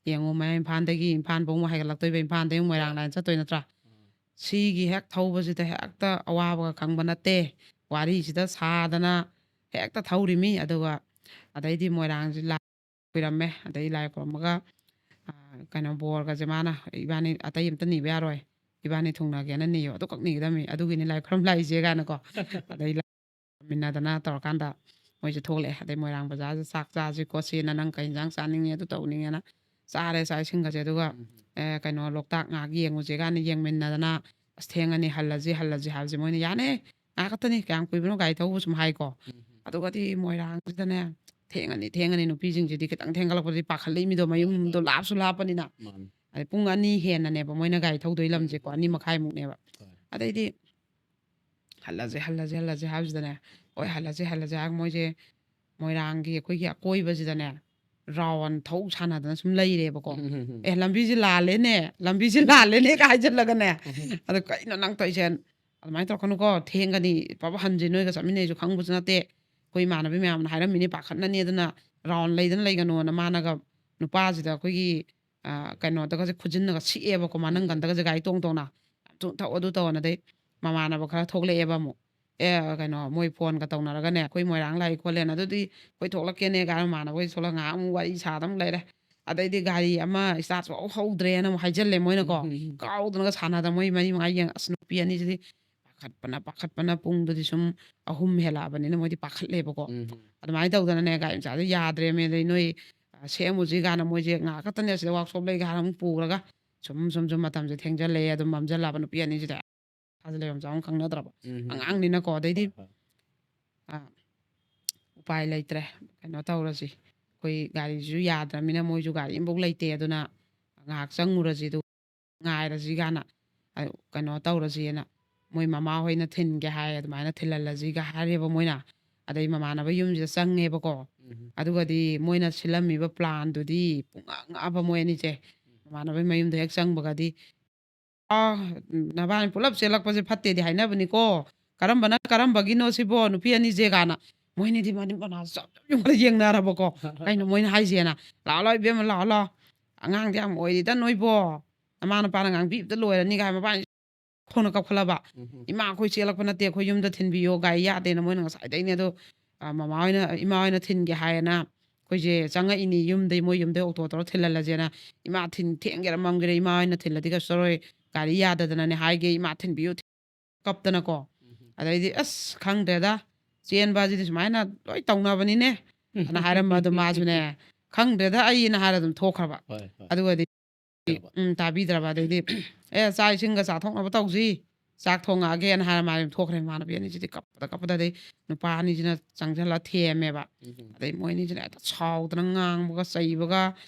ꯌꯦꯡꯉꯨ, ꯃꯌꯥ ꯏꯝꯐꯥꯜꯗꯒꯤ, ꯏꯝꯐꯥꯜꯐꯧ ꯑꯃꯨꯛ ꯍꯥꯏꯒꯠꯂꯛꯇꯣꯏꯕ, ꯏꯝꯐꯥꯜꯗꯒꯤ ꯑꯃꯨꯛ ꯃꯣꯏꯔꯥꯡ ꯍꯣꯏ꯫ Line ꯆꯠꯇꯣꯏ ꯅꯠꯇ꯭ꯔꯥ? ꯎꯝ꯫ ꯁꯤꯒꯤ ꯍꯦꯛ ꯊꯧꯕꯁꯤꯗ ꯍꯦꯛꯇ ꯑꯋꯥꯕꯒ ꯈꯪꯕ ꯅꯠꯇꯦ꯫ ꯋꯥꯔꯤꯁꯤꯗ ꯁꯥꯗꯅ ꯍꯦꯛꯇ ꯊꯧꯔꯤꯃꯤ꯫ ꯑꯗꯨꯒ ꯑꯗꯩꯗꯤ ꯃꯣꯏꯔꯥꯡꯁꯤ ꯂꯥꯏ ꯈꯨꯔꯝꯃꯦ꯫ ꯑꯗꯩ ꯂꯥꯏ ꯈꯨꯔꯝꯃꯒ, ꯑ, ꯀꯩꯅꯣ, ꯕꯣꯔꯒꯁꯦ ꯃꯥꯅ, "ꯏꯕꯥꯅꯤ ꯑꯇꯩ ꯑꯝꯇ ꯅꯤꯕ ꯌꯥꯔꯣꯏ, ꯏꯕꯥꯅꯤ ꯊꯨꯡꯅꯒꯦꯅ ꯅꯤꯌꯣ, ꯑꯗꯨꯈꯛ ꯅꯤꯒꯗꯕꯅꯤ, ꯑꯗꯨꯒꯤꯅꯤ ꯂꯥꯏ ꯈꯨꯔꯝ ꯂꯥꯛꯏꯁꯦ" ꯀꯥꯏꯅꯀꯣ꯫ ꯑꯗꯩ ꯂꯥꯏ ꯃꯤꯟꯅꯗꯅ ꯇꯧꯔꯀꯥꯟꯗ ꯃꯣꯏꯁꯦ ꯊꯣꯛꯂꯛꯑꯦ꯫ ꯑꯗꯩ ꯃꯣꯏꯔꯥꯡ ꯕꯖꯥꯔꯁꯦ ꯆꯥꯛ ꯆꯥꯁꯤ ꯈꯣꯠꯁꯤꯅ, "ꯅꯪ ꯀꯩ ꯌꯦꯟꯖꯥꯡ ꯆꯥꯅꯤꯡꯉꯦ?" ꯑꯗꯨ ꯇꯧꯅꯤꯡꯉꯦꯅ ꯆꯥꯔꯦ ꯆꯥꯛ ꯏꯁꯤꯡꯒꯁꯦ꯫ ꯑꯗꯨꯒ, "ꯑꯦ, ꯀꯩꯅꯣ, ꯂꯣꯛꯇꯥꯛ ꯉꯥꯏꯍꯥꯛ ꯌꯦꯡꯉꯨꯁꯦ" ꯀꯥꯏꯅ ꯌꯦꯡꯃꯤꯟꯅꯗꯅ, "ꯑꯁ, ꯊꯦꯡꯉꯅꯤ, ꯍꯜꯂꯁꯤ, ꯍꯜꯂꯁꯤ" ꯍꯥꯏꯕꯁꯦ ꯃꯣꯏꯅ, "ꯌꯥꯅꯤ, ꯉꯥꯏꯍꯥꯛ ꯈꯛꯇꯅꯤ, ꯀꯌꯥꯝ ꯀꯨꯏꯕꯅꯣ ꯒꯥꯔꯤ ꯊꯧꯕ?" ꯁꯨꯝ ꯍꯥꯏꯀꯣ꯫ ꯑꯗꯨꯒꯗꯤ ꯃꯣꯏꯔꯥꯡꯁꯤꯗꯅꯦ, ꯊꯦꯡꯉꯅꯤ, ꯊꯦꯡꯉꯅꯤ, ꯅꯨꯄꯤꯁꯤꯡꯁꯤꯗꯤ ꯈꯤꯇꯪ ꯊꯦꯡꯒꯠꯂꯛꯄꯗꯗꯤ ꯄꯥꯈꯠꯂꯛꯏ ꯃꯤꯗꯣ, ꯃꯌꯨꯝꯗꯣ ꯂꯥꯞꯁꯨ ꯂꯥꯞꯄꯅꯤꯅ꯫ ꯃꯥꯅꯤ꯫ ꯑꯗꯩ ꯄꯨꯡ ꯑꯅꯤ ꯍꯦꯟꯅꯅꯦꯕ ꯃꯣꯏꯅ ꯒꯥꯔꯤ ꯊꯧꯗꯣꯏ ꯂꯝꯁꯦꯀꯣ, ꯑꯅꯤ ꯃꯈꯥꯏꯃꯨꯛꯅꯦꯕ꯫ ꯍꯣꯏ꯫ ꯑꯗꯩꯗꯤ "ꯍꯜꯂꯁꯦ, ꯍꯜꯂꯁꯦ, ꯍꯜꯂꯁꯦ" ꯍꯥꯏꯕꯁꯤꯗꯅꯦ, "ꯍꯣꯏ, ꯍꯜꯂꯁꯦ, ꯍꯜꯂꯁꯦ" ꯍꯥꯏꯔꯒ ꯃꯣꯏꯁꯦ ꯃꯣꯏꯔꯥꯡꯒꯤ ꯑꯩꯈꯣꯏꯒꯤ ꯑꯀꯣꯏꯕꯁꯤꯗꯅꯦ, ꯔꯥꯎꯟ ꯊꯧ ꯁꯥꯟꯅꯗꯅ ꯁꯨꯝ ꯂꯩꯔꯦꯕꯀꯣ꯫ "ꯑꯦ, ꯂꯝꯕꯤꯁꯦ ꯂꯥꯜꯂꯦꯅꯦ, ꯂꯝꯕꯤꯁꯦ ꯂꯥꯜꯂꯦꯅꯦ" ꯀ ꯍꯥꯏꯖꯤꯜꯂꯒꯅꯦ꯫ ꯑꯗꯣ "ꯀꯩꯅꯣ ꯅꯪ ꯇꯧꯔꯤꯁꯦ? ꯑꯗꯨꯃꯥꯏꯅ ꯇꯧꯔꯛꯀꯅꯨꯀꯣ, ꯊꯦꯡꯒꯅꯤ, ꯄꯥꯕ ꯍꯟꯁꯦ, ꯅꯣꯏꯒ ꯆꯠꯃꯤꯟꯅꯩꯁꯨ ꯈꯪꯕꯁꯨ ꯅꯠꯇꯦ, ꯑꯩꯈꯣꯏ ꯏꯃꯥꯟꯅꯕꯤ ꯃꯌꯥꯝꯅ ꯍꯥꯏꯔꯝꯃꯤꯅꯦ, ꯄꯥꯈꯠꯅꯅꯤ, ꯑꯗꯨꯅ ꯔꯥꯎꯟ ꯂꯩꯗꯅ ꯂꯩꯒꯅꯣꯅ" ꯃꯥꯅꯒ ꯅꯨꯄꯥꯁꯤꯗ ꯑꯩꯈꯣꯏꯒꯤ, ꯑ, ꯀꯩꯅꯣꯗꯒꯁꯦ ꯈꯨꯖꯤꯟꯅꯒ ꯁꯤꯛꯑꯦꯕꯀꯣ, ꯃꯥꯅꯪ ꯒꯟꯗꯒꯁꯦ ꯒꯥꯔꯤ ꯇꯣꯡ ꯇꯣꯡꯅ꯫ "ꯌꯥꯝ ꯊꯨꯅ ꯊꯧ, ꯑꯗꯨ ꯇꯧꯅ"꯫ ꯑꯗꯩ ꯃꯃꯥꯟꯅꯕ ꯈꯔ ꯊꯣꯛꯂꯛꯑꯦꯕ ꯑꯃꯨꯛ꯫ ꯑꯦ, ꯀꯩꯅꯣ, ꯃꯣꯏ ꯐꯣꯟꯒ ꯇꯧꯅꯔꯒꯅꯦ, "ꯑꯩꯈꯣꯏ ꯃꯣꯏꯔꯥꯡ ꯂꯥꯛꯏ ꯈꯣꯠꯂꯦꯅ", ꯑꯗꯨꯗꯤ "ꯑꯩꯈꯣꯏ ꯊꯣꯛꯂꯛꯀꯦꯅꯦ" ꯀꯥꯏꯅ ꯃꯃꯥꯟꯅꯕꯈꯩ ꯊꯣꯛꯂꯛꯑꯒ ꯉꯥꯏꯍꯥꯛ ꯑꯃꯨꯛ ꯋꯥꯔꯤ ꯁꯥꯗꯅ ꯑꯃꯨꯛ ꯂꯩꯔꯦ꯫ ꯑꯗꯩꯗꯤ "ꯒꯥꯔꯤ ꯑꯃ ꯏꯁꯇꯥꯔꯠ ꯁꯨꯡꯍꯧ ꯍꯧꯗ꯭ꯔꯦꯅ" ꯑꯃꯨꯛ ꯍꯥꯏꯖꯜꯂꯦ ꯃꯣꯏꯅꯀꯣ꯫ ꯀꯥꯎꯗꯅꯒ ꯁꯥꯟꯅꯗꯅ ꯃꯣꯏ ꯃꯔꯤ ꯃꯉꯥ ꯌꯦꯡ-, ꯑꯁ, ꯅꯨꯄꯤ ꯑꯅꯤꯁꯤꯗꯤ ꯄꯥꯈꯠꯄꯅ, ꯄꯥꯈꯠꯄꯅ ꯄꯨꯡꯗꯨꯗꯤ ꯁꯨꯝ ꯑꯍꯨꯝ ꯍꯦꯜꯂꯛꯑꯕꯅꯤꯅ ꯃꯣꯏꯗꯤ ꯄꯥꯈꯠꯂꯦꯕꯀꯣ꯫ ꯑꯗꯨꯃꯥꯏꯅ ꯇꯧꯗꯅꯅꯦ, "ꯒꯥꯔꯤ ꯃꯆꯥꯗꯣ ꯌꯥꯗ꯭ꯔꯦꯃꯦ, ꯑꯗꯩ ꯅꯣꯏ, ꯑ, ꯁꯦꯝꯃꯨꯁꯤ" ꯀꯥꯏꯅ ꯃꯣꯏꯁꯦ ꯉꯥꯏꯍꯥꯛ ꯈꯛꯇꯅꯦ ꯑꯁꯤꯗ ꯋꯥꯛꯁꯣꯞ ꯂꯩ ꯀꯥꯏꯅ ꯑꯃꯨꯛ ꯄꯨꯔꯒ ꯁꯨꯝ, ꯁꯨꯝ, ꯁꯨꯝ ꯃꯇꯝꯁꯦ ꯊꯦꯡꯖꯜꯂꯛꯑꯦ꯫ ꯑꯗꯨꯝ ꯃꯝꯖꯜꯂꯛꯑꯕ, ꯅꯨꯄꯤ ꯑꯅꯤꯁꯤꯗ ꯊꯥꯖ ꯂꯩꯐꯝ ꯆꯥꯐꯝ ꯈꯪꯅꯗ꯭ꯔꯕ ꯑꯉꯥꯡꯅꯤꯅꯀꯣ꯫ ꯑꯗꯩꯗꯤ, ꯍꯣꯏ, ꯍꯣꯏ꯫ ꯑ, "ꯎꯄꯥꯏ ꯂꯩꯇ꯭ꯔꯦ, ꯀꯩꯅꯣ ꯇꯧꯔꯁꯤ, ꯑꯩꯈꯣꯏ ꯒꯥꯔꯤꯁꯤꯁꯨ ꯌꯥꯗ꯭ꯔꯃꯤꯅ, ꯃꯣꯏꯁꯨ ꯒꯥꯔꯤ ꯑꯃꯐꯥꯎ ꯂꯩꯇꯦ, ꯑꯗꯨꯅ ꯉꯥꯏꯍꯥꯛ ꯆꯪꯉꯨꯔꯁꯤ, ꯑꯗꯨ ꯉꯥꯏꯔꯁꯤ" ꯀꯥꯏꯅ, ꯑ, ꯀꯩꯅꯣ ꯇꯧꯔꯁꯤꯅ ꯃꯣꯏ ꯃꯃꯥ ꯍꯣꯏꯅ ꯊꯤꯟꯒꯦ ꯍꯥꯏ, ꯑꯗꯨꯃꯥꯏꯅ ꯊꯤꯜꯍꯜꯂꯁꯤꯒ ꯍꯥꯏꯔꯦꯕ ꯃꯣꯏꯅ꯫ ꯑꯗꯩ ꯃꯃꯥꯟꯅꯕ ꯌꯨꯝꯁꯤꯗ ꯆꯪꯉꯦꯕꯀꯣ꯫ ꯑꯗꯨꯒꯗꯤ ꯃꯣꯏꯅ ꯁꯤꯜꯂꯝꯃꯤꯕ ꯄ꯭ꯂꯥꯟꯗꯨꯗꯤ ꯄꯨꯡꯉꯥꯛ ꯉꯛꯑꯕ ꯃꯣꯏ ꯑꯅꯤꯁꯦ꯫ ꯃꯃꯥꯟꯅꯕꯒꯤ ꯃꯌꯨꯝꯗ ꯍꯦꯛ ꯆꯪꯕꯒꯗꯤ, "ꯑꯥ, ꯅꯕꯥꯅꯤ ꯄꯨꯂꯞ ꯆꯦꯜꯂꯛꯄꯁꯦ ꯐꯠꯇꯦꯗꯤ ꯍꯥꯏꯅꯕꯅꯤꯀꯣ, ꯀꯔꯝꯕꯅ ꯀꯔꯝꯕꯒꯤꯅꯣ ꯁꯤꯕꯣ, ꯅꯨꯄꯤ ꯑꯅꯤꯁꯦ?" ꯀꯥꯏꯅ ꯃꯣꯏꯅꯤꯗꯤ ꯃꯅꯤꯡ ꯃꯅꯥ ꯆꯞ ꯆꯞ ꯌꯨꯡꯈꯠꯂ ꯌꯦꯡꯅꯔꯕꯀꯣ꯫ "ꯀꯩꯅꯣ ꯃꯣꯏꯅ ꯍꯥꯏꯁꯦꯅ?" "ꯂꯥꯛꯑꯣ, ꯂꯥꯛꯑꯣ, ꯏꯕꯦꯝꯃ, ꯂꯥꯛꯑꯣ, ꯂꯥꯛꯑꯣ, ꯑꯉꯥꯡꯗꯤ ꯌꯥꯝ ꯑꯣꯏꯔꯤꯗ ꯅꯣꯏꯕꯣ, ꯅꯃꯥ ꯅꯄꯥꯅ ꯉꯥꯡꯕꯤꯕꯗ ꯂꯣꯏꯔꯅꯤ" ꯀꯥꯏ ꯃꯕꯥꯅꯤ ꯈꯣꯡꯅ ꯀꯞꯈꯠꯂꯕ꯫ "ꯏꯃꯥ, ꯑꯩꯈꯣꯏ ꯆꯦꯜꯂꯛꯄ ꯅꯠꯇꯦ, ꯑꯩꯈꯣꯏ ꯌꯨꯝꯗ ꯊꯤꯟꯕꯤꯌꯣ, ꯒꯥꯔꯤ ꯌꯥꯗꯦꯅ ꯃꯣꯏꯅ ꯉꯁꯥꯏꯗꯩꯅꯦ, ꯑꯗꯣ, ꯑ, ꯃꯃꯥ ꯍꯣꯏꯅ, ꯏꯃꯥ ꯍꯣꯏꯅ ꯊꯤꯟꯒꯦ ꯍꯥꯏꯌꯦꯅ ꯑꯩꯈꯣꯏꯁꯦ ꯆꯪꯉꯛꯏꯅꯤ ꯌꯨꯝꯗꯩ, ꯃꯣꯏ ꯌꯨꯝꯗꯩ ꯑꯣꯇꯣ ꯇꯧꯔ ꯊꯤꯜꯍꯜꯂꯁꯦꯅ꯫ ꯏꯃꯥ ꯊꯤꯟ-, ꯊꯦꯡꯒꯦꯔꯥ ꯃꯝꯒꯦꯔꯥ ꯏꯃꯥ ꯍꯣꯏꯅ ꯊꯤꯜꯂꯗꯤ ꯀꯩꯁꯨ ꯇꯧꯔꯣꯏ, ꯒꯥꯔꯤ ꯌꯥꯗꯗꯅꯅꯦ ꯍꯥꯏꯒꯦ, ꯏꯃꯥ ꯊꯤꯟꯕꯤꯌꯨ", ꯀꯞꯇꯅꯀꯣ꯫ ꯑꯗꯩꯗꯤ, "ꯑꯁ, ꯈꯪꯗ꯭ꯔꯦꯗ, ꯆꯦꯟꯕ ꯑꯁꯤꯗꯤ ꯁꯨꯃꯥꯏꯅ ꯂꯣꯏ ꯇꯧꯅꯕꯅꯤꯅꯦ ꯑꯅ ꯍꯥꯏꯔꯝꯕ ꯑꯗꯨ ꯃꯥꯁꯨꯅꯦ, "ꯈꯪꯗ꯭ꯔꯦꯗ ꯑꯩꯅ" ꯍꯥꯏꯔ ꯑꯗꯨꯝ ꯊꯣꯛꯈ꯭ꯔꯕ꯫ ꯍꯣꯏ ꯍꯣꯏ ꯑꯗꯨꯒꯗꯤ ꯇꯧꯕ꯫ ꯎꯝ ꯇꯥꯕꯤꯗ꯭ꯔꯕ꯫ ꯑꯗꯩꯗꯤ "ꯑꯦ, ꯆꯥꯛ ꯏꯁꯤꯡꯒ ꯆꯥꯊꯣꯛꯅꯕ ꯇꯧꯁꯤ, ꯆꯥꯛ ꯊꯣꯡꯉꯛꯑꯒꯦꯅ" ꯍꯥꯏꯔ ꯃꯥ ꯑꯗꯨꯝ ꯊꯣꯛꯈ꯭ꯔꯦ꯫ ꯏꯃꯥꯟꯅꯕꯤ ꯑꯅꯤꯁꯤꯗꯤ ꯀꯞꯄꯗ ꯀꯞꯄꯗ, ꯑꯗꯩ ꯅꯨꯄꯥ ꯑꯅꯤꯁꯤꯅ ꯆꯪꯁꯤꯜꯂ ꯊꯦꯝꯃꯦꯕ꯫ ꯎꯝ. ꯑꯗꯩ ꯃꯣꯏ ꯑꯅꯤꯁꯤꯅ ꯍꯦꯛꯇ ꯁꯥꯎꯗꯅ ꯉꯥꯡꯕꯒ ꯆꯩꯕꯒ,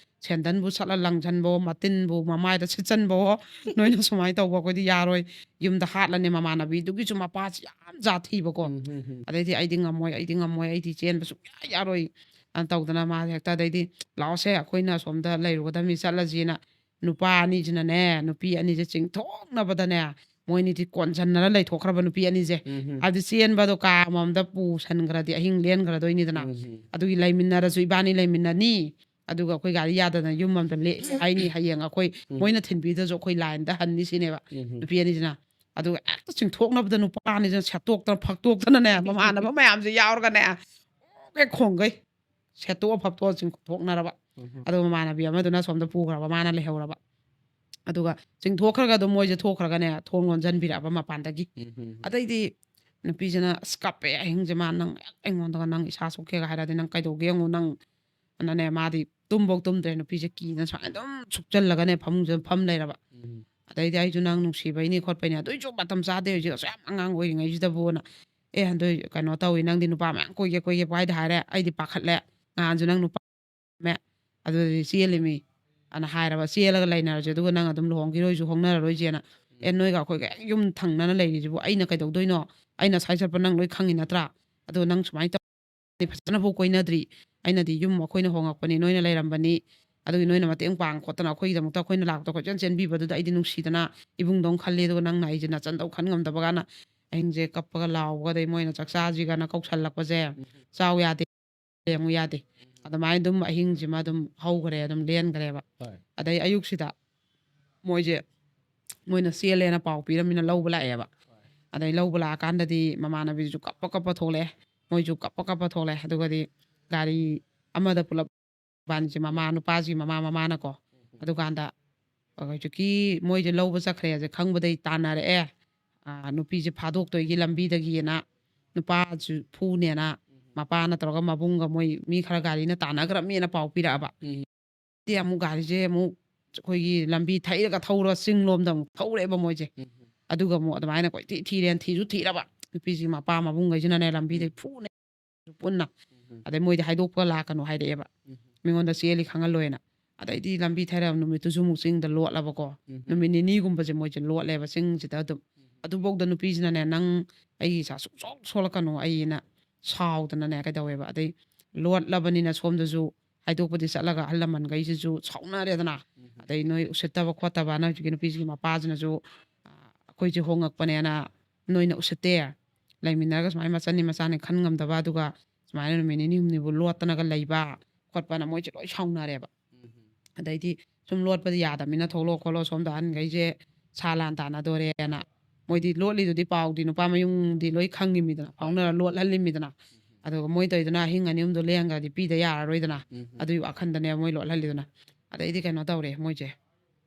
ꯁꯦꯟꯗꯟꯕꯨ ꯁꯠꯂ ꯂꯪꯁꯟꯕꯋꯣ, ꯃꯇꯤꯟꯕꯨ ꯃꯃꯥꯏꯗ ꯁꯤꯠꯆꯟꯕꯋꯣ, "ꯅꯣꯏꯅ ꯁꯨꯃꯥꯏꯅ ꯇꯧꯕ ꯑꯩꯈꯣꯏꯗꯤ ꯌꯥꯔꯣꯏ, ꯌꯨꯝꯗ ꯍꯥꯠꯂꯅꯤ", ꯃꯃꯥꯟꯅꯕꯤꯗꯨꯒꯤꯁꯨ ꯃꯄꯥꯁꯤ ꯌꯥꯝ ꯖꯥꯠ ꯊꯤꯕꯀꯣ꯫ ꯎꯝ, ꯎꯝ, ꯎꯝ. ꯑꯗꯩꯗꯤ "ꯑꯩꯗꯤ ꯉꯝꯃꯣꯏ, ꯑꯩꯗꯤ ꯉꯝꯃꯣꯏ, ꯑꯩꯗꯤ ꯆꯦꯟꯕ ꯁꯨꯡꯌꯥ ꯌꯥꯔꯣꯏ" ꯑꯅ ꯇꯧꯗꯅ ꯃꯥꯁꯦ ꯍꯦꯛꯇ, ꯑꯗꯩꯗꯤ "ꯂꯥꯛꯑꯣꯁꯦ, ꯑꯩꯈꯣꯏꯅ ꯑꯁꯣꯝꯗ ꯂꯩꯔꯨꯒꯗꯕꯅꯤ, ꯆꯠꯂꯁꯤꯅ" ꯅꯨꯄꯥ ꯑꯅꯤꯁꯤꯅꯅꯦ, ꯅꯨꯄꯤ ꯑꯅꯤꯁꯦ ꯆꯤꯡꯊꯣꯛꯅꯕꯗꯅꯦ, ꯃꯣꯏꯅꯤꯗꯤ ꯀꯣꯟꯁꯟꯅꯔ ꯂꯩꯊꯣꯛꯈ꯭ꯔꯕ, ꯅꯨꯄꯤ ꯑꯅꯤꯁꯦ꯫ ꯎꯝ, ꯎꯝ. ꯍꯥꯏꯕꯗꯤ ꯆꯦꯟꯕꯗꯣ ꯀꯥ ꯑꯃꯃꯝꯗ ꯄꯨꯁꯟꯈ꯭ꯔꯗꯤ ꯑꯍꯤꯡ ꯂꯦꯟꯈ꯭ꯔꯗꯣꯏꯅꯤꯗꯅ꯫ ꯎꯝ, ꯎꯝ. ꯑꯗꯨꯒꯤ ꯂꯩꯃꯤꯟꯅꯔꯁꯨ ꯏꯕꯥꯅꯤ ꯂꯩꯃꯤꯟꯅꯅꯤ, ꯑꯗꯨꯒ ꯑꯩꯈꯣꯏ ꯒꯥꯔꯤ ꯌꯥꯗꯗꯅ ꯌꯨꯝ ꯑꯃꯗ ꯂꯦꯛꯑꯦ ꯍꯥꯏꯅꯤ, ꯍꯌꯦꯡ ꯑꯩꯈꯣꯏ ꯎꯝ. ꯃꯣꯏꯅ ꯊꯤꯟꯕꯤꯗ꯭ꯔꯁꯨ ꯑꯩꯈꯣꯏ ꯂꯥꯏꯟꯗ ꯍꯟꯅꯤ ꯁꯤꯅꯦꯕ ꯎꯝ, ꯎꯝ. ꯅꯨꯄꯤ ꯑꯅꯤꯁꯤꯅ꯫ ꯑꯗꯨꯒ ꯍꯦꯛꯇ ꯆꯤꯡꯊꯣꯛꯅꯕꯗ ꯅꯨꯄꯥ ꯑꯅꯤꯁꯤꯅ ꯁꯦꯠꯇꯣꯛꯇꯅ ꯐꯛꯇꯣꯛꯇꯅꯅꯦ, ꯃꯃꯥꯟꯅꯕ ꯃꯌꯥꯝꯁꯦ ꯌꯥꯎꯔꯒꯅꯦ, ꯑꯣꯀꯦ ꯈꯣꯡꯒꯩ ꯁꯦꯠꯇꯣꯛꯑ ꯐꯛꯇꯣꯛꯑ ꯆꯤꯡꯊꯣꯛꯅꯔꯕ꯫ ꯎꯝ, ꯎꯝ. ꯑꯗꯨꯒ ꯃꯃꯥꯟꯅꯕꯤ ꯑꯃꯗꯨꯅ ꯑꯁꯣꯝꯗ ꯄꯨꯈ꯭ꯔꯕ, ꯃꯥꯅ ꯂꯩꯍꯧꯔꯕ꯫ ꯑꯗꯨꯒ ꯆꯤꯡꯊꯣꯛꯈ꯭ꯔꯒ ꯑꯗꯨꯝ ꯃꯣꯏꯁꯦ ꯊꯣꯛꯈ꯭ꯔꯒꯅꯦ, ꯊꯣꯡ ꯂꯣꯟꯁꯤꯟꯕꯤꯔꯛꯑꯕ ꯃꯄꯥꯟꯗꯒꯤ꯫ ꯎꯝ, ꯎꯝ. ꯑꯗꯩꯗꯤ ꯅꯨꯄꯤꯁꯤꯅ, "ꯑꯁ, ꯀꯞꯄꯦ ꯑꯍꯤꯡꯁꯦ ꯃꯥ, ꯅꯪ ꯍꯦꯛ ꯑꯩꯉꯣꯟꯗꯒ ꯅꯪ ꯏꯁꯥ ꯁꯣꯛꯀꯦꯒ ꯍꯥꯏꯔꯗꯤ ꯅꯪ ꯀꯩꯗꯧꯒꯦ ꯌꯦꯡꯉꯨ ꯅꯪ" ꯑꯅꯅꯦ, ꯃꯥꯗꯤ ꯇꯨꯝꯐꯧ ꯇꯨꯝꯗ꯭ꯔꯦ, ꯅꯨꯄꯤꯁꯦ ꯀꯤꯅ ꯁꯨꯃꯥꯏꯅ ꯑꯗꯨꯝ ꯁꯨꯞꯆꯜꯂꯒꯅꯦ ꯐꯃꯨꯡꯁꯤꯗ ꯐꯝ ꯂꯩꯔꯕ꯫ ꯎꯝ. ꯑꯗꯩꯗꯤ ꯑꯩꯁꯨ ꯅꯪ ꯅꯨꯡꯁꯤꯕꯩꯅꯤ ꯈꯣꯠꯄꯩꯅꯤ, ꯑꯗꯨꯏꯁꯨ ꯃꯇꯝ ꯆꯥꯗꯦ ꯍꯧꯖꯤꯛ, ꯑꯁꯨꯛ ꯌꯥꯝ ꯑꯉꯥꯡ ꯑꯣꯏꯔꯤꯉꯩꯁꯤꯗꯕꯨꯅ, "ꯑꯦ, ꯍꯟꯗꯛ ꯀꯩꯅꯣ ꯇꯧꯏ, ꯅꯪꯗꯤ ꯅꯨꯄꯥ ꯃꯌꯥꯝ ꯀꯣꯏꯒꯦ ꯀꯣꯏꯒꯦ ꯄꯥꯏꯗ ꯍꯥꯏꯔꯦ, ꯑꯩꯗꯤ ꯄꯥꯈꯠꯂꯦ, ꯅꯍꯥꯟꯁꯨ ꯅꯪ ꯅꯨꯄꯥ ꯃꯦ-, ꯑꯗꯨꯗꯤ ꯆꯦꯜꯂꯤꯃꯤ" ꯑꯅ ꯍꯥꯏꯔꯕ, "ꯆꯦꯜꯂꯒ ꯂꯩꯅꯔꯁꯦ, ꯑꯗꯨꯒ ꯅꯪ ꯑꯗꯨꯝ ꯂꯨꯍꯣꯡꯈꯤꯔꯣꯏꯁꯨ ꯍꯣꯡꯅꯔꯔꯣꯏꯁꯦꯅ"꯫ "ꯑꯦ, ꯅꯣꯏꯒ ꯑꯩꯈꯣꯏꯒ ꯍꯦꯛ ꯌꯨꯝ ꯊꯪꯅꯅ ꯂꯩꯔꯤꯁꯤꯕꯨ ꯑꯩꯅ ꯀꯩꯗꯧꯗꯣꯏꯅꯣ? ꯑꯩꯅ ꯁ꯭ꯋꯥꯏ ꯆꯠꯄ ꯅꯪ ꯂꯣꯏ ꯈꯪꯉꯤ ꯅꯠꯇ꯭ꯔꯥ? ꯑꯗꯣ ꯅꯪ ꯁꯨꯃꯥꯏꯅ ꯇꯧ-, ꯐꯖꯅꯐꯥꯎ ꯀꯣꯏꯅꯗ꯭ꯔꯤ, ꯑꯩꯅꯗꯤ ꯌꯨꯝ ꯑꯩꯈꯣꯏꯅ ꯍꯣꯡꯉꯛꯄꯅꯤ, ꯅꯣꯏꯅ ꯂꯩꯔꯝꯕꯅꯤ, ꯑꯗꯨꯒꯤ ꯅꯣꯏꯅ ꯃꯇꯦꯡ ꯄꯥꯡ ꯈꯣꯠꯇꯅ ꯑꯩꯈꯣꯏꯒꯤꯗꯃꯛꯇ ꯑꯩꯈꯣꯏꯅ ꯂꯥꯛꯄꯗ ꯀꯣꯏꯆꯦꯟ ꯆꯦꯟꯕꯤꯕꯗꯨꯗ ꯑꯩꯗꯤ ꯅꯨꯡꯁꯤꯗꯅ ꯏꯕꯨꯡꯗꯧꯅ ꯈꯜꯂꯤ, ꯑꯗꯨꯒ ꯅꯪꯅ ꯑꯩꯁꯦ ꯅꯆꯟꯗꯧ ꯈꯟ ꯉꯝꯗꯕ" ꯀꯥꯏꯅ ꯑꯍꯤꯡꯁꯦ ꯀꯞꯄꯒ ꯂꯥꯎꯕꯒ, ꯑꯗꯩ ꯃꯣꯏꯅ "ꯆꯥꯛ ꯆꯥꯁꯤꯒꯅ" ꯀꯧꯁꯜꯂꯛꯄꯁꯦ, ꯆꯥꯎ ꯌꯥꯗꯦ, ꯌꯦꯡꯉꯨ ꯌꯥꯗꯦ꯫ ꯑꯗꯨꯃꯥꯏꯅ ꯑꯗꯨꯝ ꯑꯍꯤꯡꯁꯤꯃ ꯑꯗꯨꯝ ꯍꯧꯈ꯭ꯔꯦ, ꯑꯗꯨꯝ ꯂꯦꯟꯈ꯭ꯔꯦꯕ꯫ ꯍꯣꯏ. ꯑꯗꯩ ꯑꯌꯨꯛꯁꯤꯗ ꯃꯣꯏꯁꯦ, ꯃꯣꯏꯅ ꯆꯦꯜꯂꯦꯅ ꯄꯥꯎ ꯄꯤꯔꯝꯃꯤꯅ ꯂꯧꯕ ꯂꯥꯛꯑꯦꯕ꯫ ꯑꯗꯩ ꯂꯧꯕ ꯂꯥꯛꯑꯀꯥꯟꯗꯗꯤ ꯃꯃꯥꯟꯅꯕꯤꯗꯨꯁꯨ ꯀꯞꯄ ꯀꯞꯄ ꯊꯣꯛꯂꯛꯑꯦ, ꯃꯣꯏꯁꯨ ꯀꯞꯄ ꯀꯞꯄ ꯊꯣꯛꯂꯛꯑꯦ꯫ ꯑꯗꯨꯒꯗꯤ ꯒꯥꯔꯤ ꯑꯃꯗ ꯄꯨꯂꯞ, ꯏꯕꯥꯅꯤꯁꯦ, ꯃꯃꯥ, ꯅꯨꯄꯥꯁꯤ ꯃꯃꯥ, ꯃꯃꯥꯅꯀꯣ꯫ ꯑꯗꯨꯀꯥꯟꯗ ꯍꯧꯖꯤꯛꯀꯤ ꯃꯣꯏꯁꯦ ꯂꯧꯕ ꯆꯠꯈ꯭ꯔꯦꯁꯦ ꯈꯪꯕꯗꯩ ꯇꯥꯟꯅꯔꯛꯑꯦ, ꯑꯥ, ꯅꯨꯄꯤꯁꯦ ꯐꯥꯗꯣꯛꯇꯣꯏꯒꯤ ꯂꯝꯕꯤꯗꯒꯤꯅ꯫ ꯅꯨꯄꯥꯁꯨ ꯐꯨꯅꯦꯅ ꯃꯄꯥꯅ ꯇꯧꯔꯒ ꯃꯕꯨꯡꯒ ꯃꯣꯏ ꯃꯤ ꯈꯔ ꯒꯥꯔꯤꯅ ꯇꯥꯟꯅꯈ꯭ꯔꯕꯅꯦꯅ ꯄꯥꯎ ꯄꯤꯔꯛꯑꯕ꯫ ꯎꯝ꯫ ꯗꯤ ꯑꯃꯨꯛ ꯒꯥꯔꯤꯁꯦ ꯑꯃꯨꯛ ꯑꯩꯈꯣꯏꯒꯤ ꯂꯝꯕꯤ ꯊꯩꯔꯒ ꯊꯧꯔ ꯆꯤꯡ ꯂꯣꯝꯗ ꯑꯃꯨꯛ ꯊꯧꯔꯦꯕ ꯃꯣꯏꯁꯦ꯫ ꯎꯝ꯫ ꯑꯗꯨꯒ ꯑꯃꯨꯛ ꯑꯗꯨꯃꯥꯏꯅ ꯀꯣꯏꯊꯤ ꯊꯤꯔꯦꯅ ꯊꯤꯁꯨ ꯊꯤꯔꯕ ꯅꯨꯄꯤꯁꯤꯒꯤ ꯃꯄꯥ ꯃꯕꯨꯡꯈꯩꯁꯤꯅꯅꯦ ꯂꯝꯕꯤꯗꯩ ꯎꯝ꯫ ꯐꯨꯅꯦ ꯄꯨꯟꯅ꯫ ꯎꯝ꯫ ꯑꯗꯩ ꯃꯣꯏꯗꯤ ꯍꯥꯏꯗꯣꯛꯄ ꯂꯥꯛꯀꯅꯨ ꯍꯥꯏꯔꯛꯑꯦꯕ꯫ ꯎꯝ꯫ ꯃꯤꯉꯣꯟꯗ ꯆꯦꯜꯂꯤ ꯈꯪꯍꯜꯂꯣꯏꯅ꯫ ꯑꯗꯩꯗꯤ ꯂꯝꯕꯤ ꯊꯩꯔꯕ ꯅꯨꯃꯤꯠꯇꯨꯁꯨ ꯑꯃꯨꯛ ꯆꯤꯡꯗ ꯂꯣꯠꯂꯕꯀꯣ꯫ ꯎꯝ꯫ ꯅꯨꯃꯤꯠ ꯅꯤꯅꯤꯒꯨꯝꯕꯁꯦ ꯃꯣꯏꯁꯦ ꯂꯣꯠꯂꯦꯕ ꯆꯤꯡꯁꯤꯗ ꯑꯗꯨꯝ꯫ ꯎꯝ꯫ ꯑꯗꯨꯐꯥꯎꯗ ꯅꯨꯄꯤꯁꯤꯅꯅꯦ, "ꯅꯪ ꯑꯩꯒꯤ ꯏꯆꯥ ꯁꯨꯡꯁꯣꯛ ꯁꯣꯛꯂꯛꯀꯅꯨ ꯑꯩꯅ" ꯁꯥꯎꯗꯅꯅꯦ ꯀꯩꯗꯧꯋꯦꯕ꯫ ꯑꯗꯩ ꯂꯣꯠꯂꯕꯅꯤꯅ ꯁꯣꯝꯗꯁꯨ ꯍꯥꯏꯗꯣꯛꯄꯗꯤ ꯆꯠꯂꯒ ꯑꯍꯜ ꯂꯃꯟꯈꯩꯁꯤꯁꯨ ꯁꯥꯎꯅꯔꯦꯗꯅ꯫ ꯎꯝ꯫ ꯑꯗꯩ ꯅꯣꯏ ꯎꯁꯤꯠꯇꯕ ꯈꯣꯠꯇꯕꯅ ꯍꯧꯖꯤꯛꯀꯤ ꯅꯨꯄꯤꯁꯤꯒꯤ ꯃꯄꯥꯁꯤꯅꯁꯨ, "ꯑ, ꯑꯩꯈꯣꯏꯁꯦ ꯍꯣꯡꯉꯛꯄꯅꯦꯅ ꯅꯣꯏꯅ ꯎꯁꯤꯠꯇꯦ꯫ ꯂꯩꯃꯤꯟꯅꯔꯒ ꯁꯨꯃꯥꯏꯅ ꯃꯆꯟꯅꯤ ꯃꯆꯥꯅꯤ ꯈꯟ ꯉꯝꯗꯕ, ꯑꯗꯨꯒ ꯁꯨꯃꯥꯏꯅ ꯅꯨꯃꯤꯠ ꯅꯤꯅꯤ ꯍꯨꯝꯅꯤꯕꯨ ꯂꯣꯠꯇꯅꯒ ꯂꯩꯕ ꯈꯣꯠꯄꯅ" ꯃꯣꯏꯁꯦ ꯂꯣꯏ ꯁꯥꯎꯅꯔꯦꯕ꯫ ꯎꯝ꯫ ꯑꯗꯩꯗꯤ ꯁꯨꯝ ꯂꯣꯠꯄꯗꯤ ꯌꯥꯗꯕꯅꯤꯅ ꯊꯣꯛꯂꯛꯑꯣ ꯈꯣꯠꯂꯣ, ꯁꯣꯝꯗ ꯑꯍꯟꯈꯩꯁꯦ ꯁꯥ ꯂꯥꯟ ꯇꯥꯟꯅꯗꯣꯔꯦꯅ꯫ ꯃꯣꯏꯗꯤ ꯂꯣꯠꯂꯤꯗꯨꯗꯤ ꯄꯥꯎꯗꯤ ꯅꯨꯄꯥ ꯃꯌꯨꯝꯗꯤ ꯂꯣꯏ ꯈꯪꯉꯤꯃꯤꯗꯅ, ꯐꯥꯎꯅꯔ ꯂꯣꯠꯍꯜꯂꯤꯃꯤꯗꯅ꯫ ꯎꯝ꯫ ꯑꯗꯨꯒ ꯃꯣꯏ ꯇꯧꯔꯤꯗꯨꯅ ꯑꯍꯤꯡ ꯑꯅꯤ ꯑꯍꯨꯝꯗꯣ ꯂꯦꯡꯒ꯭ꯔꯗꯤ ꯄꯤꯗ ꯌꯥꯔꯔꯣꯏꯗꯅ꯫ ꯎꯝ꯫ ꯑꯗꯨꯒꯤ ꯋꯥꯈꯟꯗꯅꯦ ꯃꯣꯏ ꯂꯣꯠꯍꯜꯂꯤꯗꯨꯅ꯫ ꯑꯗꯩꯗꯤ ꯀꯩꯅꯣ ꯇꯧꯔꯦ ꯃꯣꯏꯁꯦ꯫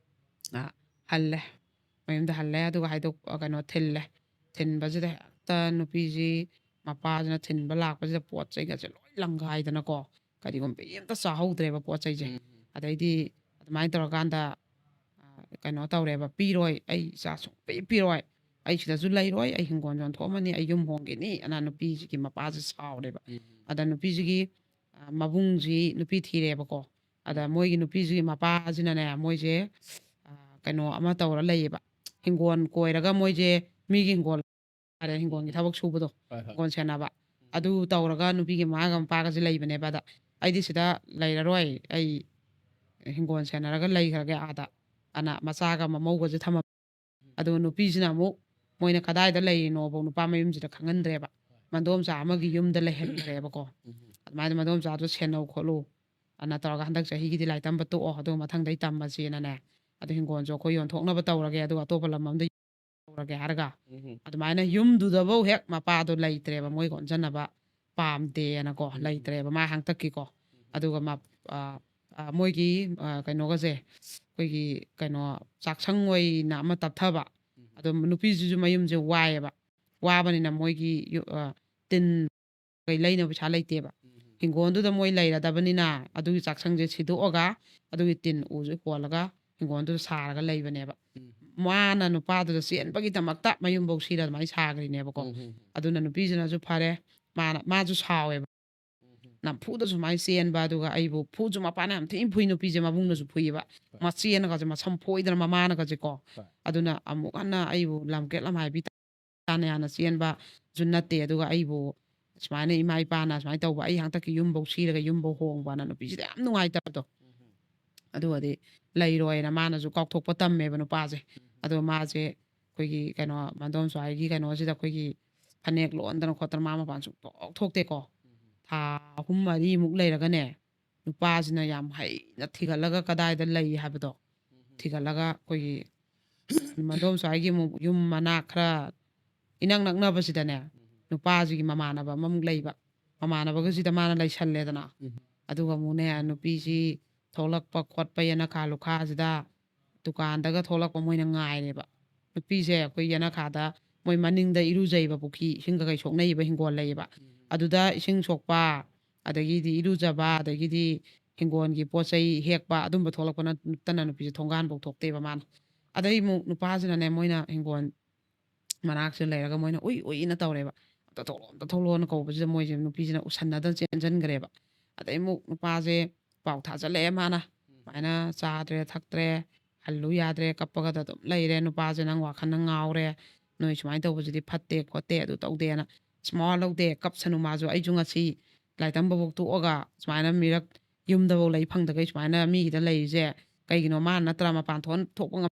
ꯑ, ꯍꯜꯂꯦ꯫ ꯃꯌꯨꯝꯗ ꯍꯜꯂꯦ, ꯑꯗꯨꯒ ꯍꯥꯏꯗꯣꯛ-, ꯑ, ꯀꯩꯅꯣ ꯊꯤꯜꯂꯦ꯫ ꯊꯤꯟꯕꯁꯤꯗ ꯍꯦꯛꯇ ꯅꯨꯄꯤꯁꯤ ꯃꯄꯥꯁꯤꯅ ꯊꯤꯟꯕ ꯂꯥꯛꯄꯁꯤꯗ ꯄꯣꯠ ꯆꯩꯒꯁꯦ ꯂꯣꯏ ꯂꯪꯒꯥꯏꯗꯅꯀꯣ, ꯀꯔꯤꯒꯨꯝꯕ ꯑꯝꯇ ꯆꯥꯍꯧꯗ꯭ꯔꯦꯕ ꯄꯣꯠ ꯆꯩꯁꯦ꯫ ꯎꯝ꯫ ꯑꯗꯩꯗꯤ ꯑꯗꯨꯃꯥꯏꯅ ꯇꯧꯔꯀꯥꯟꯗ, ꯑ, ꯀꯩꯅꯣ ꯇꯧꯔꯦꯕ, "ꯄꯤꯔꯣꯏ, ꯑꯩ ꯏꯆꯥ ꯁꯨꯡꯄꯤ ꯄꯤꯔꯣꯏ, ꯑꯩ ꯁꯤꯗꯁꯨ ꯂꯩꯔꯣꯏ, ꯑꯩ ꯍꯤꯡꯒꯣꯜ ꯌꯣꯟꯊꯣꯛꯑꯝꯃꯅꯤ, ꯑꯩ ꯌꯨꯝ ꯍꯣꯡꯈꯤꯅꯤ" ꯑꯅ ꯅꯨꯄꯤꯁꯤꯒꯤ ꯃꯄꯥꯁꯦ ꯁꯥꯎꯔꯦꯕ꯫ ꯎꯝ꯫ ꯑꯗ ꯅꯨꯄꯤꯁꯤꯒꯤ, ꯑ, ꯃꯕꯨꯡꯁꯤ ꯅꯨꯄꯤ ꯊꯤꯔꯦꯕꯀꯣ꯫ ꯑꯗ ꯎꯝ꯫ ꯃꯣꯏꯒꯤ ꯅꯨꯄꯤꯁꯤꯒꯤ ꯃꯄꯥꯁꯤꯅꯅꯦ, ꯃꯣꯏꯁꯦ, ꯑ, ꯀꯩꯅꯣ ꯑꯃ ꯇꯧꯔ ꯂꯩꯌꯦꯕ, ꯍꯤꯡꯒꯣꯜ ꯀꯣꯏꯔꯒ ꯃꯣꯏꯁꯦ ꯃꯤꯒꯤ ꯍꯤꯡꯒꯣꯜ ꯍꯥꯏꯔꯦ, ꯍꯤꯡꯒꯣꯜꯒꯤ ꯊꯕꯛ ꯁꯨꯕꯗꯣ, ꯍꯣꯏ, ꯍꯣꯏ꯫ ꯍꯤꯡꯒꯣꯜ ꯁꯦꯟꯅꯕ꯫ ꯎꯝ꯫ ꯑꯗꯨ ꯇꯧꯔꯒ ꯅꯨꯄꯤꯒꯤ ꯃꯃꯥꯒ ꯃꯄꯥꯒꯁꯦ ꯂꯩꯕꯅꯦꯕ꯫ ꯑꯗ "ꯑꯩꯗꯤ ꯁꯤꯗ ꯂꯩꯔꯔꯣꯏ, ꯑꯩ ꯍꯤꯡꯒꯣꯜ ꯁꯦꯟꯅꯔꯒ ꯂꯩꯈ꯭ꯔꯒꯦ ꯑꯥꯗ" ꯑꯅ ꯃꯆꯥꯒ ꯃꯃꯧꯒꯁꯦ ꯊꯝꯃꯝ-, ꯎꯝ꯫ ꯑꯗꯨꯒ ꯅꯨꯄꯤꯁꯤꯅ ꯑꯃꯨꯛ ꯃꯣꯏꯅ ꯀꯗꯥꯏꯗ ꯂꯩꯔꯤꯅꯣꯐꯧ ꯅꯨꯄꯥ ꯃꯌꯨꯝꯁꯤꯗ ꯈꯪꯍꯟꯗ꯭ꯔꯦꯕ꯫ ꯍꯣꯏ꯫ ꯃꯗꯣꯝꯆꯥ ꯑꯃꯒꯤ ꯌꯨꯝꯗ ꯂꯩꯍꯟꯈ꯭ꯔꯦꯕꯀꯣ꯫ ꯎꯝ꯫ ꯑꯗꯨꯃꯥꯏꯅ "ꯃꯗꯣꯝꯆꯥꯗꯣ ꯁꯦꯟꯅꯧ ꯈꯣꯠꯂꯨ" ꯑꯅ ꯇꯧꯔꯒ "ꯍꯟꯗꯛ ꯆꯍꯤꯒꯤꯗꯤ ꯂꯥꯏꯔꯤꯛ ꯇꯝꯕ ꯇꯣꯛꯑꯣ, ꯑꯗꯨꯒ ꯃꯊꯪꯗꯩ ꯇꯝꯃꯁꯦꯅꯅꯦ, ꯑꯗꯨ ꯍꯤꯡꯒꯣꯜꯁꯨ ꯑꯩꯈꯣꯏ ꯌꯣꯟꯊꯣꯛꯅꯕ ꯇꯧꯔꯒꯦ, ꯑꯗꯨꯒ ꯑꯇꯣꯞꯄ ꯂꯝ ꯑꯃꯗ ꯇꯧꯔꯒꯦ" ꯍꯥꯏꯔꯒ, ꯎꯝ꯫ ꯑꯗꯨꯃꯥꯏꯅ ꯌꯨꯝꯗꯨꯗꯐꯧ ꯍꯦꯛ ꯃꯄꯥꯗꯣ ꯂꯩꯇ꯭ꯔꯦꯕ, ꯃꯣꯏꯒ ꯑꯣꯟꯁꯤꯟꯅꯕ ꯄꯥꯝꯗꯦꯅꯀꯣ, ꯎꯝ꯫ ꯂꯩꯇ꯭ꯔꯦꯕ ꯃꯥ ꯍꯥꯛꯇꯛꯀꯤꯀꯣ꯫ ꯎꯝ꯫ ꯑꯗꯨꯒ ꯃ-, ꯑ, ꯑ, ꯃꯣꯏꯒꯤ, ꯑ, ꯀꯩꯅꯣꯒꯁꯦ, ꯑꯩꯈꯣꯏꯒꯤ ꯀꯩꯅꯣ, ꯆꯥꯛꯁꯪ ꯑꯣꯏꯅ ꯑꯃ ꯇꯞꯊꯕ꯫ ꯎꯝ꯫ ꯑꯗꯣ ꯅꯨꯄꯤꯁꯤꯁꯨ ꯃꯌꯨꯝꯁꯦ ꯋꯥꯏꯑꯦꯕ, ꯋꯥꯕꯅꯤꯅ ꯃꯣꯏꯒꯤ ꯌꯨ-, ꯑ, ꯇꯤꯟ ꯀꯩ ꯂꯩꯅꯕ ꯄꯩꯁꯥ ꯂꯩꯇꯦꯕ꯫ ꯎꯝ꯫ ꯍꯤꯡꯒꯣꯜꯗꯨꯗ ꯃꯣꯏ ꯂꯩꯔꯗꯕꯅꯤꯅ ꯑꯗꯨꯒꯤ ꯆꯥꯛꯁꯪꯁꯦ ꯁꯤꯗꯣꯛꯑꯒ ꯑꯗꯨꯒꯤ ꯇꯤꯟ ꯎꯁꯦ ꯍꯣꯜꯂꯒ ꯍꯤꯡꯒꯣꯜꯗꯨꯗ ꯁꯥꯔꯒ ꯂꯩꯕꯅꯦꯕ꯫ ꯎꯝ꯫ ꯃꯥꯅ ꯅꯨꯄꯥꯗꯨꯗ ꯆꯦꯟꯕꯒꯤꯗꯃꯛꯇ ꯃꯌꯨꯝꯐꯧ ꯁꯤꯔ ꯑꯗꯨꯃꯥꯏꯅ ꯁꯥꯈ꯭ꯔꯤꯅꯦꯕꯀꯣ꯫ ꯎꯝ, ꯎꯝ, ꯎꯝ꯫ ꯑꯗꯨꯅ ꯅꯨꯄꯤꯁꯤꯅꯁꯨ ꯐꯔꯦ, ꯃꯥꯅ, ꯃꯥꯁꯨ ꯁꯥꯎꯋꯦꯕ꯫ ꯎꯝ, ꯎꯝ꯫ "ꯅꯝꯐꯨꯗ ꯁꯨꯃꯥꯏꯅ ꯆꯦꯟꯕ, ꯑꯗꯨꯒ ꯑꯩꯕꯨ ꯐꯨꯁꯨ ꯃꯄꯥꯟꯅ ꯌꯥꯝ ꯊꯤꯅ ꯐꯨꯏ ꯅꯨꯄꯤꯁꯦ, ꯃꯕꯨꯡꯅꯁꯨ ꯐꯨꯏꯌꯦꯕ꯫ ꯍꯣꯏ꯫ ꯃꯆꯦꯅꯒꯁꯦ ꯃꯁꯝ ꯐꯣꯏꯗꯅ ꯃꯃꯥꯅꯒꯁꯦꯀꯣ꯫ ꯍꯣꯏ꯫ ꯑꯗꯨꯅ ꯑꯃꯨꯛ ꯍꯟꯅ ꯑꯩꯕꯨ ꯂꯝꯀꯦꯠ ꯂꯝꯍꯥꯏꯕꯤ ꯇꯥꯅ ꯌꯥꯅ ꯆꯦꯟꯕꯁꯨ ꯅꯠꯇꯦ, ꯑꯗꯨꯒ ꯑꯩꯕꯨ ꯁꯨꯃꯥꯏꯅ ꯏꯃꯥ ꯏꯄꯥꯅ ꯁꯨꯃꯥꯏꯅ ꯇꯧꯕ, ꯑꯩ ꯍꯟꯗꯛꯀꯤ ꯌꯨꯝꯐꯧ ꯁꯤꯔꯒ ꯌꯨꯝꯐꯧ ꯍꯣꯡꯕꯅ" ꯅꯨꯄꯤꯁꯤꯗ ꯌꯥꯝ ꯅꯨꯡꯉꯥꯏꯇꯕꯗꯣ꯫ ꯎꯝ꯫ ꯑꯗꯨꯒꯗꯤ ꯂꯩꯔꯣꯏꯅ ꯃꯥꯅꯁꯨ ꯀꯥꯎꯊꯣꯛꯄ ꯇꯝꯃꯦꯕ ꯅꯨꯄꯥꯁꯦ꯫ ꯎꯝ꯫ ꯑꯗꯣ ꯃꯥꯁꯦ ꯑꯩꯈꯣꯏꯒꯤ ꯀꯩꯅꯣ, ꯃꯟꯗꯣꯝ ꯁ꯭ꯋꯥꯏꯒꯤ ꯀꯩꯅꯣꯁꯤꯗ ꯑꯩꯈꯣꯏꯒꯤ ꯐꯅꯦꯛ ꯂꯣꯟꯗꯅ ꯈꯣꯠꯇꯅ ꯃꯥ ꯃꯄꯥꯟ ꯁꯨꯡꯊꯣꯛ ꯊꯣꯛꯇꯦꯀꯣ꯫ ꯎꯝ꯫ ꯊꯥ ꯑꯍꯨꯝ ꯃꯔꯤꯃꯨꯛ ꯂꯩꯔꯒꯅꯦ, ꯅꯨꯄꯥꯁꯤꯅ ꯌꯥꯝ ꯍꯩꯅ ꯊꯤꯒꯠꯂꯒ ꯀꯗꯥꯏꯗ ꯂꯩ ꯍꯥꯏꯕꯗꯣ ꯎꯝ꯫ ꯊꯤꯒꯠꯂꯒ ꯑꯩꯈꯣꯏꯒꯤ ꯃꯟꯗꯣꯝ ꯁ꯭ꯋꯥꯏꯒꯤ ꯑꯃꯨꯛ ꯌꯨꯝ ꯃꯅꯥꯛ ꯈꯔ ꯏꯅꯛ ꯅꯛꯅꯕꯁꯤꯗꯅꯦ, ꯎꯝ꯫ ꯅꯨꯄꯥꯁꯤꯒꯤ ꯃꯃꯥꯟꯅꯕ ꯑꯃꯃꯨꯛ ꯂꯩꯕ꯫ ꯃꯃꯥꯟꯅꯕꯒꯁꯤꯗ ꯃꯥꯅ ꯂꯩꯁꯜꯂꯦꯗꯅ꯫ ꯎꯝ꯫ ꯑꯗꯨꯒ ꯑꯃꯨꯛꯅꯦ, ꯅꯨꯄꯤꯁꯤ ꯊꯣꯛꯂꯛꯄ ꯈꯣꯠꯄ ꯌꯦꯅꯈꯥ ꯂꯨꯈꯥꯁꯤꯗ ꯗꯨꯀꯥꯟꯗꯒ ꯊꯣꯛꯂꯛꯄ ꯃꯣꯏꯅ ꯉꯥꯏꯔꯦꯕ꯫ ꯅꯨꯄꯤꯁꯦ ꯑꯩꯈꯣꯏ ꯌꯦꯅꯈꯥꯗ ꯃꯣꯏ ꯃꯅꯤꯡꯗ ꯏꯔꯨꯖꯩꯕ, ꯄꯨꯈ꯭ꯔꯤ ꯏꯁꯤꯡ ꯀꯩꯀꯩ ꯁꯣꯛꯅꯩꯕ ꯍꯤꯡꯒꯣꯜ ꯂꯩꯌꯦꯕ꯫ ꯎꯝ꯫ ꯑꯗꯨꯗ ꯏꯁꯤꯡ ꯁꯣꯛꯄ, ꯑꯗꯒꯤꯗꯤ ꯏꯔꯨꯖꯕ, ꯑꯗꯒꯤꯗꯤ ꯍꯤꯡꯒꯣꯜꯒꯤ ꯄꯣꯠ ꯆꯩ ꯍꯦꯛꯄ, ꯑꯗꯨꯝꯕ ꯊꯣꯛꯂꯛꯄ ꯅꯠꯇꯅ ꯅꯨꯄꯤꯁꯦ ꯊꯣꯡꯒꯥꯟꯐꯧ ꯊꯣꯛꯇꯦꯕ ꯃꯥꯅ꯫ ꯑꯗꯩ ꯑꯃꯨꯛ ꯅꯨꯄꯥꯁꯤꯅꯅꯦ, ꯃꯣꯏꯅ ꯍꯤꯡꯒꯣꯜ ꯃꯅꯥꯛꯁꯤꯗ ꯂꯩꯔꯒ ꯃꯣꯏꯅ "ꯎꯏ ꯎꯏꯅ" ꯇꯧꯔꯦꯕ꯫ "ꯑꯝꯇ ꯊꯣꯛꯂꯛꯑꯣ, ꯑꯝꯇ ꯊꯣꯛꯂꯛꯑꯣꯅ" ꯀꯧꯕꯁꯤꯗ ꯃꯣꯏꯁꯦ, ꯅꯨꯄꯤꯁꯤꯅ ꯎꯁꯟꯅꯗꯅ ꯆꯦꯟꯁꯤꯟꯈ꯭ꯔꯦꯕ꯫ ꯑꯗꯩ ꯑꯃꯨꯛ ꯅꯨꯄꯥꯁꯦ ꯄꯥꯎ ꯊꯥꯖꯜꯂꯛꯑꯦ ꯃꯥꯅ꯫ ꯎꯝ꯫ ꯁꯨꯃꯥꯏꯅ ꯆꯥꯗ꯭ꯔꯦ, ꯊꯛꯇ꯭ꯔꯦ, ꯍꯜꯂꯨ ꯌꯥꯗ꯭ꯔꯦ, ꯀꯞꯄꯒꯗ ꯑꯗꯨꯝ ꯂꯩꯔꯦ꯫ ꯅꯨꯄꯥꯁꯦ "ꯅꯪ ꯋꯥꯈꯜꯅ ꯉꯥꯎꯔꯦ, ꯅꯣꯏ ꯁꯨꯃꯥꯏꯅ ꯇꯧꯕꯁꯤꯗꯤ ꯐꯠꯇꯦ ꯈꯣꯠꯇꯦ, ꯑꯗꯨ ꯇꯧꯗꯦꯅ", ꯑꯁ, ꯃꯋꯥ ꯂꯧꯗꯦ, ꯀꯞꯁꯅꯨ, ꯃꯥꯁꯨ, ꯑꯩꯁꯨ ꯉꯁꯤ ꯂꯥꯏꯔꯤꯛ ꯇꯝꯕꯐꯥꯎ ꯇꯣꯛꯑꯒ ꯁꯨꯃꯥꯏꯅ ꯃꯤꯔꯛ ꯌꯨꯝꯗꯐꯥꯎ ꯂꯩ ꯐꯪꯗꯈꯩ ꯁꯨꯃꯥꯏꯅ ꯃꯤꯒꯤꯗ ꯂꯩꯔꯤꯁꯦ ꯀꯩꯒꯤꯅꯣ? ꯃꯥꯅ ꯅꯠꯇ꯭ꯔꯥ ꯃꯄꯥꯟ ꯊꯣꯛ-, ꯊꯣꯛꯄ ꯉꯝ-,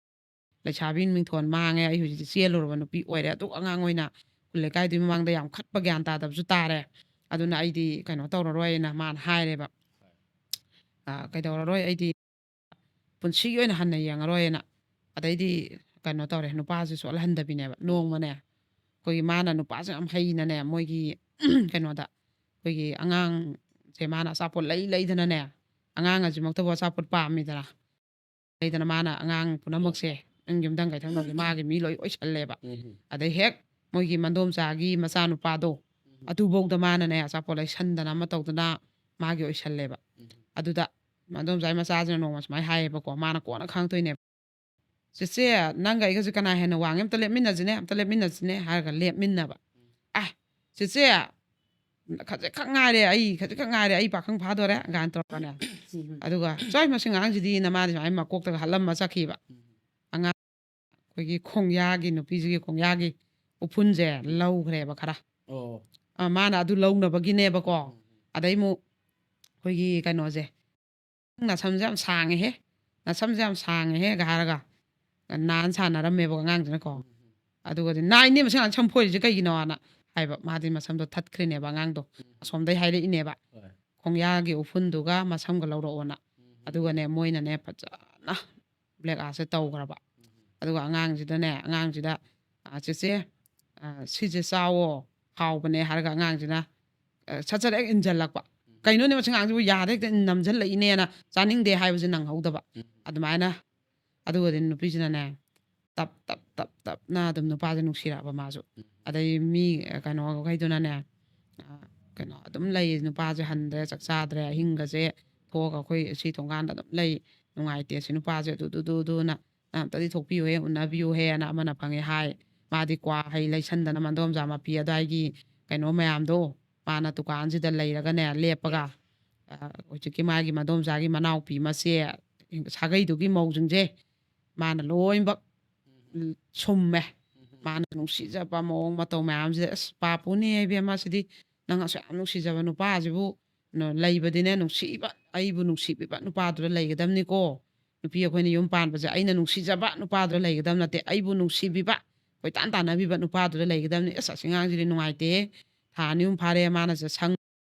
ꯂꯩꯁꯥꯕꯤ ꯃꯤꯡꯊꯣꯟ ꯃꯥꯡꯉꯦ, ꯑꯩ ꯍꯧꯖꯤꯛꯇꯤ ꯆꯦꯜꯂꯨꯔꯕ ꯅꯨꯄꯤ ꯑꯣꯏꯔꯦ꯫ ꯑꯗꯨꯛ ꯑꯉꯥꯡ ꯑꯣꯏꯅ ꯈꯨꯜ ꯂꯩꯀꯥꯏꯗꯨꯒꯤ ꯃꯃꯥꯡꯗ ꯌꯥꯝ ꯈꯠꯄ ꯒ꯭ꯌꯥꯟ ꯇꯥꯗꯕꯁꯨ ꯇꯥꯔꯦ꯫ ꯑꯗꯨꯅ ꯑꯩꯗꯤ ꯀꯩꯅꯣ ꯇꯧꯔꯔꯣꯏꯅ ꯃꯥꯅ ꯍꯥꯏꯔꯦꯕ꯫ "ꯑ, ꯀꯩꯗꯧꯔꯔꯣꯏ, ꯑꯩꯗꯤ ꯄꯨꯟꯁꯤꯒꯤ ꯑꯣꯏꯅ ꯍꯟꯅ ꯌꯦꯡꯉꯔꯣꯏꯅ"꯫ ꯑꯗꯩꯗꯤ ꯀꯩꯅꯣ ꯇꯧꯔꯦ, ꯅꯨꯄꯥꯁꯦ ꯁꯣꯜꯍꯟꯗꯕꯤꯅꯦꯕ꯫ ꯅꯣꯡꯃꯅꯦ, ꯑꯩꯈꯣꯏꯒꯤ ꯃꯥꯅ ꯅꯨꯄꯥꯁꯦ ꯌꯥꯝ ꯍꯩꯅꯅꯦ, ꯃꯣꯏꯒꯤ ꯀꯩꯅꯣꯗ, ꯑꯩꯈꯣꯏꯒꯤ ꯑꯉꯥꯡꯁꯦ ꯃꯥꯅ ꯑꯆꯥꯄꯣꯠ ꯂꯩ ꯂꯩꯗꯅꯅꯦ, ꯑꯉꯥꯡ ꯑꯁꯤꯃꯛꯇꯕꯨ ꯑꯆꯥꯄꯣꯠ ꯄꯥꯝꯃꯤꯗꯅ, ꯂꯩꯗꯅ ꯃꯥꯅ ꯑꯉꯥꯡ ꯄꯨꯝꯅꯃꯛꯁꯦ, ꯅꯪ ꯌꯨꯝꯗꯪ ꯀꯩꯊꯪꯗꯪꯁꯦ ꯃꯥꯒꯤ ꯃꯤ ꯂꯣꯏ ꯑꯣꯏꯁꯜꯂꯦꯕ꯫ ꯎꯝ꯫ ꯑꯗꯩ ꯍꯦꯛ ꯃꯣꯏꯒꯤ ꯃꯟꯗꯣꯝꯆꯥꯒꯤ ꯃꯆꯥꯅꯨꯄꯥꯗꯣ, ꯑꯗꯨꯐꯧꯗ ꯃꯥꯅꯅꯦ ꯑꯆꯥꯄꯣꯠ ꯂꯩꯁꯟꯗꯅ ꯑꯃ ꯇꯧꯗꯅ ꯃꯥꯒꯤ ꯑꯣꯏꯁꯜꯂꯦꯕ꯫ ꯑꯗꯨꯗ ꯃꯟꯗꯣꯝꯆꯥꯒꯤ ꯃꯆꯥꯁꯤꯅ ꯅꯣꯡꯃ ꯁꯨꯃꯥꯏꯅ ꯍꯥꯏꯌꯦꯕꯀꯣ, ꯃꯥꯅ ꯀꯣꯟꯅ ꯈꯪꯉꯛꯇꯣꯏꯅꯦꯕ꯫ "ꯆꯦꯆꯦ, ꯅꯪꯒ ꯑꯩꯒꯁꯦ ꯀꯅꯥ ꯍꯦꯟꯅ ꯋꯥꯡꯉꯦ? ꯑꯝꯇ ꯂꯦꯞꯃꯤꯟꯅꯁꯤꯅꯦ, ꯑꯝꯇ ꯂꯦꯞꯃꯤꯟꯅꯁꯤꯅꯦ" ꯍꯥꯏꯔꯒ ꯂꯦꯞꯃꯤꯟꯅꯕ꯫ "ꯑ, ꯆꯦꯆꯦ, ꯈꯖꯤꯛꯈꯛ ꯉꯥꯏꯔꯦ, ꯑꯩ ꯈꯖꯤꯛꯈꯛ ꯉꯥꯏꯔꯦ, ꯑꯩ ꯄꯥꯈꯪ ꯐꯥꯗꯣꯔꯦ" ꯀꯥꯏꯅ ꯇꯧꯔꯛꯄꯅꯦ꯫ ꯑꯗꯨꯒ "ꯆꯣꯏ, ꯃꯁꯤ ꯑꯉꯥꯡꯁꯤꯗꯤ" ꯅ ꯃꯥꯗꯤ ꯁꯨꯃꯥꯏꯅ ꯃꯀꯣꯛꯇꯒ ꯍꯜꯂꯝꯃ ꯆꯠꯈꯤꯕ꯫ ꯑꯉꯥꯡ ꯑꯩꯈꯣꯏꯒꯤ ꯈꯣꯡꯌꯥꯒꯤ, ꯅꯨꯄꯤꯁꯤꯒꯤ ꯈꯣꯡꯌꯥꯒꯤ ꯎꯐꯨꯟꯁꯦ ꯂꯧꯈ꯭ꯔꯦꯕ ꯈꯔ꯫ ꯑꯣ꯫ ꯑ, ꯃꯥꯅ ꯑꯗꯨ ꯂꯧꯅꯕꯒꯤꯅꯦꯕꯀꯣ꯫ ꯑꯗꯩ ꯑꯃꯨꯛ ꯑꯩꯈꯣꯏꯒꯤ ꯀꯩꯅꯣꯁꯦ, "ꯅꯪ ꯅꯁꯝꯁꯦ ꯌꯥꯝ ꯁꯥꯡꯉꯦꯍꯦ, ꯅꯁꯝꯁꯦ ꯌꯥꯝ ꯁꯥꯡꯉꯦꯍꯦꯒ" ꯍꯥꯏꯔꯒ ꯅꯥꯟ ꯁꯥꯟꯅꯔꯝꯃꯦꯕ ꯑꯉꯥꯡꯁꯤꯅꯀꯣ꯫ ꯑꯗꯨꯒꯗꯤ "ꯅꯥꯏꯅꯦ ꯃꯁꯤ ꯑꯉꯥꯡ ꯁꯝ ꯐꯣꯏꯔꯤꯁꯦ ꯀꯩꯒꯤꯅꯣꯅ" ꯍꯥꯏꯕ꯫ ꯃꯥꯗꯤ ꯃꯁꯝꯗꯣ ꯊꯠꯈ꯭ꯔꯤꯅꯦꯕ ꯑꯉꯥꯡꯗꯣ, ꯑꯁꯣꯝꯗꯩ ꯍꯥꯏꯔꯛꯏꯅꯦꯕ꯫ ꯍꯣꯏ꯫ "ꯈꯣꯡꯌꯥꯒꯤ ꯎꯐꯨꯟꯗꯨꯒ ꯃꯁꯝꯒ ꯂꯧꯔꯛꯑꯣꯅ"꯫ ꯑꯗꯨꯒꯅꯦ ꯃꯣꯏꯅꯅꯦ ꯐꯖꯅ ꯕ꯭ꯂꯦꯛ ꯑꯥꯔꯠꯁꯦ ꯇꯧꯈ꯭ꯔꯕ꯫ ꯑꯗꯨꯒ ꯑꯉꯥꯡꯁꯤꯗꯅꯦ, ꯑꯉꯥꯡꯁꯤꯗ, "ꯑ, ꯆꯦꯆꯦ, ꯑ, ꯁꯤꯁꯦ ꯆꯥꯎꯋꯣ, ꯍꯥꯎꯕꯅꯦ" ꯍꯥꯏꯔꯒ ꯑꯉꯥꯡꯁꯤꯅ, ꯑ, ꯁꯠ ꯁꯠ ꯍꯦꯛ ꯏꯟꯁꯤꯜꯂꯛꯄ꯫ "ꯀꯩꯅꯣꯅꯦ ꯃꯁꯤ ꯑꯉꯥꯡꯁꯤꯕꯨ ꯌꯥꯗ ꯍꯦꯛꯇ ꯅꯝꯁꯤꯜꯂꯛꯏꯅꯦꯅ" ꯆꯥꯅꯤꯡꯗꯦ ꯍꯥꯏꯕꯁꯦ ꯅꯪꯍꯧꯗꯕ꯫ ꯑꯗꯨꯃꯥꯏꯅ꯫ ꯑꯗꯨꯒꯗꯤ ꯅꯨꯄꯤꯁꯤꯅꯅꯦ, ꯇꯞ ꯇꯞ ꯇꯞ ꯇꯞꯅ ꯑꯗꯨꯝ ꯅꯨꯄꯥꯁꯦ ꯅꯨꯡꯁꯤꯔꯛꯑꯕ ꯃꯥꯁꯨ꯫ ꯑꯗꯩ ꯃꯤ, ꯑ, ꯀꯩꯅꯣꯈꯩꯗꯨꯅꯅꯦ, ꯑ, ꯀꯩꯅꯣ ꯑꯗꯨꯝ ꯂꯩ, ꯅꯨꯄꯥꯁꯦ ꯍꯟꯗ꯭ꯔꯦ, ꯆꯥꯛ ꯆꯥꯗ꯭ꯔꯦ, ꯑꯍꯤꯡꯒꯁꯦ ꯊꯣꯛꯑꯒ ꯑꯩꯈꯣꯏ ꯁꯤ ꯊꯣꯡꯒꯥꯟꯗ ꯑꯗꯨꯝ ꯂꯩ, "ꯅꯨꯡꯉꯥꯏꯇꯦ ꯁꯤ ꯅꯨꯄꯥꯁꯦ, ꯑꯗꯨ, ꯑꯗꯨ, ꯑꯗꯨ, ꯑꯗꯨꯅ ꯅꯪ ꯑꯝꯇꯗꯤ ꯊꯣꯛꯄꯤꯌꯨꯍꯦ, ꯎꯅꯕꯤꯌꯨꯍꯦꯅ" ꯑꯃꯅ ꯐꯪꯉꯦ ꯍꯥꯏ꯫ ꯃꯥꯗꯤ ꯀ꯭ꯋꯥ ꯍꯩ ꯂꯩꯁꯟꯗꯅ ꯃꯟꯗꯣꯝꯆꯥ ꯃꯄꯤ ꯑꯗꯥꯏꯒꯤ ꯀꯩꯅꯣ ꯃꯌꯥꯝꯗꯣ, ꯃꯥꯅ ꯗꯨꯀꯥꯟꯁꯤꯗ ꯂꯩꯔꯒꯅꯦ ꯂꯦꯞꯄꯒ, ꯑ, ꯍꯧꯖꯤꯛꯀꯤ ꯃꯥꯒꯤ ꯃꯟꯗꯣꯝꯆꯥꯒꯤ ꯃꯅꯥꯎꯄꯤ ꯃꯆꯦ ꯁꯥꯒꯩꯗꯨꯒꯤ ꯃꯧꯁꯤꯡꯁꯦ ꯃꯥꯅ ꯂꯣꯏꯅꯃꯛ ꯁꯨꯝꯃꯦ꯫ ꯃꯥꯅ ꯅꯨꯡꯁꯤꯖꯕ ꯃꯑꯣꯡ ꯃꯇꯧ ꯃꯌꯥꯝꯁꯦ, "ꯑꯁ, ꯄꯥꯄꯨꯅꯦ ꯏꯕꯦꯝꯃ, ꯁꯤꯗꯤ ꯅꯪ ꯑꯁꯨꯛ ꯌꯥꯝ ꯅꯨꯡꯁꯤꯖꯕ ꯅꯨꯄꯥꯁꯤꯕꯨ ꯅ-, ꯂꯩꯕꯗꯤꯅꯦ, ꯅꯨꯡꯁꯤꯕ, ꯑꯩꯕꯨ ꯅꯨꯡꯁꯤꯕꯤꯕ ꯅꯨꯄꯥꯗꯨꯗ ꯂꯩꯒꯗꯕꯅꯤꯀꯣ꯫ ꯅꯨꯄꯤ ꯑꯩꯈꯣꯏꯅ ꯌꯨꯝ ꯄꯥꯟꯕꯁꯦ ꯑꯩꯅ ꯅꯨꯡꯁꯤꯖꯕ ꯅꯨꯄꯥꯗꯨꯗ ꯂꯩꯒꯗꯕ ꯅꯠꯇꯦ, ꯑꯩꯕꯨ ꯅꯨꯡꯁꯤꯕꯤꯕ, ꯀꯣꯏꯇꯥꯟ ꯇꯥꯟꯅꯕꯤꯕ ꯅꯨꯄꯥꯗꯨꯗ ꯂꯩꯒꯗꯕꯅꯤ꯫ ꯑꯁ, ꯑꯁꯤ ꯑꯉꯥꯡꯁꯤꯗꯤ ꯅꯨꯡꯉꯥꯏꯇꯦꯍꯦ, ꯊꯥ ꯑꯅꯤ ꯑꯍꯨꯝ ꯐꯥꯔꯦ ꯃꯥꯅ ꯁꯦ ꯁꯪ-,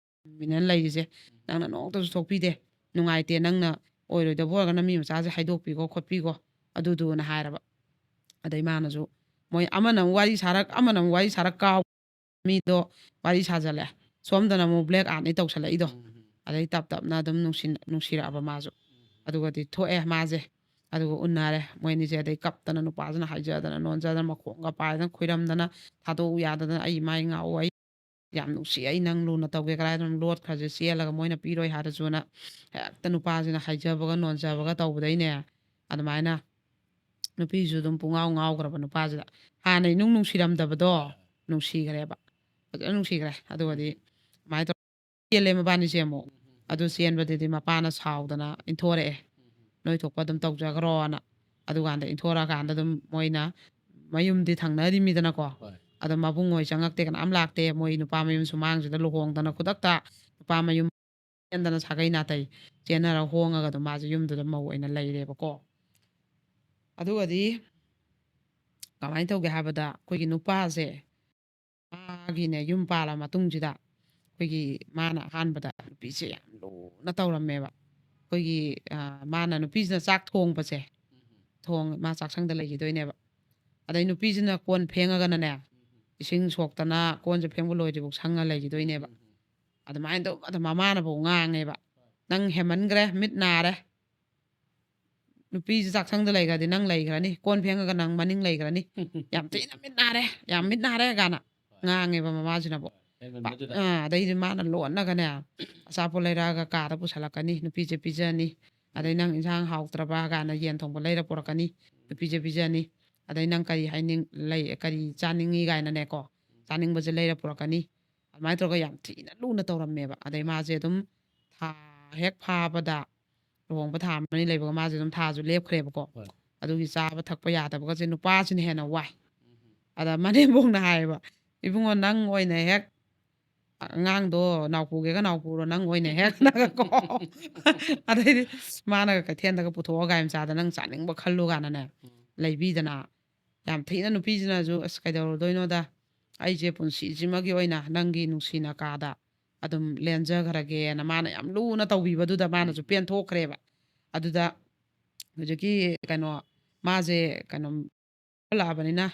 ꯃꯤꯅ ꯂꯩꯔꯤꯁꯦ, ꯅꯪꯅ ꯅꯣꯡꯇꯁꯨ ꯊꯣꯛꯄꯤꯗꯦ, ꯅꯨꯡꯉꯥꯏꯇꯦ, ꯅꯪꯅ ꯑꯣꯏꯔꯣꯏꯗꯕ ꯑꯣꯏꯔꯒꯅ ꯃꯤ ꯃꯆꯥꯁꯦ ꯍꯥꯏꯗꯣꯛꯄꯤꯈꯣ ꯈꯣꯠꯄꯤꯈꯣ ꯑꯗꯨꯗꯨꯅ" ꯍꯥꯏꯔꯕ꯫ ꯑꯗꯩ ꯃꯥꯅꯁꯨ, ꯃꯣꯏ ꯑꯃꯅ ꯑꯃꯨꯛ ꯋꯥꯔꯤ ꯁꯥꯔꯛ, ꯑꯃꯅ ꯑꯃꯨꯛ ꯋꯥꯔꯤ ꯁꯥꯔꯛ, ꯀꯥꯎ ꯃꯤꯗꯣ ꯋꯥꯔꯤ ꯁꯥꯖꯜꯂꯦ꯫ ꯁꯣꯝꯗꯅ ꯑꯃꯨꯛ ꯕ꯭ꯂꯦꯛ ꯑꯥꯔꯠꯅꯤ ꯇꯧꯁꯜꯂꯛꯏꯗꯣ꯫ ꯑꯗꯩ ꯇꯞ ꯇꯞꯅ ꯑꯗꯨꯝ ꯅꯨꯡꯁꯤ-, ꯅꯨꯡꯁꯤꯔꯛꯑꯕ ꯃꯥꯁꯨ꯫ ꯑꯗꯨꯒꯗꯤ ꯊꯣꯛꯑꯦ ꯃꯥꯁꯦ꯫ ꯑꯗꯨꯒ ꯎꯟꯅꯔꯦ ꯃꯣꯏ ꯑꯅꯤꯁꯦ꯫ ꯑꯗꯩ ꯀꯞꯇꯅ, ꯅꯨꯄꯥꯁꯤꯅ ꯍꯥꯏꯖꯗꯅ ꯅꯣꯟꯖꯗꯅ, ꯃꯈꯣꯡꯒ ꯄꯥꯏꯗꯅ ꯈꯨꯏꯔꯝꯗꯅ, "ꯊꯥꯗꯣꯛꯎ ꯌꯥꯗꯗꯅ, ꯑꯩ ꯃꯥꯏ ꯉꯥꯛꯎ, ꯑꯩ ꯌꯥꯝ ꯅꯨꯡꯁꯤ, ꯑꯩ ꯅꯪ ꯂꯨꯅ ꯇꯧꯒꯦ, ꯀꯗꯥꯏꯗꯅꯣ ꯂꯣꯠꯈ꯭ꯔꯁꯦ, ꯆꯦꯜꯂꯒ ꯃꯣꯏꯅ ꯄꯤꯔꯣꯏ ꯍꯥꯏꯔꯁꯨꯅ", ꯍꯦꯛꯇ ꯅꯨꯄꯥꯁꯤꯅ ꯍꯥꯏꯖꯕꯒ ꯅꯣꯟꯖꯕꯒ ꯇꯧꯕꯗꯩꯅꯦ, ꯑꯗꯨꯃꯥꯏꯅ ꯅꯨꯄꯤꯁꯨ ꯑꯗꯨꯝ ꯄꯨꯡꯉꯥꯎ ꯉꯥꯎꯈ꯭ꯔꯕ ꯅꯨꯄꯥꯁꯤꯗ꯫ ꯍꯥꯟꯅ ꯏꯅꯨꯡ ꯅꯨꯡꯁꯤꯔꯝꯗꯕꯗꯣ ꯅꯨꯡꯁꯤꯈ꯭ꯔꯦꯕ, ꯐꯖꯅ ꯅꯨꯡꯁꯤꯈ꯭ꯔꯦ꯫ ꯑꯗꯨꯒꯗꯤ ꯑꯗꯨꯃꯥꯏꯅ ꯇꯧꯔ ꯆꯦꯜꯂꯦ ꯃꯕꯥꯅꯤꯁꯦ ꯑꯃꯨꯛ꯫ ꯑꯗꯨ ꯆꯦꯟꯕꯗꯗꯤ ꯃꯄꯥꯅ ꯁꯥꯎꯗꯅ ꯏꯟꯊꯣꯔꯛꯑꯦ, "ꯅꯣꯏ ꯊꯣꯛꯄ ꯑꯗꯨꯝ ꯇꯧꯖꯈ꯭ꯔꯣꯅ"꯫ ꯑꯗꯨꯀꯥꯟꯗ ꯏꯟꯊꯣꯔꯛꯑꯀꯥꯟꯗ ꯑꯗꯨꯝ ꯃꯣꯏꯅ ꯃꯌꯨꯝꯗꯤ ꯊꯪꯅꯔꯤꯃꯤꯗꯅꯀꯣ꯫ ꯍꯣꯏ꯫ ꯑꯗꯣ ꯃꯕꯨꯡ ꯍꯣꯏ ꯆꯪꯉꯛꯇꯦ, ꯀꯅꯥꯝ ꯂꯥꯛꯇꯦ꯫ ꯃꯣꯏ ꯅꯨꯄꯥ ꯃꯌꯨꯝ ꯁꯨꯃꯥꯡꯁꯤꯗ ꯂꯨꯍꯣꯡꯗꯅ ꯈꯨꯗꯛꯇ ꯅꯨꯄꯥ ꯃꯌꯨꯝ ꯆꯦꯟꯗꯅ ꯁꯥꯒꯩ ꯅꯥꯇꯩ ꯆꯦꯟꯅꯔ ꯍꯣꯡꯉꯒ ꯑꯗꯨꯝ ꯃꯥꯁꯦ ꯌꯨꯝꯗꯨꯗ ꯃꯧ ꯑꯣꯏꯅ ꯂꯩꯔꯦꯕꯀꯣ꯫ ꯑꯗꯨꯒꯗꯤ ꯀꯃꯥꯏꯅ ꯇꯧꯒꯦ ꯍꯥꯏꯕꯗ ꯑꯩꯈꯣꯏꯒꯤ ꯅꯨꯄꯥꯁꯦ ꯃꯥꯒꯤꯅꯦ ꯌꯨꯝ ꯄꯥꯜꯂ ꯃꯇꯨꯡꯁꯤꯗ ꯑꯩꯈꯣꯏꯒꯤ ꯃꯥꯅ ꯑꯍꯥꯟꯕꯗ ꯅꯨꯄꯤꯁꯦ ꯌꯥꯝ ꯂꯨꯅ ꯇꯧꯔꯝꯃꯦꯕ꯫ ꯑꯩꯈꯣꯏꯒꯤ, ꯑ, ꯃꯥꯅ ꯅꯨꯄꯤꯁꯤꯅ ꯆꯥꯛ ꯊꯣꯡꯕꯁꯦ, ꯊꯣꯡ-, ꯃꯥ ꯆꯥꯛꯁꯪꯗ ꯂꯩꯈꯤꯗꯣꯏꯅꯦꯕ꯫ ꯑꯗꯩ ꯅꯨꯄꯤꯁꯤꯅ ꯀꯣꯟ ꯐꯦꯡꯉꯒꯅꯅꯦ, ꯏꯁꯤꯡ ꯁꯣꯛꯇꯅ ꯀꯣꯟꯁꯦ ꯐꯦꯡꯕ ꯂꯣꯏꯗ꯭ꯔꯤꯐꯥꯎ ꯁꯪꯉ ꯂꯩꯈꯤꯗꯣꯏꯅꯦꯕ꯫ ꯑꯗꯨꯃꯥꯏꯅ ꯇꯧ-, ꯑꯗꯨ ꯃꯃꯥꯅꯐꯥꯎ ꯉꯥꯡꯉꯦꯕ, "ꯅꯪ ꯍꯦꯃꯟꯈ꯭ꯔꯦ, ꯃꯤꯠ ꯅꯥꯔꯦ꯫ ꯅꯨꯄꯤꯁꯦ ꯆꯥꯛꯁꯪꯗ ꯂꯩꯈ꯭ꯔꯗꯤ ꯅꯪ ꯂꯩꯈ꯭ꯔꯅꯤ, ꯀꯣꯟ ꯐꯦꯡꯉꯒ ꯅꯪ ꯃꯅꯤꯡ ꯂꯩꯈ꯭ꯔꯅꯤ꯫ ꯌꯥꯝ ꯊꯤꯅ ꯃꯤꯠ ꯅꯥꯔꯦ, ꯌꯥꯝ ꯃꯤꯠ ꯅꯥꯔꯦ" ꯀꯥꯏꯅ ꯉꯥꯡꯉꯦꯕ ꯃꯃꯥꯁꯤꯅꯕꯨ꯫ ꯍꯦꯟꯃꯟꯕꯗꯨꯗ꯫ ꯑꯥ, ꯑꯗꯩꯗꯤ ꯃꯥꯅ ꯂꯣꯟꯅꯒꯅꯦ ꯑꯆꯥꯄꯣꯠ ꯂꯩꯔꯛꯑꯒ ꯀꯥꯗ ꯄꯨꯁꯜꯂꯛꯀꯅꯤ, ꯅꯨꯄꯤꯁꯦ ꯄꯤꯖꯅꯤ꯫ ꯑꯗꯩ "ꯅꯪ ꯏꯟꯁꯥꯡ ꯍꯥꯎꯇ꯭ꯔꯕ" ꯀꯥꯏꯅ ꯌꯦꯟ ꯊꯣꯡꯕ ꯂꯩꯔ ꯄꯨꯔꯛꯀꯅꯤ, ꯅꯨꯄꯤꯁꯦ ꯄꯤꯖꯅꯤ꯫ ꯑꯗꯩ "ꯅꯪ ꯀꯔꯤ ꯍꯥꯏꯅꯤꯡ-, ꯂꯩ, ꯀꯔꯤ ꯆꯥꯅꯤꯡꯉꯤ?" ꯀꯥꯏꯅꯅꯦꯀꯣ, ꯆꯥꯅꯤꯡꯕꯁꯦ ꯂꯩꯔ ꯄꯨꯔꯛꯀꯅꯤ꯫ ꯑꯗꯨꯃꯥꯏꯅ ꯇꯧꯔꯒ ꯌꯥꯝ ꯊꯤꯅ ꯂꯨꯅ ꯇꯧꯔꯝꯃꯦꯕ꯫ ꯑꯗꯩ ꯃꯥꯁꯦ ꯑꯗꯨꯝ ꯊꯥ ꯍꯦꯛ ꯐꯥꯕꯗ, ꯂꯨꯍꯣꯡꯕ ꯊꯥ ꯑꯃꯅꯤ ꯂꯩꯕꯒ ꯃꯥꯁꯦ ꯑꯗꯨꯝ ꯊꯥꯁꯨ ꯂꯦꯞꯈ꯭ꯔꯦꯕꯀꯣ꯫ ꯍꯣꯏ꯫ ꯑꯗꯨꯒꯤ ꯆꯥꯕ ꯊꯛꯄ ꯌꯥꯗꯕꯒꯁꯦ ꯅꯨꯄꯥꯁꯤꯅ ꯍꯦꯟꯅ ꯋꯥꯏ꯫ ꯑꯗ ꯃꯅꯦꯝꯕꯣꯛꯅ ꯍꯥꯏꯌꯦꯕ, "ꯏꯕꯨꯡꯉꯣ, ꯅꯪ ꯑꯣꯏꯅ ꯍꯦꯛ ꯑꯉꯥꯡꯗꯣ ꯅꯥꯎꯄꯨꯒꯦꯒ ꯅꯥꯎꯄꯨꯔꯣ, ꯅꯪ ꯑꯣꯏꯅ ꯍꯦꯛ" ꯅꯒꯀꯣ꯫ ꯑꯗꯩꯗꯤ ꯃꯥꯅꯒ ꯀꯩꯊꯦꯜꯗꯒ ꯄꯨꯊꯣꯛꯑ ꯒꯥꯔꯤ ꯃꯆꯥꯗ "ꯅꯪ ꯆꯥꯅꯤꯡꯕ ꯈꯜꯂꯨ" ꯀꯥꯏꯅꯅꯦ, ꯎꯝ꯫ ꯂꯩꯕꯤꯗꯅ꯫ ꯌꯥꯝ ꯊꯤꯅ ꯅꯨꯄꯤꯁꯤꯅꯁꯨ, "ꯑꯁ, ꯀꯩꯗꯧꯔꯨꯗꯣꯏꯅꯣꯗ, ꯑꯩꯁꯦ ꯄꯨꯟꯁꯤꯁꯤꯃꯒꯤ ꯑꯣꯏꯅ ꯅꯪꯒꯤ ꯅꯨꯡꯁꯤꯅ ꯀꯥꯗ ꯑꯗꯨꯝ ꯂꯦꯟꯖꯈ꯭ꯔꯒꯦꯅ" ꯃꯥꯅ ꯌꯥꯝ ꯂꯨꯅ ꯇꯧꯕꯤꯕꯗꯨꯗ ꯃꯥꯅꯁꯨ ꯎꯝ꯫ ꯄꯦꯟꯊꯣꯛꯈ꯭ꯔꯦꯕ꯫ ꯑꯗꯨꯗ ꯍꯧꯖꯤꯛꯀꯤ ꯀꯩꯅꯣ, ꯃꯥꯁꯦ ꯀꯩꯅꯣ ꯈꯜꯂꯛꯑꯕꯅꯤꯅ,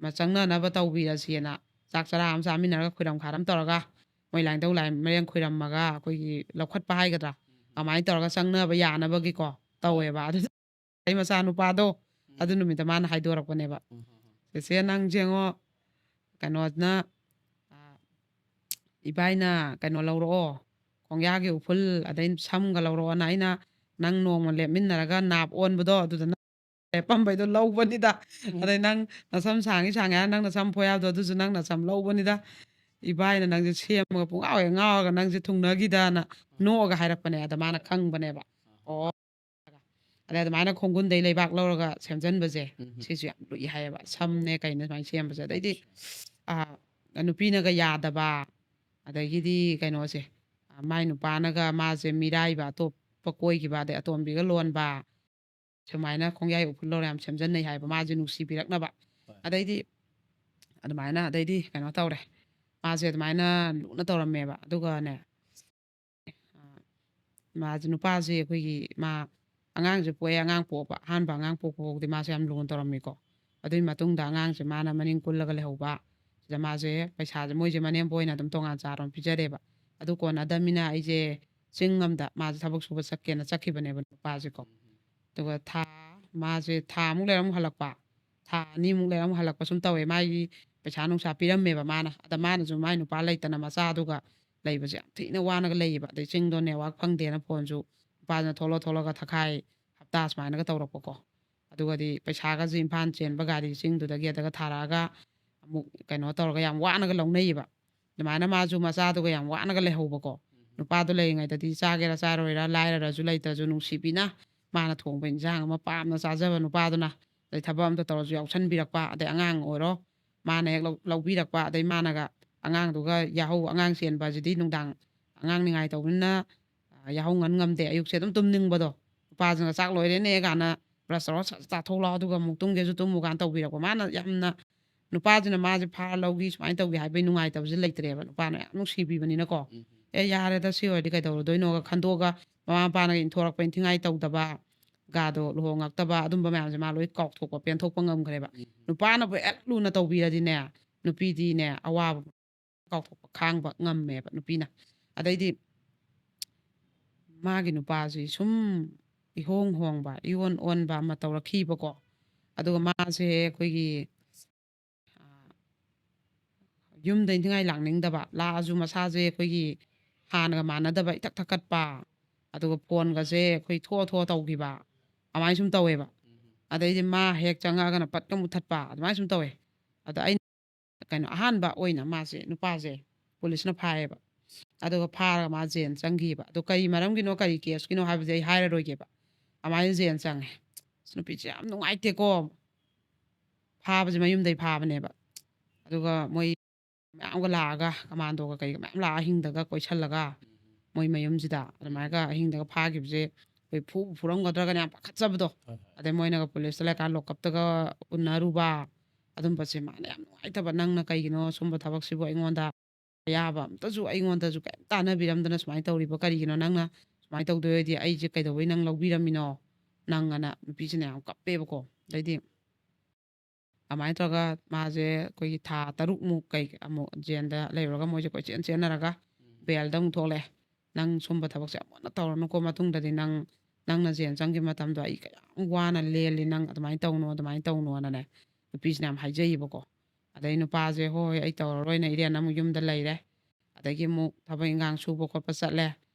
ꯃ-, ꯆꯪꯅꯅꯕ ꯇꯧꯕꯤꯔꯁꯦꯅ ꯆꯥꯛ ꯆꯔꯥ ꯑꯃ ꯆꯥꯃꯤꯟꯅꯔꯒ, ꯈꯣꯏꯔꯝ ꯈꯥꯔꯝ ꯇꯧꯔꯒ, ꯃꯣꯏ ꯂꯥꯏꯅꯤꯡꯊꯧ ꯂꯥꯏ ꯃꯔꯦꯡ ꯈꯣꯏꯔꯝꯃꯒ, ꯑꯩꯈꯣꯏꯒꯤ ꯂꯧꯈꯠꯄ ꯍꯥꯏꯒꯗ꯭ꯔꯥ, ꯑꯗꯨꯃꯥꯏꯅ ꯇꯧꯔꯒ ꯆꯪꯅꯕ ꯌꯥꯅꯕꯒꯤꯀꯣ ꯇꯧꯋꯦꯕ꯫ ꯑꯗꯨꯗ ꯑꯩ ꯃꯆꯥ ꯅꯨꯄꯥꯗꯣ ꯑꯗꯨ ꯅꯨꯃꯤꯠꯇ ꯃꯥꯅ ꯍꯥꯏꯗꯣꯔꯛꯄꯅꯦꯕ, "ꯆꯦꯆꯦ, ꯅꯪꯁꯦ ꯌꯦꯡꯉꯣ, ꯀꯩꯅꯣꯅ, ꯑ, ꯏꯕꯥꯏꯅ ꯀꯩꯅꯣ ꯂꯧꯔꯛꯑꯣ, ꯈꯣꯡꯌꯥꯒꯤ ꯎꯐꯨꯜ, ꯑꯗꯩ ꯁꯝꯒ ꯂꯧꯔꯛꯑꯣꯅ ꯑꯩꯅ ꯅꯪ ꯅꯣꯡꯃ ꯂꯦꯞꯃꯤꯟꯅꯔꯒ ꯅꯥꯞ ꯑꯣꯟꯕꯗꯣ, ꯑꯗꯨꯗ ꯅꯪ ꯂꯦꯞꯄꯝꯕꯩꯗꯣ ꯂꯧꯕꯅꯤꯗ, ꯑꯗꯩ ꯅꯪ ꯅꯁꯝ ꯁꯥꯡꯉꯤ ꯁꯥꯡꯉꯤ ꯍꯥꯏꯔ ꯅꯪ ꯅꯁꯝ ꯐꯣꯏ ꯍꯥꯏꯕꯗꯣ, ꯑꯗꯨꯁꯨ ꯅꯪ ꯅꯁꯝ ꯂꯧꯕꯅꯤꯗ, ꯏꯕꯥꯏꯅ ꯅꯪꯁꯦ ꯁꯦꯝꯃꯒ ꯄꯨꯡꯉꯥꯎ ꯍꯦꯛ ꯉꯥꯎꯔꯒ ꯅꯪꯁꯦ ꯊꯨꯡꯅꯈꯤꯗꯅ ꯅꯣꯛꯑꯒ ꯍꯥꯏꯔꯛꯄꯅꯦ"꯫ ꯑꯗ ꯃꯥꯅ ꯈꯪꯕꯅꯦꯕ꯫ ꯑꯣ꯫ ꯑꯗꯩ ꯑꯗꯨꯃꯥꯏꯅ ꯈꯣꯡꯒꯨꯟꯗꯩ ꯂꯩꯕꯥꯛ ꯂꯧꯔꯒ ꯁꯦꯝꯖꯟꯕꯁꯦ, ꯁꯤꯁꯨ ꯌꯥꯝ ꯂꯨꯏ ꯍꯥꯏꯌꯦꯕ, ꯁꯝꯅꯦ ꯀꯩꯅꯦ ꯁꯨꯃꯥꯏꯅ ꯁꯦꯝꯕꯁꯦ꯫ ꯑꯗꯩꯗꯤ, ꯑ, ꯅꯨꯄꯤꯅꯒ ꯌꯥꯗꯕ, ꯑꯗꯒꯤꯗꯤ ꯀꯩꯅꯣꯁꯦ, ꯑ, ꯃꯥꯏ ꯅꯨꯄꯥꯅꯒ ꯃꯥꯁꯦ ꯃꯤꯔꯥꯏꯕ, ꯑꯇꯣꯞꯄ ꯀꯣꯏꯈꯤꯕ, ꯑꯗꯩ ꯑꯇꯣꯝꯕꯤꯒ ꯂꯣꯟꯕ, ꯁꯨꯃꯥꯏꯅ ꯈꯣꯡꯌꯥꯏ ꯎꯐꯨꯜ ꯂꯧꯔ ꯌꯥꯝ ꯁꯦꯝꯖꯟꯅꯩ ꯍꯥꯏꯕ, ꯃꯥꯁꯦ ꯅꯨꯡꯁꯤꯕꯤꯔꯛꯅꯕ꯫ ꯍꯣꯏ꯫ ꯑꯗꯩꯗꯤ ꯑꯗꯨꯃꯥꯏꯅ, ꯑꯗꯩꯗꯤ ꯀꯩꯅꯣ ꯇꯧꯔꯦ, ꯃꯥꯁꯦ ꯑꯗꯨꯃꯥꯏꯅ ꯂꯨꯅ ꯇꯧꯔꯝꯃꯦꯕ꯫ ꯑꯗꯨꯒꯅꯦ, ꯑ, ꯃꯥꯁꯦ, ꯅꯨꯄꯥꯁꯦ ꯑꯩꯈꯣꯏꯒꯤ, ꯃꯥ ꯑꯉꯥꯡꯁꯦ ꯄꯣꯛꯑꯦ, ꯑꯉꯥꯡ ꯄꯣꯛꯄ, ꯑꯍꯥꯟꯕ ꯑꯉꯥꯡ ꯄꯣꯛꯄ ꯐꯥꯎꯗꯤ ꯃꯥꯁꯦ ꯌꯥꯝ ꯂꯨꯅ ꯇꯧꯔꯝꯃꯤꯀꯣ꯫ ꯑꯗꯨꯒꯤ ꯃꯇꯨꯡꯗ ꯑꯉꯥꯡꯁꯦ ꯃꯥꯅ ꯃꯅꯤꯡ ꯀꯨꯜꯂꯒ ꯂꯩꯍꯧꯕ, ꯁꯤꯗ ꯃꯥꯁꯦ ꯄꯩꯁꯥꯁꯦ ꯃꯣꯏꯁꯦ ꯃꯅꯦꯝꯕꯣꯏꯅ ꯑꯗꯨꯝ ꯇꯣꯉꯥꯟ ꯆꯥꯔꯣꯝ ꯄꯤꯖꯔꯦꯕ꯫ ꯑꯗꯨ ꯀꯣꯟꯅꯗꯕꯅꯤꯅ ꯑꯩꯁꯦ ꯆꯤꯡ ꯑꯃꯗ ꯃꯥꯁꯦ ꯊꯕꯛ ꯁꯨꯕ ꯆꯠꯀꯦꯅ ꯆꯠꯈꯤꯕꯅꯦꯕ ꯅꯨꯄꯥꯁꯦꯀꯣ꯫ ꯑꯗꯨꯒ ꯊꯥ, ꯃꯥꯁꯦ ꯊꯥ ꯑꯃꯨꯛ ꯂꯩꯔ ꯑꯃꯨꯛ ꯍꯜꯂꯛꯄ, ꯊꯥ ꯑꯅꯤꯃꯨꯛ ꯂꯩꯔ ꯑꯃꯨꯛ ꯍꯜꯂꯛꯄ ꯁꯨꯝ ꯇꯧꯋꯦ꯫ ꯃꯥꯒꯤ ꯄꯩꯁꯥ ꯅꯨꯡꯁꯥ ꯄꯤꯔꯝꯃꯦꯕ ꯃꯥꯅ꯫ ꯑꯗ ꯃꯥꯅꯁꯨ ꯃꯥꯏ ꯅꯨꯄꯥ ꯂꯩꯇꯅ ꯃꯆꯥꯗꯨꯒ ꯂꯩꯕꯁꯦ ꯌꯥꯝ ꯊꯤꯅ ꯋꯥꯅꯒ ꯂꯩꯌꯦꯕ꯫ ꯑꯗꯩ ꯆꯤꯡꯗꯣ network ꯐꯪꯗꯦꯅ ꯐꯣꯟꯁꯨ ꯅꯨꯄꯥꯁꯤꯅ ꯊꯣꯛꯂꯛ ꯊꯣꯛꯂꯛꯑꯒ ꯊꯈꯥꯏ ꯍꯞꯇꯥ ꯁꯨꯃꯥꯏꯅꯒ ꯇꯧꯔꯛꯄꯀꯣ꯫ ꯑꯗꯨꯒꯗꯤ ꯄꯩꯁꯥꯒꯁꯦ ꯏꯝꯐꯥꯜ ꯆꯦꯟꯕ ꯒꯥꯔꯤ ꯆꯤꯡꯗꯨꯗꯒꯤ ꯑꯗꯒ ꯊꯥꯔꯛꯑꯒ ꯑꯃꯨꯛ ꯀꯩꯅꯣ ꯇꯧꯔꯒ ꯌꯥꯝ ꯋꯥꯅꯒ ꯂꯧꯅꯩꯌꯦꯕ꯫ ꯑꯗꯨꯃꯥꯏꯅ ꯃꯥꯁꯨ ꯃꯆꯥꯗꯨꯒ ꯌꯥꯝ ꯋꯥꯅꯒ ꯂꯩꯍꯧꯕꯀꯣ꯫ ꯅꯨꯄꯥꯗꯣ ꯂꯩꯔꯤꯉꯩꯗꯗꯤ ꯆꯥꯒꯦꯔꯥ ꯆꯥꯔꯣꯏꯔꯥ, ꯂꯥꯏꯔꯔꯁꯨ ꯂꯩꯇ꯭ꯔꯁꯨ ꯅꯨꯡꯁꯤꯕꯤꯅ ꯃꯥꯅ ꯊꯣꯡꯕ ꯏꯟꯁꯥꯡ ꯑꯃ ꯄꯥꯝꯅ ꯆꯥꯖꯕ ꯅꯨꯄꯥꯗꯨꯅ, ꯑꯗꯩ ꯊꯕꯛ ꯑꯝꯇ ꯇꯧꯔꯁꯨ ꯌꯥꯎꯁꯟꯕꯤꯔꯛꯄ, ꯑꯗꯩ ꯑꯉꯥꯡ ꯑꯣꯏꯔꯣ ꯃꯥꯅ ꯍꯦꯛ ꯂꯧ-, ꯂꯧꯕꯤꯔꯛꯄ, ꯑꯗꯩ ꯃꯥꯅꯒ ꯑꯉꯥꯡꯗꯨꯒ ꯌꯥꯍꯧ, ꯑꯉꯥꯡ ꯆꯦꯟꯕ ꯑꯁꯤꯗꯤ ꯅꯨꯡꯗꯥꯡ ꯑꯉꯥꯡ ꯅꯤꯡꯉꯥꯏ ꯇꯧꯕꯅꯤꯅ, ꯑ, ꯌꯥꯍꯧ ꯉꯟ ꯉꯝꯗꯦ, ꯑꯌꯨꯛꯁꯦ ꯑꯗꯨꯝ ꯇꯨꯝꯅꯤꯡꯕꯗꯣ, ꯅꯨꯄꯥꯁꯤꯅ "ꯆꯥꯛ ꯂꯣꯏꯔꯦꯅꯦ" ꯀꯥꯏꯅ, "brush ꯇꯧꯔꯒ ꯁꯠ ꯆꯥꯊꯣꯛ ꯂꯥꯎ, ꯑꯗꯨꯒ ꯑꯃꯨꯛ ꯇꯨꯝꯒꯦꯁꯨ ꯇꯨꯝꯃꯨ" ꯀꯥꯏꯅ ꯇꯧꯕꯤꯔꯛꯄ꯫ ꯃꯥꯅ ꯌꯥꯝꯅ, ꯅꯨꯄꯥꯁꯤꯅ ꯃꯥꯁꯦ ꯐꯥꯔ ꯂꯧꯈꯤ, ꯁꯨꯃꯥꯏꯅ ꯇꯧꯈꯤ ꯍꯥꯏꯕꯒꯤ ꯅꯨꯡꯉꯥꯏꯇꯕꯁꯦ ꯂꯩꯇ꯭ꯔꯦꯕ, ꯅꯨꯄꯥꯅ ꯌꯥꯝ ꯅꯨꯡꯁꯤꯕꯤꯕꯅꯤꯅꯀꯣ꯫ "ꯑꯦ, ꯌꯥꯔꯦꯗ, ꯁꯤ ꯑꯣꯏꯔꯗꯤ ꯀꯩꯗꯧꯔꯨꯗꯣꯏꯅꯣꯒ" ꯈꯟꯗꯣꯛꯑꯒ, ꯃꯃꯥ ꯃꯄꯥꯅꯒ ꯏꯟꯊꯣꯔꯛꯄ ꯏꯟꯊꯤꯉꯥꯏ ꯇꯧꯗꯕ ꯒꯥꯗꯣ, ꯂꯨꯍꯣꯡꯉꯛꯇꯕ, ꯑꯗꯨꯝꯕ ꯃꯌꯥꯝꯁꯦ ꯃꯥ ꯂꯣꯏ ꯀꯥꯎꯊꯣꯛꯄ, ꯄꯦꯟꯊꯣꯛꯄ ꯉꯝꯈ꯭ꯔꯦꯕ꯫ ꯅꯨꯄꯥꯅꯕꯨ ꯍꯦꯛ ꯂꯨꯅ ꯇꯧꯕꯤꯔꯗꯤꯅꯦ, ꯅꯨꯄꯤꯗꯤꯅꯦ, ꯑꯋꯥꯕ ꯀꯥꯎꯊꯣꯛꯄ, ꯈꯥꯡꯕ ꯉꯝꯃꯦꯕ ꯅꯨꯄꯤꯅ꯫ ꯑꯗꯩꯗꯤ ꯃꯥꯒꯤ ꯅꯨꯄꯥꯁꯤ ꯁꯨꯝ ꯏꯍꯣꯡ ꯍꯣꯡꯕ, ꯏꯑꯣꯟ ꯑꯣꯟꯕ ꯑꯃ ꯇꯧꯔꯛꯈꯤꯕꯀꯣ꯫ ꯑꯗꯨꯒ ꯃꯥꯁꯦ ꯑꯩꯈꯣꯏꯒꯤ, ꯑ, ꯌꯨꯝꯗ ꯏꯟꯊꯤꯉꯥꯏ ꯂꯥꯛꯅꯤꯡꯗꯕ, ꯂꯥꯛꯑꯁꯨ ꯃꯁꯥꯁꯦ ꯑꯩꯈꯣꯏꯒꯤ ꯍꯥꯟꯅꯒ ꯃꯥꯟꯅꯗꯕ, ꯏꯊꯛ ꯊꯛꯀꯠꯄ, ꯑꯗꯨꯒ ꯐꯣꯟꯒꯁꯦ ꯑꯩꯈꯣꯏ ꯊꯣꯛꯑ ꯊꯣꯛꯑ ꯇꯧꯈꯤꯕ, ꯑꯗꯨꯃꯥꯏꯅ ꯁꯨꯝ ꯇꯧꯋꯦꯕ꯫ ꯑꯗꯩꯗꯤ ꯃꯥ ꯍꯦꯛ ꯆꯪꯉꯛꯑꯒꯅ ꯄꯠꯀ ꯃꯨꯊꯠꯄ, ꯑꯗꯨꯃꯥꯏꯅ ꯁꯨꯝ ꯇꯧꯋꯦ꯫ ꯑꯗ ꯑꯩꯅ ꯀꯩꯅꯣ, ꯑꯍꯥꯟꯕ ꯑꯣꯏꯅ ꯃꯥꯁꯦ, ꯅꯨꯄꯥꯁꯦ ꯄꯨꯂꯤꯁꯅ ꯐꯥꯏꯌꯦꯕ꯫ ꯑꯗꯨꯒ ꯐꯥꯔꯒ ꯃꯥ ꯖꯦꯜ ꯆꯪꯈꯤꯕ꯫ ꯑꯗꯣ ꯀꯔꯤ ꯃꯔꯝꯒꯤꯅꯣ, ꯀꯔꯤ ꯀꯦꯁꯀꯤꯅꯣ ꯍꯥꯏꯕꯁꯦ ꯑꯩ ꯍꯥꯏꯔꯔꯣꯏꯒꯦꯕ꯫ ꯑꯗꯨꯃꯥꯏꯅ ꯖꯦꯜ ꯆꯪꯉꯦ꯫ ꯑꯁ, ꯅꯨꯄꯤꯁꯦ ꯌꯥꯝ ꯅꯨꯡꯉꯥꯏꯇꯦꯀꯣ꯫ ꯐꯥꯕꯁꯦ ꯃꯌꯨꯝꯗꯩ ꯐꯥꯕꯅꯦꯕ꯫ ꯑꯗꯨꯒ ꯃꯣꯏ ꯃꯌꯥꯝꯒ ꯂꯥꯛꯑꯒ, ꯀꯃꯥꯟꯗꯣꯒ ꯀꯩꯒ ꯃꯌꯥꯝ ꯂꯥꯛꯑ ꯑꯍꯤꯡꯗꯒ ꯀꯣꯏꯁꯜꯂꯒ, ꯃꯣꯏ ꯃꯌꯨꯝꯁꯤꯗ ꯑꯗꯨꯃꯥꯏꯅꯒ ꯑꯍꯤꯡꯗꯒ ꯐꯥꯈꯤꯕꯁꯦ, ꯑꯩꯈꯣꯏ ꯐꯨ ꯐꯨꯔꯝꯒꯗ꯭ꯔꯥꯒꯅ ꯌꯥꯝ ꯄꯥꯈꯠꯆꯕꯗꯣ꯫ ꯍꯣꯏ, ꯍꯣꯏ꯫ ꯑꯗꯩ ꯃꯣꯏꯅꯒ ꯄꯨꯂꯤꯁꯇ ꯂꯩꯔꯀꯥꯟ ꯂꯣꯀꯞꯇꯒ ꯎꯅꯔꯨꯕ, ꯑꯗꯨꯝꯕꯁꯦ ꯃꯥꯅ ꯌꯥꯝ ꯅꯨꯡꯉꯥꯏꯇꯕ, "ꯅꯪꯅ ꯀꯩꯒꯤꯅꯣ ꯁꯨꯝꯕ ꯊꯕꯛꯁꯤꯕꯨ ꯑꯩꯉꯣꯟꯗ ꯑꯌꯥꯕ ꯑꯝꯇꯁꯨ ꯑꯩꯉꯣꯟꯗꯁꯨ ꯀꯩꯝ ꯇꯥꯟꯅꯕꯤꯔꯝꯗꯅ ꯁꯨꯃꯥꯏꯅ ꯇꯧꯔꯤꯕ ꯀꯔꯤꯒꯤꯅꯣ? ꯅꯪꯅ ꯁꯨꯃꯥꯏꯅ ꯇꯧꯗꯣꯏ ꯑꯣꯏꯗꯤ ꯑꯩꯁꯦ ꯀꯩꯗꯧꯕꯩ ꯅꯪ ꯂꯧꯕꯤꯔꯝꯃꯤꯅꯣ? ꯅꯪ," ꯑꯅ ꯅꯨꯄꯤꯁꯤꯅ ꯌꯥꯝ ꯀꯞꯄꯦꯕꯀꯣ꯫ ꯑꯗꯩꯗꯤ ꯑꯗꯨꯃꯥꯏꯅ ꯇꯧꯔꯒ ꯃꯥꯁꯦ ꯑꯩꯈꯣꯏꯒꯤ ꯊꯥ ꯇꯔꯨꯛꯃꯨꯛ ꯀꯩ ꯑꯃꯨꯛ ꯖꯦꯜꯗ ꯂꯩꯔꯨꯔꯒ ꯃꯣꯏꯁꯦ ꯀꯣꯏꯆꯦꯟ ꯆꯦꯟꯅꯔꯒ ꯎꯝ꯫ ꯕꯦꯜꯗ ꯑꯃꯨꯛ ꯊꯣꯛꯂꯛꯑꯦ꯫ "ꯅꯪ ꯁꯨꯝꯕ ꯊꯕꯛꯁꯦ ꯑꯃꯨꯛ ꯍꯟꯅ ꯇꯧꯔꯅꯨꯀꯣ, ꯃꯇꯨꯡꯗꯗꯤ ꯅꯪ, ꯅꯪꯅ ꯖꯦꯜ ꯆꯪꯈꯤꯕ ꯃꯇꯝꯗꯣ ꯑꯩ ꯀꯌꯥꯝ ꯋꯥꯅ ꯂꯦꯜꯂꯤ, ꯅꯪ ꯑꯗꯨꯃꯥꯏꯅ ꯇꯧꯅꯨ, ꯑꯗꯨꯃꯥꯏꯅ ꯇꯧꯅꯨꯅꯅꯦ" ꯅꯨꯄꯤꯁꯤꯅ ꯌꯥꯝ ꯍꯥꯏꯖꯩꯌꯦꯕꯀꯣ꯫ ꯑꯗꯩ ꯅꯨꯄꯥꯁꯦ, "ꯍꯣꯏ, ꯍꯣꯏ, ꯑꯩ ꯇꯧꯔꯔꯣꯏꯅ" ꯏꯔꯦꯟ ꯑꯃꯨꯛ ꯌꯨꯝꯗ ꯂꯩꯔꯦ꯫ ꯑꯗꯒꯤ ꯑꯃꯨꯛ ꯊꯕꯛ ꯏꯟꯈꯥꯡ ꯁꯨꯕ ꯈꯣꯠꯄ ꯆꯠꯂꯦ꯫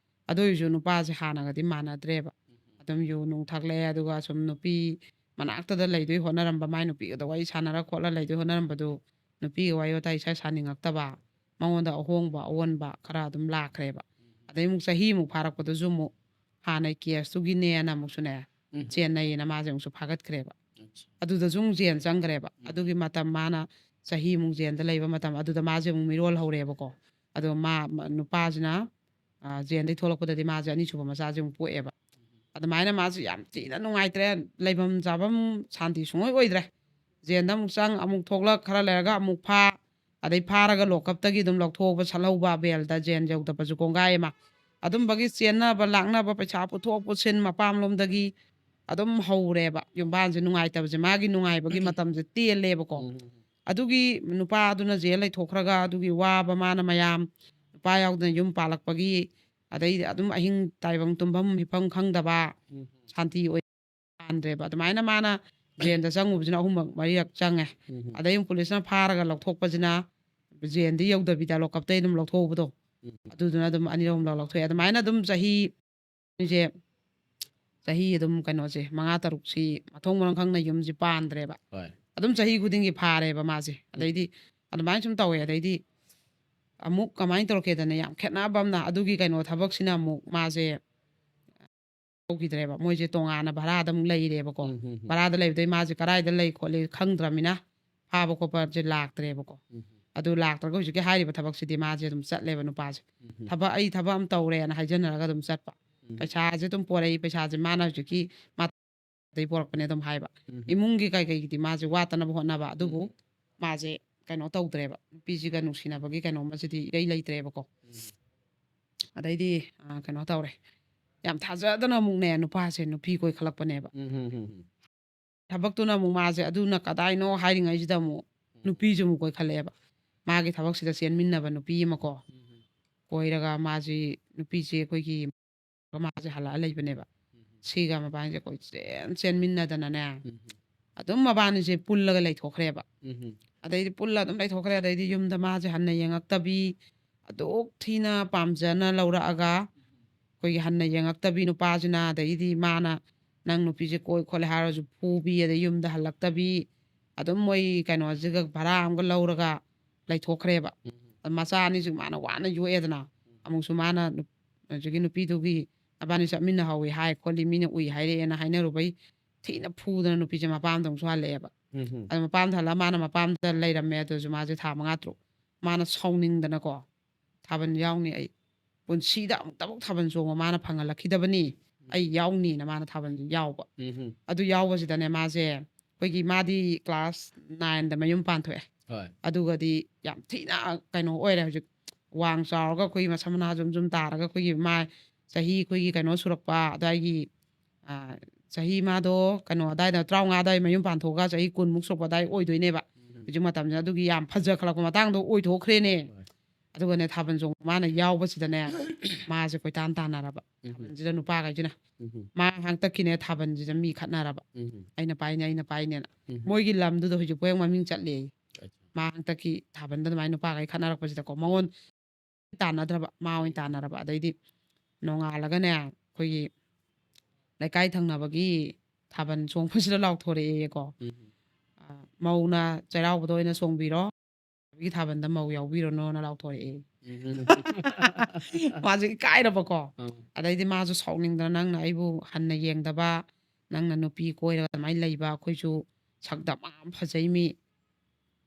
ꯑꯗꯨ ꯑꯣꯏꯔꯁꯨ ꯅꯨꯄꯥꯁꯦ ꯍꯥꯟꯅꯒꯗꯤ ꯃꯥꯟꯅꯗ꯭ꯔꯦꯕ꯫ ꯑꯗꯨꯝ ꯌꯨ ꯅꯨꯡ ꯊꯛꯂꯛꯑꯦ, ꯑꯗꯨꯒ ꯁꯨꯝ ꯅꯨꯄꯤ ꯃꯅꯥꯛꯇꯗ ꯂꯩꯗꯣꯏ ꯍꯣꯠꯅꯔꯝꯕ, ꯃꯥꯏ ꯅꯨꯄꯤꯒꯗ ꯋꯥꯔꯤ ꯁꯥꯟꯅꯔ ꯈꯣꯠꯂ ꯂꯩꯗꯣꯏ ꯍꯣꯠꯅꯔꯝꯕꯗꯨ, ꯅꯨꯄꯤꯒ ꯋꯥꯔꯤ ꯋꯥꯇꯥꯏ ꯏꯁꯥ ꯁꯥꯅꯤꯡꯉꯛꯇꯕ, ꯃꯉꯣꯟꯗ ꯑꯍꯣꯡꯕ ꯑꯑꯣꯟꯕ ꯈꯔ ꯑꯗꯨꯝ ꯂꯥꯛꯈ꯭ꯔꯦꯕ꯫ ꯑꯗꯩ ꯑꯃꯨꯛ ꯆꯍꯤꯃꯨꯛ ꯐꯥꯔꯛꯄꯗꯁꯨ ꯑꯃꯨꯛ ꯍꯥꯟꯅꯩ ꯀꯦꯁꯇꯨꯒꯤꯅꯦꯅ ꯑꯃꯨꯛꯁꯨꯅꯦ ꯎꯝ꯫ ꯆꯦꯟꯅꯩꯌꯦꯅ ꯃꯥꯁꯦ ꯑꯃꯨꯛꯁꯨ ꯐꯥꯒꯠꯈ꯭ꯔꯦꯕ꯫ ꯑꯠꯆꯥ꯫ ꯑꯗꯨꯗꯁꯨ ꯑꯃꯨꯛ ꯖꯦꯜ ꯆꯪꯈ꯭ꯔꯦꯕ꯫ ꯎꯝ꯫ ꯑꯗꯨꯒꯤ ꯃꯇꯝ ꯃꯥꯅ ꯆꯍꯤꯃꯨꯛ ꯖꯦꯜꯗ ꯂꯩꯕ ꯃꯇꯝ ꯑꯗꯨꯗ ꯃꯥꯁꯦ ꯑꯃꯨꯛ ꯃꯤꯔꯣꯜ ꯍꯧꯔꯦꯕꯀꯣ꯫ ꯑꯗꯣ ꯃꯥ, ꯃ-, ꯅꯨꯄꯥꯁꯤꯅ, ꯑ, ꯖꯦꯜꯗꯩ ꯊꯣꯛꯂꯛꯄꯗꯗꯤ ꯃꯥꯁꯦ ꯑꯅꯤꯁꯨꯕ ꯃꯆꯥꯁꯦ ꯑꯃꯨꯛ ꯄꯣꯛꯑꯦꯕ꯫ ꯑꯗꯨꯃꯥꯏꯅ ꯃꯥꯁꯦ ꯌꯥꯝ ꯊꯤꯅ ꯅꯨꯡꯉꯥꯏꯇ꯭ꯔꯦ, ꯂꯩꯐꯝ ꯆꯥꯐꯝ ꯁꯥꯟꯇꯤ ꯁꯨꯡꯑꯣꯏ ꯑꯣꯏꯗ꯭ꯔꯦ꯫ ꯖꯦꯜꯗ ꯑꯃꯨꯛ ꯆꯪ, ꯑꯃꯨꯛ ꯊꯣꯛꯂꯛ, ꯈꯔ ꯂꯩꯔꯒ ꯑꯃꯨꯛ ꯐꯥ, ꯑꯗꯩ ꯐꯥꯔꯒ ꯂꯣꯀꯞꯇꯒꯤ ꯑꯗꯨꯝ ꯂꯧꯊꯣꯛꯑꯕ, ꯁꯠꯍꯧꯕ, ꯕꯦꯜꯗ ꯖꯦꯜ ꯌꯧꯗꯕꯁꯨ ꯀꯣꯡꯒꯥꯏ ꯑꯃ꯫ ꯑꯗꯨꯝꯕꯒꯤ ꯆꯦꯟꯅꯕ ꯂꯥꯛꯅꯕ, ꯄꯩꯁꯥ ꯄꯨꯊꯣꯛ ꯄꯨꯁꯤꯟ ꯃꯄꯥꯝꯂꯣꯝꯗꯒꯤ ꯑꯗꯨꯝ ꯍꯧꯔꯦꯕ꯫ ꯌꯨꯝꯕꯥꯟꯁꯦ ꯅꯨꯡꯉꯥꯏꯇꯕꯁꯦ, ꯃꯥꯒꯤ ꯅꯨꯡꯉꯥꯏꯕꯒꯤ ꯃꯇꯝꯁꯦ ꯇꯦꯜꯂꯦꯕꯀꯣ꯫ ꯎꯝ꯫ ꯑꯗꯨꯒꯤ ꯅꯨꯄꯥꯗꯨꯅ ꯖꯦꯜ ꯂꯩꯊꯣꯛꯈ꯭ꯔꯒ ꯑꯗꯨꯒꯤ ꯋꯥꯕ ꯃꯥꯅ ꯃꯌꯥꯝ, ꯅꯨꯄꯥ ꯌꯥꯎꯗꯅ ꯌꯨꯝ ꯄꯥꯜꯂꯛꯄꯒꯤ, ꯑꯗꯩꯗꯤ ꯑꯗꯨꯝ ꯑꯍꯤꯡ ꯇꯥꯏꯕꯪ ꯇꯨꯝꯐꯝ ꯍꯤꯞꯐꯝ ꯈꯪꯗꯕ, ꯎꯝ꯫ ꯁꯥꯟꯇꯤ ꯑꯣꯏ ꯄꯥꯟꯗ꯭ꯔꯦꯕ꯫ ꯑꯗꯨꯃꯥꯏꯅ ꯃꯥꯅ ꯖꯦꯜꯗ ꯆꯪꯉꯨꯕꯁꯤꯅ ꯑꯍꯨꯝꯂꯛ ꯃꯔꯤꯔꯛ ꯆꯪꯉꯦ꯫ ꯎꯝ. ꯑꯗꯩ ꯑꯃꯨꯛ ꯄꯨꯂꯤꯁꯅ ꯐꯥꯔꯒ ꯂꯧꯊꯣꯛꯄꯁꯤꯅ ꯖꯦꯜꯗꯤ ꯌꯧꯗꯕꯤꯗ ꯂꯣꯀꯞꯇꯩ ꯑꯗꯨꯝ ꯂꯧꯊꯣꯛꯍꯧꯕꯗꯣ꯫ ꯎꯝ. ꯑꯗꯨꯗꯨꯅ ꯑꯗꯨꯝ ꯑꯅꯤꯔꯛ ꯑꯍꯨꯝꯂꯛ ꯂꯧꯊꯣꯛꯑꯦ꯫ ꯑꯗꯨꯃꯥꯏꯅ ꯑꯗꯨꯝ ꯆꯍꯤ ꯁꯦ ꯆꯍꯤ ꯑꯗꯨꯝ ꯀꯩꯅꯣꯁꯦ ꯃꯉꯥ ꯇꯔꯨꯛꯁꯤ ꯃꯊꯣꯡ ꯃꯔꯝ ꯈꯪꯅ ꯌꯨꯝꯁꯤ ꯄꯥꯟꯗ꯭ꯔꯦꯕ꯫ ꯍꯣꯏ. ꯑꯗꯨꯝ ꯆꯍꯤ ꯈꯨꯗꯤꯡꯒꯤ ꯐꯥꯔꯦꯕ ꯃꯥꯁꯦ꯫ ꯑꯗꯩꯗꯤ ꯑꯗꯨꯃꯥꯏꯅ ꯁꯨꯝ ꯇꯧꯋꯦ꯫ ꯑꯗꯩꯗꯤ ꯑꯃꯨꯛ ꯀꯃꯥꯏꯅ ꯇꯧꯔꯛꯀꯦꯗꯅ, ꯌꯥꯝ ꯈꯦꯠꯅꯕ ꯑꯃꯅ ꯑꯗꯨꯒꯤ ꯀꯩꯅꯣ ꯊꯕꯛꯁꯤꯅ ꯑꯃꯨꯛ ꯃꯥꯁꯦ ꯇꯧꯈꯤꯗ꯭ꯔꯦꯕ꯫ ꯃꯣꯏꯁꯦ ꯇꯣꯉꯥꯟꯅ ꯚꯔꯥꯗ ꯑꯃꯨꯛ ꯂꯩꯔꯦꯕꯀꯣ꯫ ꯎꯝ, ꯎꯝ, ꯎꯝ. ꯚꯔꯥꯗ ꯂꯩꯕꯗꯩ ꯃꯥꯁꯦ ꯀꯗꯥꯏꯗ ꯂꯩ ꯈꯣꯠꯂꯤ ꯈꯪꯗ꯭ꯔꯃꯤꯅ ꯐꯥꯕ ꯈꯣꯠꯄꯁꯦ ꯂꯥꯛꯇ꯭ꯔꯦꯕꯀꯣ꯫ ꯎꯝ. ꯑꯗꯨ ꯂꯥꯛꯇ꯭ꯔꯒ ꯍꯧꯖꯤꯛꯀꯤ ꯍꯥꯏꯔꯤꯕ ꯊꯕꯛꯁꯤꯗꯤ ꯃꯥꯁꯦ ꯑꯗꯨꯝ ꯆꯠꯂꯦꯕ ꯅꯨꯄꯥꯁꯦ꯫ ꯎꯝ. ꯊꯕꯛ, "ꯑꯩ ꯊꯕꯛ ꯑꯃ ꯇꯧꯔꯦꯅ" ꯍꯥꯏꯖꯟꯅꯔꯒ ꯑꯗꯨꯝ ꯆꯠꯄ꯫ ꯎꯝ. ꯄꯩꯁꯥꯁꯦ ꯑꯗꯨꯝ ꯄꯣꯔꯛꯏ, ꯄꯩꯁꯥꯁꯦ ꯃꯥꯅ ꯍꯧꯖꯤꯛꯀꯤ ꯃꯥꯗꯩ ꯄꯣꯔꯛꯄꯅꯦ ꯑꯗꯨꯝ ꯍꯥꯏꯕ꯫ ꯎꯝ. ꯏꯃꯨꯡꯒꯤ ꯀꯩ ꯀꯩꯒꯤꯗꯤ ꯃꯥꯁꯦ ꯋꯥꯠꯇꯅꯕ ꯍꯣꯠꯅꯕ, ꯑꯗꯨꯕꯨ ꯎꯝ. ꯃꯥꯁꯦ ꯀꯩꯅꯣ ꯇꯧꯗ꯭ꯔꯦꯕ, ꯅꯨꯄꯤꯁꯤꯒ ꯅꯨꯡꯁꯤꯅꯕꯒꯤ ꯀꯩꯅꯣꯝꯃꯁꯤꯗꯤ ꯏꯔꯩ ꯂꯩꯇ꯭ꯔꯦꯕꯀꯣ꯫ ꯎꯝ. ꯑꯗꯩꯗꯤ ꯑ, ꯀꯩꯅꯣ ꯇꯧꯔꯦ, ꯌꯥꯝ ꯊꯥꯖꯗꯅ ꯑꯃꯨꯛꯅꯦ ꯅꯨꯄꯥꯁꯦ ꯅꯨꯄꯤ ꯀꯣꯏꯈꯠꯂꯛꯄꯅꯦꯕ꯫ ꯎꯝ, ꯎꯝ, ꯎꯝ, ꯎꯝ. ꯊꯕꯛꯇꯨꯅ ꯑꯃꯨꯛ ꯃꯥꯁꯦ ꯑꯗꯨꯅ ꯀꯗꯥꯏꯅꯣ ꯍꯥꯏꯔꯤꯉꯩꯁꯤꯗ ꯑꯃꯨꯛ ꯅꯨꯄꯤꯁꯦ ꯑꯃꯨꯛ ꯀꯣꯏꯈꯠꯂꯛꯑꯦꯕ꯫ ꯃꯥꯒꯤ ꯊꯕꯛꯁꯤꯗ ꯆꯦꯟꯃꯤꯟꯅꯕ ꯅꯨꯄꯤ ꯑꯃꯀꯣ ꯎꯝ. ꯀꯣꯏꯔꯒ ꯃꯥꯁꯤ, ꯅꯨꯄꯤꯁꯦ ꯑꯩꯈꯣꯏꯒꯤ ꯃꯥꯁꯦ ꯍꯜꯂꯛꯑ ꯂꯩꯕꯅꯦꯕ꯫ ꯎꯝ. ꯁꯤꯒ ꯃꯕꯥꯅꯤꯁꯦ ꯀꯣꯏꯆꯦꯟ ꯆꯦꯟꯃꯤꯟꯅꯗꯅꯅꯦ, ꯎꯝ. ꯑꯗꯨꯝ ꯃꯕꯥꯅꯤꯁꯦ ꯄꯨꯜꯂꯒ ꯂꯩꯊꯣꯛꯈ꯭ꯔꯦꯕ꯫ ꯎꯝ. ꯑꯗꯩꯗꯤ ꯄꯨꯜꯂ ꯑꯗꯨꯝ ꯂꯩꯊꯣꯛꯈ꯭ꯔꯦ꯫ ꯑꯗꯩꯗꯤ ꯌꯨꯝꯗ ꯃꯥꯁꯦ ꯍꯟꯅ ꯌꯦꯡꯉꯛꯇꯕꯤ, ꯑꯗꯨꯛ ꯊꯤꯅ ꯄꯥꯝꯖꯅ ꯂꯧꯔꯛꯑꯒ ꯑꯩꯈꯣꯏꯒꯤ ꯍꯟꯅ ꯌꯦꯡꯉꯛꯇꯕꯤ ꯅꯨꯄꯥꯁꯤꯅ, ꯑꯗꯩꯗꯤ ꯃꯥꯅ ꯅꯪ ꯅꯨꯄꯤꯁꯦ ꯀꯣꯏ ꯈꯣꯠꯂꯦ ꯍꯥꯏꯔꯁꯨ ꯐꯨꯕꯤ, ꯑꯗꯩ ꯌꯨꯝꯗ ꯍꯜꯂꯛꯇꯕꯤ, ꯑꯗꯨꯝ ꯃꯣꯏ ꯀꯩꯅꯣꯁꯤꯒ ꯚꯔꯥ ꯑꯃꯒ ꯂꯧꯔꯒ ꯂꯩꯊꯣꯛꯈ꯭ꯔꯦꯕ꯫ ꯎꯝ. ꯃꯆꯥ ꯑꯅꯤꯁꯨ ꯃꯥꯅ ꯋꯥꯅ ꯌꯣꯛꯑꯦꯗꯅ꯫ ꯑꯃꯨꯛꯁꯨ ꯃꯥꯅ ꯅꯨꯞ-, ꯍꯧꯖꯤꯛꯀꯤ ꯅꯨꯄꯤꯗꯨꯒꯤ ꯅꯕꯥꯅꯤ ꯆꯠꯃꯤꯟꯅꯍꯧꯋꯤ ꯍꯥꯏ ꯈꯣꯠꯂꯤ, ꯃꯤꯅ ꯎꯏ ꯍꯥꯏꯔꯛꯑꯦꯅ ꯍꯥꯏꯅꯔꯨꯕꯩ ꯊꯤꯅ ꯐꯨꯗꯅ ꯅꯨꯄꯤꯁꯦ ꯃꯄꯥꯝꯗ ꯑꯃꯨꯛꯁꯨ ꯍꯜꯂꯛꯑꯦꯕ꯫ ꯎꯝ. ꯑꯗꯣ ꯃꯄꯥꯝꯗ ꯍꯜꯂꯛꯑ ꯃꯥꯅ ꯃꯄꯥꯝꯗ ꯂꯩꯔꯝꯃꯦ꯫ ꯑꯗꯨꯁꯨ ꯃꯥꯁꯦ ꯊꯥ ꯃꯉꯥ ꯇꯔꯨꯛ ꯃꯥꯅ ꯁꯥꯎꯅꯤꯡꯗꯅꯀꯣ, "ꯊꯥꯕꯜ ꯌꯥꯎꯅꯤ ꯑꯩ, ꯄꯨꯟꯁꯤꯗ ꯑꯃꯨꯛꯇꯐꯥꯎ ꯊꯥꯕꯜ ꯆꯣꯡꯕ ꯃꯥꯅ ꯐꯪꯍꯜꯂꯛꯈꯤꯗꯕꯅꯤ, ꯑꯩ ꯌꯥꯎꯅꯤꯅ" ꯃꯥꯅ ꯊꯥꯕꯜꯁꯦ ꯌꯥꯎꯕ꯫ ꯎꯝ. ꯑꯗꯨ ꯌꯥꯎꯕꯁꯤꯗꯅꯦ ꯃꯥꯁꯦ, ꯑꯩꯈꯣꯏꯒꯤ ꯃꯥꯗꯤ ꯀ꯭ꯂꯥꯁ ꯅꯥꯏꯟꯗ ꯃꯌꯨꯝ ꯄꯥꯟꯊꯣꯛꯑꯦ꯫ ꯍꯣꯏ. ꯑꯗꯨꯒꯗꯤ ꯌꯥꯝ ꯊꯤꯅ ꯀꯩꯅꯣ ꯑꯣꯏꯔꯦ ꯍꯧꯖꯤꯛ, ꯋꯥꯡ ꯆꯥꯎꯔꯒ ꯑꯩꯈꯣꯏꯒꯤ ꯃꯁꯝ ꯃꯅꯥ ꯖꯨꯝ ꯖꯨꯝ ꯇꯥꯔꯒ ꯑꯩꯈꯣꯏꯒꯤ ꯃꯥ ꯆꯍꯤ ꯑꯩꯈꯣꯏꯒꯤ ꯀꯩꯅꯣ ꯁꯨꯔꯛꯄ ꯑꯗꯥꯏꯒꯤ, ꯑ, ꯆꯍꯤ ꯃꯥꯗꯣ ꯀꯩꯅꯣ ꯑꯗꯥꯏꯗ ꯇꯔꯥꯃꯉꯥ ꯑꯗꯥꯏ ꯃꯌꯨꯝ ꯄꯥꯟꯊꯣꯛꯑꯒ ꯆꯍꯤ ꯀꯨꯟꯃꯨꯛ ꯁꯨꯔꯛꯄ ꯑꯗꯥꯏ ꯑꯣꯏꯗꯣꯏꯅꯦꯕ꯫ ꯎꯝ. ꯍꯧꯖꯤꯛ ꯃꯇꯝꯁꯤꯅ ꯑꯗꯨꯒꯤ ꯌꯥꯝ ꯐꯖꯈꯠꯂꯛꯄ ꯃꯇꯥꯡꯗꯣ ꯑꯣꯏꯊꯣꯛꯈ꯭ꯔꯦꯅꯦ꯫ ꯍꯣꯏ. ꯑꯗꯨꯒꯅꯦ ꯊꯥꯕꯜ ꯆꯣꯡꯕ ꯃꯥꯅ ꯌꯥꯎꯕꯁꯤꯗꯅꯦ ꯃꯥꯁꯦ ꯀꯣꯏꯇꯥꯟ ꯇꯥꯟꯅꯔꯕ꯫ ꯎꯝ꯫ ꯊꯥꯕꯜꯁꯤꯗ ꯅꯨꯄꯥꯈꯩꯁꯤꯅ ꯎꯝ꯫ ꯃꯥ ꯍꯟꯇꯛꯀꯤꯅꯦ ꯊꯥꯕꯜꯁꯤꯗ ꯃꯤ ꯈꯠꯅꯔꯕ꯫ ꯎꯝ꯫ "ꯑꯩꯅ ꯄꯥꯏꯅꯤ, ꯑꯩꯅ ꯄꯥꯏꯅꯦꯅ"꯫ ꯎꯝ꯫ ꯃꯣꯏꯒꯤ ꯂꯝꯗꯨꯗ ꯍꯧꯖꯤꯛ ꯄꯣꯌꯦꯡ ꯃꯃꯤꯡ ꯆꯠꯂꯦ꯫ ꯑꯠꯆꯥ꯫ ꯃꯥ ꯍꯟꯇꯛꯀꯤ ꯊꯥꯕꯜꯗ ꯑꯗꯨꯃꯥꯏꯅ ꯅꯨꯄꯥꯈꯩ ꯈꯠꯅꯔꯛꯄꯁꯤꯗꯀꯣ ꯃꯉꯣꯟ ꯇꯥꯟꯅꯗ꯭ꯔꯕ, ꯃꯥ ꯑꯣꯏꯅ ꯇꯥꯟꯅꯔꯕ꯫ ꯑꯗꯩꯗꯤ ꯅꯣꯡꯉꯥꯜꯂꯒꯅꯦ ꯑꯩꯈꯣꯏꯒꯤ ꯂꯩꯀꯥꯏ ꯊꯪꯅꯕꯒꯤ ꯊꯥꯕꯜ ꯆꯣꯡꯕꯁꯤꯗ ꯂꯥꯎꯊꯣꯔꯛꯑꯦꯀꯣ꯫ ꯎꯝ꯫ "ꯑ, ꯃꯧꯅ ꯆꯩꯔꯥꯎꯕꯗ ꯑꯣꯏꯅ ꯆꯣꯡꯕꯤꯔꯣ, ꯒꯤ ꯊꯥꯕꯜꯗ ꯃꯧ ꯌꯥꯎꯕꯤꯔꯅꯣꯅ" ꯂꯥꯎꯊꯣꯔꯛꯑꯦ꯫ ꯎꯝ꯫ ꯃꯥꯁꯨ ꯏꯀꯥꯏꯔꯕꯀꯣ꯫ ꯑꯥ꯫ ꯑꯗꯩꯗꯤ ꯃꯥꯁꯨ ꯁꯥꯎꯅꯤꯡꯗꯅ, "ꯅꯪꯅ ꯑꯩꯕꯨ ꯍꯟꯅ ꯌꯦꯡꯗꯕ, ꯅꯪꯅ ꯅꯨꯄꯤ ꯀꯣꯏꯔꯒ ꯑꯗꯨꯃꯥꯏꯅ ꯂꯩꯕ, ꯑꯩꯈꯣꯏꯁꯨ ꯁꯛ ꯗꯃꯥ ꯑꯃ ꯐꯖꯩ ꯃꯤ,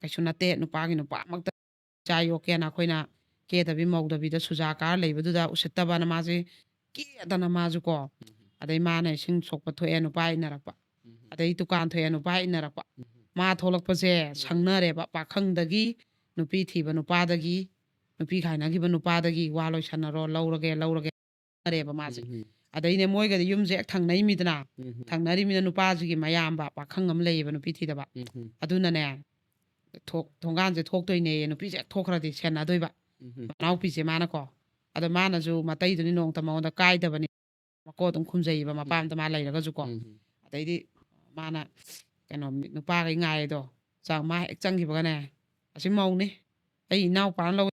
ꯀꯩꯁꯨ ꯅꯠꯇꯦ, ꯅꯨꯄꯥꯒꯤ ꯅꯨꯄꯥꯃꯛꯇ ꯏꯆꯥ ꯌꯣꯛꯀꯦꯅ ꯑꯩꯈꯣꯏꯅ ꯀꯦꯗꯕꯤ ꯃꯧꯗꯕꯤꯗ ꯁꯨꯖꯥ ꯀꯥꯔ ꯂꯩꯕꯗꯨꯗ ꯎꯁꯤꯠꯇꯕꯅ" ꯃꯥꯁꯦ ꯀꯦꯗꯅ ꯃꯥꯁꯨ ꯀꯣ꯫ ꯎꯝ꯫ ꯑꯗꯩ ꯃꯥꯅ ꯏꯁꯤꯡ ꯁꯣꯛꯄ ꯊꯣꯛꯑꯦ, ꯅꯨꯄꯥ ꯏꯟꯅꯔꯛꯄ꯫ ꯎꯝ꯫ ꯑꯗꯩ ꯗꯨꯀꯥꯟ ꯊꯣꯛꯑꯦ, ꯅꯨꯄꯥ ꯏꯟꯅꯔꯛꯄ꯫ ꯎꯝ꯫ ꯃꯥ ꯊꯣꯛꯂꯛꯄꯁꯦ ꯎꯝ꯫ ꯁꯪꯅꯔꯦꯕ, ꯄꯥꯈꯪꯗꯒꯤ ꯅꯨꯄꯤ ꯊꯤꯕ ꯅꯨꯄꯥꯗꯒꯤ, ꯅꯨꯄꯤ ꯈꯥꯏꯅꯈꯤꯕ ꯅꯨꯄꯥꯗꯒꯤ "ꯋꯥ ꯂꯣꯏꯁꯟꯅꯔꯣ, ꯂꯧꯔꯒꯦ, ꯂꯧꯔꯒꯦ" ꯍꯥꯏꯔꯦꯕ ꯃꯥꯁꯦ꯫ ꯎꯝ꯫ ꯑꯗꯩꯅꯦ ꯃꯣꯏꯒꯗꯤ ꯌꯨꯝꯁꯦ ꯍꯦꯛ ꯊꯪꯅꯩꯃꯤꯗꯅ꯫ ꯎꯝ꯫ ꯊꯪꯅꯔꯤꯃꯤꯅ ꯅꯨꯄꯥꯁꯤꯒꯤ ꯃꯌꯥꯝꯕ ꯄꯥꯈꯪ ꯑꯃ ꯂꯩꯌꯦꯕ, ꯅꯨꯄꯤ ꯊꯤꯗꯕ꯫ ꯎꯝ꯫ ꯑꯗꯨꯅꯅꯦ ꯊꯣꯛ-, ꯊꯣꯡꯒꯥꯟꯁꯦ ꯊꯣꯛꯇꯣꯏꯅꯦꯌꯦ, ꯅꯨꯄꯤꯁꯦ ꯍꯦꯛ ꯊꯣꯛꯈ꯭ꯔꯗꯤ ꯁꯦꯟꯅꯗꯣꯏꯕ꯫ ꯎꯝ꯫ ꯃꯅꯥꯎꯄꯤꯁꯦ ꯃꯥꯅꯀꯣ꯫ ꯑꯗꯣ ꯃꯥꯅꯁꯨ ꯃꯇꯩꯗꯨꯅꯤ ꯅꯣꯡꯃꯇ ꯃꯉꯣꯟꯗ ꯀꯥꯏꯗꯕꯅꯤ꯫ ꯃꯀꯣꯛ ꯑꯗꯨꯝ ꯈꯨꯝꯖꯩꯌꯦꯕ, ꯃꯄꯥꯝꯗ ꯃꯥ ꯂꯩꯔꯒꯁꯨꯀꯣ꯫ ꯎꯝ꯫ ꯑꯗꯩꯗꯤ ꯃꯥꯅ ꯀꯩꯅꯣ ꯃꯤ-, ꯅꯨꯄꯥꯈꯩ ꯉꯥꯏꯗꯣ, ꯆꯥ-, ꯃꯥ ꯍꯦꯛ ꯆꯪꯈꯤꯕꯒꯅꯦ, "ꯑꯁꯤ ꯃꯧꯅꯤ, ꯑꯩ ꯏꯅꯥꯎꯄꯥꯅ ꯂꯧ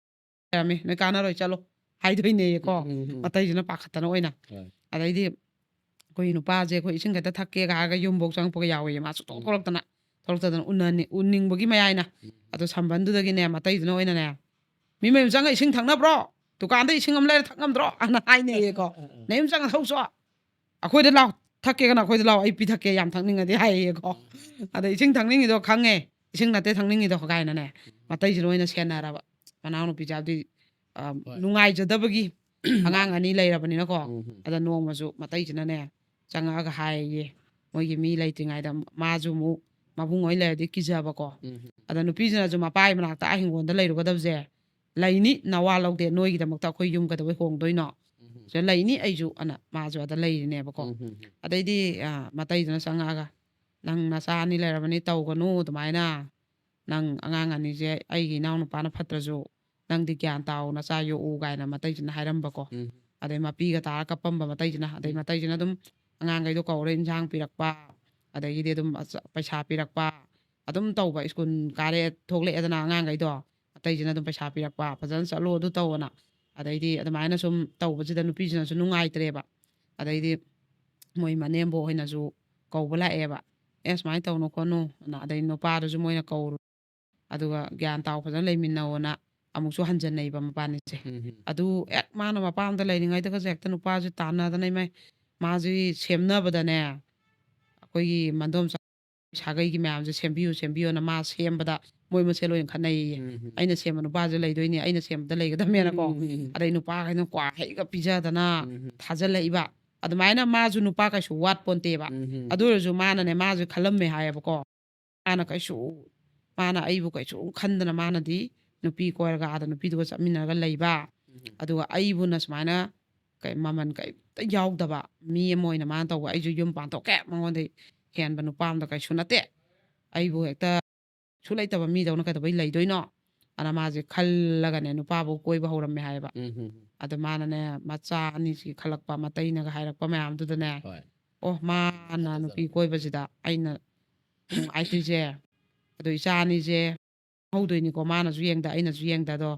ꯂꯩꯔꯝꯃꯤ, ꯅꯣꯏ ꯀꯥꯟꯅꯔꯣꯏ, ꯆꯠꯂꯣ" ꯍꯥꯏꯗꯣꯏꯅꯦꯌꯦꯀꯣ꯫ ꯎꯝ, ꯎꯝ, ꯎꯝ꯫ ꯃꯇꯩꯁꯤꯅ ꯄꯥꯈꯠꯇꯅ ꯑꯣꯏꯅ꯫ ꯍꯣꯏ꯫ ꯑꯗꯩꯗꯤ ꯑꯩꯈꯣꯏ ꯅꯨꯄꯥꯁꯦ ꯑꯩꯈꯣꯏ ꯏꯁꯤꯡ ꯈꯛꯇ ꯊꯛꯀꯦꯒ ꯍꯥꯏꯔꯒ ꯌꯨꯝꯐꯧ ꯆꯪꯉꯛꯄꯒ ꯌꯥꯎꯋꯦꯌꯦ꯫ ꯃꯥ ꯁꯨꯛꯊꯣꯛ ꯎꯝ꯫ ꯊꯣꯛꯂꯛꯇꯅ, ꯊꯣꯛꯂꯛꯇꯗꯅ ꯎꯅꯅꯤ-, ꯎꯅꯤꯡꯕꯒꯤ ꯃꯌꯥꯏꯅ꯫ ꯎꯝ꯫ ꯑꯗꯣ ꯁꯝꯕꯟꯗꯨꯗꯒꯤꯅꯦ ꯃꯇꯩꯗꯨꯅ ꯑꯣꯏꯅꯅꯦ, "ꯃꯤ ꯃꯌꯨꯝ ꯆꯪꯉ ꯏꯁꯤꯡ ꯊꯛꯅꯕ꯭ꯔꯣ? ꯗꯨꯀꯥꯟꯗ ꯏꯁꯤꯡ ꯑꯃ ꯂꯩꯔ ꯊꯛꯅꯕꯗ꯭ꯔꯣ?" ꯑꯅ ꯍꯥꯏꯅꯩꯌꯦꯀꯣ꯫ ꯑ, ꯑ, ꯑ꯫ "ꯅꯌꯨꯝ ꯆꯪꯉ ꯊꯛꯎꯆꯣ꯫ ꯑꯩꯈꯣꯏꯗ ꯂꯥꯎ꯫ ꯊꯛꯀꯦꯒꯅ ꯑꯩꯈꯣꯏꯗ ꯂꯥꯎ꯫ ꯑꯩ ꯄꯤꯊꯛꯀꯦ ꯌꯥꯝ ꯊꯛꯅꯤꯡꯉꯗꯤ" ꯍꯥꯏꯌꯦꯀꯣ꯫ ꯑ, ꯑ꯫ "ꯑꯗ ꯏꯁꯤꯡ ꯊꯛꯅꯤꯡꯉꯤꯗꯣ ꯈꯪꯉꯦ꯫ ꯏꯁꯤꯡ ꯅꯠꯇꯦ ꯊꯛꯅꯤꯡꯉꯤꯗꯣ" ꯀꯥꯏꯅꯅꯦ꯫ ꯎꯝ꯫ ꯃꯇꯩꯁꯤꯅ ꯑꯣꯏꯅ ꯁꯦꯟꯅꯔꯕ꯫ ꯃꯅꯥꯎꯅꯨꯄꯤꯁꯦ ꯍꯥꯏꯕꯗꯤ, ꯑ, ꯍꯣꯏ꯫ ꯅꯨꯡꯉꯥꯏꯖꯗꯕꯒꯤ ꯑꯉꯥꯡ ꯑꯅꯤ ꯂꯩꯔꯕꯅꯤꯅꯀꯣ꯫ ꯎꯝ, ꯎꯝ꯫ ꯑꯗ ꯅꯣꯡꯃꯁꯨ ꯃꯇꯩꯁꯤꯅꯅꯦ ꯆꯪꯉꯛꯑꯒ ꯍꯥꯏꯌꯦ, ꯃꯣꯏꯒꯤ ꯃꯤ ꯂꯩꯇ꯭ꯔꯤꯉꯩꯗ ꯃꯥꯁꯨ ꯑꯃꯨꯛ ꯃꯕꯨꯡ ꯍꯣꯏ ꯂꯩꯔꯗꯤ ꯀꯤꯖꯕꯀꯣ꯫ ꯎꯝ, ꯎꯝ꯫ ꯑꯗ ꯅꯨꯄꯤꯁꯤꯅꯁꯨ ꯃꯄꯥꯒꯤ ꯃꯅꯥꯛꯇ ꯑꯥ ꯍꯤꯡꯒꯣꯜꯗ ꯂꯩꯔꯨꯒꯗꯕꯁꯦ, "ꯂꯩꯅꯤ, ꯅꯋꯥ ꯂꯧꯗꯦ, ꯅꯣꯏꯒꯤꯗꯃꯛꯇ ꯑꯩꯈꯣꯏ ꯌꯨꯝ ꯀꯩꯗꯧꯕꯩ ꯍꯣꯡꯗꯣꯏꯅꯣ? ꯎꯝ꯫ ꯁꯤꯗ ꯂꯩꯅꯤ ꯑꯩꯁꯨ" ꯑꯅ ꯃꯥꯁꯨ ꯑꯗ ꯂꯩꯔꯤꯅꯦꯕꯀꯣ꯫ ꯎꯝ, ꯎꯝ, ꯎꯝ꯫ ꯑꯗꯩꯗꯤ, ꯑ, ꯃꯇꯩꯗꯨꯅ ꯆꯪꯉꯛꯑꯒ, "ꯅꯪ ꯅꯆꯥ ꯑꯅꯤ ꯂꯩꯔꯕꯅꯤ, ꯇꯧꯒꯅꯨ ꯑꯗꯨꯃꯥꯏꯅ꯫ ꯅꯪ ꯑꯉꯥꯡ ꯑꯅꯤꯁꯦ ꯑꯩꯒꯤ ꯏꯅꯥꯎꯅꯨꯄꯥꯅ ꯐꯠꯇ꯭ꯔꯁꯨ "ꯅꯪꯗꯤ ꯒ꯭ꯌꯥꯟ ꯇꯥꯎ, ꯅꯆꯥ ꯌꯣꯛꯎ" ꯀꯥꯏꯅ ꯃꯇꯩꯁꯤꯅ ꯍꯥꯏꯔꯝꯕꯀꯣ꯫ ꯎꯝ. ꯑꯗꯩ ꯃꯄꯤꯒ ꯇꯥꯔ ꯀꯞꯄꯝꯕ ꯃꯇꯩꯁꯤꯅ, ꯑꯗꯩ ꯎꯝ. ꯃꯇꯩꯁꯤꯅ ꯑꯗꯨꯝ ꯑꯉꯥꯡꯈꯩꯗꯣ ꯀꯧꯔ ꯏꯟꯁꯥꯡ ꯄꯤꯔꯛꯄ, ꯑꯗꯒꯤꯗꯤ ꯑꯗꯨꯝ ꯑꯆ-, ꯄꯩꯁꯥ ꯄꯤꯔꯛꯄ, ꯑꯗꯨꯝ ꯇꯧꯕ꯫ ꯁ꯭ꯀꯨꯜ ꯀꯥꯔꯦ ꯊꯣꯛꯂꯛꯑꯦꯗꯅ ꯑꯉꯥꯡꯈꯩꯗꯣ, ꯃꯇꯩꯁꯤꯅ ꯑꯗꯨꯝ ꯄꯩꯁꯥ ꯄꯤꯔꯛꯄ, "ꯐꯖꯅ ꯆꯠꯂꯣ, ꯑꯗꯨ ꯇꯧꯑꯣꯅ"꯫ ꯑꯗꯩꯗꯤ ꯑꯗꯨꯃꯥꯏꯅ ꯁꯨꯝ ꯇꯧꯕꯁꯤꯗ ꯅꯨꯄꯤꯁꯤꯅꯁꯨ ꯅꯨꯡꯉꯥꯏꯇ꯭ꯔꯦꯕ꯫ ꯑꯗꯩꯗꯤ ꯃꯣꯏ ꯃꯅꯦꯝꯕꯣꯛ ꯍꯣꯏꯅꯁꯨ ꯀꯧꯕ ꯂꯥꯛꯑꯦꯕ, "ꯑꯦ, ꯁꯨꯃꯥꯏꯅ ꯇꯧꯅꯨ ꯈꯣꯠꯅꯨ", ꯑꯅ꯫ ꯑꯗꯩ ꯅꯨꯄꯥꯗꯨꯁꯨ ꯃꯣꯏꯅ ꯀꯧꯔꯨ, ꯑꯗꯨꯒ "ꯒ꯭ꯌꯥꯟ ꯇꯥꯎ, ꯐꯖꯅ ꯂꯩꯃꯤꯟꯅꯧꯑꯣꯅ" ꯑꯃꯨꯛꯁꯨ ꯍꯟꯖꯟꯅꯩꯕ ꯃꯕꯥꯅꯤꯁꯦ꯫ ꯎꯝ. ꯑꯗꯨ ꯍꯦꯛ ꯃꯥꯅ ꯃꯄꯥꯝꯗ ꯂꯩꯔꯤꯉꯩꯗꯒꯁꯦ ꯍꯦꯛꯇ ꯅꯨꯄꯥꯁꯦ ꯇꯥꯟꯅꯗꯅ, ꯏꯃꯥꯏ, ꯃꯥꯁꯤ ꯁꯦꯝꯅꯕꯗꯅꯦ, ꯑꯩꯈꯣꯏꯒꯤ ꯃꯟꯗꯣꯝꯆꯥ ꯁꯥꯒꯩꯒꯤ ꯃꯌꯥꯝꯁꯦ "ꯁꯦꯝꯕꯤꯌꯨ, ꯁꯦꯝꯕꯤꯌꯨꯅ" ꯃꯥ ꯁꯦꯝꯕꯗ ꯃꯣꯏ ꯃꯁꯦꯜ ꯂꯣꯏꯅ ꯈꯠꯅꯩꯌꯦ꯫ ꯎꯝ. "ꯑꯩꯅ ꯁꯦꯝꯕ ꯅꯨꯄꯥꯁꯦ ꯂꯩꯗꯣꯏꯅꯦ, ꯑꯩꯅ ꯁꯦꯝꯕꯗ ꯂꯩꯒꯗꯕꯅꯦꯅꯀꯣ"꯫ ꯎꯝ. ꯑꯗꯩ ꯅꯨꯄꯥꯈꯩꯅ ꯀ꯭ꯋꯥ ꯍꯩꯒ ꯄꯤꯖꯗꯅ ꯎꯝ. ꯊꯥꯖꯤꯜꯂꯛꯏꯕ꯫ ꯑꯗꯨꯃꯥꯏꯅ ꯃꯥꯁꯨ ꯅꯨꯄꯥ ꯀꯩꯁꯨ ꯋꯥꯠꯄꯣꯟꯇꯦꯕ꯫ ꯎꯝ. ꯑꯗꯨ ꯑꯣꯏꯔꯁꯨ ꯃꯥꯅꯅꯦ, ꯃꯥꯁꯦ ꯈꯜꯂꯝꯃꯦ ꯍꯥꯏꯌꯦꯕꯀꯣ, ꯃꯥꯅ ꯀꯩꯁꯨ, ꯃꯥꯅ ꯑꯩꯕꯨ ꯀꯩꯁꯨ ꯈꯟꯗꯅ, ꯃꯥꯅꯗꯤ ꯅꯨꯄꯤ ꯀꯣꯏꯔꯒ ꯑꯥꯗ ꯅꯨꯄꯤꯗꯨꯒ ꯆꯠꯃꯤꯟꯅꯔꯒ ꯂꯩꯕ, ꯎꯝ. ꯑꯗꯨꯒ ꯑꯩꯕꯨꯅ ꯁꯨꯃꯥꯏꯅ ꯀꯩ, ꯃꯃꯜ ꯀꯩꯝꯇ ꯌꯥꯎꯗꯕ ꯃꯤ ꯑꯃ ꯑꯣꯏꯅ ꯃꯥꯅ ꯇꯧꯕ꯫ ꯑꯩꯁꯨ ꯌꯨꯝ ꯄꯥꯟꯊꯣꯛꯀꯦ, ꯃꯉꯣꯟꯗ ꯍꯦꯟꯕ ꯅꯨꯄꯥ ꯑꯝꯗ ꯀꯩꯁꯨ ꯅꯠꯇꯦ, ꯑꯩꯕꯨ ꯍꯦꯛꯇ ꯁꯨ ꯂꯩꯇꯕ ꯃꯤꯗꯧꯅ ꯀꯩꯗꯧꯕꯩ ꯂꯩꯗꯣꯏꯅꯣ? ꯑꯅ ꯃꯥꯁꯦ ꯈꯜꯂꯒꯅꯦ, ꯅꯨꯄꯥꯕꯨ ꯀꯣꯏꯕ ꯍꯧꯔꯝꯃꯦ ꯍꯥꯏꯌꯦꯕ꯫ ꯎꯝ. ꯑꯗ ꯃꯥꯅꯅꯦ, ꯃꯆꯥ ꯑꯅꯤꯁꯤ ꯈꯜꯂꯛꯄ, ꯃꯇꯩꯅꯒ ꯍꯥꯏꯔꯛꯄ ꯃꯌꯥꯝꯗꯨꯗꯅꯦ, ꯍꯣꯏ. "ꯑꯣ, ꯃꯥꯅ ꯅꯨꯄꯤ ꯀꯣꯏꯕꯁꯤꯗ ꯑꯩꯅ ꯅꯨꯡꯉꯥꯏꯇ꯭ꯔꯤꯁꯦ, ꯑꯗꯣ ꯏꯆꯥ ꯑꯅꯤꯁꯦ ꯍꯧꯗꯣꯏꯅꯤꯀꯣ, ꯃꯥꯅꯁꯨ ꯌꯦꯡꯗ, ꯑꯩꯅꯁꯨ ꯌꯦꯡꯗ, ꯑꯗꯣ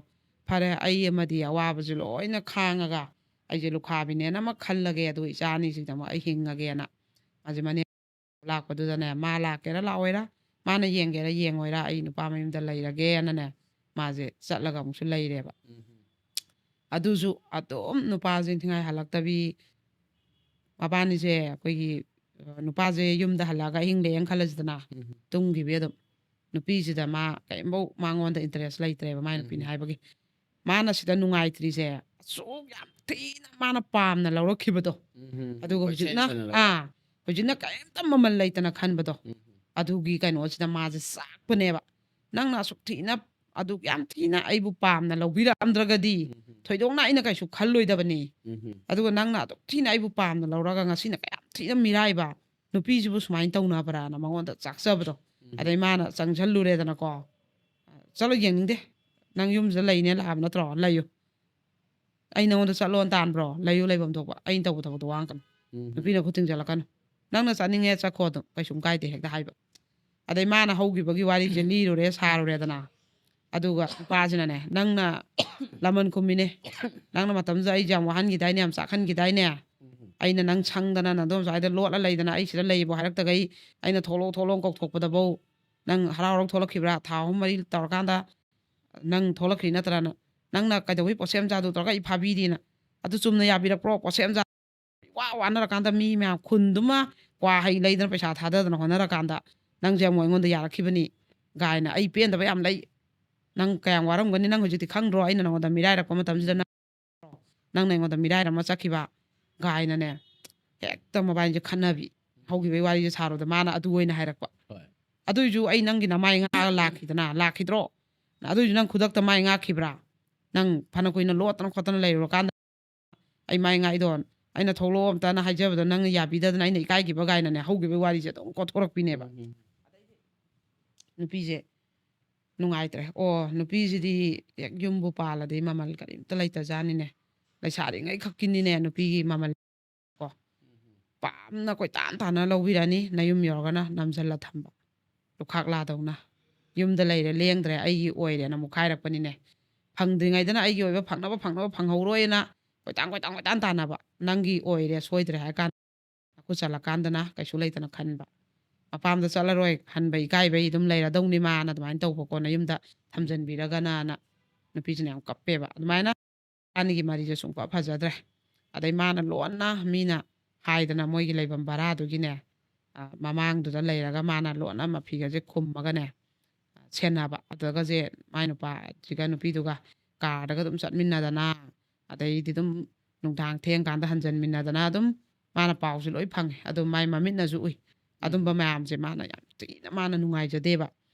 ꯐꯔꯦ, ꯑꯩ ꯑꯃꯗꯤ ꯑꯋꯥꯕꯁꯦ ꯂꯣꯏꯅ ꯈꯥꯡꯉꯒ ꯑꯩꯁꯦ ꯂꯨꯈꯥꯕꯤꯅꯦꯅ ꯑꯃ ꯈꯜꯂꯒꯦ, ꯑꯗꯨꯒ ꯏꯆꯥ ꯑꯅꯤꯁꯤꯗꯃꯛ ꯑꯩ ꯍꯤꯡꯉꯒꯦꯅ" ꯃꯥꯁꯦ ꯃꯅꯦ ꯂꯥꯛꯄꯗꯨꯗꯅꯦ, ꯃꯥ ꯂꯥꯛꯀꯦꯔꯥ ꯂꯥꯛꯑꯣꯏꯔꯥ, ꯃꯥꯅ ꯌꯦꯡꯒꯦꯔꯥ ꯌꯦꯡꯉꯣꯏꯔꯥ, ꯑꯩ ꯅꯨꯄꯥ ꯃꯌꯨꯝꯗ ꯂꯩꯔꯒꯦꯅꯅꯦ, ꯃꯥꯁꯦ ꯆꯠꯂꯒ ꯑꯃꯨꯛꯁꯨ ꯂꯩꯔꯦꯕ꯫ ꯎꯝ. ꯑꯗꯨꯁꯨ ꯑꯗꯨꯝ ꯅꯨꯄꯥꯁꯦ ꯅꯤꯡꯊꯤꯉꯥꯏ ꯍꯜꯂꯛꯇꯕꯤ, ꯃꯕꯥꯅꯤꯁꯦ ꯑꯩꯈꯣꯏꯒꯤ, ꯑ, ꯅꯨꯄꯥꯁꯦ ꯌꯨꯝꯗ ꯍꯜꯂꯛꯑꯒ ꯑꯍꯤꯡ ꯂꯦꯛꯑꯦꯅ ꯈꯜꯂꯁꯤꯗꯅ, ꯎꯝ. ꯇꯨꯝꯈꯤꯕꯤ ꯑꯗꯨꯝ꯫ ꯅꯨꯄꯤꯁꯤꯗ ꯃꯥ ꯀꯔꯤꯝꯐꯧ ꯃꯉꯣꯟꯗ interest ꯂꯩꯇ꯭ꯔꯦꯕ, ꯃꯥꯏ ꯅꯨꯄꯤꯅꯤ ꯎꯝ. ꯍꯥꯏꯕꯒꯤ꯫ ꯃꯥꯅ ꯁꯤꯗ ꯅꯨꯡꯉꯥꯏꯇ꯭ꯔꯤꯁꯦ, ꯑꯁꯨꯛ ꯌꯥꯝ ꯊꯤꯅ ꯃꯥꯅ ꯄꯥꯝꯅ ꯂꯧꯔꯛꯈꯤꯕꯗꯣ, ꯎꯝ. ꯑꯗꯨꯒ ꯄꯣꯠꯁꯦ ꯍꯧꯖꯤꯛꯅ, ꯁꯥꯟꯅꯔꯒ. ꯑꯥ, ꯍꯧꯖꯤꯛꯅ ꯀꯔꯤꯝꯇ ꯃꯃꯜ ꯂꯩꯇꯅ ꯈꯟꯕꯗꯣ, ꯎꯝ. ꯑꯗꯨꯒꯤ ꯀꯩꯅꯣꯁꯤꯗ ꯃꯥꯁꯦ ꯆꯥꯛꯄꯅꯦꯕ꯫ "ꯅꯪꯅ ꯑꯁꯨꯛ ꯊꯤꯅ, ꯑꯗꯨꯛ ꯌꯥꯝ ꯊꯤꯅ ꯑꯩꯕꯨ ꯄꯥꯝꯅ ꯂꯧꯕꯤꯔꯛꯑꯝꯗ꯭ꯔꯒꯗꯤ, ꯎꯝ. ꯊꯣꯏꯗꯣꯛꯅ ꯑꯩꯅ ꯀꯩꯁꯨ ꯈꯜꯂꯣꯏꯗꯕꯅꯤ꯫ ꯎꯝ. ꯑꯗꯨꯒ ꯅꯪꯅ ꯑꯗꯨꯛ ꯊꯤꯅ ꯑꯩꯕꯨ ꯄꯥꯝꯅ ꯂꯧꯔꯒ ꯉꯁꯤꯅ ꯀꯌꯥꯝ ꯊꯤꯅ ꯃꯤꯔꯥꯏꯕ, ꯅꯨꯄꯤꯁꯤꯕꯨ ꯁꯨꯃꯥꯏꯅ ꯇꯧꯅꯕ꯭ꯔꯥꯅ" ꯃꯉꯣꯟꯗ ꯆꯥꯛꯆꯕꯗꯣ꯫ ꯎꯝ. ꯑꯗꯩ ꯃꯥꯅ ꯆꯪꯁꯜꯂꯨꯔꯦꯗꯅꯀꯣ, "ꯆꯠꯂꯣ, ꯌꯦꯡꯅꯤꯡꯗꯦ, ꯅꯪ ꯌꯨꯝꯁꯤꯗ ꯂꯩꯅꯦ ꯂꯥꯛꯑꯕ ꯅꯠꯇ꯭ꯔꯣ? ꯂꯩꯌꯨ꯫ ꯑꯩ ꯅꯉꯣꯟꯗ ꯆꯠꯂꯣꯅ ꯇꯥꯟꯕ꯭ꯔꯣ? ꯂꯩꯌꯨ, ꯂꯩꯐꯝ ꯊꯣꯛꯄ꯫ ꯑꯩꯅ ꯇꯧꯕ ꯊꯕꯛꯇꯣ ꯋꯥ ꯉꯥꯡꯒꯅꯨ꯫ ꯎꯝ꯫ ꯅꯨꯄꯤꯅ ꯈꯨꯠ ꯊꯤꯡꯖꯤꯜꯂꯛꯀꯅꯨ꯫ ꯅꯪꯅ ꯆꯠꯅꯤꯡꯉꯦ ꯆꯠꯈꯣ ꯑꯗꯨꯝ, ꯀꯩꯁꯨꯝ ꯀꯥꯏꯗꯦ ꯍꯦꯛꯇ ꯍꯥꯏꯕ꯫ ꯑꯗꯩ ꯃꯥꯅ ꯍꯧꯈꯤꯕꯒꯤ ꯋꯥꯔꯤꯁꯦ ꯂꯤꯔꯨꯔꯦ, ꯁꯥꯔꯨꯔꯦꯗꯅ꯫ ꯑꯗꯨꯒ ꯅꯨꯄꯥꯁꯤꯅꯅꯦ, "ꯅꯪꯅ ꯂꯃꯟ ꯈꯨꯝꯃꯤꯅꯦ, ꯅꯪꯅ ꯃꯇꯝꯗꯨꯗ ꯑꯩꯁꯦ ꯌꯥꯝ ꯋꯥꯍꯟꯈꯤꯗꯥꯏꯅꯦ, ꯌꯥꯝ ꯆꯥꯛꯍꯟꯈꯤꯗꯥꯏꯅꯦ? ꯑꯩꯅ ꯅꯪ ꯁꯪꯗꯅ ꯅꯗꯣꯝ ꯁ꯭ꯋꯥꯏꯗ ꯂꯣꯠꯂ ꯂꯩꯗꯅ, ꯑꯩ ꯁꯤꯗ ꯂꯩꯕꯨ ꯍꯥꯏꯔꯛꯇꯒꯩ ꯑꯩꯅ ꯊꯣꯛꯂꯛꯑꯣ ꯊꯣꯛꯂꯛꯑꯣ ꯀꯧꯊꯣꯛꯄꯗꯐꯧ ꯅꯪ ꯍꯔꯥꯎ ꯍꯔꯥꯎ ꯊꯣꯛꯂꯛꯈꯤꯕ꯭ꯔꯥ? ꯊꯥ ꯑꯍꯨꯝ ꯃꯔꯤ ꯇꯧꯔꯀꯥꯟꯗ ꯅꯪ ꯊꯣꯛꯂꯛꯈ꯭ꯔꯤ ꯅꯠꯇ꯭ꯔꯥ? ꯅꯪ, ꯅꯪꯅ ꯀꯩꯗꯧꯕꯩ ꯄꯣꯠꯁꯦꯝ ꯆꯥꯗꯨ ꯇꯧꯔꯒ ꯑꯩ ꯐꯥꯕꯤꯔꯤꯅ? ꯑꯗꯨ ꯆꯨꯝꯅ ꯌꯥꯕꯤꯔꯛꯄ꯭ꯔꯣ? ꯄꯣꯠꯁꯦꯝ ꯆꯥ ꯋꯥ ꯋꯥꯅꯔꯀꯥꯟꯗ ꯃꯤ ꯃꯌꯥꯝ ꯈꯨꯟꯗꯨꯃ ꯀ꯭ꯋꯥ ꯍꯩ ꯂꯩꯗꯅ ꯄꯩꯁꯥ ꯊꯥꯗꯗꯅ ꯍꯣꯠꯅꯔꯀꯥꯟꯗ ꯅꯪꯁꯦ ꯑꯃꯨꯛ ꯑꯩꯉꯣꯟꯗ ꯌꯥꯔꯛꯈꯤꯕꯅꯤ ꯒꯥꯏꯅ꯫ ꯑꯩ ꯄꯦꯟꯗꯕ ꯌꯥꯝ ꯂꯩ꯫ ꯅꯪ ꯀꯌꯥꯝ ꯋꯥꯔꯝꯒꯅꯤ ꯅꯪ ꯍꯧꯖꯤꯛꯇꯤ ꯈꯪꯗ꯭ꯔꯣ? ꯑꯩꯅ ꯅꯉꯣꯟꯗ ꯃꯤꯔꯥꯏꯔꯛꯄ ꯃꯇꯝꯁꯤꯗ ꯅꯪ, ꯅꯪꯅ ꯑꯩꯉꯣꯟꯗ ꯃꯤꯔꯥꯏꯔꯝꯃ ꯆꯠꯈꯤꯕ ꯒꯥꯏꯅꯅꯦ, ꯍꯦꯛꯇ ꯃꯕꯥꯏꯅꯤꯁꯦ ꯈꯠꯅꯕꯤ꯫ ꯍꯧꯈꯤꯕꯒꯤ ꯋꯥꯔꯤꯁꯦ ꯁꯥꯔꯨꯗ ꯃꯥꯅ ꯑꯗꯨ ꯑꯣꯏꯅ ꯍꯥꯏꯔꯛꯄ꯫ ꯍꯣꯏ꯫ ꯑꯗꯨꯏꯁꯨ ꯑꯩ ꯅꯪꯒꯤ ꯅꯃꯥꯏ ꯉꯥꯛꯑꯒ ꯂꯥꯛꯈꯤꯗꯅ, ꯂꯥꯛꯈꯤꯗ꯭ꯔꯣ? ꯑꯗꯨꯏꯁꯨ ꯅꯪ ꯈꯨꯗꯛꯇ ꯃꯥꯏ ꯉꯥꯛꯈꯤꯕ꯭ꯔꯥ? ꯅꯪ ꯐꯅ ꯀꯨꯏꯅ ꯂꯣꯠꯇꯅ ꯈꯣꯠꯇꯅ ꯂꯩꯔꯨꯔꯀꯥꯟꯗ ꯑꯩ ꯃꯥꯏ ꯉꯥꯛꯏꯗꯣ, ꯑꯩꯅ ꯊꯣꯛꯂꯛꯑꯣ ꯑꯝꯇꯅ ꯍꯥꯏꯖꯕꯗ ꯅꯪꯅ ꯌꯥꯕꯤꯗꯗꯅ ꯑꯩꯅ ꯏꯀꯥꯏꯈꯤꯕ ꯒꯥꯏꯅꯅꯦ, ꯍꯧꯈꯤꯕꯒꯤ ꯋꯥꯔꯤꯁꯦ ꯑꯗꯨꯝ ꯀꯣꯠꯊꯣꯔꯛꯄꯤꯅꯦꯕ꯫ ꯎꯝ꯫ ꯅꯨꯄꯤꯁꯦ ꯅꯨꯡꯉꯥꯏꯇ꯭ꯔꯦ꯫ ꯑꯣ, ꯅꯨꯄꯤꯁꯤꯗꯤ ꯍꯦꯛ ꯌꯨꯝꯕꯨ ꯄꯥꯜꯂꯗꯤ ꯃꯃꯜ ꯀꯔꯤꯝꯇ ꯂꯩꯇꯖꯥꯠꯅꯤꯅꯦ꯫ ꯂꯩꯁꯥꯔꯤꯉꯩ ꯈꯛꯀꯤꯅꯤꯅꯦ ꯅꯨꯄꯤꯒꯤ ꯃꯃꯜ꯫ ꯀꯣ, ꯄꯥꯝꯅ ꯀꯣꯏꯇꯥꯟ ꯇꯥꯟꯅ ꯂꯧꯕꯤꯔꯅꯤ, ꯅꯌꯨꯝ ꯌꯧꯔꯒꯅ ꯅꯝꯁꯤꯜꯂ ꯊꯝꯕ꯫ ꯂꯨꯈꯥꯛ ꯂꯥꯗꯧꯅ꯫ "ꯌꯨꯝꯗ ꯂꯩꯔꯦ, ꯂꯦꯡꯗ꯭ꯔꯦ, ꯑꯩꯒꯤ ꯑꯣꯏꯔꯦꯅ" ꯑꯃꯨꯛ ꯍꯥꯏꯔꯛꯄꯅꯤꯅꯦ꯫ ꯐꯪꯗ꯭ꯔꯤꯉꯩꯗꯅ ꯑꯩꯒꯤ ꯑꯣꯏꯕ ꯐꯪꯅꯕ, ꯐꯪꯅꯕ, ꯐꯪꯍꯧꯔꯣꯏꯅ ꯀꯣꯏꯇꯥꯟ, ꯀꯣꯏꯇꯥꯟ, ꯀꯣꯏꯇꯥꯟ ꯇꯥꯟꯅꯕ꯫ ꯅꯪꯒꯤ ꯑꯣꯏꯔꯦ, ꯁꯣꯏꯗ꯭ꯔꯦ ꯍꯥꯏ ꯀꯥꯟꯗ ꯈꯨꯠ ꯆꯜꯂꯀꯥꯟꯗꯅ ꯀꯩꯁꯨ ꯂꯩꯇꯅ ꯈꯟꯕ꯫ ꯃꯄꯥꯝꯗ ꯆꯠꯂꯔꯣꯏ, ꯍꯟꯕ ꯏꯀꯥꯏꯕꯩ ꯑꯗꯨꯝ ꯂꯩꯔꯗꯧꯅꯤ ꯃꯥꯅ ꯑꯗꯨꯃꯥꯏꯅ ꯇꯧꯕꯀꯣ, ꯅꯌꯨꯝꯗ ꯊꯝꯖꯤꯟꯕꯤꯔꯒꯅꯅ ꯅꯨꯄꯤꯁꯤꯅ ꯌꯥꯝ ꯀꯞꯄꯦꯕ꯫ ꯑꯗꯨꯃꯥꯏꯅ ꯏꯕꯥꯅꯤꯒꯤ ꯃꯔꯤꯁꯦ ꯁꯨꯡꯐ ꯐꯖꯗ꯭ꯔꯦ꯫ ꯑꯗꯩ ꯃꯥꯅ ꯂꯣꯟꯅ ꯃꯤꯅ ꯍꯥꯏꯗꯅ ꯃꯣꯏꯒꯤ ꯂꯩꯐꯝ ꯚꯔꯥꯗꯨꯒꯤꯅꯦ, ꯑ, ꯃꯃꯥꯡꯗꯨꯗ ꯂꯩꯔꯒ ꯃꯥꯅ ꯂꯣꯟꯅ ꯃꯐꯤꯒꯁꯦ ꯈꯨꯝꯃꯒꯅꯦ, ꯁꯦꯟꯅꯕ꯫ ꯑꯗꯨꯒꯁꯦ ꯃꯥꯏ ꯅꯨꯄꯥꯁꯤꯒ ꯅꯨꯄꯤꯗꯨꯒ ꯀꯥꯔꯗꯒ ꯑꯗꯨꯝ ꯆꯠꯃꯤꯟꯅꯗꯅ, ꯑꯗꯩꯗꯤ ꯑꯗꯨꯝ ꯅꯨꯡꯗꯥꯡ ꯊꯦꯡꯀꯥꯟꯗ ꯍꯟꯖꯟꯃꯤꯟꯅꯗꯅ ꯑꯗꯨꯝ ꯃꯥꯅ ꯄꯥꯎꯁꯦ ꯂꯣꯏ ꯐꯪꯉꯦ꯫ ꯑꯗꯨ ꯃꯥꯏ ꯃꯃꯤꯠꯅꯁꯨ ꯎꯏ꯫ ꯎꯝ꯫ ꯑꯗꯨꯝꯕ ꯃꯌꯥꯝꯁꯦ ꯃꯥꯅ ꯌꯥꯝ ꯊꯤꯅ ꯃꯥꯅ ꯅꯨꯡꯉꯥꯏꯖꯗꯦꯕ꯫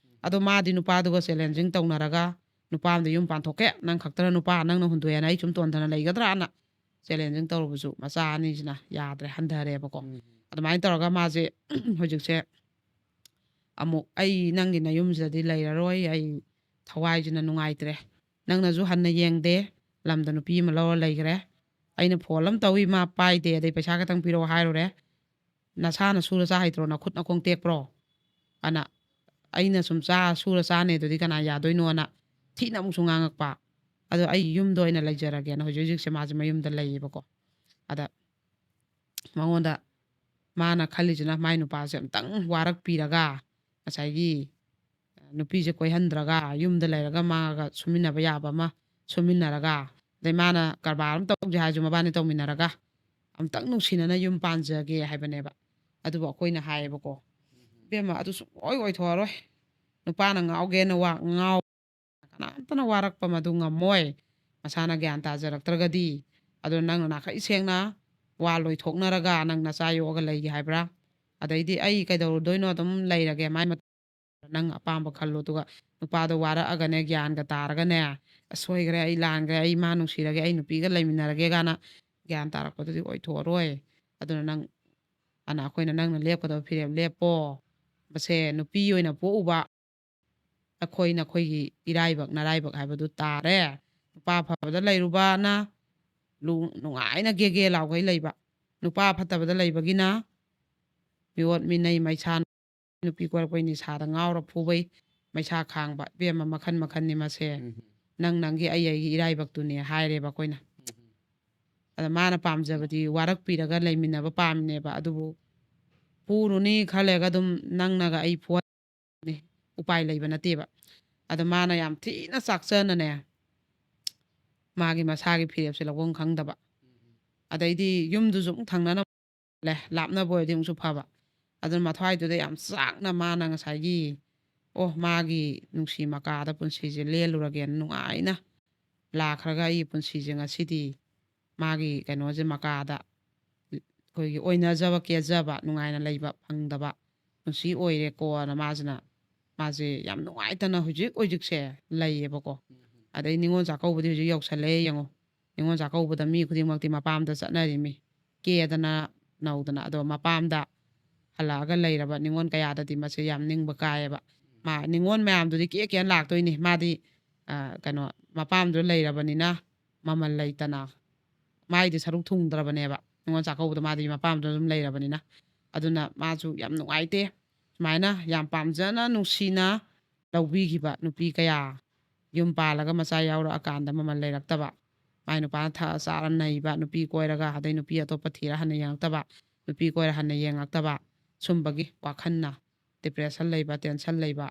ꯑꯗꯣ ꯃꯥꯗꯤ ꯅꯨꯄꯥꯗꯨꯒ ꯆꯦꯂꯦꯟꯖꯤꯡ ꯇꯧꯅꯔꯒ ꯅꯨꯄꯥ ꯑꯃꯗ ꯌꯨꯝ ꯄꯥꯟꯊꯣꯛꯀꯦ, ꯅꯪ ꯈꯛꯇꯅ ꯅꯨꯄꯥ, ꯅꯪꯅ ꯍꯨꯟꯗꯣꯛꯑꯦꯅ ꯑꯩ ꯁꯨꯝ ꯇꯣꯟꯗꯅ ꯂꯩꯒꯗ꯭ꯔꯥꯅ ꯆꯦꯂꯦꯟꯖꯤꯡ ꯇꯧꯔꯨꯕꯁꯨ ꯃꯆꯥ ꯑꯅꯤꯁꯤꯅ ꯌꯥꯗ꯭ꯔꯦ, ꯍꯟꯊꯔꯦꯕꯀꯣ꯫ ꯎꯝ꯫ ꯑꯗꯨꯃꯥꯏꯅ ꯇꯧꯔꯒ ꯃꯥꯁꯦ ꯍꯧꯖꯤꯛꯁꯦ ꯑꯃꯨꯛ "ꯑꯩ ꯅꯪꯒꯤ ꯅꯌꯨꯝꯁꯤꯗꯗꯤ ꯂꯩꯔꯔꯣꯏ, ꯑꯩ ꯊꯋꯥꯏꯁꯤꯅ ꯅꯨꯡꯉꯥꯏꯇ꯭ꯔꯦ, ꯅꯪꯅꯁꯨ ꯍꯟꯅ ꯌꯦꯡꯗꯦ, ꯂꯝꯗ ꯅꯨꯄꯤ ꯑꯃ ꯂꯧꯔ ꯂꯩꯈ꯭ꯔꯦ꯫ ꯑꯩꯅ ꯐꯣꯟ ꯑꯃ ꯇꯧꯏ, ꯃꯥ ꯄꯥꯏꯗꯦ, ꯑꯗꯩ ꯄꯩꯁꯥ ꯈꯛꯇꯪ ꯄꯤꯔꯛꯑꯣ ꯍꯥꯏꯔꯨꯔꯦ꯫ "ꯅꯁꯥꯅ ꯁꯨꯔ ꯆꯥ ꯍꯩꯇ꯭ꯔꯣ, ꯅꯈꯨꯠ ꯅꯈꯣꯡ ꯇꯦꯛꯄ꯭ꯔꯣ?" ꯑꯅ, "ꯑꯩꯅ ꯁꯨꯝ ꯆꯥ ꯁꯨꯔ ꯆꯥꯅꯦ ꯑꯗꯨꯗꯤ ꯀꯅꯥ ꯌꯥꯗꯣꯏꯅꯣꯅ" ꯊꯤꯅ ꯑꯃꯨꯛꯁꯨ ꯉꯥꯡꯉꯛꯄ꯫ ꯑꯗꯣ ꯑꯩ ꯌꯨꯝꯗ ꯑꯣꯏꯅ ꯂꯩꯖꯔꯒꯦꯅ ꯍꯧꯖꯤꯛ ꯍꯧꯖꯤꯛꯁꯦ ꯃꯥꯁꯦ ꯃꯌꯨꯝꯗ ꯂꯩꯌꯦꯕꯀꯣ꯫ ꯑꯗ ꯃꯉꯣꯟꯗ ꯃꯥꯅ ꯈꯜꯂꯤꯁꯤꯅ ꯃꯥꯏ ꯅꯨꯄꯥꯁꯦ ꯑꯝꯇꯪ ꯋꯥꯔꯛꯄꯤꯔꯒ, ꯉꯁꯥꯏꯒꯤ ꯅꯨꯄꯤꯁꯦ ꯀꯣꯏꯍꯟꯗ꯭ꯔꯒ, ꯌꯨꯝꯗ ꯂꯩꯔꯒ ꯃꯥꯒ ꯁꯨꯃꯤꯟꯅꯕ ꯌꯥꯕ ꯑꯃ ꯁꯨꯃꯤꯟꯅꯔꯒ, ꯑꯗꯩ ꯃꯥꯅ ꯀꯔꯕꯥꯔ ꯑꯃ ꯇꯧꯁꯦ ꯍꯥꯏꯔꯁꯨ ꯃꯕꯥꯅꯤ ꯇꯧꯃꯤꯟꯅꯔꯒ ꯑꯝꯇꯪ ꯅꯨꯡꯁꯤꯅꯅ ꯌꯨꯝ ꯄꯥꯟꯖꯒꯦ ꯍꯥꯏꯕꯅꯦꯕ꯫ ꯑꯗꯨꯕꯨ ꯑꯩꯈꯣꯏꯅ ꯍꯥꯏꯌꯦꯕꯀꯣ, "ꯏꯕꯦꯝꯃ, ꯑꯗꯨ ꯁꯨꯡꯑꯣꯏ ꯑꯣꯏꯊꯣꯛꯑꯔꯣꯏ꯫ ꯅꯨꯄꯥꯅ ꯉꯥꯎꯒꯦꯅ ꯋꯥ-, ꯉꯥꯎ-, ꯀꯅꯥꯝꯇꯅ ꯋꯥꯔꯛꯄ ꯃꯗꯨ ꯉꯝꯃꯣꯏ, ꯃꯁꯥꯅ ꯒ꯭ꯌꯥꯟ ꯇꯥꯖꯔꯛꯇ꯭ꯔꯒꯗꯤ꯫ ꯑꯗꯨꯅ ꯅꯪꯅ ꯅꯥꯈꯩ ꯁꯦꯡꯅ ꯋꯥ ꯂꯣꯏꯊꯣꯛꯅꯔꯒ ꯅꯪ ꯅꯆꯥ ꯌꯣꯛꯑꯒ ꯂꯩꯒꯦ ꯍꯥꯏꯕ꯭ꯔꯥ? ꯑꯗꯩꯗꯤ ꯑꯩ ꯀꯩꯗꯧꯔꯨꯗꯣꯏꯅꯣ, ꯑꯗꯨꯝ ꯂꯩꯔꯒꯦ, ꯃꯥꯏ ꯃꯇꯝ ꯅꯪ ꯑꯄꯥꯝꯕ ꯈꯜꯂꯣ꯫ ꯑꯗꯨꯒ ꯅꯨꯄꯥꯗꯣ ꯋꯥꯔꯛꯑꯒꯅꯦ, ꯒ꯭ꯌꯥꯟꯒ ꯇꯥꯔꯒꯅꯦ, 'ꯑꯁ, ꯁꯣꯏꯈ꯭ꯔꯦ, ꯑꯩ ꯂꯥꯟꯈ꯭ꯔꯦ, ꯑꯩ ꯃꯥ ꯅꯨꯡꯁꯤꯔꯒꯦ, ꯑꯩ ꯅꯨꯄꯤꯒ ꯂꯩꯃꯤꯟꯅꯔꯒꯦ' ꯀꯥꯏꯅ ꯒ꯭ꯌꯥꯟ ꯇꯥꯔꯛꯄꯗꯨꯗꯤ ꯑꯣꯏꯊꯣꯛꯑꯔꯣꯏ꯫ ꯑꯗꯨꯅ ꯅꯪ ꯑꯅ ꯑꯩꯈꯣꯏꯅ ꯅꯪꯅ ꯂꯦꯞꯀꯗꯕ ꯐꯤꯔꯦꯞ ꯂꯦꯞꯄꯣ꯫ ꯃꯁꯦ ꯅꯨꯄꯤ ꯑꯣꯏꯅ ꯄꯣꯛꯎꯕ ꯑꯩꯈꯣꯏ ꯅꯈꯣꯏꯒꯤ ꯏꯔꯥꯏꯕꯛ ꯅꯔꯥꯏꯕꯛ ꯍꯥꯏꯕꯗꯨ ꯇꯥꯔꯦ꯫ ꯅꯨꯄꯥ ꯐꯕꯗ ꯂꯩꯔꯨꯕꯅ ꯂꯨ-, ꯅꯨꯡꯉꯥꯏꯅ ꯒꯦꯒꯦ ꯂꯥꯎꯈꯩ ꯂꯩꯕ꯫ ꯅꯨꯄꯥ ꯐꯠꯇꯕꯗ ꯂꯩꯕꯒꯤꯅ ꯃꯤꯑꯣꯠ ꯃꯤꯅꯩ, ꯃꯩꯁꯥ, ꯅꯨꯄꯤ ꯀꯣꯏꯔꯛꯄꯩ ꯅꯤꯁꯥꯗ ꯉꯥꯎꯔ ꯐꯨꯕꯩ, ꯃꯩꯁꯥ ꯈꯥꯡꯕ꯫ ꯏꯕꯦꯝꯃ, ꯃꯈꯟ ꯃꯈꯟꯅꯤ ꯃꯁꯦ꯫ ꯎꯝ꯫ "ꯅꯪ ꯅꯪꯒꯤ, ꯑꯩ ꯑꯩꯒꯤ ꯏꯔꯥꯏꯕꯛꯇꯨꯅꯦ" ꯍꯥꯏꯔꯦꯕ ꯑꯩꯈꯣꯏꯅ꯫ ꯎꯝ꯫ ꯑꯗ ꯃꯥꯅ ꯄꯥꯝꯖꯕꯗꯤ ꯋꯥꯔꯛꯄꯤꯔꯒ ꯂꯩꯃꯤꯟꯅꯕ ꯄꯥꯝꯃꯤꯅꯦꯕ꯫ ꯑꯗꯨꯕꯨ ꯄꯨꯔꯨꯅꯤ ꯈꯜꯂꯦꯒ ꯑꯗꯨꯝ ꯅꯪꯅꯒ ꯑꯩ ꯐꯨꯍꯟ-, ꯎꯄꯥꯏ ꯂꯩꯕ ꯅꯠꯇꯦꯕ꯫ ꯑꯗ ꯃꯥꯅ ꯌꯥꯝ ꯊꯤꯅ ꯆꯥꯛꯆꯅꯅꯦ, ꯃꯥꯒꯤ ꯃꯁꯥꯒꯤ ꯐꯤꯔꯦꯞꯁꯦ ꯂꯧꯐꯝ ꯈꯪꯗꯕ꯫ ꯑꯗꯩꯗꯤ ꯌꯨꯝꯗꯨꯁꯨ ꯑꯃꯨꯛ ꯊꯪꯅꯅ ꯂꯦ, ꯂꯥꯞꯅꯕ ꯑꯣꯏꯔꯗꯤ ꯑꯃꯨꯛꯁꯨ ꯐꯕ꯫ ꯑꯗꯨꯅ ꯃꯊ꯭ꯋꯥꯏꯗꯨꯗ ꯌꯥꯝ ꯆꯥꯛꯅ ꯃꯥꯅ ꯉꯁꯥꯏꯒꯤ, ꯑꯣ, ꯃꯥꯒꯤ ꯅꯨꯡꯁꯤ ꯃꯀꯥꯗ ꯄꯨꯟꯁꯤꯁꯦ ꯂꯦꯜꯂꯨꯔꯒꯦꯅ ꯅꯨꯡꯉꯥꯏꯅ ꯂꯥꯛꯈ꯭ꯔꯒ ꯑꯩꯒꯤ ꯄꯨꯟꯁꯤꯁꯦ ꯉꯁꯤꯗꯤ ꯃꯥꯒꯤ ꯀꯩꯅꯣꯁꯦ ꯃꯀꯥꯗ ꯑꯩꯈꯣꯏꯒꯤ ꯑꯣꯏꯅꯖꯕ, ꯀꯦꯖꯕ, ꯅꯨꯡꯉꯥꯏꯅ ꯂꯩꯕ ꯐꯪꯗꯕ ꯄꯨꯟꯁꯤ ꯑꯣꯏꯔꯦꯀꯣꯅ ꯃꯥꯁꯤꯅ, ꯃꯥꯁꯦ ꯌꯥꯝ ꯅꯨꯡꯉꯥꯏꯇꯅ ꯍꯧꯖꯤꯛ ꯍꯧꯖꯤꯛꯁꯦ ꯂꯩꯌꯦꯕꯀꯣ꯫ ꯑꯗꯩ ꯅꯤꯉꯣꯜ ꯆꯥꯛꯀꯧꯕꯗꯤ ꯍꯧꯖꯤꯛ ꯌꯧꯁꯜꯂꯛꯑꯦ ꯌꯦꯡꯉꯣ꯫ ꯅꯤꯉꯣꯜ ꯆꯥꯛꯀꯧꯕꯗ ꯃꯤ ꯈꯨꯗꯤꯡꯃꯛꯇꯤ ꯃꯄꯥꯝꯗ ꯆꯠꯅꯔꯤꯃꯤ꯫ ꯀꯦꯗꯅ ꯅꯧꯗꯅ꯫ ꯑꯗꯣ ꯃꯄꯥꯝꯗ ꯍꯜꯂꯛꯑꯒ ꯂꯩꯔꯕ ꯅꯤꯉꯣꯜ ꯀꯌꯥꯗꯗꯤ ꯃꯁꯦ ꯌꯥꯝ ꯅꯤꯡꯕ ꯀꯥꯏꯌꯦꯕ꯫ ꯃꯥ ꯅꯤꯉꯣꯜ ꯃꯌꯥꯝꯗꯨꯗꯤ ꯀꯦ ꯀꯦꯅ ꯂꯥꯛꯇꯣꯏꯅꯤ꯫ ꯃꯥꯗꯤ ꯑ, ꯀꯩꯅꯣ, ꯃꯄꯥꯝꯗꯨꯗ ꯂꯩꯔꯕꯅꯤꯅ ꯃꯃꯜ ꯂꯩꯇꯅ ꯃꯥꯏꯗꯤ ꯁꯔꯨꯛ ꯊꯨꯡꯗ꯭ꯔꯕꯅꯦꯕ꯫ ꯅꯤꯉꯣꯜ ꯆꯥꯛꯀꯧꯕꯗ ꯃꯥꯗꯤ ꯃꯄꯥꯝꯗꯨꯗ ꯑꯗꯨꯝ ꯂꯩꯔꯕꯅꯤꯅ꯫ ꯑꯗꯨꯅ ꯃꯥꯁꯨ ꯌꯥꯝ ꯅꯨꯡꯉꯥꯏꯇꯦ꯫ ꯁꯨꯃꯥꯏꯅ ꯌꯥꯝ ꯄꯥꯝꯖꯅ ꯅꯨꯡꯁꯤꯅ ꯂꯧꯕꯤꯈꯤꯕ ꯅꯨꯄꯤ ꯀꯌꯥ ꯌꯨꯝ ꯄꯥꯜꯂꯒ ꯃꯆꯥ ꯌꯥꯎꯔꯛꯑꯀꯥꯟꯗ ꯃꯃꯜ ꯂꯩꯔꯛꯇꯕ, ꯃꯥꯏ ꯅꯨꯄꯥꯅ ꯊꯛꯑ ꯆꯥꯔ ꯅꯩꯕ, ꯅꯨꯄꯤ ꯀꯣꯏꯔꯒ ꯑꯗꯩ ꯅꯨꯄꯤ ꯑꯇꯣꯞꯄ ꯊꯤꯔ ꯍꯟꯅ ꯌꯦꯡꯉꯛꯇꯕ, ꯅꯨꯄꯤ ꯀꯣꯏꯔ ꯍꯟꯅ ꯌꯦꯡꯉꯛꯇꯕ, ꯁꯨꯝꯕꯒꯤ ꯋꯥꯈꯜꯅ depression ꯂꯩꯕ, tension ꯂꯩꯕ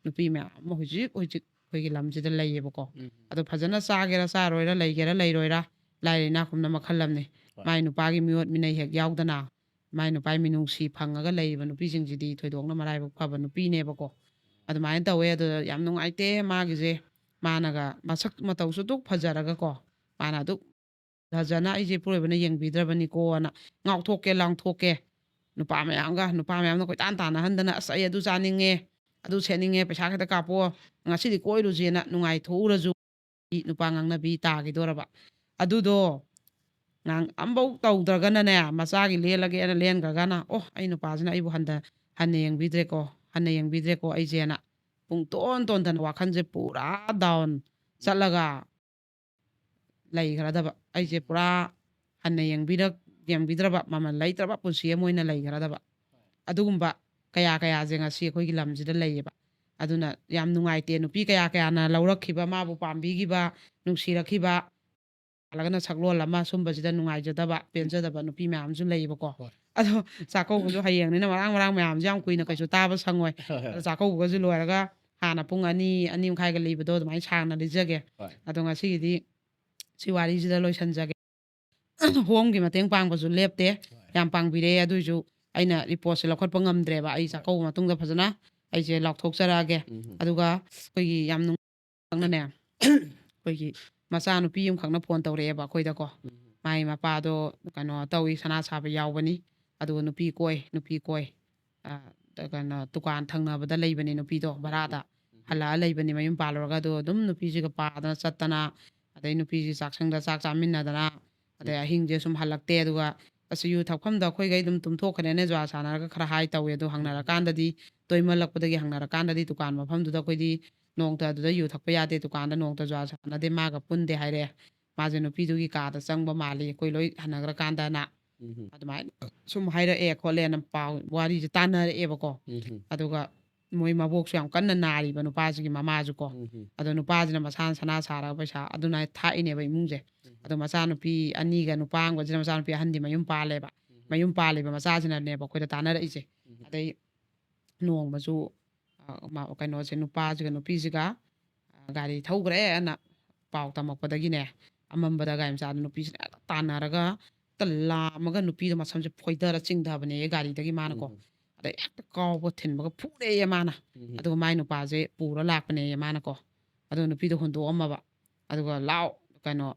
ꯅꯨꯄꯤ ꯃꯌꯥꯝ ꯑꯃ ꯍꯧꯖꯤꯛ ꯍꯧꯖꯤꯛ ꯑꯩꯈꯣꯏꯒꯤ ꯂꯝꯁꯤꯗ ꯂꯩꯌꯦꯕꯀꯣ꯫ ꯎꯝ꯫ ꯑꯗꯣ ꯐꯖꯅ ꯆꯥꯒꯦꯔꯥ ꯆꯥꯔꯣꯏꯔꯥ, ꯂꯩꯒꯦꯔꯥ ꯂꯩꯔꯣꯏꯔꯥ, ꯂꯥꯏꯔ ꯏꯅꯥꯛ ꯈꯨꯟꯕ ꯃꯈꯜ ꯑꯃꯅꯤ꯫ ꯍꯣꯏ꯫ ꯃꯥꯏ ꯅꯨꯄꯥꯒꯤ ꯃꯤꯑꯣꯠ ꯃꯤꯅꯩ ꯍꯦꯛ ꯌꯥꯎꯗꯅ, ꯃꯥꯏ ꯅꯨꯄꯥꯒꯤ ꯃꯤꯅꯨꯡꯁꯤ ꯐꯪꯉꯒ ꯂꯩꯔꯤꯕ ꯅꯨꯄꯤꯁꯤꯡꯁꯤꯗꯤ ꯊꯣꯏꯗꯣꯛꯅ ꯃꯔꯥꯏꯕꯛ ꯐꯕ ꯅꯨꯄꯤꯅꯦꯕꯀꯣ꯫ ꯑꯗꯨꯃꯥꯏꯅ ꯇꯧꯋꯦ꯫ ꯑꯗꯣ ꯌꯥꯝ ꯅꯨꯡꯉꯥꯏꯇꯦ ꯃꯥꯒꯤꯁꯦ꯫ ꯃꯥꯅꯒ ꯃꯁꯛ ꯃꯇꯧꯁꯨ ꯑꯗꯨꯛ ꯐꯖꯔꯒꯀꯣ, ꯃꯥꯅ ꯑꯗꯨꯛ ꯐꯖꯅ ꯑꯩꯁꯦ ꯏꯄꯨꯔꯣꯏꯕꯅ ꯌꯦꯡꯕꯤꯗ꯭ꯔꯕꯅꯤꯀꯣꯅ ꯉꯥꯎꯊꯣꯛꯀꯦ ꯂꯥꯡꯊꯣꯛꯀꯦ, ꯅꯨꯄꯥ ꯃꯌꯥꯝꯒ, ꯅꯨꯄꯥ ꯃꯌꯥꯝꯅ ꯀꯣꯏꯇꯥꯟ ꯇꯥꯟꯅꯍꯟꯗꯅ, "ꯑꯁ, ꯑꯩ ꯑꯗꯨ ꯆꯥꯅꯤꯡꯉꯦ, ꯑꯗꯨ ꯁꯦꯠꯅꯤꯡꯉꯦ, ꯄꯩꯁꯥ ꯈꯤꯇ ꯀꯥꯞꯄꯛꯑꯣ, ꯉꯁꯤꯗꯤ ꯀꯣꯏꯔꯨꯁꯦꯅ" ꯅꯨꯡꯉꯥꯏꯊꯣꯛꯎꯔꯁꯨ, ꯅꯨꯄꯥ ꯉꯥꯡꯅꯕꯤ ꯇꯥꯈꯤꯗꯣꯔꯕ꯫ ꯑꯗꯨꯗꯣ ꯉꯥꯡ-, ꯑꯝꯐꯧ ꯇꯧꯗ꯭ꯔꯒꯅꯅꯦ, ꯃꯆꯥꯒꯤ ꯂꯦꯜꯂꯒꯦꯅ ꯂꯦꯟꯈ꯭ꯔꯒꯅ, "ꯑꯣ, ꯑꯩ ꯅꯨꯄꯥꯁꯤꯅ ꯑꯩꯕꯨ ꯍꯟꯗ-, ꯍꯟꯅ ꯌꯦꯡꯕꯤꯗ꯭ꯔꯦꯀꯣ, ꯍꯟꯅ ꯌꯦꯡꯕꯤꯗ꯭ꯔꯦꯀꯣ ꯑꯩꯁꯦꯅ", ꯄꯨꯡꯇꯣꯟ ꯇꯣꯟꯗꯅ ꯋꯥꯈꯜꯁꯦ ꯄꯨꯔꯥ down ꯆꯠꯂꯒ ꯂꯩꯈ꯭ꯔꯗꯕ꯫ ꯑꯩꯁꯦ ꯄꯨꯔꯥ ꯍꯟꯅ ꯌꯦꯡꯕꯤꯔꯛ-, ꯌꯦꯡꯕꯤꯗ꯭ꯔꯕ, ꯃꯃꯜ ꯂꯩꯇ꯭ꯔꯕ ꯄꯨꯟꯁꯤ ꯑꯃ ꯑꯣꯏꯅ ꯂꯩꯈ꯭ꯔꯗꯕ꯫ ꯑꯗꯨꯒꯨꯝꯕ ꯀꯌꯥ ꯀꯌꯥꯁꯦ ꯉꯁꯤ ꯑꯩꯈꯣꯏꯒꯤ ꯂꯝꯁꯤꯗ ꯂꯩꯌꯦꯕ꯫ ꯑꯗꯨꯅ ꯌꯥꯝ ꯅꯨꯡꯉꯥꯏꯇꯦ꯫ ꯅꯨꯄꯤ ꯀꯌꯥ ꯀꯌꯥꯅ ꯂꯧꯔꯛꯈꯤꯕ, ꯃꯥꯕꯨ ꯄꯥꯝꯕꯤꯈꯤꯕ, ꯅꯨꯡꯁꯤꯔꯛꯈꯤꯕ, ꯍꯜꯂꯒꯅ ꯁꯛꯂꯣꯟ ꯑꯃ ꯁꯨꯝꯕꯁꯤꯗ ꯅꯨꯡꯉꯥꯏꯖꯗꯕ, ꯄꯦꯟꯖꯗꯕ ꯅꯨꯄꯤ ꯃꯌꯥꯝꯁꯨ ꯂꯩꯌꯦꯕꯀꯣ꯫ ꯍꯣꯏ꯫ ꯑꯗꯣ ꯆꯥꯛꯀꯧꯕꯁꯨ ꯍꯌꯦꯡꯅꯤꯅ ꯃꯔꯥꯡ ꯃꯔꯥꯡ ꯃꯌꯥꯝꯁꯦ ꯌꯥꯝ ꯀꯨꯏꯅ ꯀꯩꯁꯨ ꯇꯥꯕ ꯁꯪꯉꯣꯏ꯫ ꯍꯣꯏ, ꯍꯣꯏ꯫ ꯑꯗꯣ ꯆꯥꯛꯀꯧꯕꯒꯁꯨ ꯂꯣꯏꯔꯒ ꯍꯥꯟꯅ ꯄꯨꯡ ꯑꯅꯤ, ꯑꯅꯤ ꯃꯈꯥꯏꯒ ꯂꯩꯕꯗꯣ ꯑꯗꯨꯃꯥꯏꯅ ꯁꯥꯡꯅ ꯂꯤꯖꯒꯦ꯫ ꯍꯣꯏ꯫ ꯑꯗꯣ ꯉꯁꯤꯒꯤꯗꯤ ꯁꯤ ꯋꯥꯔꯤꯁꯤꯗ ꯂꯣꯏꯁꯤꯟꯖꯒꯦ꯫ ꯍꯣꯝꯒꯤ ꯃꯇꯦꯡ ꯄꯥꯡꯕꯁꯨ ꯂꯦꯞꯇꯦ꯫ ꯍꯣꯏ꯫ ꯌꯥꯝ ꯄꯥꯡꯕꯤꯔꯛꯑꯦ꯫ ꯑꯗꯨꯏꯁꯨ ꯑꯩꯅ ꯔꯤꯄꯣꯔꯠꯁꯦ ꯂꯧꯈꯠꯄ ꯉꯝꯗ꯭ꯔꯦꯕ꯫ ꯑꯩ ꯍꯣꯏ꯫ ꯆꯥꯛꯀꯧꯕ ꯃꯇꯨꯡꯗ ꯐꯖꯅ ꯑꯩꯁꯦ ꯂꯥꯎꯊꯣꯛꯆꯔꯛꯑꯒꯦ꯫ ꯎꯝ꯫ ꯑꯗꯨꯒ ꯑꯩꯈꯣꯏꯒꯤ ꯌꯥꯝ ꯅꯨꯡꯉꯥꯏꯅꯦ, ꯑꯩꯈꯣꯏꯒꯤ ꯃꯆꯥꯅꯨꯄꯤ ꯑꯃꯈꯛꯅ ꯐꯣꯟ ꯇꯧꯔꯛꯑꯦꯕ ꯑꯩꯈꯣꯏꯗꯀꯣ꯫ ꯎꯝ꯫ ꯃꯥꯏ ꯃꯄꯥꯗꯣ ꯀꯩꯅꯣ ꯇꯧꯏ, ꯁꯅꯥ ꯁꯥꯕ ꯌꯥꯎꯕꯅꯤ, ꯑꯗꯨꯒ ꯅꯨꯄꯤ ꯀꯣꯏ, ꯅꯨꯄꯤ ꯀꯣꯏ, ꯑ, ꯀꯩꯅꯣ, ꯗꯨꯀꯥꯟ ꯊꯪꯅꯕꯗ ꯂꯩꯕꯅꯤ ꯅꯨꯄꯤꯗꯣ, ꯚꯔꯥꯗ ꯎꯝ꯫ ꯍꯜꯂꯛꯑ ꯂꯩꯕꯅꯤ ꯃꯌꯨꯝ ꯄꯥꯜꯂꯨꯔꯒ꯫ ꯑꯗꯣ ꯑꯗꯨꯝ ꯅꯨꯄꯤꯁꯤꯒ ꯄꯥꯗꯅ ꯆꯠꯇꯅ, ꯑꯗꯩ ꯅꯨꯄꯤꯁꯤ ꯆꯥꯛꯁꯪꯗ ꯆꯥꯛ ꯆꯥꯃꯤꯟꯅꯗꯅ, ꯑꯗꯩ ꯎꯝ꯫ ꯑꯍꯤꯡꯁꯦ ꯁꯨꯝ ꯍꯜꯂꯛꯇꯦ꯫ ꯑꯗꯨꯒ ꯑꯁ, ꯌꯨ ꯊꯛꯐꯝꯗ ꯑꯩꯈꯣꯏꯈꯩ ꯑꯗꯨꯝ ꯇꯨꯝꯊꯣꯛꯈ꯭ꯔꯦꯅꯦ, ꯖꯨꯋꯥ ꯁꯥꯟꯅꯔꯒ ꯈꯔ ꯍꯥꯏ ꯇꯧꯋꯦ꯫ ꯑꯗꯣ ꯎꯝ꯫ ꯍꯪꯅꯔꯀꯥꯟꯗꯗꯤ, ꯇꯣꯏꯃꯜꯂꯛꯄꯗꯒꯤ ꯍꯪꯅꯔꯀꯥꯟꯗꯗꯤ ꯗꯨꯀꯥꯟ ꯃꯐꯝꯗꯨꯗ ꯑꯩꯈꯣꯏꯗꯤ ꯅꯣꯡꯇ ꯑꯗꯨꯗ ꯌꯨ ꯊꯛꯄ ꯌꯥꯗꯦ, ꯗꯨꯀꯥꯟꯗ ꯅꯣꯡꯇ ꯖꯨꯋꯥ ꯁꯥꯟꯅꯗꯦ, ꯃꯥꯒ ꯄꯨꯟꯗꯦ ꯍꯥꯏꯔꯛꯑꯦ꯫ ꯃꯥꯁꯦ ꯅꯨꯄꯤꯗꯨꯒꯤ ꯀꯥꯗ ꯆꯪꯕ ꯃꯥꯜꯂꯤ, ꯑꯩꯈꯣꯏ ꯂꯣꯏ ꯍꯟꯅꯈ꯭ꯔꯀꯥꯟꯗꯅ꯫ ꯎꯝ꯫ ꯑꯗꯨꯃꯥꯏꯅ ꯁꯨꯝ ꯍꯥꯏꯔꯛꯑꯦ ꯈꯣꯠꯂꯦꯅ ꯄꯥꯎ ꯋꯥꯔꯤꯁꯦ ꯇꯥꯟꯅꯔꯛꯑꯦꯕꯀꯣ꯫ ꯎꯝ꯫ ꯑꯗꯨꯒ ꯃꯣꯏ ꯃꯕꯣꯛꯁꯨ ꯌꯥꯝ ꯀꯟꯅ ꯅꯥꯔꯤꯕ ꯅꯨꯄꯥꯁꯤꯒꯤ ꯃꯃꯥꯁꯨꯀꯣ꯫ ꯎꯝ꯫ ꯑꯗꯣ ꯅꯨꯄꯥꯁꯤꯅ ꯃꯁꯥꯅ ꯁꯅꯥ ꯁꯥꯔꯒ ꯄꯩꯁꯥ ꯑꯗꯨꯅ ꯊꯥꯛꯏꯅꯦꯕ ꯏꯃꯨꯡꯁꯦ꯫ ꯎꯝ꯫ ꯑꯗꯣ ꯃꯆꯥꯅꯨꯄꯤ ꯑꯅꯤꯒ ꯅꯨꯄꯥ ꯑꯃꯒꯁꯤꯅ ꯃꯆꯥꯅꯨꯄꯤ ꯑꯍꯟꯗꯤ ꯃꯌꯨꯝ ꯄꯥꯜꯂꯦꯕ꯫ ꯎꯝ꯫ ꯃꯌꯨꯝ ꯄꯥꯜꯂꯤꯕ ꯃꯆꯥꯁꯤꯅꯅꯦꯕ ꯑꯩꯈꯣꯏꯗ ꯇꯥꯟꯅꯔꯛꯏꯁꯦ꯫ ꯎꯝ꯫ ꯑꯗꯩ ꯅꯣꯡꯃꯁꯨ, ꯑ, ꯃꯥ-, ꯀꯩꯅꯣꯁꯦ, ꯅꯨꯄꯥꯁꯤꯒ ꯅꯨꯄꯤꯁꯤꯒ, ꯑ, ꯒꯥꯔꯤ ꯊꯧꯈ꯭ꯔꯦꯅ ꯄꯥꯎ ꯇꯝꯃꯛꯄꯗꯒꯤꯅꯦ, ꯑꯃꯝꯕꯗ ꯒꯥꯔꯤ ꯃꯆꯥꯗ ꯅꯨꯄꯤꯁꯤꯅ ꯍꯦꯛꯇ ꯇꯥꯟꯅꯔꯒ ꯍꯦꯛꯇ ꯂꯥꯝꯃꯒ ꯅꯨꯄꯤꯗꯣ ꯃꯁꯝꯁꯦ ꯐꯣꯏꯗꯔ ꯆꯤꯡꯊꯕꯅꯦꯌꯦ ꯒꯥꯔꯤꯗꯒꯤ ꯃꯥꯅꯀꯣ꯫ ꯎꯝ꯫ ꯑꯗꯩ ꯍꯦꯛꯇ ꯀꯥꯎꯕ ꯊꯤꯟꯕꯒ ꯐꯨꯔꯦꯌꯦ ꯃꯥꯅ꯫ ꯎꯝ꯫ ꯑꯗꯨꯒ ꯃꯥꯏ ꯅꯨꯄꯥꯁꯦ ꯄꯨꯔ ꯂꯥꯛꯄꯅꯦꯌꯦ ꯃꯥꯅꯀꯣ꯫ ꯑꯗꯨꯒ ꯅꯨꯄꯤꯗꯣ ꯍꯨꯟꯗꯣꯛꯑꯝꯃꯕ꯫ ꯑꯗꯨꯒ ꯂꯥꯎ, ꯀꯩꯅꯣ,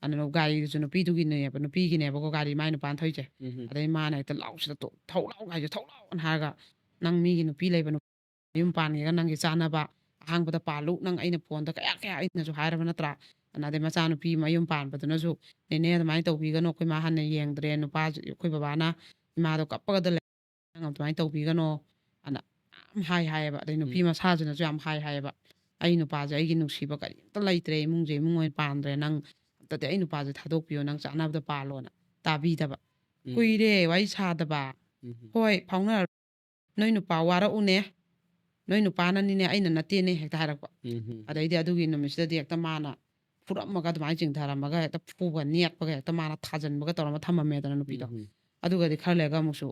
ꯑꯗꯨꯅ ꯒꯥꯔꯤꯗꯨꯁꯨ ꯅꯨꯄꯤꯗꯨꯒꯤꯅꯦꯕ, ꯅꯨꯄꯤꯒꯤꯅꯦꯕꯀꯣ ꯒꯥꯔꯤ ꯃꯥꯏ ꯅꯨꯄꯥꯅ ꯊꯧꯔꯤꯁꯦ꯫ ꯎꯝ꯫ ꯑꯗꯩ ꯃꯥꯅ ꯍꯦꯛꯇ ꯂꯥꯎꯁꯤꯗ ꯇꯣ-, "ꯊꯧ ꯂꯥꯎ ꯍꯥꯏꯁꯦ, ꯊꯧ ꯂꯥꯎ" ꯑꯅ ꯍꯥꯏꯔꯒ, "ꯅꯪ ꯃꯤꯒꯤ ꯅꯨꯄꯤ ꯂꯩꯕ ꯅꯨ-, ꯌꯨꯝ ꯄꯥꯟꯒꯦꯒ ꯅꯪꯒꯤ ꯆꯥꯅꯕ ꯑꯍꯥꯡꯕꯗ ꯄꯥꯜꯂꯨ, ꯅꯪ ꯑꯩꯅ ꯐꯣꯟꯗ ꯀꯌꯥ ꯀꯌꯥ ꯑꯩꯅꯁꯨ ꯍꯥꯏꯔꯕ ꯅꯠꯇ꯭ꯔꯥ?" ꯑꯅ ꯑꯗꯩ ꯃꯆꯥꯅꯨꯄꯤ ꯃꯌꯨꯝ ꯄꯥꯟꯕꯗꯨꯅꯁꯨ, "ꯅꯦꯅꯦ ꯑꯗꯨꯃꯥꯏꯅ ꯇꯧꯕꯤꯒꯅꯨ, ꯑꯩꯈꯣꯏ ꯃꯥ ꯍꯟꯅ ꯌꯦꯡꯗ꯭ꯔꯦ, ꯅꯨꯄꯥꯁꯨ, ꯑꯩꯈꯣꯏ ꯕꯕꯥꯅ ꯏꯃꯥꯗꯣ ꯀꯞꯄꯒꯗ ꯂꯩ, ꯅꯪ ꯑꯗꯨꯃꯥꯏꯅ ꯇꯧꯕꯤꯒꯅꯣ" ꯑꯅ ꯌꯥꯝ ꯍꯥꯏ ꯍꯥꯏꯌꯦꯕ꯫ ꯑꯗꯩ ꯅꯨꯄꯤ ꯎꯝ꯫ ꯃꯁꯥꯁꯤꯅꯁꯨ ꯌꯥꯝ ꯍꯥꯏ ꯍꯥꯏꯌꯦꯕ, "ꯑꯩ ꯅꯨꯄꯥꯁꯦ ꯑꯩꯒꯤ ꯅꯨꯡꯁꯤꯕ ꯀꯔꯤꯝꯇ ꯂꯩꯇ꯭ꯔꯦ, ꯏꯃꯨꯡꯁꯦ ꯏꯃꯨꯡ ꯑꯣꯏꯅ ꯄꯥꯟꯗ꯭ꯔꯦ, ꯅꯪ ꯑꯝꯇꯗꯤ ꯑꯩ ꯅꯨꯄꯥꯁꯦ ꯊꯥꯗꯣꯛꯄꯤꯌꯣ, ꯅꯪ ꯆꯥꯅꯕꯗ ꯄꯥꯜꯂꯣꯅ" ꯇꯥꯕꯤꯗꯕ꯫ ꯎꯝ꯫ "ꯀꯨꯏꯔꯦ ꯋꯥꯔꯤ ꯁꯥꯗꯕ꯫ ꯎꯝ꯫ ꯍꯣꯏ, ꯐꯥꯎꯅꯔ-, ꯅꯣꯏ ꯅꯨꯄꯥ ꯋꯥꯔꯛꯎꯅꯦ, ꯅꯣꯏ ꯅꯨꯄꯥꯅꯅꯤꯅꯦ, ꯑꯩꯅ ꯅꯠꯇꯦꯅꯦ" ꯍꯦꯛꯇ ꯍꯥꯏꯔꯛꯄ꯫ ꯎꯝ꯫ ꯑꯗꯩꯗꯤ ꯑꯗꯨꯒꯤ ꯅꯨꯃꯤꯠꯁꯤꯗꯗꯤ ꯍꯦꯛꯇ ꯃꯥꯅ ꯐꯨꯔꯝꯃꯒ, ꯑꯗꯨꯃꯥꯏꯅ ꯆꯤꯡꯊꯔꯝꯃꯒ, ꯍꯦꯛꯇ ꯐꯨꯕ ꯅꯦꯠꯄꯒ ꯍꯦꯛꯇ ꯃꯥꯅ ꯊꯥꯖꯤꯟꯕꯒ ꯇꯧꯔꯝꯃ ꯊꯝꯃꯝꯃꯦꯗꯅ ꯅꯨꯄꯤꯗꯣ꯫ ꯎꯝ꯫ ꯑꯗꯨꯒꯗꯤ ꯈꯔ ꯂꯩꯔꯒ ꯑꯃꯨꯛꯁꯨ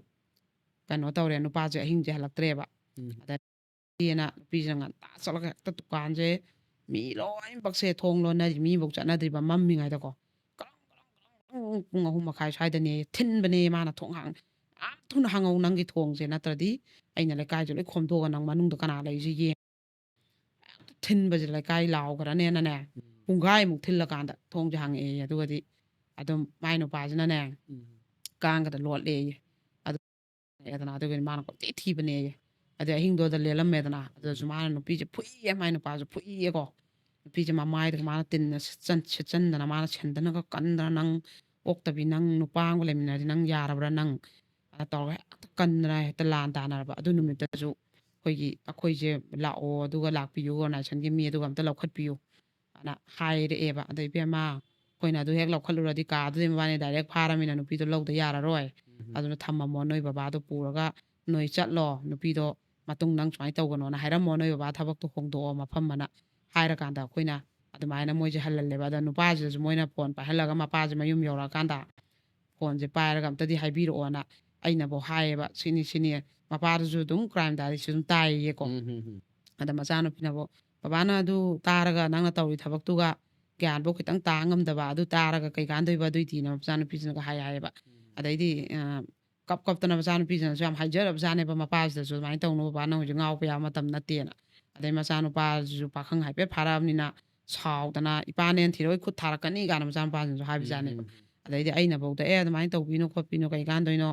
ꯀꯩꯅꯣ ꯇꯧꯔꯦ, ꯅꯨꯄꯥꯁꯦ ꯑꯍꯤꯡꯁꯦ ꯍꯜꯂꯛꯇ꯭ꯔꯦꯕ꯫ ꯎꯝ꯫ ꯑꯗ ꯅꯨꯄꯤꯁꯤꯅ ꯉꯟꯇꯥ ꯆꯠꯂꯒ ꯍꯦꯛꯇ ꯗꯨꯀꯥꯟꯁꯦ ꯃꯤ ꯂꯣꯏꯅꯃꯛꯁꯦ ꯊꯣꯡ ꯂꯣꯟꯅꯔꯤ, ꯃꯤꯐꯧ ꯆꯠꯅꯗ꯭ꯔꯤꯕ ꯃꯝꯃꯤꯉꯩꯗꯀꯣ, ꯀ꯭ꯔꯪ, ꯀ꯭ꯔꯪ, ꯀ꯭ꯔꯪ, ꯀ꯭ꯔꯪ, ꯄꯨꯡ ꯑꯍꯨꯝ ꯃꯈꯥꯏ ꯁ꯭ꯋꯥꯏꯗꯅꯦ ꯊꯤꯟꯕꯅꯦ ꯃꯥꯅ ꯊꯣꯡ ꯍꯥꯡ-, "ꯌꯥꯝ ꯊꯨꯅ ꯍꯥꯡꯉꯧ, ꯅꯪꯒꯤ ꯊꯣꯡꯁꯦ, ꯅꯠꯇ꯭ꯔꯗꯤ ꯑꯩꯅ ꯂꯩꯀꯥꯏꯁꯦ ꯂꯣꯏ ꯈꯣꯝꯗꯣꯛꯑꯒ ꯅꯪ ꯃꯅꯨꯡꯗ ꯀꯅꯥ ꯂꯩꯔꯤꯁꯦ ꯌꯦꯡ-," ꯊꯤꯟꯕꯁꯦ ꯂꯩꯀꯥꯏ ꯂꯥꯎꯈ꯭ꯔꯅꯦꯅꯅꯦ, ꯎꯝ꯫ ꯄꯨꯡꯈꯥꯏꯃꯨꯛ ꯊꯤꯜꯂꯀꯥꯟꯗ ꯊꯣꯡꯁꯦ ꯍꯥꯡꯉꯛꯑꯦꯌꯦ꯫ ꯑꯗꯨꯒꯗꯤ ꯑꯗꯨꯝ ꯃꯥꯏ ꯅꯨꯄꯥꯁꯤꯅꯅꯦ, ꯎꯝ꯫ ꯀꯥꯡꯒꯗ ꯂꯣꯠꯂꯦꯌꯦ꯫ ꯑꯗꯨ ꯑꯗꯨꯅ ꯑꯗꯨꯒꯗꯤ ꯃꯥꯅ ꯀꯣꯏꯊꯤ ꯊꯤꯕꯅꯦꯌꯦ꯫ ꯑꯗꯩ ꯑꯍꯤꯡꯗꯨꯗ ꯂꯦꯜꯂꯝꯃꯦꯗꯅ꯫ ꯑꯗꯨꯗꯁꯨ ꯎꯝ꯫ ꯃꯥꯅ ꯅꯨꯄꯤꯁꯦ ꯐꯨꯏꯌꯦ, ꯃꯥꯏ ꯅꯨꯄꯥꯁꯨ ꯐꯨꯏꯌꯦꯀꯣ꯫ ꯅꯨꯄꯤꯁꯦ ꯃꯃꯥꯏꯗꯒ ꯃꯥꯅ ꯇꯤꯟꯅ ꯁꯤꯠꯆꯟ-, ꯁꯤꯠꯆꯟꯗꯅ, ꯃꯥꯅ ꯁꯦꯟꯗꯅꯒ ꯀꯟꯗꯅ, "ꯅꯪ ꯑꯣꯛꯇꯕꯤ, ꯅꯪ ꯅꯨꯄꯥ ꯑꯃꯒ ꯂꯩꯃꯤꯟꯅꯔꯗꯤ ꯅꯪ ꯌꯥꯔꯕ꯭ꯔꯥ ꯅꯪ?" ꯑꯗ ꯇꯧꯔꯒ ꯍꯦꯛꯇ ꯀꯟꯗꯅ ꯍꯦꯛꯇ ꯂꯥꯟ ꯇꯥꯅꯔꯕ꯫ ꯑꯗꯨ ꯅꯨꯃꯤꯠꯇꯁꯨ ꯑꯩꯈꯣꯏꯒꯤ ꯑꯩꯈꯣꯏꯁꯦ ꯂꯥꯛꯑꯣ, ꯑꯗꯨꯒ ꯂꯥꯛꯄꯤꯌꯨ, ꯑꯣꯔꯒꯅꯥꯏꯖꯦꯁꯟꯒꯤ ꯃꯤ ꯑꯗꯨꯒ ꯑꯝꯇ ꯂꯧꯈꯠꯄꯤꯌꯨ ꯑꯅ ꯍꯥꯏꯔꯛꯑꯦꯕ꯫ ꯑꯗ ꯏꯕꯦꯝꯃ, ꯑꯩꯈꯣꯏꯅ ꯑꯗꯨ ꯍꯦꯛ ꯂꯧꯈꯠꯂꯨꯔꯗꯤ ꯀꯥꯗꯨꯗꯤ ꯃꯕꯥꯅꯤ ꯗꯥꯏꯔꯦꯛ ꯐꯥꯔꯃꯤꯅ ꯅꯨꯄꯤꯗꯣ ꯂꯧꯗ ꯌꯥꯔꯔꯣꯏ꯫ ꯑꯗꯨꯅ ꯊꯝꯃꯝꯃꯣ, ꯅꯣꯏ ꯕꯕꯥꯗꯣ ꯄꯨꯔꯒ ꯅꯣꯏ ꯆꯠꯂꯣ, ꯅꯨꯄꯤꯗꯣ ꯃꯇꯨꯡ ꯅꯪ ꯁꯨꯃꯥꯏꯅ ꯇꯧꯒꯅꯣꯅ ꯍꯥꯏꯔꯝꯃꯣ, ꯅꯣꯏ ꯕꯕꯥ ꯊꯕꯛꯇꯣ ꯍꯣꯡꯗꯣꯛꯑꯣ ꯃꯐꯝ ꯑꯃꯅ ꯍꯥꯏꯔꯀꯥꯟꯗ ꯑꯩꯈꯣꯏꯅ ꯑꯗꯨꯃꯥꯏꯅ ꯃꯣꯏꯁꯦ ꯍꯜꯍꯜꯂꯦꯕ꯫ ꯑꯗ ꯅꯨꯄꯥꯁꯤꯗꯁꯨ ꯃꯣꯏꯅ ꯐꯣꯟ ꯄꯥꯏꯍꯜꯂꯒ ꯃꯄꯥꯁꯦ ꯃꯌꯨꯝ ꯌꯧꯔꯛꯑꯀꯥꯟꯗ ꯐꯣꯟꯁꯦ ꯄꯥꯏꯔꯒ ꯑꯝꯇꯗꯤ ꯍꯥꯏꯕꯤꯔꯛꯑꯣꯅ ꯑꯩꯅꯐꯧ ꯍꯥꯏꯌꯦꯕ꯫ ꯁꯤꯅꯤ ꯁꯤꯅꯤ, ꯃꯄꯥꯗꯨꯁꯨ ꯑꯗꯨꯝ ꯀ꯭ꯔꯥꯏꯝ ꯗꯥꯏꯔꯤꯁꯨ ꯑꯗꯨꯝ ꯇꯥꯏꯌꯦꯀꯣ꯫ ꯑꯗ ꯃꯆꯥꯅꯨꯄꯤꯅꯐꯧ, "ꯕꯕꯥꯅ ꯑꯗꯨ ꯇꯥꯔꯒ ꯅꯪꯅ ꯇꯧꯔꯤ ꯊꯕꯛꯇꯨꯒ ꯒ꯭ꯌꯥꯟꯐꯧ ꯈꯤꯇꯪ ꯇꯥ ꯉꯝꯗꯕ, ꯑꯗꯨ ꯇꯥꯔꯒ ꯀꯩ ꯀꯥꯟꯗꯣꯏꯕ ꯑꯗꯨꯏꯗꯤꯅ?" ꯃꯆꯥꯅꯨꯄꯤꯁꯤꯅꯒ ꯍꯥꯏ ꯍꯥꯏꯌꯦꯕ꯫ ꯑꯗꯩꯗꯤ ꯑ, ꯀꯞ ꯀꯞꯇꯅ ꯃꯆꯥꯅꯨꯄꯤꯁꯤꯅꯁꯨ ꯌꯥꯝ ꯍꯥꯏꯖꯔꯕꯖꯥꯠꯅꯦꯕ ꯃꯄꯥꯁꯤꯗꯁꯨ, "ꯑꯗꯨꯃꯥꯏꯅ ꯇꯧꯅꯨ ꯕꯕꯥ, ꯅꯪ ꯍꯧꯖꯤꯛ ꯉꯥꯎꯕ ꯌꯥꯕ ꯃꯇꯝ ꯅꯠꯇꯦꯅ"꯫ ꯑꯗꯩ ꯃꯆꯥꯅꯨꯄꯥꯁꯤꯁꯨ ꯄꯥꯈꯪ ꯍꯥꯏꯐꯦꯠ ꯐꯥꯔꯛꯑꯕꯅꯤꯅ ꯁꯥꯎꯗꯅ, "ꯏꯄꯥꯅꯦꯅ ꯊꯤꯔꯣꯏ, ꯈꯨꯠ ꯊꯥꯔꯛꯀꯅꯤ" ꯀꯥꯏꯅ ꯃꯆꯥꯅꯨꯄꯥꯁꯤꯅꯁꯨ ꯍꯥꯏꯕꯖꯥꯠꯅꯦꯕ꯫ ꯑꯗꯩꯗꯤ ꯑꯩꯅꯕꯧꯗ, "ꯑꯦ, ꯑꯗꯨꯃꯥꯏꯅ ꯇꯧꯕꯤꯅꯨ ꯈꯣꯠꯄꯤꯅꯨ, ꯀꯩ ꯀꯥꯟꯗꯣꯏꯅꯣ?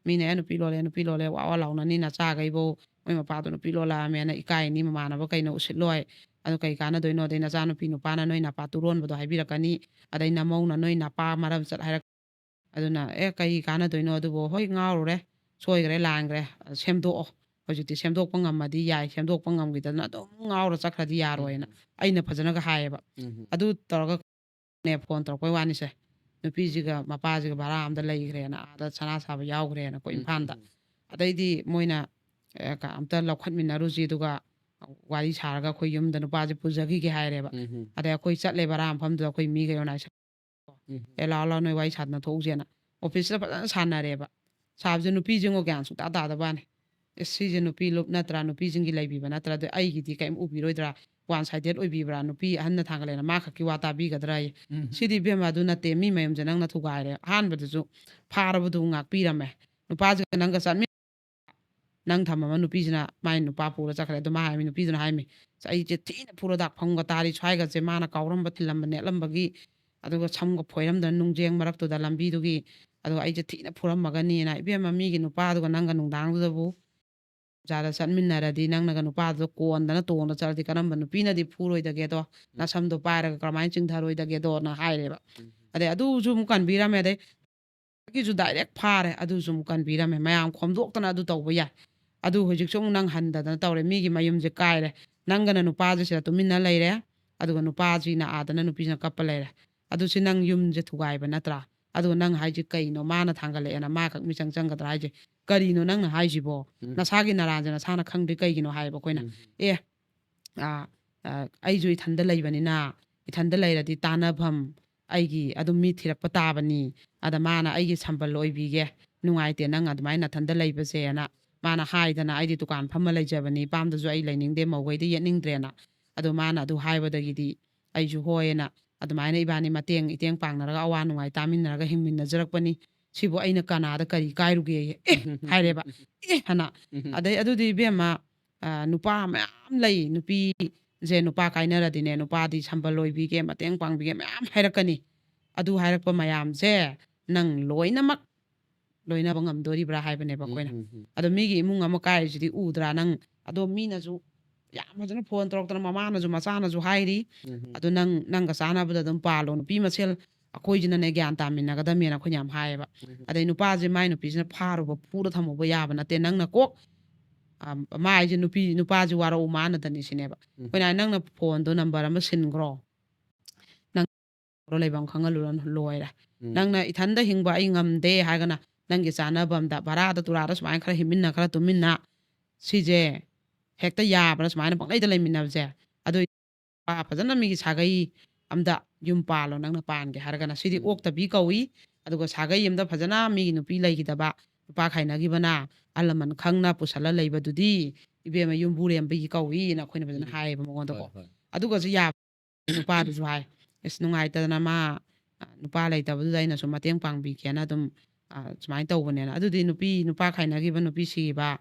ꯃꯤꯅ ꯑꯦ ꯅꯨꯄꯤ ꯂꯣꯜꯂꯦ, ꯅꯨꯄꯤ ꯂꯣꯜꯂꯦ ꯋꯥ ꯋꯥ ꯂꯥꯎꯅꯅꯤ, ꯅꯆꯥꯈꯩꯕꯧ ꯃꯣꯏ ꯃꯄꯥꯗꯣ ꯅꯨꯄꯤ ꯂꯣꯜꯂꯛꯑꯃꯦꯅ ꯏꯀꯥꯏꯅꯤ, ꯃꯃꯥꯟꯅꯕ ꯀꯩꯅ ꯎꯁꯤꯠꯂꯣꯏ, ꯑꯗꯨ ꯀꯩ ꯀꯥꯟꯅꯗꯣꯏꯅꯣ? ꯑꯗꯩ ꯅꯆꯥꯅꯨꯄꯤ ꯅꯨꯄꯥꯅ ꯅꯣꯏ ꯅꯄꯥ ꯇꯨꯔꯣꯟꯕꯗꯣ ꯍꯥꯏꯕꯤꯔꯛꯀꯅꯤ, ꯑꯗꯩ ꯅꯃꯧꯅ ꯅꯣꯏ ꯅꯄꯥ ꯃꯔꯝ ꯆꯠ ꯍꯥꯏꯔꯛ ꯑꯗꯨꯅ ꯑꯦ ꯀꯩ ꯀꯥꯟꯅꯗꯣꯏꯅꯣ ꯑꯗꯨꯕꯨ, ꯍꯣꯏ ꯉꯥꯎꯔꯨꯔꯦ, ꯁꯣꯏꯈ꯭ꯔꯦ ꯂꯥꯟꯈ꯭ꯔꯦ, ꯁꯦꯝꯗꯣꯛꯑꯣ, ꯍꯧꯖꯤꯛꯇꯤ ꯁꯦꯝꯗꯣꯛꯄ ꯉꯝꯃꯗꯤ ꯌꯥꯏ, ꯁꯦꯝꯗꯣꯛꯄ ꯉꯝꯈꯤꯗꯅ ꯑꯗꯨꯝ ꯉꯥꯎꯔ ꯆꯠꯈ꯭ꯔꯗꯤ ꯌꯥꯔꯣꯏꯅ ꯑꯩꯅ ꯐꯖꯅꯒ ꯍꯥꯏꯌꯦꯕ꯫ ꯑꯗꯨ ꯇꯧꯔꯒ ꯅꯦ ꯐꯣꯟ ꯇꯧꯔꯛꯄꯩ ꯋꯥꯅꯤꯁꯦ, ꯅꯨꯄꯤꯁꯤꯒ ꯃꯄꯥꯁꯤꯒ ꯚꯔꯥ ꯑꯝꯗ ꯂꯩꯈ꯭ꯔꯦꯅ, ꯑꯥꯗ ꯁꯅꯥ ꯁꯥꯕ ꯌꯥꯎꯈ꯭ꯔꯦꯅ ꯑꯩꯈꯣꯏ ꯏꯝꯐꯥꯜꯗ꯫ ꯑꯗꯩꯗꯤ ꯃꯣꯏꯅ ꯑꯦ, ꯀ- ꯑꯝꯇ ꯂꯧꯈꯠꯃꯤꯟꯅꯔꯨꯁꯤ, ꯑꯗꯨꯒ ꯋꯥꯔꯤ ꯁꯥꯔꯒ ꯑꯩꯈꯣꯏ ꯌꯨꯝꯗ ꯅꯨꯄꯥꯁꯦ ꯄꯨꯖꯈꯤꯒꯦ ꯍꯥꯏꯔꯦꯕ꯫ ꯑꯗꯩ ꯑꯩꯈꯣꯏ ꯆꯠꯂꯦ ꯚꯔꯥ ꯃꯐꯝꯗꯨꯗ, ꯑꯩꯈꯣꯏ ꯃꯤꯒ ꯌꯣꯟꯅꯥꯏ, "ꯑꯦ ꯂꯥꯛꯑꯣ ꯂꯥꯛꯑꯣ, ꯅꯣꯏ ꯋꯥꯔꯤ ꯁꯥꯗꯅ ꯊꯣꯛꯎꯁꯦꯅ" ꯑꯣꯐꯤꯁꯇ ꯐꯖꯅ ꯁꯥꯟꯅꯔꯦꯕ꯫ ꯁꯥꯕꯁꯦ ꯅꯨꯄꯤꯁꯤꯡꯉꯣ ꯒ꯭ꯌꯥꯟ ꯁꯨꯡꯇꯥ ꯇꯥꯗꯕ ꯋꯥꯅꯤ꯫ "ꯑꯦ, ꯁꯤꯁꯦ ꯅꯨꯄꯤ ꯂꯨꯞ ꯅꯠꯇ꯭ꯔꯥ, ꯅꯨꯄꯤꯁꯤꯡꯒꯤ ꯂꯩꯕꯤꯕ ꯅꯠꯇ꯭ꯔꯥ, ꯑꯗꯨ ꯑꯩꯒꯤꯗꯤ ꯀꯔꯤꯝ ꯎꯕꯤꯔꯣꯏꯗ꯭ꯔꯥ, ꯋꯥꯟ ꯁꯥꯏꯗꯦꯠ ꯑꯣꯏꯕꯤꯕ꯭ꯔꯥ, ꯅꯨꯄꯤ ꯑꯍꯟꯅ ꯊꯥꯡꯒꯠꯂꯦꯅ ꯃꯥ ꯈꯛꯀꯤ ꯋꯥ ꯇꯥꯕꯤꯒꯗ꯭ꯔꯥ?" ꯑꯩ, "ꯁꯤꯗꯤ ꯏꯕꯦꯝꯃ ꯑꯗꯨ ꯅꯠꯇꯦ, ꯃꯤ ꯃꯌꯨꯝꯁꯦ ꯅꯪꯅ ꯊꯨꯒꯥꯏꯔꯦ, ꯑꯍꯥꯟꯕꯗꯁꯨ ꯐꯥꯔꯕꯗꯨ ꯉꯥꯛꯄꯤꯔꯝꯃꯦ, ꯅꯨꯄꯥꯁꯤꯒ ꯅꯪꯒ ꯆꯠꯃꯤꯟ ꯅꯪ ꯊꯝꯃꯝꯕ ꯅꯨꯄꯤꯁꯤꯅ ꯃꯥꯏ ꯅꯨꯄꯥ ꯄꯨꯔ ꯆꯠꯈ꯭ꯔꯦ"꯫ ꯑꯗꯨ ꯃꯥ ꯍꯥꯏꯃꯤ, ꯅꯨꯄꯤꯗꯨꯅ ꯍꯥꯏꯃꯤ, "ꯑꯁ, ꯑꯩꯁꯦ ꯊꯤꯅ ꯐꯨꯔꯗꯥꯛ ꯐꯝꯒ ꯇꯥꯔꯤ, ꯁ꯭ꯋꯥꯏꯒꯁꯦ ꯃꯥꯅ ꯀꯥꯎꯔꯝꯕ ꯊꯤꯜꯂꯝꯕ ꯅꯦꯠꯂꯝꯕꯒꯤ, ꯑꯗꯨꯒ ꯁꯝꯒ ꯐꯣꯏꯔꯝꯗꯅ ꯅꯨꯡꯖꯦꯡ ꯃꯔꯛꯇꯨꯗ ꯂꯝꯕꯤꯗꯨꯒꯤ, ꯑꯗꯨꯒ ꯑꯩꯁꯦ ꯊꯤꯅ ꯐꯨꯔꯝꯃꯒꯅꯤꯅ"꯫ ꯏꯕꯦꯝꯃ, ꯃꯤꯒꯤ ꯅꯨꯄꯥꯗꯨꯒ ꯅꯪꯒ ꯅꯨꯡꯗꯥꯡꯗꯨꯗꯕꯨ ꯕꯖꯥꯔꯗ ꯆꯠꯃꯤꯟꯅꯔꯗꯤ, ꯅꯪꯅꯒ ꯅꯨꯄꯥꯗꯨꯗ ꯀꯣꯟꯗꯅ ꯇꯣꯡꯗ ꯆꯠꯂꯗꯤ ꯀꯔꯝꯕ ꯅꯨꯄꯤꯅꯗꯤ ꯐꯨꯔꯣꯏꯗꯒꯦꯗꯣ? ꯅꯁꯝꯗꯣ ꯄꯥꯏꯔꯒ ꯀꯔꯝꯍꯥꯏꯅ ꯆꯤꯡꯊꯔꯣꯏꯗꯒꯦꯗꯣꯅ ꯍꯥꯏꯔꯦꯕ꯫ ꯑꯗꯩ ꯑꯗꯨꯁꯨ ꯑꯃꯨꯛ ꯀꯟꯕꯤꯔꯝꯃꯦ꯫ ꯑꯗꯩ ꯒꯤꯁꯨ ꯗꯥꯏꯔꯦꯛ ꯐꯥꯔꯦ, ꯑꯗꯨꯁꯨ ꯑꯃꯨꯛ ꯀꯟꯕꯤꯔꯝꯃꯦ꯫ ꯃꯌꯥꯝ ꯈꯣꯝꯗꯣꯛꯇꯅ ꯑꯗꯨ ꯇꯧꯕ ꯌꯥꯏ꯫ ꯑꯗꯨ ꯍꯧꯖꯤꯛꯁꯨ ꯑꯃꯨꯛ ꯅꯪ ꯍꯟꯗꯗꯅ ꯇꯧꯔꯦ, ꯃꯤꯒꯤ ꯃꯌꯨꯝꯁꯦ ꯀꯥꯏꯔꯦ, ꯅꯪꯒꯅ ꯅꯨꯄꯥꯁꯦ ꯁꯤꯗ ꯇꯨꯃꯤꯟꯅ ꯂꯩꯔꯦ, ꯑꯗꯨꯒ ꯅꯨꯄꯥꯁꯤꯅ ꯑꯥꯗꯅ ꯅꯨꯄꯤꯁꯤꯅ ꯀꯞꯄ ꯂꯩꯔꯦ꯫ ꯑꯗꯨ ꯁꯤ ꯅꯪ ꯌꯨꯝꯁꯦ ꯊꯨꯒꯥꯏꯕ ꯅꯠꯇ꯭ꯔꯥ? ꯑꯗꯨꯒ ꯅꯪ ꯍꯥꯏꯁꯦ ꯀꯩꯅꯣ? ꯃꯥꯅ ꯊꯥꯡꯒꯠꯂꯛꯑꯦꯅ ꯃꯥ ꯈꯛ ꯃꯤꯆꯪ ꯆꯪꯒꯗ꯭ꯔꯥ ꯍꯥꯏꯁꯦ? ꯀꯔꯤꯅꯣ ꯅꯪꯅ ꯍꯥꯏꯁꯤꯕꯣ? ꯎꯝ꯫ ꯅꯁꯥꯒꯤ ꯅꯔꯥꯟꯁꯦ ꯅꯁꯥꯅ ꯈꯪꯗ꯭ꯔꯤ ꯀꯩꯒꯤꯅꯣ ꯍꯥꯏꯌꯦꯕ ꯑꯩꯈꯣꯏꯅ꯫ ꯎꯝ꯫ ꯑꯦ, ꯑ, ꯑ, ꯑꯩꯁꯨ ꯏꯊꯟꯗ ꯂꯩꯕꯅꯤꯅ, ꯏꯊꯟꯗ ꯂꯩꯔꯗꯤ ꯇꯥꯟꯅꯐꯝ ꯑꯩꯒꯤ ꯑꯗꯨꯝ ꯃꯤ ꯊꯤꯔꯛꯄ ꯇꯥꯕꯅꯤ꯫ ꯑꯗ ꯃꯥꯅ ꯑꯩꯒꯤ ꯁꯝꯕꯜ ꯑꯣꯏꯕꯤꯒꯦ, ꯅꯨꯡꯉꯥꯏꯇꯦ ꯅꯪ ꯑꯗꯨꯃꯥꯏꯅ ꯅꯊꯟꯗ ꯂꯩꯕꯁꯦꯅ ꯃꯥꯅ ꯍꯥꯏꯗꯅ, ꯑꯩꯗꯤ ꯗꯨꯀꯥꯟ ꯐꯝꯃ ꯂꯩꯖꯕꯅꯤ, ꯏꯄꯥꯝꯗꯁꯨ ꯑꯩ ꯂꯩꯅꯤꯡꯗꯦ, ꯃꯧꯈꯩꯗ ꯌꯦꯠꯅꯤꯡꯗ꯭ꯔꯦꯅ꯫ ꯑꯗꯣ ꯃꯥꯅ ꯑꯗꯨ ꯍꯥꯏꯕꯗꯒꯤꯗꯤ ꯑꯩꯁꯨ ꯍꯣꯏꯅ ꯑꯗꯨꯃꯥꯏꯅ ꯏꯕꯥꯅꯤ ꯃꯇꯦꯡ ꯏꯇꯦꯡ ꯄꯥꯡꯅꯔꯒ ꯑꯋꯥ ꯅꯨꯡꯉꯥꯏ ꯇꯥꯃꯤꯟꯅꯔꯒ ꯍꯤꯡꯃꯤꯟꯅꯖꯔꯛꯄꯅꯤ꯫ ꯁꯤꯕꯨ ꯑꯩꯅ ꯀꯅꯥꯗ ꯀꯔꯤ ꯀꯥꯏꯔꯨꯒꯦ? ꯑꯦ, ꯍꯥꯏꯔꯦꯕ꯫ ꯑꯦ, ꯍꯥꯏꯅ꯫ ꯎꯝ꯫ ꯑꯗꯩ ꯑꯗꯨꯗꯤ ꯏꯕꯦꯝꯃ, ꯑ, ꯅꯨꯄꯥ ꯃꯌꯥꯝ ꯂꯩ, ꯅꯨꯄꯤꯁꯦ ꯅꯨꯄꯥ ꯀꯥꯏꯅꯔꯗꯤꯅꯦ, ꯅꯨꯄꯥꯗꯤ ꯁꯝꯕꯜ ꯑꯣꯏꯕꯤꯒꯦ, ꯃꯇꯦꯡ ꯄꯥꯡꯕꯤꯒꯦ ꯃꯌꯥꯝ ꯍꯥꯏꯔꯛꯀꯅꯤ꯫ ꯑꯗꯨ ꯍꯥꯏꯔꯛꯄ ꯃꯌꯥꯝꯁꯦ ꯅꯪ ꯂꯣꯏꯅꯃꯛ ꯂꯣꯏꯅꯕ ꯉꯝꯗꯣꯔꯤꯕ꯭ꯔꯥ ꯍꯥꯏꯕꯅꯦꯕ ꯎꯝ, ꯑꯩꯈꯣꯏꯅ꯫ ꯎꯝ, ꯎꯝ꯫ ꯑꯗꯣ ꯃꯤꯒꯤ ꯏꯃꯨꯡ ꯑꯃ ꯀꯥꯏꯔꯤꯁꯤꯗꯤ ꯎꯗ꯭ꯔꯥ ꯅꯪ? ꯑꯗꯣ ꯃꯤꯅꯁꯨ ꯌꯥꯝ ꯐꯖꯅ ꯐꯣꯟ ꯇꯧꯔꯛꯇꯅ ꯃꯃꯥꯅꯁꯨ ꯃꯆꯥꯅꯁꯨ ꯍꯥꯏꯔꯤ, ꯎꯝ, ꯎꯝ꯫ "ꯑꯗꯨ ꯅꯪ ꯅꯪꯒ ꯆꯥꯟꯅꯕꯗ ꯑꯗꯨꯝ ꯄꯥꯜꯂꯣ, ꯅꯨꯄꯤ ꯃꯁꯦꯜ ꯑꯩꯈꯣꯏꯁꯤꯅꯅꯦ ꯒ꯭ꯌꯥꯟ ꯇꯥꯃꯤꯟꯅꯒꯗꯕꯅꯦꯅ" ꯑꯩꯈꯣꯏꯅ ꯌꯥꯝ ꯍꯥꯏꯌꯦꯕ꯫ ꯎꯝ, ꯎꯝ꯫ ꯑꯗꯩ ꯅꯨꯄꯥꯁꯦ ꯃꯥꯏ ꯅꯨꯄꯤꯁꯤꯅ ꯐꯥꯔꯨꯕ, ꯐꯨꯔ ꯊꯝꯃꯨꯕ ꯌꯥꯕ ꯅꯠꯇꯦ, ꯅꯪꯅ ꯀꯣꯛ, ꯑ, ꯃꯥ ꯍꯥꯏꯁꯦ ꯅꯨꯄꯤ, ꯅꯨꯄꯥꯁꯦ ꯋꯥꯔꯧ ꯃꯥꯟꯅꯗꯅꯤ ꯁꯤꯅꯦꯕ꯫ ꯎꯝ꯫ ꯑꯩꯈꯣꯏꯅ ꯍꯥꯏ, "ꯅꯪꯅ ꯐꯣꯟꯗꯣ ꯅꯝꯕꯔ ꯑꯃ ꯁꯤꯟꯈ꯭ꯔꯣ, ꯅꯪ ꯂꯩꯐꯝ ꯈꯪꯍꯜꯂꯨꯔꯅꯨ, ꯂꯣꯏꯔꯦ꯫ ꯎꯝ꯫ ꯅꯪꯅ ꯏꯊꯟꯗ ꯍꯤꯡꯕ ꯑꯩ ꯉꯝꯗꯦ ꯍꯥꯏꯔꯒꯅ ꯅꯪꯒꯤ ꯆꯥꯅꯕ ꯑꯝꯗ ꯚꯔꯥꯗ ꯇꯨꯔꯥꯗ ꯁꯨꯃꯥꯏꯅ ꯈꯔ ꯍꯤꯡꯃꯤꯟꯅ ꯈꯔ ꯇꯨꯝꯃꯤꯟꯅ ꯁꯤꯁꯦ ꯍꯦꯛꯇ ꯌꯥꯕ꯭ꯔꯥ ꯁꯨꯃꯥꯏꯅ ꯄꯪꯂꯩꯗ ꯂꯩꯃꯤꯟꯅꯕꯁꯦ?" ꯑꯗꯨ ꯅꯨꯄꯥ ꯐꯖꯅ ꯃꯤꯒꯤ ꯁꯥꯒꯩ ꯑꯝꯗ ꯌꯨꯝ ꯄꯥꯜꯂꯣ ꯅꯪꯅ ꯄꯥꯟꯒꯦ ꯍꯥꯏꯔꯒꯅ꯫ ꯁꯤꯗꯤ ꯎꯝ꯫ ꯑꯣꯛꯇꯕꯤ ꯀꯧꯏ꯫ ꯑꯗꯨꯒ ꯁꯥꯒꯩ ꯑꯝꯗ ꯐꯖꯅ ꯃꯤꯒꯤ ꯅꯨꯄꯤ ꯂꯩꯈꯤꯗꯕ, ꯅꯨꯄꯥ ꯈꯥꯏꯅꯈꯤꯕꯅ ꯑꯍꯜ ꯂꯃꯟ ꯈꯪꯅ ꯄꯨꯁꯜꯂ ꯂꯩꯕꯗꯨꯗꯤ ꯏꯕꯦꯝꯃ ꯌꯨꯝꯕꯨꯔꯦꯝꯕꯒꯤ ꯀꯧꯏꯅ ꯑꯩꯈꯣꯏꯅ ꯐꯖꯅ ꯎꯝ꯫ ꯍꯥꯏꯌꯦꯕ ꯃꯉꯣꯟꯗꯀꯣ꯫ ꯍꯣꯏ, ꯍꯣꯏ꯫ ꯑꯗꯨꯒꯁꯨ ꯌꯥꯕ ꯅꯨꯄꯥꯗꯨꯁꯨ ꯍꯥꯏ, "ꯑꯁ ꯅꯨꯡꯉꯥꯏꯇꯗꯅ ꯃꯥ, ꯑ, ꯅꯨꯄꯥ ꯂꯩꯇꯕꯗꯨꯗ ꯑꯩꯅꯁꯨ ꯃꯇꯦꯡ ꯄꯥꯡꯕꯤꯒꯦꯅ ꯑꯗꯨꯝ, ꯑ, ꯁꯨꯃꯥꯏꯅ ꯇꯧꯕꯅꯦꯅ"꯫ ꯑꯗꯨꯗꯤ ꯅꯨꯄꯤ, ꯅꯨꯄꯥ ꯈꯥꯏꯅꯈꯤꯕ, ꯅꯨꯄꯤ ꯁꯤꯈꯤꯕ,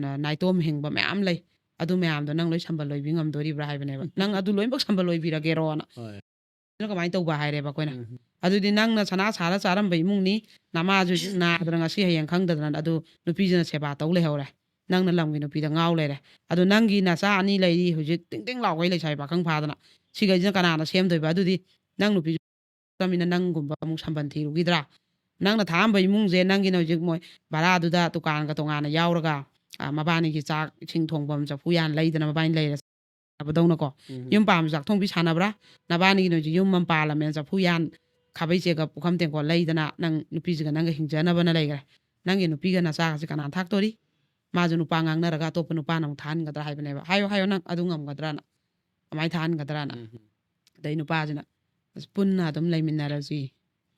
ꯅ-, ꯅꯥꯏꯇꯣꯝ ꯍꯤꯡꯕ ꯃꯌꯥꯝ ꯂꯩ꯫ ꯑꯗꯨ ꯃꯌꯥꯝꯗꯣ ꯅꯪ ꯂꯣꯏ ꯁꯝꯕꯜ ꯂꯣꯏꯕꯤ ꯉꯝꯗꯣꯔꯤꯕ꯭ꯔꯥ ꯍꯥꯏꯕꯅꯦꯕ꯫ "ꯅꯪ ꯑꯗꯨ ꯂꯣꯏꯅꯃꯛ ꯁꯝꯕꯜ ꯂꯣꯏꯕꯤꯔꯒꯦꯔꯣꯅ?" ꯍꯣꯏ꯫ ꯑꯗꯨꯅ ꯀꯃꯥꯏꯅ ꯇꯧꯕ ꯍꯥꯏꯔꯦꯕ ꯑꯩꯈꯣꯏꯅ꯫ ꯎꯝ꯫ ꯑꯗꯨꯗꯤ ꯅꯪꯅ ꯁꯅꯥ ꯁꯥꯔ ꯆꯥꯔꯝꯕ ꯏꯃꯨꯡꯅꯤ, ꯅꯃꯥꯁꯨ ꯍꯧꯖꯤꯛ ꯅꯥꯗꯅ ꯉꯁꯤ ꯍꯌꯦꯡ ꯈꯪꯗꯗꯅ ꯑꯗꯨ ꯅꯨꯄꯤꯁꯤꯅ ꯁꯦꯕꯥ ꯇꯧ ꯂꯩꯍꯧꯔꯦ꯫ ꯅꯪꯅ ꯂꯝꯒꯤ ꯅꯨꯄꯤꯗ ꯉꯥꯎ ꯂꯩꯔꯦ꯫ ꯑꯗꯣ ꯅꯪꯒꯤ ꯅꯆꯥ ꯑꯅꯤ ꯂꯩꯔꯤ ꯍꯧꯖꯤꯛ ꯇꯤꯡ ꯇꯤꯡ ꯂꯥꯎꯒꯩ ꯂꯩꯁꯥꯕꯤ ꯄꯥꯈꯪ ꯐꯥꯗꯅ꯫ ꯁꯤꯈꯩꯁꯤꯅ ꯀꯅꯥꯅ ꯁꯦꯝꯗꯣꯏꯕ? ꯑꯗꯨꯗꯤ ꯅꯪ ꯅꯨꯄꯤꯁꯨ ꯅꯠꯇ꯭ꯔꯃꯤꯅ ꯅꯪꯒꯨꯝꯕ ꯑꯃꯨꯛ ꯁꯝꯕꯟ ꯊꯤꯔꯨꯈꯤꯗ꯭ꯔꯥ? ꯅꯪꯅ ꯊꯥꯛꯑꯝꯕ ꯏꯃꯨꯡꯁꯦ ꯅꯪꯒꯤꯅ ꯍꯧꯖꯤꯛ ꯃꯣꯏ ꯚꯔꯥꯗꯨꯗ ꯗꯨꯀꯥꯟꯒ ꯇꯣꯉꯥꯟꯅ ꯌꯥꯎꯔꯒ ꯑ, ꯃꯕꯥꯅꯤꯒꯤ ꯆꯥꯛ ꯏꯁꯤꯡ ꯊꯣꯡꯐꯝ ꯆꯐꯨ ꯎꯌꯥꯟ ꯂꯩꯗꯅ ꯃꯕꯥꯅꯤ ꯂꯩꯔ ꯆꯥꯕꯗꯧꯅꯀꯣ꯫ ꯎꯝ. ꯌꯨꯝ ꯄꯥꯟꯕ ꯆꯥꯛ ꯊꯣꯡꯕꯤ ꯁꯥꯟꯅꯕ꯭ꯔꯥ? ꯅꯕꯥꯅꯤꯒꯤ ꯅꯣꯏꯁꯦ ꯌꯨꯝ ꯑꯃ ꯄꯥꯜꯂꯝꯃꯦꯅ ꯆꯐꯨ ꯎꯌꯥꯟ, ꯈꯥꯕꯩ ꯆꯦꯒꯞ, ꯄꯨꯈꯝ ꯇꯦꯡꯀꯣꯠ ꯂꯩꯗꯅ ꯅꯪ ꯅꯨꯄꯤꯁꯤꯒ ꯅꯪꯒ ꯍꯤꯡꯖꯅꯕꯅ ꯂꯩꯈ꯭ꯔꯦ꯫ ꯅꯪꯒꯤ ꯅꯨꯄꯤꯒ ꯅꯆꯥꯒꯁꯦ ꯀꯅꯥꯅ ꯊꯥꯛꯇꯣꯔꯤ? ꯃꯥꯁꯨ ꯅꯨꯄꯥ ꯉꯥꯡꯅꯔꯒ ꯑꯇꯣꯞꯄ ꯅꯨꯄꯥꯅ ꯑꯃꯨꯛ ꯊꯥꯍꯟꯒꯗ꯭ꯔꯥ ꯍꯥꯏꯕꯅꯦꯕ꯫ ꯍꯥꯏꯌꯣ, ꯍꯥꯏꯌꯣ, ꯅꯪ ꯑꯗꯨ ꯉꯝꯒꯗ꯭ꯔꯥꯅ? ꯀꯃꯥꯏꯅ ꯊꯥꯍꯟꯒꯗ꯭ꯔꯥꯅ? ꯎꯝ. ꯑꯗꯩ ꯅꯨꯄꯥꯁꯤꯅ, "ꯑꯁ, ꯄꯨꯟꯅ ꯑꯗꯨꯝ ꯂꯩꯃꯤꯟꯅꯔꯁꯤ,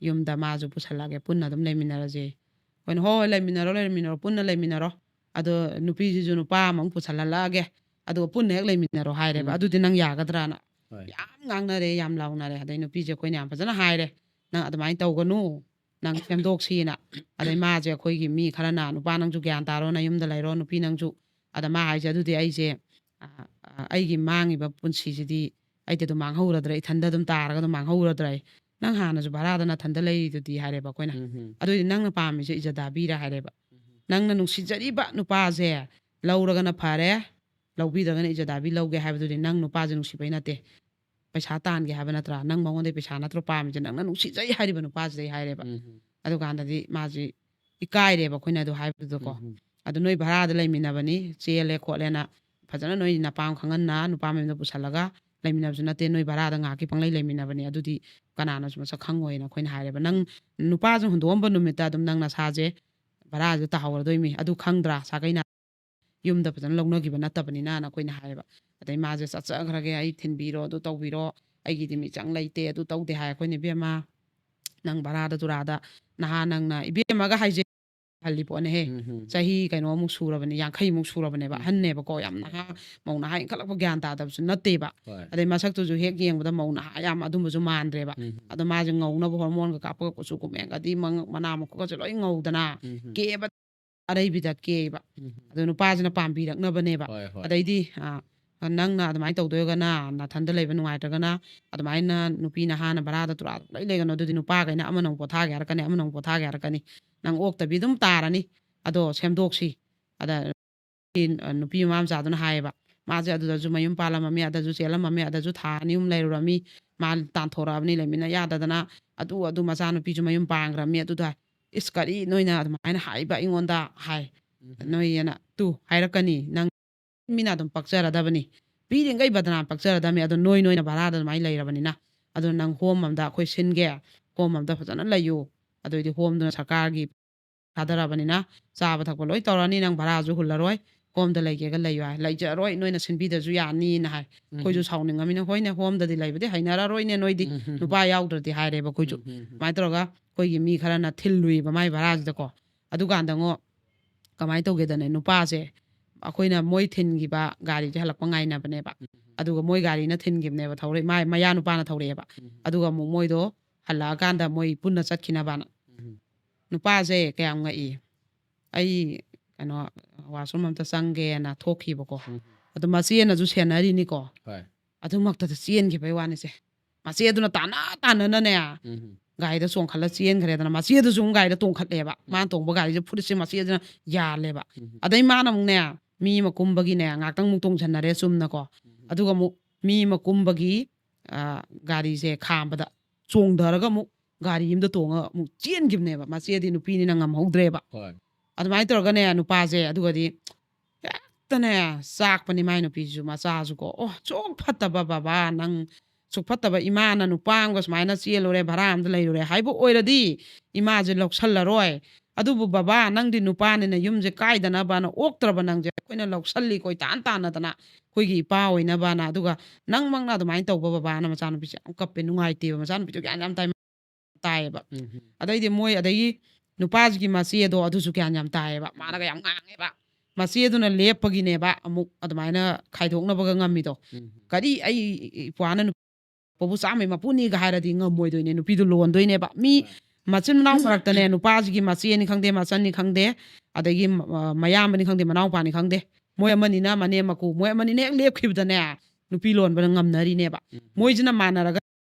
ꯌꯨꯝꯗ ꯃꯥꯁꯨ ꯄꯨꯁꯜꯂꯛꯑꯒꯦ, ꯄꯨꯟꯅ ꯑꯗꯨꯝ ꯂꯩꯃꯤꯟꯅꯔꯁꯤ"꯫ ꯑꯩꯈꯣꯏꯅ, "ꯍꯣꯏ, ꯍꯣꯏ, ꯂꯩꯃꯤꯟꯅꯔꯣ, ꯂꯩꯃꯤꯟꯅꯔꯣ, ꯄꯨꯟꯅ ꯂꯩꯃꯤꯟꯅꯔꯣ, ꯑꯗꯣ ꯅꯨꯄꯤꯁꯤꯁꯨ ꯅꯨꯄꯥ ꯑꯃꯃꯨꯛ ꯄꯨꯁꯜꯍꯜꯂꯛꯑꯒꯦ, ꯑꯗꯨꯒ ꯄꯨꯟꯅ ꯍꯦꯛ ꯂꯩꯃꯤꯟꯅꯔꯣ" ꯍꯥꯏꯔꯦꯕ꯫ ꯎꯝ. "ꯑꯗꯨꯗꯤ ꯅꯪ ꯌꯥꯒꯗ꯭ꯔꯥꯅ?" ꯍꯣꯏ. ꯌꯥꯝ ꯉꯥꯡꯅꯔꯦ, ꯌꯥꯝ ꯂꯥꯎꯅꯔꯦ꯫ ꯑꯗꯩ ꯅꯨꯄꯤꯁꯦ ꯑꯩꯈꯣꯏꯅ ꯌꯥꯝ ꯐꯖꯅ ꯍꯥꯏꯔꯦ, "ꯅꯪ ꯑꯗꯨꯃꯥꯏꯅ ꯇꯧꯒꯅꯨ, ꯅꯪ ꯁꯦꯝꯗꯣꯛꯁꯤꯅ"꯫ ꯑꯗꯩ ꯃꯥꯁꯦ ꯑꯩꯈꯣꯏꯒꯤ ꯃꯤ ꯈꯔꯅ, "ꯅꯨꯄꯥ ꯅꯪꯁꯨ ꯒ꯭ꯌꯥꯟ ꯇꯥꯔꯣ, ꯅꯌꯨꯝꯗ ꯂꯩꯔꯣ, ꯅꯨꯄꯤ ꯅꯪꯁꯨ"꯫ ꯑꯗ ꯃꯥ ꯍꯥꯏꯁꯦ, "ꯑꯗꯨꯗꯤ ꯑꯩꯁꯦ, ꯑ, ꯑ, ꯑꯩꯒꯤ ꯃꯥꯡꯉꯤꯕ ꯄꯨꯟꯁꯤꯁꯤꯗꯤ ꯑꯩꯗꯤ ꯑꯗꯨꯝ ꯃꯥꯡꯍꯧꯔꯗ꯭ꯔꯥ, ꯏꯊꯟꯗ ꯑꯗꯨꯝ ꯇꯥꯔꯒ ꯑꯗꯨꯝ ꯃꯥꯡꯍꯧꯔꯗ꯭ꯔꯥ? ꯅꯪ ꯍꯥꯟꯅꯁꯨ ꯚꯔꯥꯗ ꯅꯊꯟꯗ ꯂꯩꯔꯤꯗꯨꯗꯤ" ꯍꯥꯏꯔꯦꯕ ꯑꯩꯈꯣꯏꯅ꯫ ꯎꯝ. "ꯑꯗꯨꯑꯣꯏꯗꯤ ꯅꯪꯅ ꯄꯥꯝꯃꯤꯁꯦ ꯏꯖꯗꯥꯕꯤꯔꯥ?" ꯍꯥꯏꯔꯦꯕ꯫ ꯎꯝ. "ꯅꯪꯅ ꯅꯨꯡꯁꯤꯖꯔꯤꯕ ꯅꯨꯄꯥꯁꯦ ꯂꯧꯔꯒꯅ ꯐꯔꯦ, ꯂꯧꯕꯤꯗ꯭ꯔꯒꯅ ꯏꯖꯗꯥꯕꯤ ꯂꯧꯒꯦ ꯍꯥꯏꯕꯗꯨꯗꯤ ꯅꯪ ꯅꯨꯄꯥꯁꯦ ꯅꯨꯡꯁꯤꯕꯩ ꯅꯠꯇꯦ, ꯄꯩꯁꯥ ꯇꯥꯟꯒꯦ ꯍꯥꯏꯕ ꯅꯠꯇ꯭ꯔꯥ? ꯅꯪ ꯃꯉꯣꯟꯗꯩ ꯄꯩꯁꯥ ꯅꯠꯇ꯭ꯔꯣ ꯄꯥꯝꯃꯤꯁꯦ? ꯅꯪꯅ ꯅꯨꯡꯁꯤꯖꯩ ꯍꯥꯏꯔꯤꯕ ꯅꯨꯄꯥꯁꯤꯗꯩ" ꯍꯥꯏꯔꯦꯕ꯫ ꯎꯝ. ꯑꯗꯨꯀꯥꯟꯗꯗꯤ ꯃꯥꯁꯤ ꯏꯀꯥꯏꯔꯦꯕ ꯑꯩꯈꯣꯏꯅ ꯑꯗꯨ ꯍꯥꯏꯕꯗꯨꯗꯀꯣ꯫ ꯎꯝ. "ꯑꯗꯨ ꯅꯣꯏ ꯚꯔꯥꯗ ꯂꯩꯃꯤꯟꯅꯕꯅꯤ, ꯆꯦꯜꯂꯦ ꯈꯣꯠꯂꯦꯅ ꯐꯖꯅ ꯅꯣꯏ ꯅꯄꯥꯝ ꯈꯪꯍꯟꯅ ꯅꯨꯄꯥ ꯃꯌꯨꯝꯗ ꯄꯨꯁꯜꯂꯒ ꯂꯩꯃꯤꯟꯅꯕꯁꯨ ꯅꯠꯇꯦ, ꯅꯣꯏ ꯚꯔꯥꯗ ꯉꯥꯏꯍꯥꯛꯀꯤ ꯄꯪꯂꯩ ꯂꯩꯃꯤꯟꯅꯕꯅꯤ, ꯑꯗꯨꯗꯤ ꯀꯅꯥꯅꯁꯨ ꯃꯁꯛ ꯈꯪꯉꯣꯏꯅ" ꯑꯩꯈꯣꯏꯅ ꯍꯥꯏꯔꯦꯕ꯫ "ꯅꯪ ꯅꯨꯄꯥꯁꯨ ꯍꯨꯟꯗꯣꯛꯑꯝꯕ ꯅꯨꯃꯤꯠꯇ ꯑꯗꯨꯝ ꯅꯪ ꯅꯁꯥꯁꯦ ꯚꯔꯥꯁꯤꯗ ꯇꯥꯍꯧꯔꯗꯣꯏꯃꯤ, ꯑꯗꯨ ꯈꯪꯗ꯭ꯔꯥ ꯁꯥꯒꯩꯅ? ꯌꯨꯝꯗ ꯐꯖꯅ ꯂꯧꯅꯈꯤꯕ ꯅꯠꯇꯕꯅꯤꯅ"ꯅ ꯑꯩꯈꯣꯏꯅ ꯍꯥꯏꯌꯦꯕ꯫ ꯑꯗꯩ ꯃꯥꯁꯦ, "ꯆꯠꯆꯈ꯭ꯔꯒꯦ, ꯑꯩ ꯊꯤꯟꯕꯤꯔꯣ, ꯑꯗꯨ ꯇꯧꯕꯤꯔꯣ, ꯑꯩꯒꯤꯗꯤ ꯃꯤꯆꯪ ꯂꯩꯇꯦ, ꯑꯗꯨ ꯇꯧꯗꯦ" ꯍꯥꯏ꯫ ꯑꯩꯈꯣꯏꯅ, "ꯏꯕꯦꯝꯃ, ꯅꯪ ꯚꯔꯥꯗ ꯇꯨꯔꯥꯗ ꯅꯍꯥ ꯅꯪꯅ", ꯏꯕꯦꯝꯃꯒ ꯍꯥꯏꯁꯦ ꯍꯜꯂꯤ ꯄꯣꯠꯅꯦꯍꯦ꯫ ꯎꯝ. ꯆꯍꯤ ꯀꯩꯅꯣꯃꯨꯛ ꯁꯨꯔꯕꯅꯦ, ꯌꯥꯡꯈꯩꯃꯨꯛ ꯁꯨꯔꯕꯅꯦꯕ, ꯎꯝ. ꯑꯍꯟꯅꯦꯕꯀꯣ, ꯌꯥꯝ ꯅꯍꯥ, ꯃꯧ ꯅꯍꯥ ꯏꯟꯈꯠꯂꯛꯄ ꯒ꯭ꯌꯥꯟ ꯇꯥꯗꯕꯁꯨ ꯅꯠꯇꯦꯕ꯫ ꯍꯣꯏ. ꯑꯗꯩ ꯃꯁꯛꯇꯨꯁꯨ ꯍꯦꯛ ꯌꯦꯡꯕꯗ ꯃꯧ ꯅꯍꯥ ꯌꯥꯝ ꯑꯗꯨꯝꯕꯁꯨ ꯃꯥꯟꯗ꯭ꯔꯦꯕ꯫ ꯎꯝ. ꯑꯗꯣ ꯃꯥꯁꯦ ꯉꯧꯅꯕ ꯍꯣꯔꯃꯣꯟꯒ ꯀꯥꯞꯄꯒ ꯀꯨꯆꯨ ꯀꯨꯃꯦꯟꯒꯗꯤ ꯃꯉꯛ ꯃꯅꯥ ꯃꯈꯨꯠꯀꯁꯦ ꯂꯣꯏ ꯉꯧꯗꯅ, ꯎꯝ. ꯀꯦꯕ ꯑꯔꯩꯕꯤꯗ ꯀꯦꯕ꯫ ꯎꯝ. ꯑꯗꯣ ꯅꯨꯄꯥꯁꯤꯅ ꯄꯥꯝꯕꯤꯔꯛꯅꯕꯅꯦꯕ꯫ ꯍꯣꯏ, ꯍꯣꯏ. ꯑꯗꯩꯗꯤ, ꯑ, "ꯅꯪꯅ ꯑꯗꯨꯃꯥꯏꯅ ꯇꯧꯗꯣꯏꯒꯅ, ꯅꯥꯊꯟꯗ ꯂꯩꯕ ꯅꯨꯡꯉꯥꯏꯇ꯭ꯔꯒꯅ, ꯑꯗꯨꯃꯥꯏꯅ ꯅꯨꯄꯤ ꯅꯍꯥꯅ ꯚꯔꯥꯗ ꯇꯨꯔꯥꯗ ꯂꯣꯏ ꯂꯩꯒꯅꯨ, ꯑꯗꯨꯗꯤ ꯅꯨꯄꯥꯈꯩꯅ ꯑꯃꯅ ꯑꯃꯨꯛ ꯄꯣꯊꯥꯒꯦ ꯍꯥꯏꯔꯛꯀꯅꯤ, ꯑꯃꯅ ꯑꯃꯨꯛ ꯄꯣꯊꯥꯒꯦ ꯍꯥꯏꯔꯛꯀꯅꯤ, ꯅꯪ ꯑꯣꯛꯇꯕꯤ ꯑꯗꯨꯝ ꯇꯥꯔꯅꯤ, ꯑꯗꯣ ꯁꯦꯝꯗꯣꯛꯁꯤ"꯫ ꯑꯗ ꯅꯨꯄꯤ ꯃꯃꯥ ꯃꯆꯥꯗꯨꯅ ꯍꯥꯏꯌꯦꯕ, ꯃꯥꯁꯦ ꯑꯗꯨꯗꯁꯨ ꯃꯌꯨꯝ ꯄꯥꯜꯂꯝꯃꯝꯃꯤ, ꯑꯗꯁꯨ ꯆꯦꯜꯂꯝꯃꯝꯃꯤ, ꯑꯗꯁꯨ ꯊꯥ ꯑꯅꯤ ꯑꯍꯨꯝ ꯂꯩꯔꯨꯔꯝꯃꯤ, ꯃꯥ ꯇꯥꯟꯊꯣꯔꯛꯑꯕꯅꯤ ꯂꯩꯃꯤꯟꯅ ꯌꯥꯗꯗꯅ, ꯑꯗꯨ, ꯑꯗꯨ ꯃꯆꯥꯅꯨꯄꯤꯁꯨ ꯃꯌꯨꯝ ꯄꯥꯟꯈ꯭ꯔꯕꯅꯤ꯫ ꯑꯗꯨꯗ, "ꯏꯁ, ꯀꯔꯤ ꯅꯣꯏꯅ ꯑꯗꯨꯃꯥꯏꯅ ꯍꯥꯏꯕ ꯑꯩꯉꯣꯟꯗ?" ꯍꯥꯏ꯫ ꯎꯝ. ꯅꯣꯏ ꯑꯅ ꯇꯨ ꯍꯥꯏꯔꯛꯀꯅꯤ, ꯅꯪ ꯃꯤꯅ ꯑꯗꯨꯝ ꯄꯛꯆꯔꯗꯕꯅꯤ, ꯄꯤꯔꯤꯉꯩ ꯕꯗꯅꯥꯝ ꯄꯛꯆꯔꯗꯕꯅꯤ꯫ ꯑꯗꯣ ꯅꯣꯏ ꯅꯣꯏꯅ ꯚꯔꯥꯗ ꯑꯗꯨꯃꯥꯏꯅ ꯂꯩꯔꯕꯅꯤꯅ, ꯑꯗꯣ ꯅꯪ ꯍꯣꯝ ꯑꯝꯗ ꯑꯩꯈꯣꯏ ꯁꯤꯟꯒꯦ, ꯍꯣꯝ ꯑꯝꯗ ꯐꯖꯅ ꯂꯩꯌꯨ꯫ ꯑꯗꯨꯑꯣꯏꯗꯤ ꯍꯣꯝꯗꯨꯅ ꯁꯔꯀꯥꯔꯒꯤ ꯊꯥꯗꯔꯕꯅꯤꯅ ꯆꯥꯕ ꯊꯛꯄ ꯂꯣꯏ ꯇꯧꯔꯅꯤ, ꯅꯪ ꯚꯔꯥꯁꯨ ꯍꯨꯜꯂꯔꯣꯏ, ꯍꯣꯝꯗ ꯂꯩꯒꯦꯒ ꯂꯩꯌꯨ ꯍꯥꯏ꯫ "ꯂꯩꯖꯔꯣꯏ, ꯅꯣꯏꯅ ꯁꯤꯟꯕꯤꯗ꯭ꯔꯁꯨ ꯌꯥꯅꯤꯅ" ꯍꯥꯏ꯫ ꯑꯩꯈꯣꯏꯁꯨ ꯎꯝ꯫ ꯁꯥꯎꯅꯤꯡꯉꯃꯤꯅ, "ꯍꯣꯏꯅꯦ, ꯍꯣꯝꯗꯗꯤ ꯂꯩꯕꯗꯤ ꯍꯩꯅꯔꯔꯣꯏꯅꯦ ꯅꯣꯏꯗꯤ, ꯎꯝ꯫ ꯅꯨꯄꯥ ꯌꯥꯎꯗ꯭ꯔꯗꯤ" ꯍꯥꯏꯔꯦꯕ ꯑꯩꯈꯣꯏꯁꯨ꯫ ꯎꯝ꯫ ꯑꯗꯨꯃꯥꯏꯅ ꯇꯧꯔꯒ ꯑꯩꯈꯣꯏꯒꯤ ꯃꯤ ꯈꯔꯅ ꯊꯤꯜꯂꯨꯏꯕ ꯃꯥꯏ ꯚꯔꯥꯁꯤꯗꯀꯣ꯫ ꯑꯗꯨꯀꯥꯟꯗꯉꯣ ꯀꯃꯥꯏꯅ ꯇꯧꯒꯦꯗꯅꯦ, ꯅꯨꯄꯥꯁꯦ ꯑꯩꯈꯣꯏꯅ ꯃꯣꯏ ꯊꯤꯟꯈꯤꯕ ꯒꯥꯔꯤꯁꯦ ꯍꯜꯂꯛꯄ ꯉꯥꯏꯅꯕꯅꯦꯕ꯫ ꯎꯝ꯫ ꯑꯗꯨꯒ ꯃꯣꯏ ꯒꯥꯔꯤꯅ ꯊꯤꯟꯈꯤꯕꯅꯦꯕ, ꯊꯧꯔꯛꯏ, ꯃꯥꯏ ꯃꯌꯥ ꯅꯨꯄꯥꯅ ꯊꯧꯔꯛꯑꯦꯕ꯫ ꯎꯝ꯫ ꯑꯗꯨꯒ ꯑꯃꯨꯛ ꯃꯣꯏꯗꯣ ꯍꯜꯂꯛꯑꯀꯥꯟꯗ ꯃꯣꯏ ꯄꯨꯟꯅ ꯆꯠꯈꯤꯅꯕꯅ꯫ ꯎꯝ꯫ ꯅꯨꯄꯥꯁꯦ ꯀꯌꯥꯝ ꯉꯛꯏ꯫ ꯑꯩ ꯀꯩꯅꯣ, ꯋꯥꯁꯔꯨꯝ ꯑꯝꯇ ꯆꯪꯒꯦꯅ ꯊꯣꯛꯈꯤꯕꯀꯣ꯫ ꯎꯝ꯫ ꯑꯗꯨ ꯃꯆꯦꯅꯁꯨ ꯁꯦꯟꯅꯔꯤꯅꯤꯀꯣ꯫ ꯍꯣꯏ꯫ ꯑꯗꯨꯃꯛꯇꯗ ꯆꯦꯟꯈꯤꯕꯩ ꯋꯥꯅꯤꯁꯦ꯫ ꯃꯆꯦꯗꯨꯅ ꯇꯥꯟꯅ ꯇꯥꯟꯅꯅꯅꯦ, ꯎꯝ꯫ ꯒꯥꯔꯤꯗ ꯆꯣꯡꯈꯠꯂ ꯆꯦꯟꯈ꯭ꯔꯦꯗꯅ, ꯃꯆꯦꯗꯨꯁꯨ ꯑꯃꯨꯛ ꯒꯥꯔꯤꯗ ꯇꯣꯡꯈꯠꯂꯦꯕ꯫ ꯎꯝ꯫ ꯃꯥꯅ ꯇꯣꯡꯕ ꯒꯥꯔꯤꯁꯦ ꯐꯨꯔꯤꯠꯁꯦ ꯃꯆꯦꯗꯨꯅ ꯌꯥꯜꯂꯦꯕ꯫ ꯎꯝ꯫ ꯑꯗꯩ ꯃꯥꯅ ꯑꯃꯨꯛꯅꯦ, ꯃꯤ ꯑꯃ ꯀꯨꯝꯕꯒꯤꯅꯦ, ꯉꯥꯛꯇꯪ ꯑꯃꯨꯛ ꯇꯣꯡꯁꯟꯅꯔꯦ ꯆꯨꯝꯅꯀꯣ꯫ ꯎꯝ꯫ ꯑꯗꯨꯒ ꯑꯃꯨꯛ ꯃꯤ ꯑꯃ ꯀꯨꯝꯕꯒꯤ, ꯑ, ꯒꯥꯔꯤꯁꯦ ꯈꯥꯝꯕꯗ ꯆꯣꯡꯊꯔꯒ ꯑꯃꯨꯛ ꯒꯥꯔꯤ ꯑꯃꯗ ꯇꯣꯡꯉ ꯑꯃꯨꯛ ꯆꯦꯟꯈꯤꯕꯅꯦꯕ꯫ ꯃꯆꯦꯗꯤ ꯅꯨꯄꯤꯅꯤꯅ ꯉꯝꯍꯧꯗ꯭ꯔꯦꯕ꯫ ꯍꯣꯏ꯫ ꯑꯗꯨꯃꯥꯏꯅ ꯇꯧꯔꯒꯅꯦ, ꯅꯨꯄꯥꯁꯦ ꯑꯗꯨꯒꯗꯤ ꯍꯦꯛꯇꯅꯦ ꯆꯥꯛꯄꯅꯤ ꯃꯥꯏ ꯅꯨꯄꯤꯁꯨ, ꯃꯆꯥꯁꯨꯀꯣ꯫ "ꯑꯣ, ꯁꯨꯛ ꯐꯠꯇꯕ ꯕꯕꯥ ꯅꯪ, ꯁꯨꯛ ꯐꯠꯇꯕ ꯏꯃꯥꯅ ꯅꯨꯄꯥ ꯑꯃꯒ ꯁꯨꯃꯥꯏꯅ ꯆꯦꯜꯂꯨꯔꯦ, ꯚꯔꯥ ꯑꯃꯗ ꯂꯩꯔꯨꯔꯦ ꯍꯥꯏꯕ ꯑꯣꯏꯔꯗꯤ ꯏꯃꯥꯁꯦ ꯂꯧꯁꯜꯂꯔꯣꯏ꯫ ꯑꯗꯨꯕꯨ ꯕꯕꯥ, ꯅꯪꯗꯤ ꯅꯨꯄꯥꯅꯤꯅ ꯌꯨꯝꯁꯦ ꯀꯥꯏꯗꯅꯕꯅ ꯑꯣꯛꯇ꯭ꯔꯕ ꯅꯪꯁꯦ ꯑꯩꯈꯣꯏꯅ ꯂꯧꯁꯜꯂꯤ ꯀꯣꯏꯇꯥꯟ ꯇꯥꯟꯅꯗꯅ ꯑꯩꯈꯣꯏꯒꯤ ꯏꯄꯥ ꯑꯣꯏꯅꯕꯅ꯫ ꯑꯗꯨꯒ ꯅꯪꯃꯛꯅ ꯑꯗꯨꯃꯥꯏꯅ ꯇꯧꯕ ꯕꯕꯥꯅ", ꯃꯆꯥꯅꯨꯄꯤꯁꯦ ꯌꯥꯝ ꯀꯞꯄꯦ, ꯅꯨꯡꯉꯥꯏꯇꯦꯕ, ꯃꯆꯥꯅꯨꯄꯤꯗꯣ ꯒ꯭ꯌꯥꯟ ꯌꯥꯝ ꯇꯥꯏ꯫ ꯇꯥꯏꯌꯦꯕ꯫ ꯎꯝ꯫ ꯑꯗꯩꯗꯤ ꯃꯣꯏ, ꯑꯗꯒꯤ ꯅꯨꯄꯥꯁꯤꯒꯤ ꯃꯆꯦꯗꯣ ꯑꯗꯨꯁꯨ ꯒ꯭ꯌꯥꯟ ꯌꯥꯝ ꯇꯥꯏꯌꯦꯕ꯫ ꯃꯥꯅꯒ ꯌꯥꯝ ꯉꯥꯡꯉꯦꯕ꯫ ꯃꯆꯦꯗꯨꯅ ꯂꯦꯞꯄꯒꯤꯅꯦꯕ ꯑꯃꯨꯛ ꯑꯗꯨꯃꯥꯏꯅ ꯈꯥꯏꯗꯣꯛꯅꯕꯒ ꯉꯝꯃꯤꯗꯣ꯫ ꯎꯝ꯫ "ꯀꯔꯤ, ꯑꯩ ꯏꯄ꯭ꯋꯥꯅ ꯅꯨꯄꯥꯕꯨ ꯆꯥꯝꯃꯩ ꯃꯄꯨꯅꯤꯒ ꯍꯥꯏꯔꯗꯤ ꯉꯝꯃꯣꯏꯗꯣꯏꯅꯦ, ꯅꯨꯄꯤꯗꯨ ꯂꯣꯟꯗꯣꯏꯅꯦꯕ"꯫ ꯃꯤ ꯍꯣꯏ꯫ ꯃꯆꯤꯟ ꯃꯅꯥꯎ ꯃꯔꯛꯇꯅꯦ, ꯅꯨꯄꯥꯁꯤꯒꯤ ꯃꯆꯦꯅꯤ ꯈꯪꯗꯦ, ꯃꯆꯟꯅꯤ ꯈꯪꯗꯦ, ꯑꯗꯒꯤ ꯃ-, ꯃꯌꯥꯝꯕꯅꯤ ꯈꯪꯗꯦ, ꯃꯅꯥꯎꯄꯥꯅꯤ ꯈꯪꯗꯦ, ꯃꯣꯏ ꯑꯃꯅꯤꯅ ꯃꯅꯦꯝ ꯃꯀꯨ, ꯃꯣꯏ ꯑꯃꯅꯤꯅ ꯍꯦꯛ ꯂꯦꯞꯈꯤꯕꯗꯅꯦ, ꯅꯨꯄꯤ ꯂꯣꯟꯕꯅ ꯉꯝꯅꯔꯤꯅꯦꯕ꯫ ꯎꯝ꯫ ꯃꯣꯏꯁꯤꯅ ꯃꯥꯟꯅꯔꯒ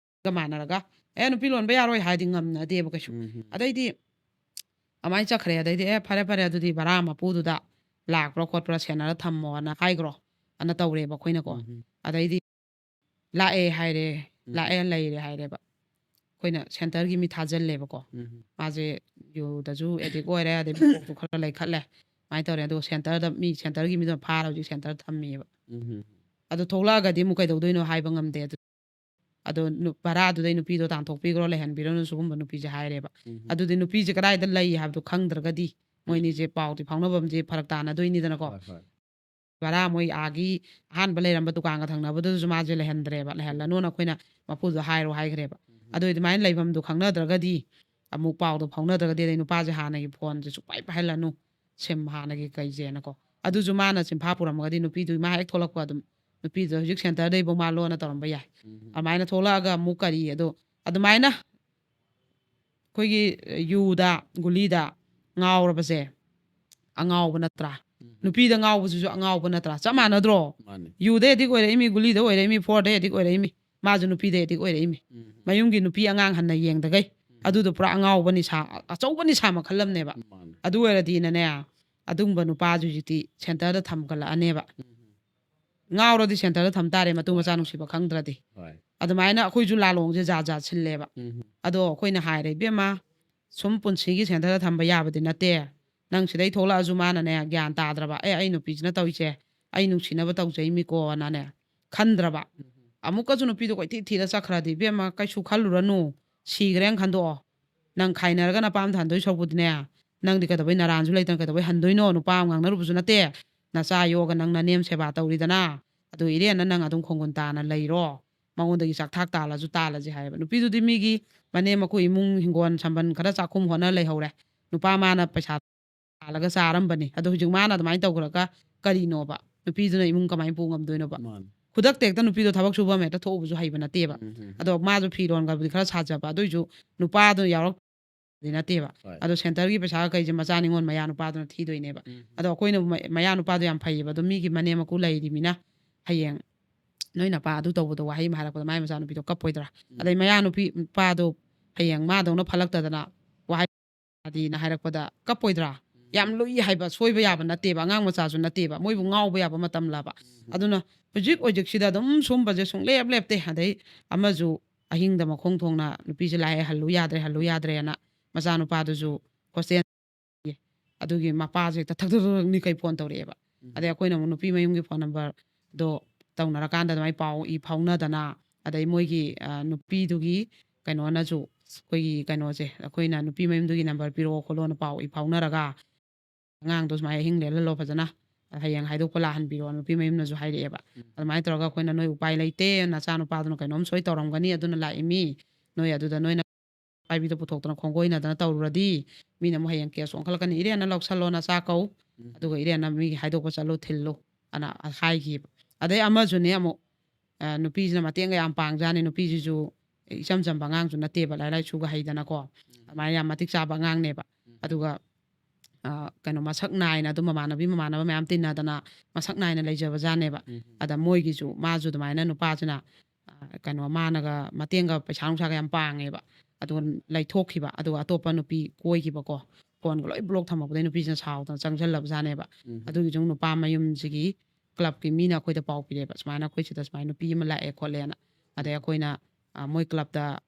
ꯃꯥꯟꯅꯔꯒ, "ꯑꯦ, ꯅꯨꯄꯤ ꯂꯣꯟꯕ ꯌꯥꯔꯣꯏ" ꯍꯥꯏꯗꯤ ꯉꯝꯅꯗꯦꯕ ꯀꯩꯁꯨ꯫ ꯎꯝ꯫ ꯑꯗꯩꯗꯤ ꯑꯗꯨꯃꯥꯏꯅ ꯆꯠꯈ꯭ꯔꯦ꯫ ꯑꯗꯩꯗꯤ, "ꯑꯦ, ꯐꯔꯦ, ꯐꯔꯦ, ꯑꯗꯨꯗꯤ ꯚꯔꯥ ꯃꯄꯨꯗꯨꯗ ꯂꯥꯛꯄ꯭ꯔꯥ ꯈꯣꯠꯄ꯭ꯔꯥ ꯁꯦꯟꯅꯔ ꯊꯝꯃꯣꯅ ꯍꯥꯏꯈ꯭ꯔꯣ" ꯑꯅ ꯇꯧꯔꯦꯕ ꯑꯩꯈꯣꯏꯅꯀꯣ꯫ ꯎꯝ꯫ ꯑꯗꯩꯗꯤ ꯂꯥꯛꯑꯦ ꯍꯥꯏꯔꯦ, ꯎꯝ꯫ ꯂꯥꯛꯑꯦ, ꯂꯩꯔꯦ ꯍꯥꯏꯔꯦꯕ꯫ ꯑꯩꯈꯣꯏꯅ ꯁꯦꯟꯇꯔꯒꯤ ꯃꯤ ꯊꯥꯖꯤꯜꯂꯦꯕꯀꯣ꯫ ꯎꯝ꯫ ꯃꯥꯁꯦ ꯌꯨꯗꯁꯨ ꯑꯦꯗꯤꯛ ꯑꯣꯏꯔꯦ, ꯑꯗꯩ ꯃꯀꯣꯛꯁꯨ ꯈꯔ ꯂꯩꯈꯠꯂꯦ꯫ ꯁꯨꯃꯥꯏꯅ ꯇꯧꯔꯦ꯫ ꯑꯗꯨꯒ ꯁꯦꯟꯇꯔꯗ ꯃꯤ, ꯁꯦꯟꯇꯔꯒꯤ ꯃꯤꯗꯨꯅ ꯐꯥꯔ ꯍꯧꯖꯤꯛ ꯁꯦꯟꯇꯔ ꯊꯝꯃꯤꯕ꯫ ꯎꯝ. ꯑꯗꯨ ꯊꯣꯛꯂꯛꯑꯒꯗꯤ ꯑꯃꯨꯛ ꯀꯩꯗꯧꯗꯣꯏꯅꯣ ꯍꯥꯏꯕ ꯉꯝꯗꯦ꯫ ꯑꯗꯨ ꯑꯗꯣ ꯅꯨ- ꯚꯔꯥꯗꯨꯗꯩ ꯅꯨꯄꯤꯗꯣ ꯇꯥꯟꯊꯣꯛꯄꯤꯈ꯭ꯔꯣ, ꯂꯩꯍꯟꯕꯤꯔꯅꯨ, ꯁꯤꯒꯨꯝꯕ ꯅꯨꯄꯤꯁꯦ ꯍꯥꯏꯔꯦꯕ꯫ ꯎꯝ. ꯑꯗꯨꯗꯤ ꯅꯨꯄꯤꯁꯦ ꯀꯗꯥꯏꯗ ꯂꯩ ꯍꯥꯏꯕꯗꯣ ꯈꯪꯗ꯭ꯔꯒꯗꯤ ꯃꯣꯏꯅꯤꯁꯦ ꯄꯥꯎꯗꯤ ꯐꯥꯎꯅꯐꯝꯁꯦ ꯐꯔꯛ ꯇꯥꯅꯗꯣꯏꯅꯤꯗꯅꯀꯣ꯫ ꯍꯣꯏ, ꯍꯣꯏ. ꯚꯔꯥ ꯃꯣꯏ ꯑꯥꯒꯤ ꯑꯍꯥꯟꯕ ꯂꯩꯔꯝꯕ ꯗꯨꯀꯥꯟꯒ ꯊꯪꯅꯕꯗꯨꯗꯁꯨ ꯃꯥꯁꯦ ꯂꯩꯍꯟꯗ꯭ꯔꯦꯕ, ꯂꯩꯍꯜꯂꯅꯨꯅ ꯑꯩꯈꯣꯏꯅ ꯃꯄꯨꯗꯨꯗ ꯍꯥꯏꯔꯣ ꯍꯥꯏꯈ꯭ꯔꯦꯕ꯫ ꯎꯝ. ꯑꯗꯨ ꯑꯗꯨꯃꯥꯏꯅ ꯂꯩꯐꯝꯗꯣ ꯈꯪꯅꯗ꯭ꯔꯒꯗꯤ, ꯑꯃꯨꯛ ꯄꯥꯎꯗꯣ ꯐꯥꯎꯅꯗ꯭ꯔꯒꯗꯤ, ꯑꯗꯩ ꯅꯨꯄꯥꯁꯦ ꯍꯥꯟꯅꯒꯤ ꯐꯣꯟꯁꯦ ꯁꯨꯡꯄꯥꯏ ꯄꯥꯏꯍꯜꯂꯅꯨ, ꯁꯤꯝ ꯍꯥꯟꯅꯒꯤ ꯀꯩꯁꯦꯅꯀꯣ꯫ ꯑꯗꯨꯁꯨ ꯃꯥꯅ ꯆꯤꯟꯐꯥ ꯄꯨꯔꯝꯃꯒꯗꯤ ꯅꯨꯄꯤꯗꯨ ꯃꯥ ꯍꯦꯛ ꯊꯣꯛꯂꯛꯄ ꯑꯗꯨꯝ ꯅꯨꯄꯤꯗꯨ ꯍꯧꯖꯤꯛ ꯁꯦꯟꯇꯔꯗꯩꯕꯨ ꯃꯥ ꯂꯣꯟꯅ ꯇꯧꯔꯝꯕ ꯌꯥꯏ꯫ ꯎꯝ. ꯑꯗꯨꯃꯥꯏꯅ ꯊꯣꯛꯂꯛꯑꯒ ꯑꯃꯨꯛ ꯀꯔꯤ ꯑꯗꯣ ꯑꯗꯨꯃꯥꯏꯅ ꯑꯩꯈꯣꯏꯒꯤ ꯌꯨꯗ, ꯒꯨꯂꯤꯗ ꯉꯥꯎꯔꯕꯁꯦ ꯑꯉꯥꯎꯕ ꯅꯠꯇ꯭ꯔꯥ? ꯎꯝ. ꯅꯨꯄꯤꯗ ꯉꯥꯎꯕꯁꯤꯁꯨ ꯑꯉꯥꯎꯕ ꯅꯠꯇ꯭ꯔꯥ? ꯆꯞ ꯃꯥꯟꯅꯗ꯭ꯔꯣ? ꯃꯥꯅꯤ. ꯌꯨꯗ ꯑꯦꯗꯤꯛ ꯑꯣꯏꯔꯛꯏꯃꯤ, ꯒꯨꯂꯤꯗ ꯑꯣꯏꯔꯛꯏꯃꯤ, ꯐꯣꯔꯗ ꯑꯦꯗꯤꯛ ꯑꯣꯏꯔꯛꯏꯃꯤ, ꯃꯥꯁꯨ ꯅꯨꯄꯤꯗ ꯑꯦꯗꯤꯛ ꯑꯣꯏꯔꯛꯏꯃꯤ꯫ ꯎꯝ. ꯃꯌꯨꯝꯒꯤ ꯅꯨꯄꯤ ꯑꯉꯥꯡ ꯍꯟꯅ ꯌꯦꯡꯗꯒꯩ꯫ ꯎꯝ. ꯑꯗꯨꯗꯣ ꯄꯨꯔꯥ ꯑꯉꯥꯎꯕ ꯅꯤꯁꯥ, ꯑꯆꯧꯕ ꯅꯤꯁꯥ ꯃꯈꯜ ꯑꯃꯅꯦꯕ꯫ ꯃꯥꯅꯤ. ꯑꯗꯨ ꯑꯣꯏꯔꯗꯤꯅꯅꯦ, ꯑꯗꯨꯒꯨꯝꯕ ꯅꯨꯄꯥꯁꯨ ꯍꯧꯖꯤꯛꯇꯤ ꯁꯦꯟꯇꯔꯗ ꯊꯝꯒꯠꯂꯛꯑꯅꯦꯕ꯫ ꯎꯝ. ꯉꯥꯎꯔꯗꯤ ꯁꯦꯟꯇꯔꯗ ꯊꯝ ꯇꯥꯔꯦ, ꯃꯇꯨ ꯃꯆꯥ ꯅꯨꯡꯁꯤꯕ ꯈꯪꯗ꯭ꯔꯗꯤ꯫ ꯍꯣꯏ. ꯑꯗꯨꯃꯥꯏꯅ ꯑꯩꯈꯣꯏꯁꯨ ꯂꯥꯂꯣꯡꯁꯦ ꯖꯥꯠ ꯖꯥꯠ ꯁꯤꯜꯂꯦꯕ꯫ ꯎꯝ. ꯑꯗꯣ ꯑꯩꯈꯣꯏꯅ ꯍꯥꯏꯔꯦ, "ꯏꯕꯦꯝꯃ, ꯁꯨꯝ ꯄꯨꯟꯁꯤꯒꯤ ꯁꯦꯟꯇꯔꯗ ꯊꯝꯕ ꯌꯥꯕꯗꯤ ꯅꯠꯇꯦ꯫ ꯅꯪ ꯁꯤꯗꯩ ꯊꯣꯛꯂꯛꯑꯁꯨ ꯃꯥꯅꯅꯦ ꯒ꯭ꯌꯥꯟ ꯇꯥꯗ꯭ꯔꯕ, 'ꯑꯦ, ꯑꯩ ꯅꯨꯄꯤꯁꯤꯅ ꯇꯧꯔꯤꯁꯦ ꯑꯩ ꯅꯨꯡꯁꯤꯅꯕ ꯇꯧꯖꯩꯃꯤꯀꯣ'ꯅꯅꯦ ꯈꯟꯗ꯭ꯔꯕ꯫ ꯎꯝ. ꯑꯃꯨꯛꯀꯁꯨ ꯅꯨꯄꯤꯗꯣ ꯀꯣꯏꯊꯤ ꯊꯤꯔ ꯆꯠꯈ꯭ꯔꯗꯤ, ꯏꯕꯦꯝꯃ, ꯀꯩꯁꯨ ꯈꯜꯂꯨꯔꯅꯨ, ꯁꯤꯈ꯭ꯔꯦꯅ ꯈꯟꯗꯣꯛꯑꯣ꯫ ꯅꯪ ꯈꯥꯏꯅꯔꯒ ꯅꯄꯥꯝꯗ ꯍꯟꯗꯣꯏ ꯁꯔꯨꯛꯄꯨꯗꯤꯅꯦ, ꯅꯪꯗꯤ ꯀꯩꯗꯧꯕꯩ ꯅꯔꯥꯟꯁꯨ ꯂꯩꯇꯅ ꯀꯩꯗꯧꯕꯩ ꯍꯟꯗꯣꯏꯅꯣ? ꯅꯨꯄꯥ ꯑꯃ ꯉꯥꯡꯅꯔꯨꯕꯁꯨ ꯅꯠꯇꯦ꯫ ꯅꯆꯥ ꯌꯣꯛꯑꯒ ꯅꯪ ꯅꯅꯦꯝ ꯁꯦꯕꯥ ꯇꯧꯔꯤꯗꯅ꯫ ꯑꯗꯨ ꯏꯔꯦꯟꯅ ꯅꯪ ꯑꯗꯨꯝ ꯈꯣꯡꯒꯨꯟ ꯇꯥꯅ ꯂꯩꯔꯣ꯫ ꯃꯉꯣꯟꯗꯒꯤ ꯆꯥꯛꯊꯥꯛ ꯇꯥꯜꯂꯁꯨ ꯇꯥꯜꯂꯁꯤ" ꯍꯥꯏꯌꯦꯕ꯫ ꯅꯨꯄꯤꯗꯨꯗꯤ ꯃꯤꯒꯤ ꯃꯅꯦꯝ ꯃꯀꯨ ꯏꯃꯨꯡ ꯍꯤꯡꯒꯣꯜ ꯁꯝꯕꯜ ꯈꯔ ꯆꯥꯛꯈꯨꯝ ꯍꯣꯠꯅ ꯂꯩꯍꯧꯔꯦ꯫ ꯅꯨꯄꯥ ꯃꯥꯅ ꯄꯩꯁꯥ ꯇꯥꯜꯂꯒ ꯆꯥꯔꯝꯕꯅꯤ꯫ ꯑꯗꯣ ꯍꯧꯖꯤꯛ ꯃꯥꯅ ꯑꯗꯨꯃꯥꯏꯅ ꯇꯧꯈ꯭ꯔꯒ ꯀꯔꯤꯅꯣꯕ? ꯅꯨꯄꯤꯗꯨꯅ ꯏꯃꯨꯡ ꯀꯃꯥꯏꯅ ꯄꯨ ꯉꯝꯗꯣꯏꯅꯣꯕ? ꯃꯥꯅꯤ. ꯈꯨꯗꯛꯇ ꯍꯦꯛꯇ ꯅꯨꯄꯤꯗꯣ ꯊꯕꯛ ꯁꯨꯕ ꯑꯃ ꯍꯦꯛꯇ ꯊꯣꯛꯎꯕꯁꯨ ꯍꯩꯕ ꯅꯠꯇꯦꯕ꯫ ꯎꯝ. ꯑꯗꯣ ꯃꯥꯁꯨ ꯐꯤꯔꯣꯟꯒꯕꯨꯗꯤ ꯈꯔ ꯁꯥꯖꯕ, ꯑꯗꯨꯏꯁꯨ ꯅꯨꯄꯥꯗꯨ ꯌꯥꯎꯔꯛꯇꯗꯤ ꯅꯠꯇꯦꯕ꯫ ꯍꯣꯏ. ꯑꯗꯣ ꯁꯦꯟꯇꯔꯒꯤ ꯄꯩꯁꯥ ꯀꯩꯁꯦ ꯃꯆꯥ ꯅꯤꯉꯣꯜ ꯃꯌꯥ ꯅꯨꯄꯥꯗꯨꯅ ꯊꯤꯗꯣꯏꯅꯦꯕ꯫ ꯎꯝ. ꯑꯗꯣ ꯑꯩꯈꯣꯏꯅ ꯃ- ꯃꯌꯥ ꯅꯨꯄꯥꯗꯣ ꯌꯥꯝ ꯐꯩꯌꯦꯕ꯫ ꯑꯗꯣ ꯃꯤꯒꯤ ꯃꯅꯦꯝ ꯃꯀꯨ ꯂꯩꯔꯤꯃꯤꯅ ꯍꯌꯦꯡ ꯅꯣꯏ ꯅꯄꯥ ꯑꯗꯨ ꯇꯧꯕꯗꯣ ꯋꯥꯍꯩ ꯑꯃ ꯍꯥꯏꯔꯛꯄꯗ ꯃꯥꯏ ꯃꯆꯥꯅꯨꯄꯤꯗꯣ ꯀꯞꯄꯣꯏꯗ꯭ꯔꯥ? ꯎꯝ. ꯑꯗꯩ ꯃꯌꯥ ꯅꯨꯄꯤ ꯅꯨꯄꯥꯗꯣ ꯍꯌꯦꯡ ꯃꯥꯗꯧꯅ ꯐꯠꯂꯛꯇꯗꯅ ꯋꯥꯍꯩ ꯑꯗꯤꯅ ꯍꯥꯏꯔꯛꯄꯗ ꯀꯞꯄꯣꯏꯗ꯭ꯔꯥ? ꯌꯥꯝ ꯂꯨꯏ ꯍꯥꯏꯕ, ꯁꯣꯏꯕ ꯌꯥꯕ ꯅꯠꯇꯦꯕ, ꯑꯉꯥꯡ ꯃꯆꯥꯁꯨ ꯅꯠꯇꯦꯕ, ꯃꯣꯏꯕꯨ ꯉꯥꯎꯕ ꯌꯥꯕ ꯃꯇꯝꯂꯕ? ꯎꯝ. ꯑꯗꯨꯅ ꯍꯧꯖꯤꯛ ꯍꯧꯖꯤꯛꯁꯤꯗ ꯑꯗꯨꯝ ꯁꯨꯝꯕꯁꯦ ꯁꯨꯡꯂꯦꯞ ꯂꯦꯞꯇꯦ꯫ ꯑꯗꯩ ꯑꯃꯁꯨ ꯑꯍꯤꯡꯗ ꯃꯈꯣꯡ ꯊꯣꯡꯅ ꯅꯨꯄꯤꯁꯦ ꯂꯥꯛꯑꯦ, "ꯍꯜꯂꯨ ꯌꯥꯗ꯭ꯔꯦ, ꯍꯜꯂꯨ ꯌꯥꯗ꯭ꯔꯦꯅ" ꯃꯆꯥꯅꯨꯄꯥꯗꯨꯁꯨ ꯍꯣꯁꯇꯦꯜ ꯑꯗꯨꯒꯤ ꯃꯄꯥꯁꯦ ꯍꯦꯛꯇ ꯊꯛ ꯊꯛ ꯊꯛ ꯊꯛ ꯅꯤꯛꯈꯩ ꯐꯣꯟ ꯇꯧꯔꯛꯑꯦꯕ꯫ ꯑꯗꯩ ꯑꯩꯈꯣꯏꯅ ꯑꯃꯨꯛ ꯅꯨꯄꯤ ꯃꯌꯨꯝꯒꯤ ꯐꯣꯟ ꯅꯝꯕꯔꯗꯣ ꯇꯧꯅꯔꯀꯥꯟꯗ ꯑꯗꯨꯃꯥꯏꯅ ꯄꯥꯎ ꯏ ꯐꯥꯎꯅꯗꯅ, ꯑꯗꯩ ꯃꯣꯏꯒꯤ, ꯑ, ꯅꯨꯄꯤꯗꯨꯒꯤ ꯀꯩꯅꯣꯅꯁꯨ, ꯑꯩꯈꯣꯏꯒꯤ ꯀꯩꯅꯣꯁꯦ, ꯑꯩꯈꯣꯏꯅ ꯅꯨꯄꯤ ꯃꯌꯨꯝꯗꯨꯒꯤ ꯅꯝꯕꯔ ꯄꯤꯔꯛꯑꯣ ꯈꯣꯠꯂꯣꯅ ꯄꯥꯎ ꯏ ꯐꯥꯎꯅꯔꯒ, "ꯑꯉꯥꯡꯗꯣ ꯁꯨꯃꯥꯏꯅ ꯑꯍꯤꯡ ꯂꯦꯜꯍꯜꯂꯣ ꯐꯖꯅ, ꯍꯌꯦꯡ ꯍꯥꯏꯗꯣꯛꯄ ꯂꯥꯛꯍꯟꯕꯤꯔꯣ", ꯅꯨꯄꯤ ꯃꯌꯨꯝꯅꯁꯨ ꯍꯥꯏꯔꯛꯑꯦꯕ꯫ ꯑꯗꯨꯃꯥꯏꯅ ꯇꯧꯔꯒ ꯑꯩꯈꯣꯏꯅ, "ꯅꯣꯏ ꯎꯄꯥꯏ ꯂꯩꯇꯦ, ꯅꯆꯥꯅꯨꯄꯥꯗꯨꯅ ꯀꯩꯅꯣꯝ ꯁꯣꯏ ꯇꯧꯔꯝꯒꯅꯤ, ꯑꯗꯨꯅ ꯂꯥꯛꯏꯃꯤ, ꯅꯣꯏ ꯑꯗꯨꯗ ꯅꯣꯏꯅ ꯄꯥꯏꯕꯤꯗ ꯄꯨꯊꯣꯛꯇꯅ ꯈꯣꯡꯒꯣꯏꯅꯗꯅ ꯇꯧꯔꯨꯔꯗꯤ ꯃꯤꯅ ꯑꯃꯨꯛ ꯍꯌꯦꯡ ꯀꯦꯁ ꯑꯣꯟꯈꯠꯂꯛꯀꯅꯤ, ꯏꯔꯦꯟꯅ ꯂꯧꯁꯜꯂꯣ ꯅꯆꯥ ꯀꯧ, ꯑꯗꯨꯒ ꯏꯔꯦꯟꯅ ꯃꯤꯒꯤ ꯍꯥꯏꯗꯣꯛꯄ ꯆꯠꯂꯨ, ꯊꯤꯜꯂꯨ", ꯑꯅ ꯍꯥꯏꯈꯤꯕ꯫ ꯑꯗꯩ ꯑꯃꯁꯨꯅꯦ ꯑꯃꯨꯛ, ꯑ, ꯅꯨꯄꯤꯁꯤꯅ ꯃꯇꯦꯡꯒ ꯌꯥꯝ ꯄꯥꯡꯖꯥꯠꯅꯤ꯫ ꯅꯨꯄꯤꯁꯤꯁꯨ ꯏꯆꯝ ꯆꯝꯕ ꯑꯉꯥꯡꯁꯨ ꯅꯠꯇꯦꯕ, ꯂꯥꯏꯔꯤꯛ ꯂꯥꯏꯁꯨꯒ ꯍꯩꯗꯅꯀꯣ, ꯑꯗꯨꯃꯥꯏꯅ ꯌꯥꯝ ꯃꯇꯤꯛ ꯆꯥꯕ ꯑꯉꯥꯡꯅꯦꯕ꯫ ꯑꯗꯨꯒ, ꯑ, ꯀꯩꯅꯣ, ꯃꯁꯛ ꯅꯥꯏꯅ ꯑꯗꯨꯝ ꯃꯃꯥꯟꯅꯕꯤ ꯃꯃꯥꯟꯅꯕ ꯃꯌꯥꯝ ꯇꯤꯟꯅꯗꯅ ꯃꯁꯛ ꯅꯥꯏꯅ ꯂꯩꯖꯕꯖꯥꯠꯅꯦꯕ꯫ ꯑꯗ ꯃꯣꯏꯒꯤꯁꯨ ꯃꯥꯁꯨ ꯑꯗꯨꯃꯥꯏꯅ ꯅꯨꯄꯥꯁꯤꯅ, ꯑ, ꯀꯩꯅꯣ, ꯃꯥꯅꯒ ꯃꯇꯦꯡꯒ ꯄꯩꯁꯥ ꯅꯨꯡꯁꯥꯒ ꯌꯥꯝ ꯄꯥꯡꯉꯦꯕ꯫ ꯑꯗꯨꯒ ꯂꯩꯊꯣꯛꯈꯤꯕ, ꯑꯗꯨꯒ ꯑꯇꯣꯞꯄ ꯅꯨꯄꯤ ꯀꯣꯏꯈꯤꯕꯀꯣ, ꯐꯣꯟꯒ ꯂꯣꯏ ꯕ꯭ꯂꯣꯛ ꯊꯝꯃꯛꯄꯗꯩ ꯅꯨꯄꯤꯁꯤꯅ ꯁꯥꯎꯗꯅ ꯆꯪꯁꯜꯂꯕꯖꯥꯠꯅꯦꯕ꯫ ꯑꯗꯨꯒꯤꯁꯨ ꯅꯨꯄꯥ ꯃꯌꯨꯝꯁꯤꯒꯤ ꯀ꯭ꯂꯕꯀꯤ ꯃꯤꯅ ꯑꯩꯈꯣꯏꯗ ꯄꯥꯎ ꯄꯤꯔꯛꯑꯦꯕ, "ꯁꯨꯃꯥꯏꯅ ꯑꯩꯈꯣꯏ ꯁꯤꯗ ꯁꯨꯃꯥꯏꯅ ꯅꯨꯄꯤ ꯑꯃ ꯂꯥꯛꯑꯦ ꯈꯣꯠꯂꯦꯅ"꯫ ꯑꯗꯩ ꯑꯩꯈꯣꯏꯅ, ꯑ, ꯃꯣꯏ ꯀ꯭ꯂꯕꯇ,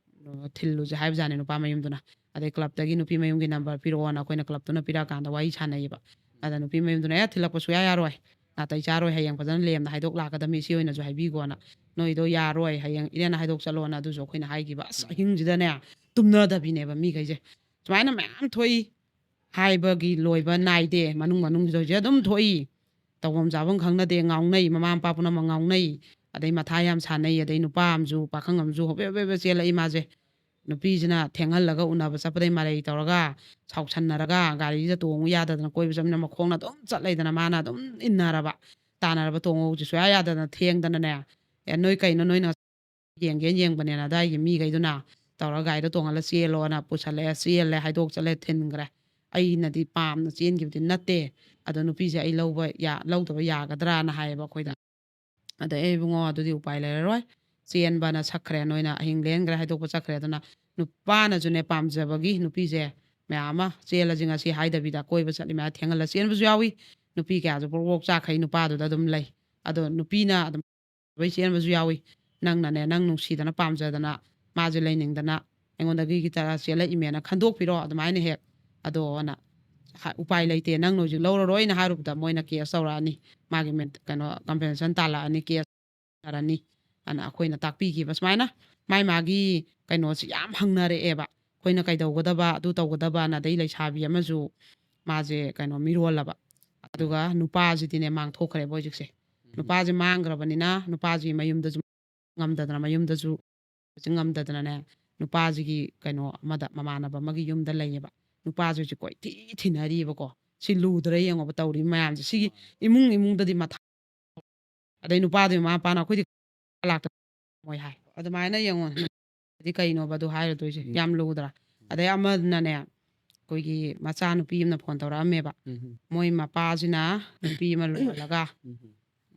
ꯑ, ꯊꯤꯜꯂꯨꯁꯦ ꯍꯥꯏꯕꯖꯥꯠꯅꯦ ꯅꯨꯄꯥ ꯃꯌꯨꯝꯗꯨꯅ꯫ ꯑꯗꯩ ꯀ꯭ꯂꯕꯇꯒꯤ ꯅꯨꯄꯤ ꯃꯌꯨꯝꯒꯤ ꯅꯝꯕꯔ ꯄꯤꯔꯛꯑꯣꯅ ꯑꯩꯈꯣꯏꯅ ꯀ꯭ꯂꯕꯇꯨꯅ ꯄꯤꯔꯛꯑꯀꯥꯟꯗ ꯋꯥꯔꯤ ꯁꯥꯟꯅꯩꯌꯦꯕ꯫ ꯑꯗ ꯅꯨꯄꯤ ꯃꯌꯨꯝꯗꯨꯅ, "ꯑꯦ, ꯊꯤꯜꯂꯛꯄ ꯁꯨꯡꯌꯥ ꯌꯥꯔꯣꯏ, ꯅꯥꯇꯩ ꯆꯥꯔꯣꯏ, ꯍꯌꯦꯡ ꯐꯖꯅ ꯂꯦꯝꯅ ꯍꯥꯏꯗꯣꯛ ꯂꯥꯛꯀꯗꯕꯅꯤ, ꯏꯆꯦ ꯍꯣꯏꯅꯁꯨ ꯍꯥꯏꯕꯤꯈꯣꯅ, ꯅꯣꯏꯗꯣ ꯌꯥꯔꯣꯏ, ꯍꯌꯦꯡ ꯏꯔꯦꯟꯅ ꯍꯥꯏꯗꯣꯛ ꯆꯠꯂꯣꯅ", ꯑꯗꯨꯁꯨ ꯑꯩꯈꯣꯏꯅ ꯍꯥꯏꯈꯤꯕ꯫ ꯑꯁ, ꯑꯍꯤꯡꯁꯤꯗꯅꯦ ꯇꯨꯝꯅꯗꯕꯤꯅꯦꯕ ꯃꯤꯈꯩꯁꯦ꯫ ꯁꯨꯃꯥꯏꯅ ꯃꯌꯥꯝ ꯊꯣꯛꯏ, ꯍꯥꯏꯕꯒꯤ ꯂꯣꯏꯕ ꯅꯥꯏꯗꯦ꯫ ꯃꯅꯨꯡ ꯃꯅꯨꯡꯁꯤꯗ ꯍꯧꯖꯤꯛ ꯑꯗꯨꯝ ꯊꯣꯛꯏ꯫ ꯇꯧꯐꯝ ꯆꯥꯐꯝ ꯈꯪꯅꯗꯦ, ꯉꯥꯎꯅꯩ, ꯃꯃꯥ ꯃꯄꯥ ꯄꯨꯝꯅꯃꯛ ꯉꯥꯎꯅꯩ꯫ ꯑꯗꯩ ꯃꯊꯥ ꯌꯥꯝ ꯁꯥꯟꯅꯩ꯫ ꯑꯗꯩ ꯅꯨꯄꯥ ꯑꯃꯁꯨ, ꯄꯥꯈꯪ ꯑꯃꯁꯨ ꯍꯣꯕꯦ ꯍꯣꯕꯦ ꯍꯣꯕꯦ ꯆꯦꯜꯂꯛꯏ ꯃꯥꯁꯦ꯫ ꯅꯨꯄꯤꯁꯤꯅ ꯊꯦꯡꯍꯜꯂꯒ ꯎꯅꯕ ꯆꯠꯄꯗꯩ ꯃꯔꯩ ꯇꯧꯔꯒ, ꯁꯥꯎꯁꯟꯅꯔꯒ, ꯒꯥꯔꯤꯁꯤꯗ ꯇꯣꯡꯉꯨ ꯌꯥꯗꯗꯅ ꯀꯣꯏꯕ ꯆꯠꯃꯤꯟꯅ ꯃꯈꯣꯡꯅ ꯑꯗꯨꯝ ꯆꯠ ꯂꯩꯗꯅ, ꯃꯥꯅ ꯑꯗꯨꯝ ꯏꯟꯅꯔꯕ, ꯇꯥꯟꯅꯔꯕ, "ꯇꯣꯡꯉꯣ ꯍꯧꯖꯤꯛ ꯁꯨꯡꯌꯥ ꯌꯥꯗꯗꯅ ꯊꯦꯡꯗꯅꯅꯦ, ꯑꯦ, ꯅꯣꯏ ꯀꯩꯅꯣ, ꯅꯣꯏꯅ ꯌꯦꯡꯒꯦꯅ ꯌꯦꯡꯕꯅꯦꯅ" ꯑꯗꯥꯏꯒꯤ ꯃꯤꯈꯩꯗꯨꯅ ꯇꯧꯔꯒ ꯒꯥꯔꯤꯗꯣ ꯇꯣꯡꯍꯜꯂ ꯆꯦꯜꯂꯣꯅ ꯄꯨꯁꯜꯂꯛꯑꯦ, ꯆꯦꯜꯂꯦ, ꯍꯥꯏꯗꯣꯛ ꯆꯠꯂꯦ, ꯊꯤꯟꯈ꯭ꯔꯦ꯫ ꯑꯩꯅꯗꯤ ꯄꯥꯝꯅ ꯆꯦꯟꯈꯤꯕꯗꯤ ꯅꯠꯇꯦ꯫ ꯑꯗꯣ ꯅꯨꯄꯤꯁꯦ ꯑꯩ ꯂꯧꯕ ꯌꯥ-, ꯂꯧꯗꯕ ꯌꯥꯒꯗ꯭ꯔꯥꯅ ꯍꯥꯏꯌꯦꯕ ꯑꯩꯈꯣꯏꯗ꯫ ꯑꯗ, "ꯑꯦ ꯏꯕꯨꯡꯉꯣ, ꯑꯗꯨꯗꯤ ꯎꯄꯥꯏ ꯂꯩꯔꯔꯣꯏ, ꯆꯦꯟꯕꯅ ꯁꯛꯈ꯭ꯔꯦ, ꯅꯣꯏꯅ ꯑꯍꯤꯡ ꯂꯦꯟꯈ꯭ꯔꯦ, ꯍꯥꯏꯗꯣꯛꯄ ꯆꯠꯈ꯭ꯔꯦ"꯫ ꯑꯗꯨꯅ ꯅꯨꯄꯥꯅꯁꯨꯅꯦ, ꯄꯥꯝꯖꯕꯒꯤ ꯅꯨꯄꯤꯁꯦ ꯃꯌꯥꯝ ꯑꯃ ꯆꯦꯜꯂꯁꯤ ꯉꯁꯤ ꯍꯥꯏꯗꯕꯤꯗ ꯀꯣꯏꯕ ꯆꯠꯂꯤ ꯃꯌꯥꯝ ꯊꯦꯡꯍꯜꯂ ꯆꯦꯟꯕꯁꯨ ꯌꯥꯎꯏ꯫ ꯅꯨꯄꯤ ꯀꯌꯥꯁꯨ ꯄ꯭ꯔꯣꯛ ꯄ꯭ꯔꯣꯛ ꯆꯥꯛꯈꯩ ꯅꯨꯄꯥꯗꯨꯗ ꯑꯗꯨꯝ ꯂꯩ꯫ ꯑꯗꯣ ꯅꯨꯄꯤꯅ ꯑꯗꯨꯝ ꯂꯣꯏ ꯆꯦꯟꯕꯁꯨ ꯌꯥꯎꯏ꯫ ꯅꯪꯅꯅꯦ, ꯅꯪ ꯅꯨꯡꯁꯤꯗꯅ ꯄꯥꯝꯖꯗꯅ ꯃꯥꯁꯦ ꯂꯩꯅꯤꯡꯗꯅ ꯑꯩꯉꯣꯟꯗꯒꯤ ꯈꯤꯇ ꯆꯦꯜꯂꯛꯏꯃꯦꯅ ꯈꯟꯗꯣꯛꯄꯤꯔꯣ ꯑꯗꯨꯃꯥꯏꯅ ꯍꯦꯛ꯫ ꯑꯗꯣ ꯑꯅ ꯎꯄꯥꯏ ꯂꯩꯇꯦ, ꯅꯪꯅ ꯍꯧꯖꯤꯛ ꯂꯧꯔꯔꯣꯏꯅ ꯍꯥꯏꯔꯨꯕꯗ ꯃꯣꯏꯅ ꯀꯦꯁ ꯇꯧꯔꯛꯑꯅꯤ, ꯃꯥꯒꯤ ꯀꯩꯅꯣ ꯀꯝꯄꯦꯟꯁꯦꯁꯟ ꯇꯥꯜꯂꯛꯑꯅꯤ, ꯀꯦꯁ ꯇꯧꯔꯅꯤ ꯑꯅ ꯑꯩꯈꯣꯏꯅ ꯇꯥꯛꯄꯤꯈꯤꯕ꯫ ꯁꯨꯃꯥꯏꯅ ꯃꯥꯏ ꯃꯥꯒꯤ ꯀꯩꯅꯣꯁꯤ ꯌꯥꯝ ꯍꯪꯅꯔꯛꯑꯦꯕ, ꯑꯩꯈꯣꯏꯅ ꯀꯩꯗꯧꯒꯗꯕ, ꯑꯗꯨ ꯇꯧꯒꯗꯕꯅ꯫ ꯑꯗꯩ ꯂꯩꯁꯥꯕꯤ ꯑꯃꯁꯨ ꯃꯥꯁꯦ ꯀꯩꯅꯣ ꯃꯤꯔꯣꯜꯂꯕ, ꯑꯗꯨꯒ ꯅꯨꯄꯥꯁꯤꯗꯤꯅꯦ ꯃꯥꯡꯊꯣꯛꯈ꯭ꯔꯦꯕ ꯍꯧꯖꯤꯛꯁꯦ꯫ ꯅꯨꯄꯥꯁꯦ ꯃꯥꯡꯈ꯭ꯔꯕꯅꯤꯅ ꯅꯨꯄꯥꯁꯤꯒꯤ ꯃꯌꯨꯝꯗꯁꯨ ꯉꯝꯗꯗꯅ, ꯃꯌꯨꯝꯗꯁꯨ ꯍꯧꯖꯤꯛ ꯉꯝꯗꯗꯅꯅꯦ, ꯅꯨꯄꯥꯁꯤꯒꯤ ꯀꯩꯅꯣ ꯑꯃꯗ, ꯃꯃꯥꯟꯅꯕ ꯑꯃꯒꯤ ꯌꯨꯝꯗ ꯂꯩꯌꯦꯕ꯫ ꯅꯨꯄꯥꯁꯤꯁꯨ ꯀꯣꯏꯊꯤ ꯊꯤꯅꯔꯤꯕꯀꯣ꯫ ꯁꯤ ꯂꯨꯗ꯭ꯔꯥ ꯌꯦꯡꯉꯣꯕ ꯇꯧꯔꯤ ꯃꯌꯥꯝꯁꯦ꯫ ꯁꯤꯒꯤ ꯏꯃꯨꯡ ꯏꯃꯨꯡꯗꯗꯤ ꯃꯊꯥ, ꯑꯗꯩ ꯅꯨꯄꯥꯗꯨꯒꯤ ꯃꯃꯥ ꯃꯄꯥꯅ ꯑꯩꯈꯣꯏꯗꯤ ꯂꯥꯛꯇ ꯃꯣꯏ ꯍꯥꯏ꯫ ꯑꯗꯨꯃꯥꯏꯅ ꯌꯦꯡꯉꯣ, ꯗꯤ ꯀꯩꯅꯣꯕ ꯑꯗꯨ ꯍꯥꯏꯔꯨꯗꯣꯏꯁꯦ? ꯎꯝ꯫ ꯌꯥꯝ ꯂꯨꯗ꯭ꯔꯥ? ꯎꯝ꯫ ꯑꯗꯩ ꯑꯃꯅꯅꯦ, ꯑꯩꯈꯣꯏꯒꯤ ꯃꯆꯥ ꯅꯨꯄꯤ ꯑꯃꯅ ꯐꯣꯟ ꯇꯧꯔꯛꯑꯝꯃꯦꯕ꯫ ꯎꯝ꯫ ꯃꯣꯏ ꯃꯄꯥꯁꯤꯅ ꯅꯨꯄꯤ ꯑꯃ ꯂꯣꯜꯂꯒ ꯎꯝ꯫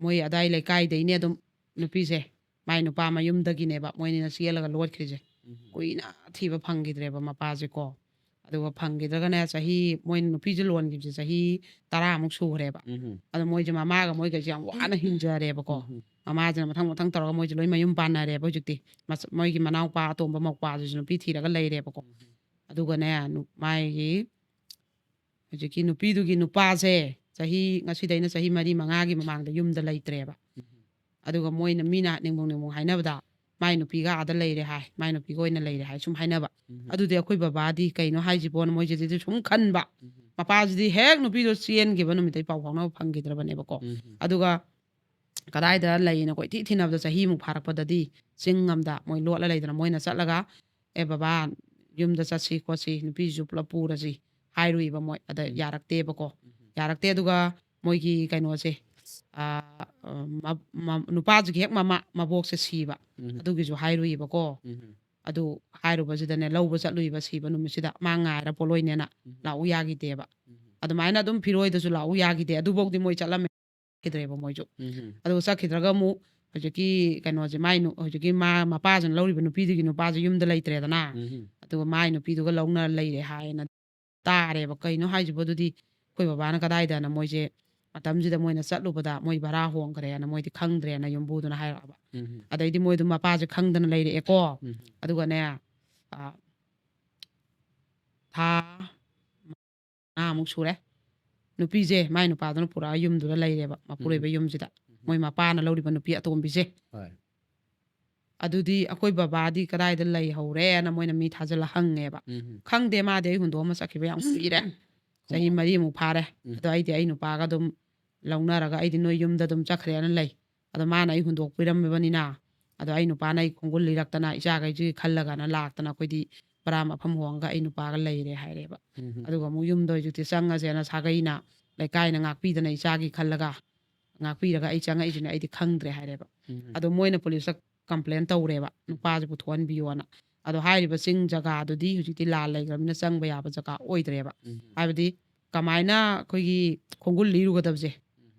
ꯃꯣꯏ ꯑꯗꯥꯏ ꯂꯩꯀꯥꯏꯗꯩꯅꯦ ꯑꯗꯨꯝ ꯅꯨꯄꯤꯁꯦ, ꯃꯥꯏ ꯅꯨꯄꯥ ꯃꯌꯨꯝꯗꯒꯤꯅꯦꯕ ꯃꯣꯏꯅꯤꯅ ꯆꯦꯜꯂꯒ ꯂꯣꯠꯈ꯭ꯔꯤꯁꯦ꯫ ꯎꯝ꯫ ꯀꯨꯏꯅ ꯊꯤꯕ ꯐꯪꯈꯤꯗ꯭ꯔꯦꯕ ꯃꯄꯥꯁꯦꯀꯣ꯫ ꯑꯗꯨꯒ ꯐꯪꯈꯤꯗ꯭ꯔꯒꯅꯦ, ꯆꯍꯤ, ꯃꯣꯏ ꯅꯨꯄꯤꯁꯦ ꯂꯣꯟꯈꯤꯕꯁꯦ ꯆꯍꯤ ꯇꯔꯥꯃꯨꯛ ꯁꯨꯈ꯭ꯔꯦꯕ꯫ ꯎꯝ꯫ ꯑꯗꯣ ꯃꯣꯏꯁꯦ ꯃꯃꯥꯒ ꯃꯣꯏꯒꯁꯦ ꯌꯥꯝ ꯋꯥꯅ ꯍꯤꯡꯖꯔꯦꯕꯀꯣ꯫ ꯎꯝ꯫ ꯃꯃꯥꯁꯤꯅ ꯃꯊꯪ ꯃꯊꯪ ꯇꯧꯔꯒ ꯃꯣꯏꯁꯦ ꯂꯣꯏ ꯃꯌꯨꯝ ꯄꯥꯟꯅꯔꯦꯕ ꯍꯧꯖꯤꯛꯇꯤ꯫ ꯃꯁ-, ꯃꯣꯏꯒꯤ ꯃꯅꯥꯎꯄꯥ ꯑꯇꯣꯝꯕ ꯃꯧꯄꯥꯁꯤꯁꯨ ꯅꯨꯄꯤ ꯊꯤꯔꯒ ꯂꯩꯔꯦꯕꯀꯣ꯫ ꯎꯝ꯫ ꯑꯗꯨꯒꯅꯦ, ꯅꯨ-, ꯃꯥꯒꯤ ꯍꯧꯖꯤꯛꯀꯤ ꯅꯨꯄꯤꯗꯨꯒꯤ ꯅꯨꯄꯥꯁꯦ ꯆꯍꯤ, ꯉꯁꯤꯗꯩꯅ ꯆꯍꯤ ꯃꯔꯤ ꯃꯉꯥꯒꯤ ꯃꯃꯥꯡꯗ ꯌꯨꯝꯗ ꯂꯩꯇ꯭ꯔꯦꯕ꯫ ꯎꯝ꯫ ꯑꯗꯨꯒ ꯃꯣꯏꯅ, ꯃꯤꯅ ꯅꯤꯡꯕꯨꯡ ꯅꯤꯡꯕꯨꯡ ꯍꯥꯏꯅꯕꯗ, "ꯃꯥꯏ ꯅꯨꯄꯤꯒ ꯑꯥꯗ ꯂꯩꯔꯦ ꯍꯥꯏ, ꯃꯥꯏ ꯅꯨꯄꯤꯒ ꯑꯣꯏꯅ ꯂꯩꯔꯦ ꯍꯥꯏ", ꯁꯨꯝ ꯍꯥꯏꯅꯕ꯫ ꯎꯝ꯫ ꯑꯗꯨꯗꯤ ꯑꯩꯈꯣꯏ ꯕꯕꯥꯗꯤ ꯀꯩꯅꯣ ꯍꯥꯏꯁꯤꯕꯣꯅ ꯃꯣꯏꯁꯤꯗꯤ ꯁꯨꯝ ꯈꯟꯕ꯫ ꯎꯝ꯫ ꯃꯄꯥꯁꯤꯗꯤ ꯍꯦꯛ ꯅꯨꯄꯤꯗꯣ ꯆꯦꯟꯈꯤꯕ ꯅꯨꯃꯤꯠꯇꯩ ꯄꯥꯎ ꯐꯥꯎꯅꯕ ꯐꯪꯈꯤꯗ꯭ꯔꯕꯅꯦꯕꯀꯣ꯫ ꯎꯝ꯫ ꯑꯗꯨꯒ ꯀꯗꯥꯏꯗ ꯂꯩꯅꯣ ꯀꯣꯏꯊꯤ ꯊꯤꯅꯕꯗ, ꯆꯍꯤꯃꯨꯛ ꯐꯥꯔꯛꯄꯗꯗꯤ ꯆꯤꯡ ꯑꯃꯗ ꯃꯣꯏ ꯂꯣꯠꯂ ꯂꯩꯗꯅ, ꯃꯣꯏꯅ ꯆꯠꯂꯒ, "ꯑꯦ ꯕꯕꯥ, ꯌꯨꯝꯗ ꯆꯠꯁꯤ ꯈꯣꯠꯁꯤ, ꯅꯨꯄꯤꯁꯤꯁꯨ ꯄꯨꯂꯞ ꯄꯨꯔꯁꯤ" ꯍꯥꯏꯔꯨꯏꯕ ꯃꯣꯏ꯫ ꯑꯗ ꯎꯝ꯫ ꯌꯥꯔꯛꯇꯦꯕꯀꯣ꯫ ꯎꯝ꯫ ꯌꯥꯔꯛꯇꯦ꯫ ꯑꯗꯨꯒ ꯃꯣꯏꯒꯤ ꯀꯩꯅꯣꯁꯦ, ꯑ, ꯑ, ꯃ-, ꯃ-, ꯅꯨꯄꯥꯁꯤꯒꯤ ꯍꯦꯛ ꯃꯃꯥ ꯃꯕꯣꯛꯁꯦ ꯁꯤꯕ꯫ ꯎꯝ꯫ ꯑꯗꯨꯒꯤꯁꯨ ꯍꯥꯏꯔꯨꯏꯕꯀꯣ꯫ ꯎꯝ꯫ ꯑꯗꯨ ꯍꯥꯏꯔꯨꯕꯁꯤꯗꯅꯦ, ꯂꯧꯕ ꯆꯠꯂꯨꯏꯕ ꯁꯤꯕ ꯅꯨꯃꯤꯠꯁꯤꯗ, ꯃꯥ ꯉꯥꯏꯔ ꯄꯣꯠꯂꯣꯏꯅꯦꯅ ꯎꯝ꯫ ꯂꯥꯛꯎ ꯌꯥꯈꯤꯗꯦꯕ꯫ ꯎꯝ꯫ ꯑꯗꯨꯃꯥꯏꯅ ꯑꯗꯨꯝ ꯐꯤꯔꯣꯏꯗꯁꯨ ꯂꯥꯛꯎ ꯌꯥꯈꯤꯗꯦ꯫ ꯑꯗꯨꯐꯧꯗꯤ ꯃꯣꯏ ꯆꯠꯂꯝꯃꯦ꯫ ꯈꯤꯗ꯭ꯔꯦꯕ ꯃꯣꯏꯁꯨ꯫ ꯎꯝ꯫ ꯑꯗꯨꯒ ꯆꯠꯈꯤꯗ꯭ꯔꯒ ꯑꯃꯨꯛ ꯍꯧꯖꯤꯛꯀꯤ ꯀꯩꯅꯣꯁꯦ, ꯃꯥꯏ ꯅꯨ-, ꯍꯧꯖꯤꯛꯀꯤ ꯃꯥ, ꯃꯄꯥꯁꯤꯅ ꯂꯧꯔꯤꯕ ꯅꯨꯄꯤꯗꯨꯒꯤ ꯅꯨꯄꯥꯁꯦ ꯌꯨꯝꯗ ꯂꯩꯇ꯭ꯔꯦꯗꯅ꯫ ꯎꯝ꯫ ꯑꯗꯨꯒ ꯃꯥꯏ ꯅꯨꯄꯤꯗꯨꯒ ꯂꯧꯅ ꯂꯩꯔꯦ ꯍꯥꯏꯅ ꯇꯥꯔꯦꯕ꯫ ꯀꯩꯅꯣ ꯍꯥꯏꯁꯤꯕꯣ? ꯑꯗꯨꯗꯤ ꯑꯩꯈꯣꯏ ꯕꯕꯥꯅ ꯀꯗꯥꯏꯗꯅ ꯃꯣꯏꯁꯦ, ꯃꯇꯝꯁꯤꯗ ꯃꯣꯏꯅ ꯆꯠꯂꯨꯕꯗ ꯃꯣꯏ ꯚꯔꯥ ꯍꯣꯡꯈ꯭ꯔꯦꯅ ꯃꯣꯏꯗꯤ ꯈꯪꯗ꯭ꯔꯦꯅ ꯌꯨꯝꯕꯨꯗꯨꯅ ꯍꯥꯏꯔꯛꯑꯕ꯫ ꯎꯝ꯫ ꯑꯗꯩꯗꯤ ꯃꯣꯏꯗꯣ ꯃꯄꯥꯁꯦ ꯈꯪꯗꯅ ꯂꯩꯔꯛꯑꯦꯀꯣ꯫ ꯎꯝ꯫ ꯑꯗꯨꯒꯅꯦ, ꯑ, ꯊꯥ ꯃꯉꯥꯃꯨꯛ ꯁꯨꯔꯦ꯫ ꯅꯨꯄꯤꯁꯦ ꯃꯥꯏ ꯅꯨꯄꯥꯗꯨꯅ ꯄꯨꯔꯛꯑ ꯌꯨꯝꯗꯨꯗ ꯂꯩꯔꯦꯕ, ꯃꯄꯨꯔꯣꯏꯕ ꯌꯨꯝꯁꯤꯗ꯫ ꯃꯣꯏ ꯃꯄꯥꯅ ꯂꯧꯔꯤꯕ ꯅꯨꯄꯤ ꯑꯇꯣꯝꯕꯤꯁꯦ꯫ ꯍꯣꯏ꯫ ꯑꯗꯨꯗꯤ ꯑꯩꯈꯣꯏ ꯕꯕꯥꯗꯤ ꯀꯗꯥꯏꯗ ꯂꯩꯍꯧꯔꯦꯅ ꯃꯣꯏꯅ ꯃꯤ ꯊꯥꯖꯤꯜꯂ ꯍꯪꯉꯦꯕ꯫ ꯎꯝ꯫ ꯈꯪꯗꯦ, ꯃꯥꯗꯤ ꯑꯩ ꯍꯨꯟꯗꯣꯛꯑꯝꯃ ꯆꯠꯈꯤꯕ ꯌꯥꯝ ꯀꯨꯏꯔꯦ꯫ ꯆꯍꯤ ꯃꯔꯤꯃꯨꯛ ꯐꯥꯔꯦ꯫ ꯎꯝ꯫ ꯑꯗꯣ ꯑꯩꯗꯤ ꯑꯩ ꯅꯨꯄꯥꯒ ꯑꯗꯨꯝ ꯂꯧꯅꯔꯒ ꯑꯩꯗꯤ ꯅꯣꯏ ꯌꯨꯝꯗ ꯑꯗꯨꯝ ꯆꯠꯈ꯭ꯔꯦꯅ ꯂꯩ꯫ ꯑꯗꯣ ꯃꯥꯅ ꯑꯩ ꯍꯨꯟꯗꯣꯛꯄꯤꯔꯝꯃꯕꯅꯤꯅ, ꯑꯗꯣ ꯑꯩ ꯅꯨꯄꯥꯅ ꯑꯩ ꯈꯣꯡꯒꯨꯜ ꯂꯤꯔꯛꯇꯅ ꯏꯆꯥꯈꯩꯁꯤꯒꯤ ꯈꯜꯂꯒꯅ ꯂꯥꯛꯇꯅ ꯑꯩꯈꯣꯏꯗꯤ ꯕꯔꯥ ꯃꯐꯝ ꯍꯣꯡꯉꯒ ꯑꯩ ꯅꯨꯄꯥꯒ ꯂꯩꯔꯦ ꯍꯥꯏꯔꯦꯕ꯫ ꯎꯝ꯫ ꯑꯗꯨꯒ ꯑꯃꯨꯛ ꯌꯨꯝꯗ ꯍꯧꯖꯤꯛꯇꯤ ꯆꯪꯉꯁꯦꯅ ꯁꯥꯒꯩꯅ, ꯂꯩꯀꯥꯏꯅ ꯉꯥꯛꯄꯤꯗꯅ ꯏꯆꯥꯒꯤ ꯈꯜꯂꯒ ꯉꯥꯛꯄꯤꯔꯒ ꯑꯩ ꯆꯪꯉꯛꯏꯁꯤꯅꯦ, ꯑꯩꯗꯤ ꯈꯪꯗ꯭ꯔꯦ ꯍꯥꯏꯔꯦꯕ꯫ ꯎꯝ꯫ ꯑꯗꯣ ꯃꯣꯏꯅ ꯄꯨꯂꯤꯁꯇ ꯀꯝꯄ꯭ꯂꯦꯟ ꯇꯧꯔꯦꯕ, ꯅꯨꯄꯥꯁꯦ ꯄꯨꯊꯣꯛꯍꯟꯕꯤꯌꯣꯅ꯫ ꯑꯗꯣ ꯍꯥꯏꯔꯤꯕ ꯆꯤꯡ ꯖꯒꯥꯗꯨꯗꯤ ꯍꯧꯖꯤꯛꯇꯤ ꯂꯥꯟ ꯂꯩꯈ꯭ꯔꯕꯅꯤꯅ ꯆꯪꯕ ꯌꯥꯕ ꯖꯒꯥ ꯑꯣꯏꯗ꯭ꯔꯦꯕ꯫ ꯎꯝ꯫ ꯍꯥꯏꯕꯗꯤ ꯀꯃꯥꯏꯅ ꯑꯩꯈꯣꯏꯒꯤ ꯈꯣꯡꯒꯨꯜ ꯂꯤꯔꯨꯒꯗꯕꯁꯦ꯫ ꯎꯝ꯫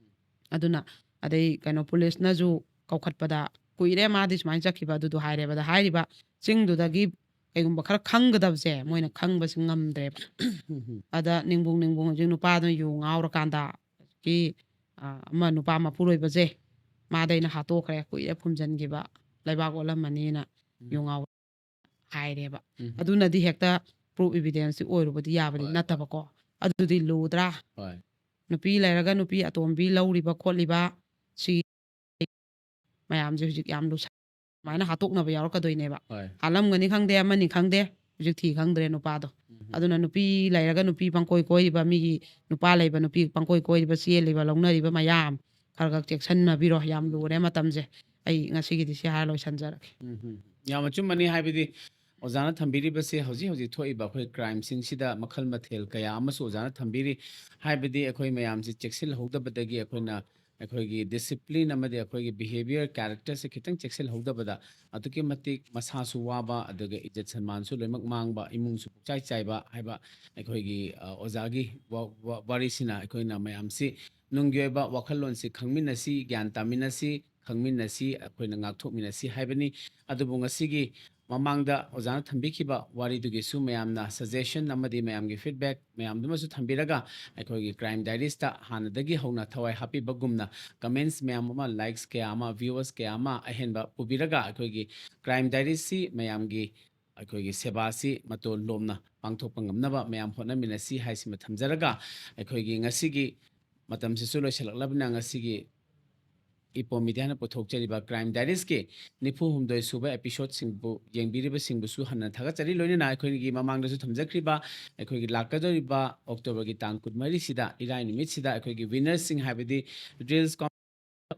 ꯑꯗꯨꯅ ꯑꯗꯩ ꯀꯩꯅꯣ ꯄꯨꯂꯤꯁꯅꯁꯨ ꯀꯧꯈꯠꯄꯗ ꯀꯨꯏꯔꯦ ꯃꯥꯗꯤ ꯁꯨꯃꯥꯏꯅ ꯆꯠꯈꯤꯕ ꯑꯗꯨꯗꯣ ꯍꯥꯏꯔꯦꯕ꯫ ꯑꯗ ꯍꯥꯏꯔꯤꯕ ꯆꯤꯡꯗꯨꯗꯒꯤ ꯀꯩꯒꯨꯝꯕ ꯈꯔ ꯈꯪꯒꯗꯕꯁꯦ ꯃꯣꯏꯅ ꯈꯪꯕꯁꯤ ꯉꯝꯗ꯭ꯔꯦꯕ꯫ ꯎꯝ꯫ ꯑꯗ ꯅꯤꯡꯕꯨꯡ ꯅꯤꯡꯕꯨꯡ ꯍꯧꯖꯤꯛ ꯅꯨꯄꯥꯗꯨꯅ ꯌꯨ ꯉꯥꯎꯔꯀꯥꯟꯗ ꯍꯧꯖꯤꯛꯀꯤ, ꯑ, ꯑꯃ ꯅꯨꯄꯥ ꯃꯄꯨꯔꯣꯏꯕꯁꯦ ꯃꯥꯗ ꯑꯩꯅ ꯍꯥꯠꯇꯣꯛꯈ꯭ꯔꯦ, ꯀꯨꯏꯔꯦ ꯐꯨꯝꯖꯤꯟꯈꯤꯕ, ꯂꯩꯕꯥꯛ ꯑꯣꯠꯂꯝꯃꯅꯤꯅ ꯎꯝ꯫ ꯌꯨ ꯉꯥꯎ ꯍꯥꯏꯔꯦꯕ꯫ ꯎꯝ꯫ ꯑꯗꯨꯅꯗꯤ ꯍꯦꯛꯇ ꯄ꯭ꯔꯨꯐ ꯏꯚꯤꯗꯦꯟꯁꯇꯤ ꯑꯣꯏꯔꯨꯕꯗꯤ ꯌꯥꯕꯗꯤ ꯍꯣꯏ꯫ ꯅꯠꯇꯕꯀꯣ꯫ ꯑꯗꯨꯗꯤ ꯂꯨꯗ꯭ꯔꯥ? ꯍꯣꯏ꯫ ꯅꯨꯄꯤ ꯂꯩꯔꯒ ꯅꯨꯄꯤ ꯑꯇꯣꯝꯕꯤ ꯂꯧꯔꯤꯕ ꯈꯣꯠꯂꯤꯕ ꯁꯤ ꯃꯌꯥꯝꯁꯦ ꯍꯧꯖꯤꯛ ꯌꯥꯝ ꯂꯨꯁꯟ-, ꯑꯗꯨꯃꯥꯏꯅ ꯍꯥꯠꯇꯣꯛꯅꯕ ꯌꯥꯎꯔꯛꯀꯗꯣꯏꯅꯦꯕ꯫ ꯍꯣꯏ꯫ ꯍꯥꯠꯂꯝꯒꯅꯤ ꯈꯪꯗꯦ, ꯑꯃꯅꯤ ꯈꯪꯗꯦ, ꯍꯧꯖꯤꯛ ꯊꯤ ꯈꯪꯗ꯭ꯔꯦ ꯅꯨꯄꯥꯗꯣ꯫ ꯎꯝ꯫ ꯑꯗꯨꯅ ꯅꯨꯄꯤ ꯂꯩꯔꯒ ꯅꯨꯄꯤ ꯄꯪꯀꯣꯏ ꯀꯣꯏꯔꯤꯕ, ꯃꯤꯒꯤ ꯅꯨꯄꯥ ꯂꯩꯕ ꯅꯨꯄꯤ ꯄꯪꯀꯣꯏ ꯀꯣꯏꯔꯤꯕ, ꯆꯦꯜꯂꯤꯕ, ꯂꯧꯅꯔꯤꯕ ꯃꯌꯥꯝ ꯈꯔ ꯈꯔ ꯆꯦꯛꯁꯤꯟꯅꯕꯤꯔꯣ꯫ ꯌꯥꯝ ꯂꯨꯔꯦ ꯃꯇꯝꯁꯦ꯫ ꯑꯩ ꯉꯁꯤꯒꯤꯗꯤ ꯁꯤ ꯍꯥꯏꯔ ꯂꯣꯏꯁꯟꯖꯔꯒꯦ꯫ ꯎꯝ, ꯎꯝ꯫ ꯌꯥꯝ ꯑꯆꯨꯝꯕꯅꯤ꯫ ꯍꯥꯏꯕꯗꯤ ꯑꯣꯖꯥꯅ ꯊꯝꯕꯤꯔꯤꯕꯁꯦ ꯍꯧꯖꯤꯛ ꯍꯧꯖꯤꯛ ꯊꯣꯛꯏꯕ ꯑꯩꯈꯣꯏ ꯀ꯭ꯔꯥꯏꯝꯁꯤꯡꯁꯤꯗ ꯃꯈꯜ ꯃꯊꯦꯜ ꯀꯌꯥ ꯑꯃꯁꯨ ꯑꯣꯖꯥꯅ ꯊꯝꯕꯤꯔꯤ꯫ ꯍꯥꯏꯕꯗꯤ ꯑꯩꯈꯣꯏ ꯃꯌꯥꯝꯁꯤ ꯆꯦꯛꯁꯤꯜꯍꯧꯗꯕꯗꯒꯤ ꯑꯩꯈꯣꯏꯅ ꯑꯩꯈꯣꯏꯒꯤ ꯗꯤꯁꯤꯄ꯭ꯂꯤꯟ ꯑꯃꯗꯤ ꯑꯩꯈꯣꯏꯒꯤ ꯕꯤꯍꯦꯕꯤꯌꯔ, ꯀꯦꯔꯦꯛꯇꯔꯁꯦ ꯈꯤꯇꯪ ꯆꯦꯛꯁꯤꯜꯍꯧꯗꯕꯗ ꯑꯗꯨꯛꯀꯤ ꯃꯇꯤꯛ ꯃꯁꯥꯁꯨ ꯋꯥꯕ, ꯑꯗꯨꯒ ꯏꯖꯠ ꯁꯟꯃꯥꯟꯁꯨ ꯂꯣꯏꯅꯃꯛ ꯃꯥꯡꯕ, ꯏꯃꯨꯡꯁꯨ ꯄꯨꯛꯆꯥꯏ ꯆꯥꯏꯕ ꯍꯥꯏꯕ ꯑꯩꯈꯣꯏꯒꯤ, ꯑ, ꯑꯣꯖꯥꯒꯤ ꯋꯥ-, ꯋꯥ-, ꯋꯥꯔꯤꯁꯤꯅ ꯑꯩꯈꯣꯏꯅ ꯃꯌꯥꯝꯁꯤ ꯅꯨꯡꯒꯤ ꯑꯣꯏꯕ ꯋꯥꯈꯜꯂꯣꯟꯁꯤ ꯈꯪꯃꯤꯟꯅꯁꯤ, ꯒ꯭ꯌꯥꯟ ꯇꯥꯃꯤꯟꯅꯁꯤ, ꯈꯪꯃꯤꯟꯅꯁꯤ, ꯑꯩꯈꯣꯏꯅ ꯉꯥꯛꯊꯣꯛꯃꯤꯟꯅꯁꯤ ꯍꯥꯏꯕꯅꯤ꯫ ꯑꯗꯨꯕꯨ ꯉꯁꯤꯒꯤ ꯃꯃꯥꯡꯗ ꯑꯣꯖꯥꯅ ꯊꯝꯕꯤꯈꯤꯕ ꯋꯥꯔꯤꯗꯨꯒꯤꯁꯨ ꯃꯌꯥꯝꯅ ꯁꯖꯦꯁꯟ ꯑꯃꯗꯤ ꯃꯌꯥꯝꯒꯤ ꯐꯤꯗꯕꯦꯛ ꯃꯌꯥꯝꯗꯨꯃꯁꯨ ꯊꯝꯕꯤꯔꯒ, ꯑꯩꯈꯣꯏꯒꯤ ꯀ꯭ꯔꯥꯏꯝ ꯗꯥꯏꯔꯤꯁꯇ ꯍꯥꯟꯅꯗꯒꯤ ꯍꯧꯅ ꯊꯋꯥꯏ ꯍꯥꯞꯄꯤꯕꯒꯨꯝꯅ ꯀꯃꯦꯟꯠꯁ ꯃꯌꯥꯝ ꯑꯃ, ꯂꯥꯏꯛꯁ ꯀꯌꯥ ꯑꯃ, ꯚ꯭ꯌꯨꯋꯔꯁ ꯀꯌꯥ ꯑꯃ ꯑꯍꯦꯟꯕ ꯄꯨꯕꯤꯔꯒ, ꯑꯩꯈꯣꯏꯒꯤ ꯀ꯭ꯔꯥꯏꯝ ꯗꯥꯏꯔꯤꯁꯁꯤ ꯃꯌꯥꯝꯒꯤ ꯑꯩꯈꯣꯏꯒꯤ ꯁꯦꯕꯥꯁꯤ ꯃꯇꯣꯟ ꯂꯣꯝꯅ ꯄꯥꯡꯊꯣꯛꯄ ꯉꯝꯅꯕ ꯃꯌꯥꯝ ꯍꯣꯠꯅꯃꯤꯟꯅꯁꯤ ꯍꯥꯏꯁꯤꯃ ꯊꯝꯖꯔꯒ, ꯑꯩꯈꯣꯏꯒꯤ ꯉꯁꯤꯒꯤ ꯃꯇꯝꯁꯤꯁꯨ ꯂꯣꯏꯁꯤꯜꯂꯛꯂꯕꯅꯤꯅ, ꯉꯁꯤꯒꯤ ꯏꯄꯣ ꯃꯤꯗꯤꯌꯥꯅ ꯄꯨꯊꯣꯛꯆꯔꯤꯕ ꯀ꯭ꯔꯥꯏꯝ ꯗꯥꯏꯔꯤꯁꯀꯤ ꯅꯤꯐꯨ ꯍꯨꯝꯗꯣꯏ ꯁꯨꯕ ꯑꯦꯄꯤꯁꯣꯗꯁꯤꯡꯕꯨ ꯌꯦꯡꯕꯤꯔꯤꯕꯁꯤꯡꯕꯨꯁꯨ ꯍꯟꯅ ꯊꯥꯒꯠꯆꯔꯤ꯫ ꯂꯣꯏꯅꯅ ꯑꯩꯈꯣꯏꯒꯤ ꯃꯃꯥꯡꯗꯁꯨ ꯊꯝꯖꯈ꯭ꯔꯤꯕ ꯑꯩꯈꯣꯏꯒꯤ ꯂꯥꯛꯀꯗꯧꯔꯤꯕ ꯑꯣꯛꯇꯣꯕꯔꯒꯤ ꯇꯥꯡ ꯀꯨꯟꯃꯔꯤꯁꯤꯗ, ꯏꯔꯥꯏ ꯅꯨꯃꯤꯠꯁꯤꯗ, ꯑꯩꯈꯣꯏꯒꯤ ꯋꯤꯟꯅꯔꯁꯤꯡ, ꯍꯥꯏꯕꯗꯤ ꯔꯤꯜꯁ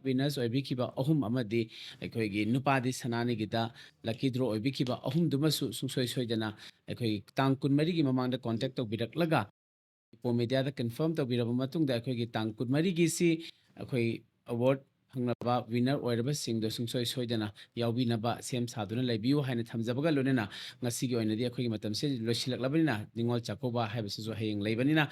ꯋꯤꯟꯅꯔꯁ ꯑꯣꯏꯕꯤꯈꯤꯕ ꯑꯍꯨꯝ ꯑꯃꯗꯤ ꯑꯩꯈꯣꯏꯒꯤ ꯅꯨꯄꯥꯗꯤ ꯁꯅꯥꯅꯤꯒꯤꯗ ꯂꯛꯀꯤ ꯗ꯭ꯔꯣ ꯑꯣꯏꯕꯤꯈꯤꯕ ꯑꯍꯨꯝꯗꯨꯃꯁꯨ ꯁꯨꯡꯁꯣꯏ ꯁꯣꯏꯗꯅ ꯑꯩꯈꯣꯏꯒꯤ ꯇꯥꯡ ꯀꯨꯟꯃꯔꯤꯒꯤ ꯃꯃꯥꯡꯗ ꯀꯣꯟꯇꯦꯛ ꯇꯧꯕꯤꯔꯛꯂꯒ, ꯏꯄꯣ ꯃꯤꯗꯤꯌꯥꯗ ꯀꯟꯐꯥꯔꯝ ꯇꯧꯕꯤꯔꯕ ꯃꯇꯨꯡꯗ, ꯑꯩꯈꯣꯏꯒꯤ ꯇꯥꯡ ꯀꯨꯟꯃꯔꯤꯒꯤꯁꯤ ꯑꯩꯈꯣꯏ ꯑꯦꯋꯥꯔꯗ ꯐꯪꯂꯕ ꯋꯤꯟꯅꯔ ꯑꯣꯏꯔꯕꯁꯤꯡꯗꯣ ꯁꯨꯡꯁꯣꯏ ꯁꯣꯏꯗꯅ ꯌꯥꯎꯕꯤꯅꯕ ꯁꯦꯝ ꯁꯥꯗꯨꯅ ꯂꯩꯕꯤꯌꯨ ꯍꯥꯏꯅ ꯊꯝꯖꯕꯒ ꯂꯣꯏꯅꯅ, ꯉꯁꯤꯒꯤ ꯑꯣꯏꯅꯗꯤ ꯑꯩꯈꯣꯏꯒꯤ ꯃꯇꯝꯁꯦ ꯂꯣꯏꯁꯤꯜꯂꯛꯂꯕꯅꯤꯅ, ꯅꯤꯉꯣꯜ ꯆꯥꯛꯀꯧꯕ ꯍꯥꯏꯕꯁꯤꯁꯨ ꯍꯌꯦꯡ ꯂꯩꯕꯅꯤꯅ,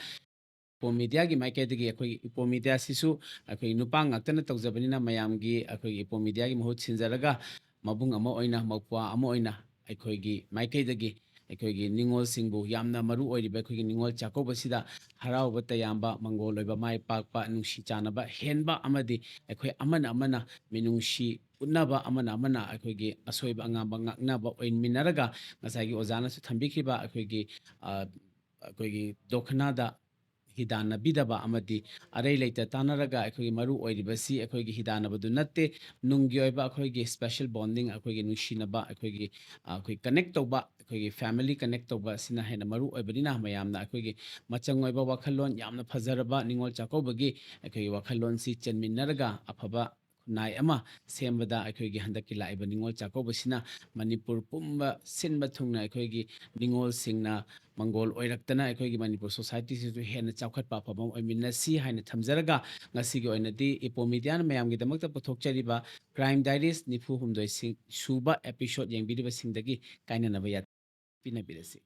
ꯏꯄꯣ ꯃꯤꯗꯤꯌꯥꯒꯤ ꯃꯥꯏꯀꯩꯗꯒꯤ, ꯑꯩꯈꯣꯏꯒꯤ ꯏꯄꯣ ꯃꯤꯗꯤꯌꯥꯁꯤꯁꯨ ꯑꯩꯈꯣꯏꯒꯤ ꯅꯨꯄꯥ ꯉꯥꯛꯇꯅ ꯇꯧꯖꯕꯅꯤꯅ, ꯃꯌꯥꯝꯒꯤ, ꯑꯩꯈꯣꯏꯒꯤ ꯏꯄꯣ ꯃꯤꯗꯤꯌꯥꯒꯤ ꯃꯍꯨꯠ ꯁꯤꯟꯖꯔꯒ, ꯃꯕꯨꯡ ꯑꯃ ꯑꯣꯏꯅ, ꯃꯧꯄ꯭ꯋꯥ ꯑꯃ ꯑꯣꯏꯅ ꯑꯩꯈꯣꯏꯒꯤ ꯃꯥꯏꯀꯩꯗꯒꯤ ꯑꯩꯈꯣꯏꯒꯤ ꯅꯤꯉꯣꯜꯁꯤꯡꯕꯨ, ꯌꯥꯝꯅ ꯃꯔꯨ ꯑꯣꯏꯔꯤꯕ ꯑꯩꯈꯣꯏꯒꯤ ꯅꯤꯉꯣꯜ ꯆꯥꯛꯀꯧꯕꯁꯤꯗ ꯍꯔꯥꯎꯕ ꯇꯌꯥꯝꯕ, ꯃꯪꯒꯣꯜ ꯑꯣꯏꯕ, ꯃꯥꯏ ꯄꯥꯛꯄ, ꯅꯨꯡꯁꯤ ꯆꯥꯟꯅꯕ ꯍꯦꯟꯕ ꯑꯃꯗꯤ ꯑꯩꯈꯣꯏ ꯑꯃꯅ ꯑꯃꯅ ꯃꯤꯅꯨꯡꯁꯤ ꯎꯠꯅꯕ, ꯑꯃꯅ ꯑꯃꯅ ꯑꯩꯈꯣꯏꯒꯤ ꯑꯁꯣꯏꯕ ꯑꯉꯥꯝꯕ ꯉꯥꯛꯅꯕ ꯑꯣꯏꯃꯤꯟꯅꯔꯒ, ꯉꯁꯥꯏꯒꯤ ꯑꯣꯖꯥꯅꯁꯨ ꯊꯝꯕꯤꯈꯤꯕ ꯑꯩꯈꯣꯏꯒꯤ, ꯑ, ꯑꯩꯈꯣꯏꯒꯤ ꯗꯣꯈꯅꯥꯗ ꯍꯤꯗꯥꯟꯅꯕꯤꯗꯕ ꯑꯃꯗꯤ ꯑꯔꯩ ꯂꯩꯇ ꯇꯥꯟꯅꯔꯒ ꯑꯩꯈꯣꯏꯒꯤ ꯃꯔꯨ ꯑꯣꯏꯔꯤꯕꯁꯤ ꯑꯩꯈꯣꯏꯒꯤ ꯍꯤꯗꯥꯟꯅꯕꯗꯨ ꯅꯠꯇꯦ, ꯅꯨꯡꯒꯤ ꯑꯣꯏꯕ ꯑꯩꯈꯣꯏꯒꯤ ꯁ꯭ꯄꯦꯁꯦꯜ ꯕꯣꯟꯗꯤꯡ, ꯑꯩꯈꯣꯏꯒꯤ ꯅꯨꯡꯁꯤꯅꯕ, ꯑꯩꯈꯣꯏꯒꯤ, ꯑ, ꯑꯩꯈꯣꯏ ꯀꯅꯦꯛ ꯇꯧꯕ, ꯑꯩꯈꯣꯏꯒꯤ ꯐꯦꯃꯤꯂꯤ ꯀꯅꯦꯛ ꯇꯧꯕ ꯑꯁꯤꯅ ꯍꯦꯟꯅ ꯃꯔꯨ ꯑꯣꯏꯕꯅꯤꯅ, ꯃꯌꯥꯝꯅ ꯑꯩꯈꯣꯏꯒꯤ ꯃꯆꯪ ꯑꯣꯏꯕ ꯋꯥꯈꯜꯂꯣꯟ, ꯌꯥꯝꯅ ꯐꯖꯔꯕ ꯅꯤꯉꯣꯜ ꯆꯥꯛꯀꯧꯕꯒꯤ ꯑꯩꯈꯣꯏꯒꯤ ꯋꯥꯈꯜꯂꯣꯟꯁꯤ ꯆꯦꯟꯃꯤꯟꯅꯔꯒ ꯑꯐꯕ ꯈꯨꯟꯅꯥꯏ ꯑꯃ ꯁꯦꯝꯕꯗ ꯑꯩꯈꯣꯏꯒꯤ ꯍꯟꯗꯛꯀꯤ ꯂꯥꯛꯏꯕ ꯅꯤꯉꯣꯜ ꯆꯥꯛꯀꯧꯕꯁꯤꯅ ꯃꯅꯤꯄꯨꯔ ꯄꯨꯝꯕ ꯁꯤꯟꯕ ꯊꯨꯡꯅ ꯑꯩꯈꯣꯏꯒꯤ ꯅꯤꯉꯣꯜꯁꯤꯡꯅ ꯃꯪꯒꯣꯜ ꯑꯣꯏꯔꯛꯇꯅ ꯑꯩꯈꯣꯏꯒꯤ ꯃꯅꯤꯄꯨꯔ ꯁꯣꯁꯥꯏꯇꯤꯁꯤꯁꯨ ꯍꯦꯟꯅ ꯆꯥꯎꯈꯠꯄ ꯑꯐꯕ ꯑꯃ ꯑꯣꯏꯃꯤꯟꯅꯁꯤ ꯍꯥꯏꯅ ꯊꯝꯖꯔꯒ, ꯉꯁꯤꯒꯤ ꯑꯣꯏꯅꯗꯤ ꯏꯄꯣ ꯃꯤꯗꯤꯌꯥꯅ ꯃꯌꯥꯝꯒꯤꯗꯃꯛꯇ ꯄꯨꯊꯣꯛꯆꯔꯤꯕ ꯀ꯭ꯔꯥꯏꯝ ꯗꯥꯏꯔꯤꯁ ꯅꯤꯐꯨ ꯍꯨꯝꯗꯣꯏ ꯁꯨꯕ ꯑꯦꯄꯤꯁꯣꯗ ꯌꯦꯡꯕꯤꯔꯤꯕꯁꯤꯡꯗꯒꯤ ꯀꯥꯏꯅꯅꯕ ꯌꯥ-, ꯄꯤꯅꯕꯤꯔꯁꯤ꯫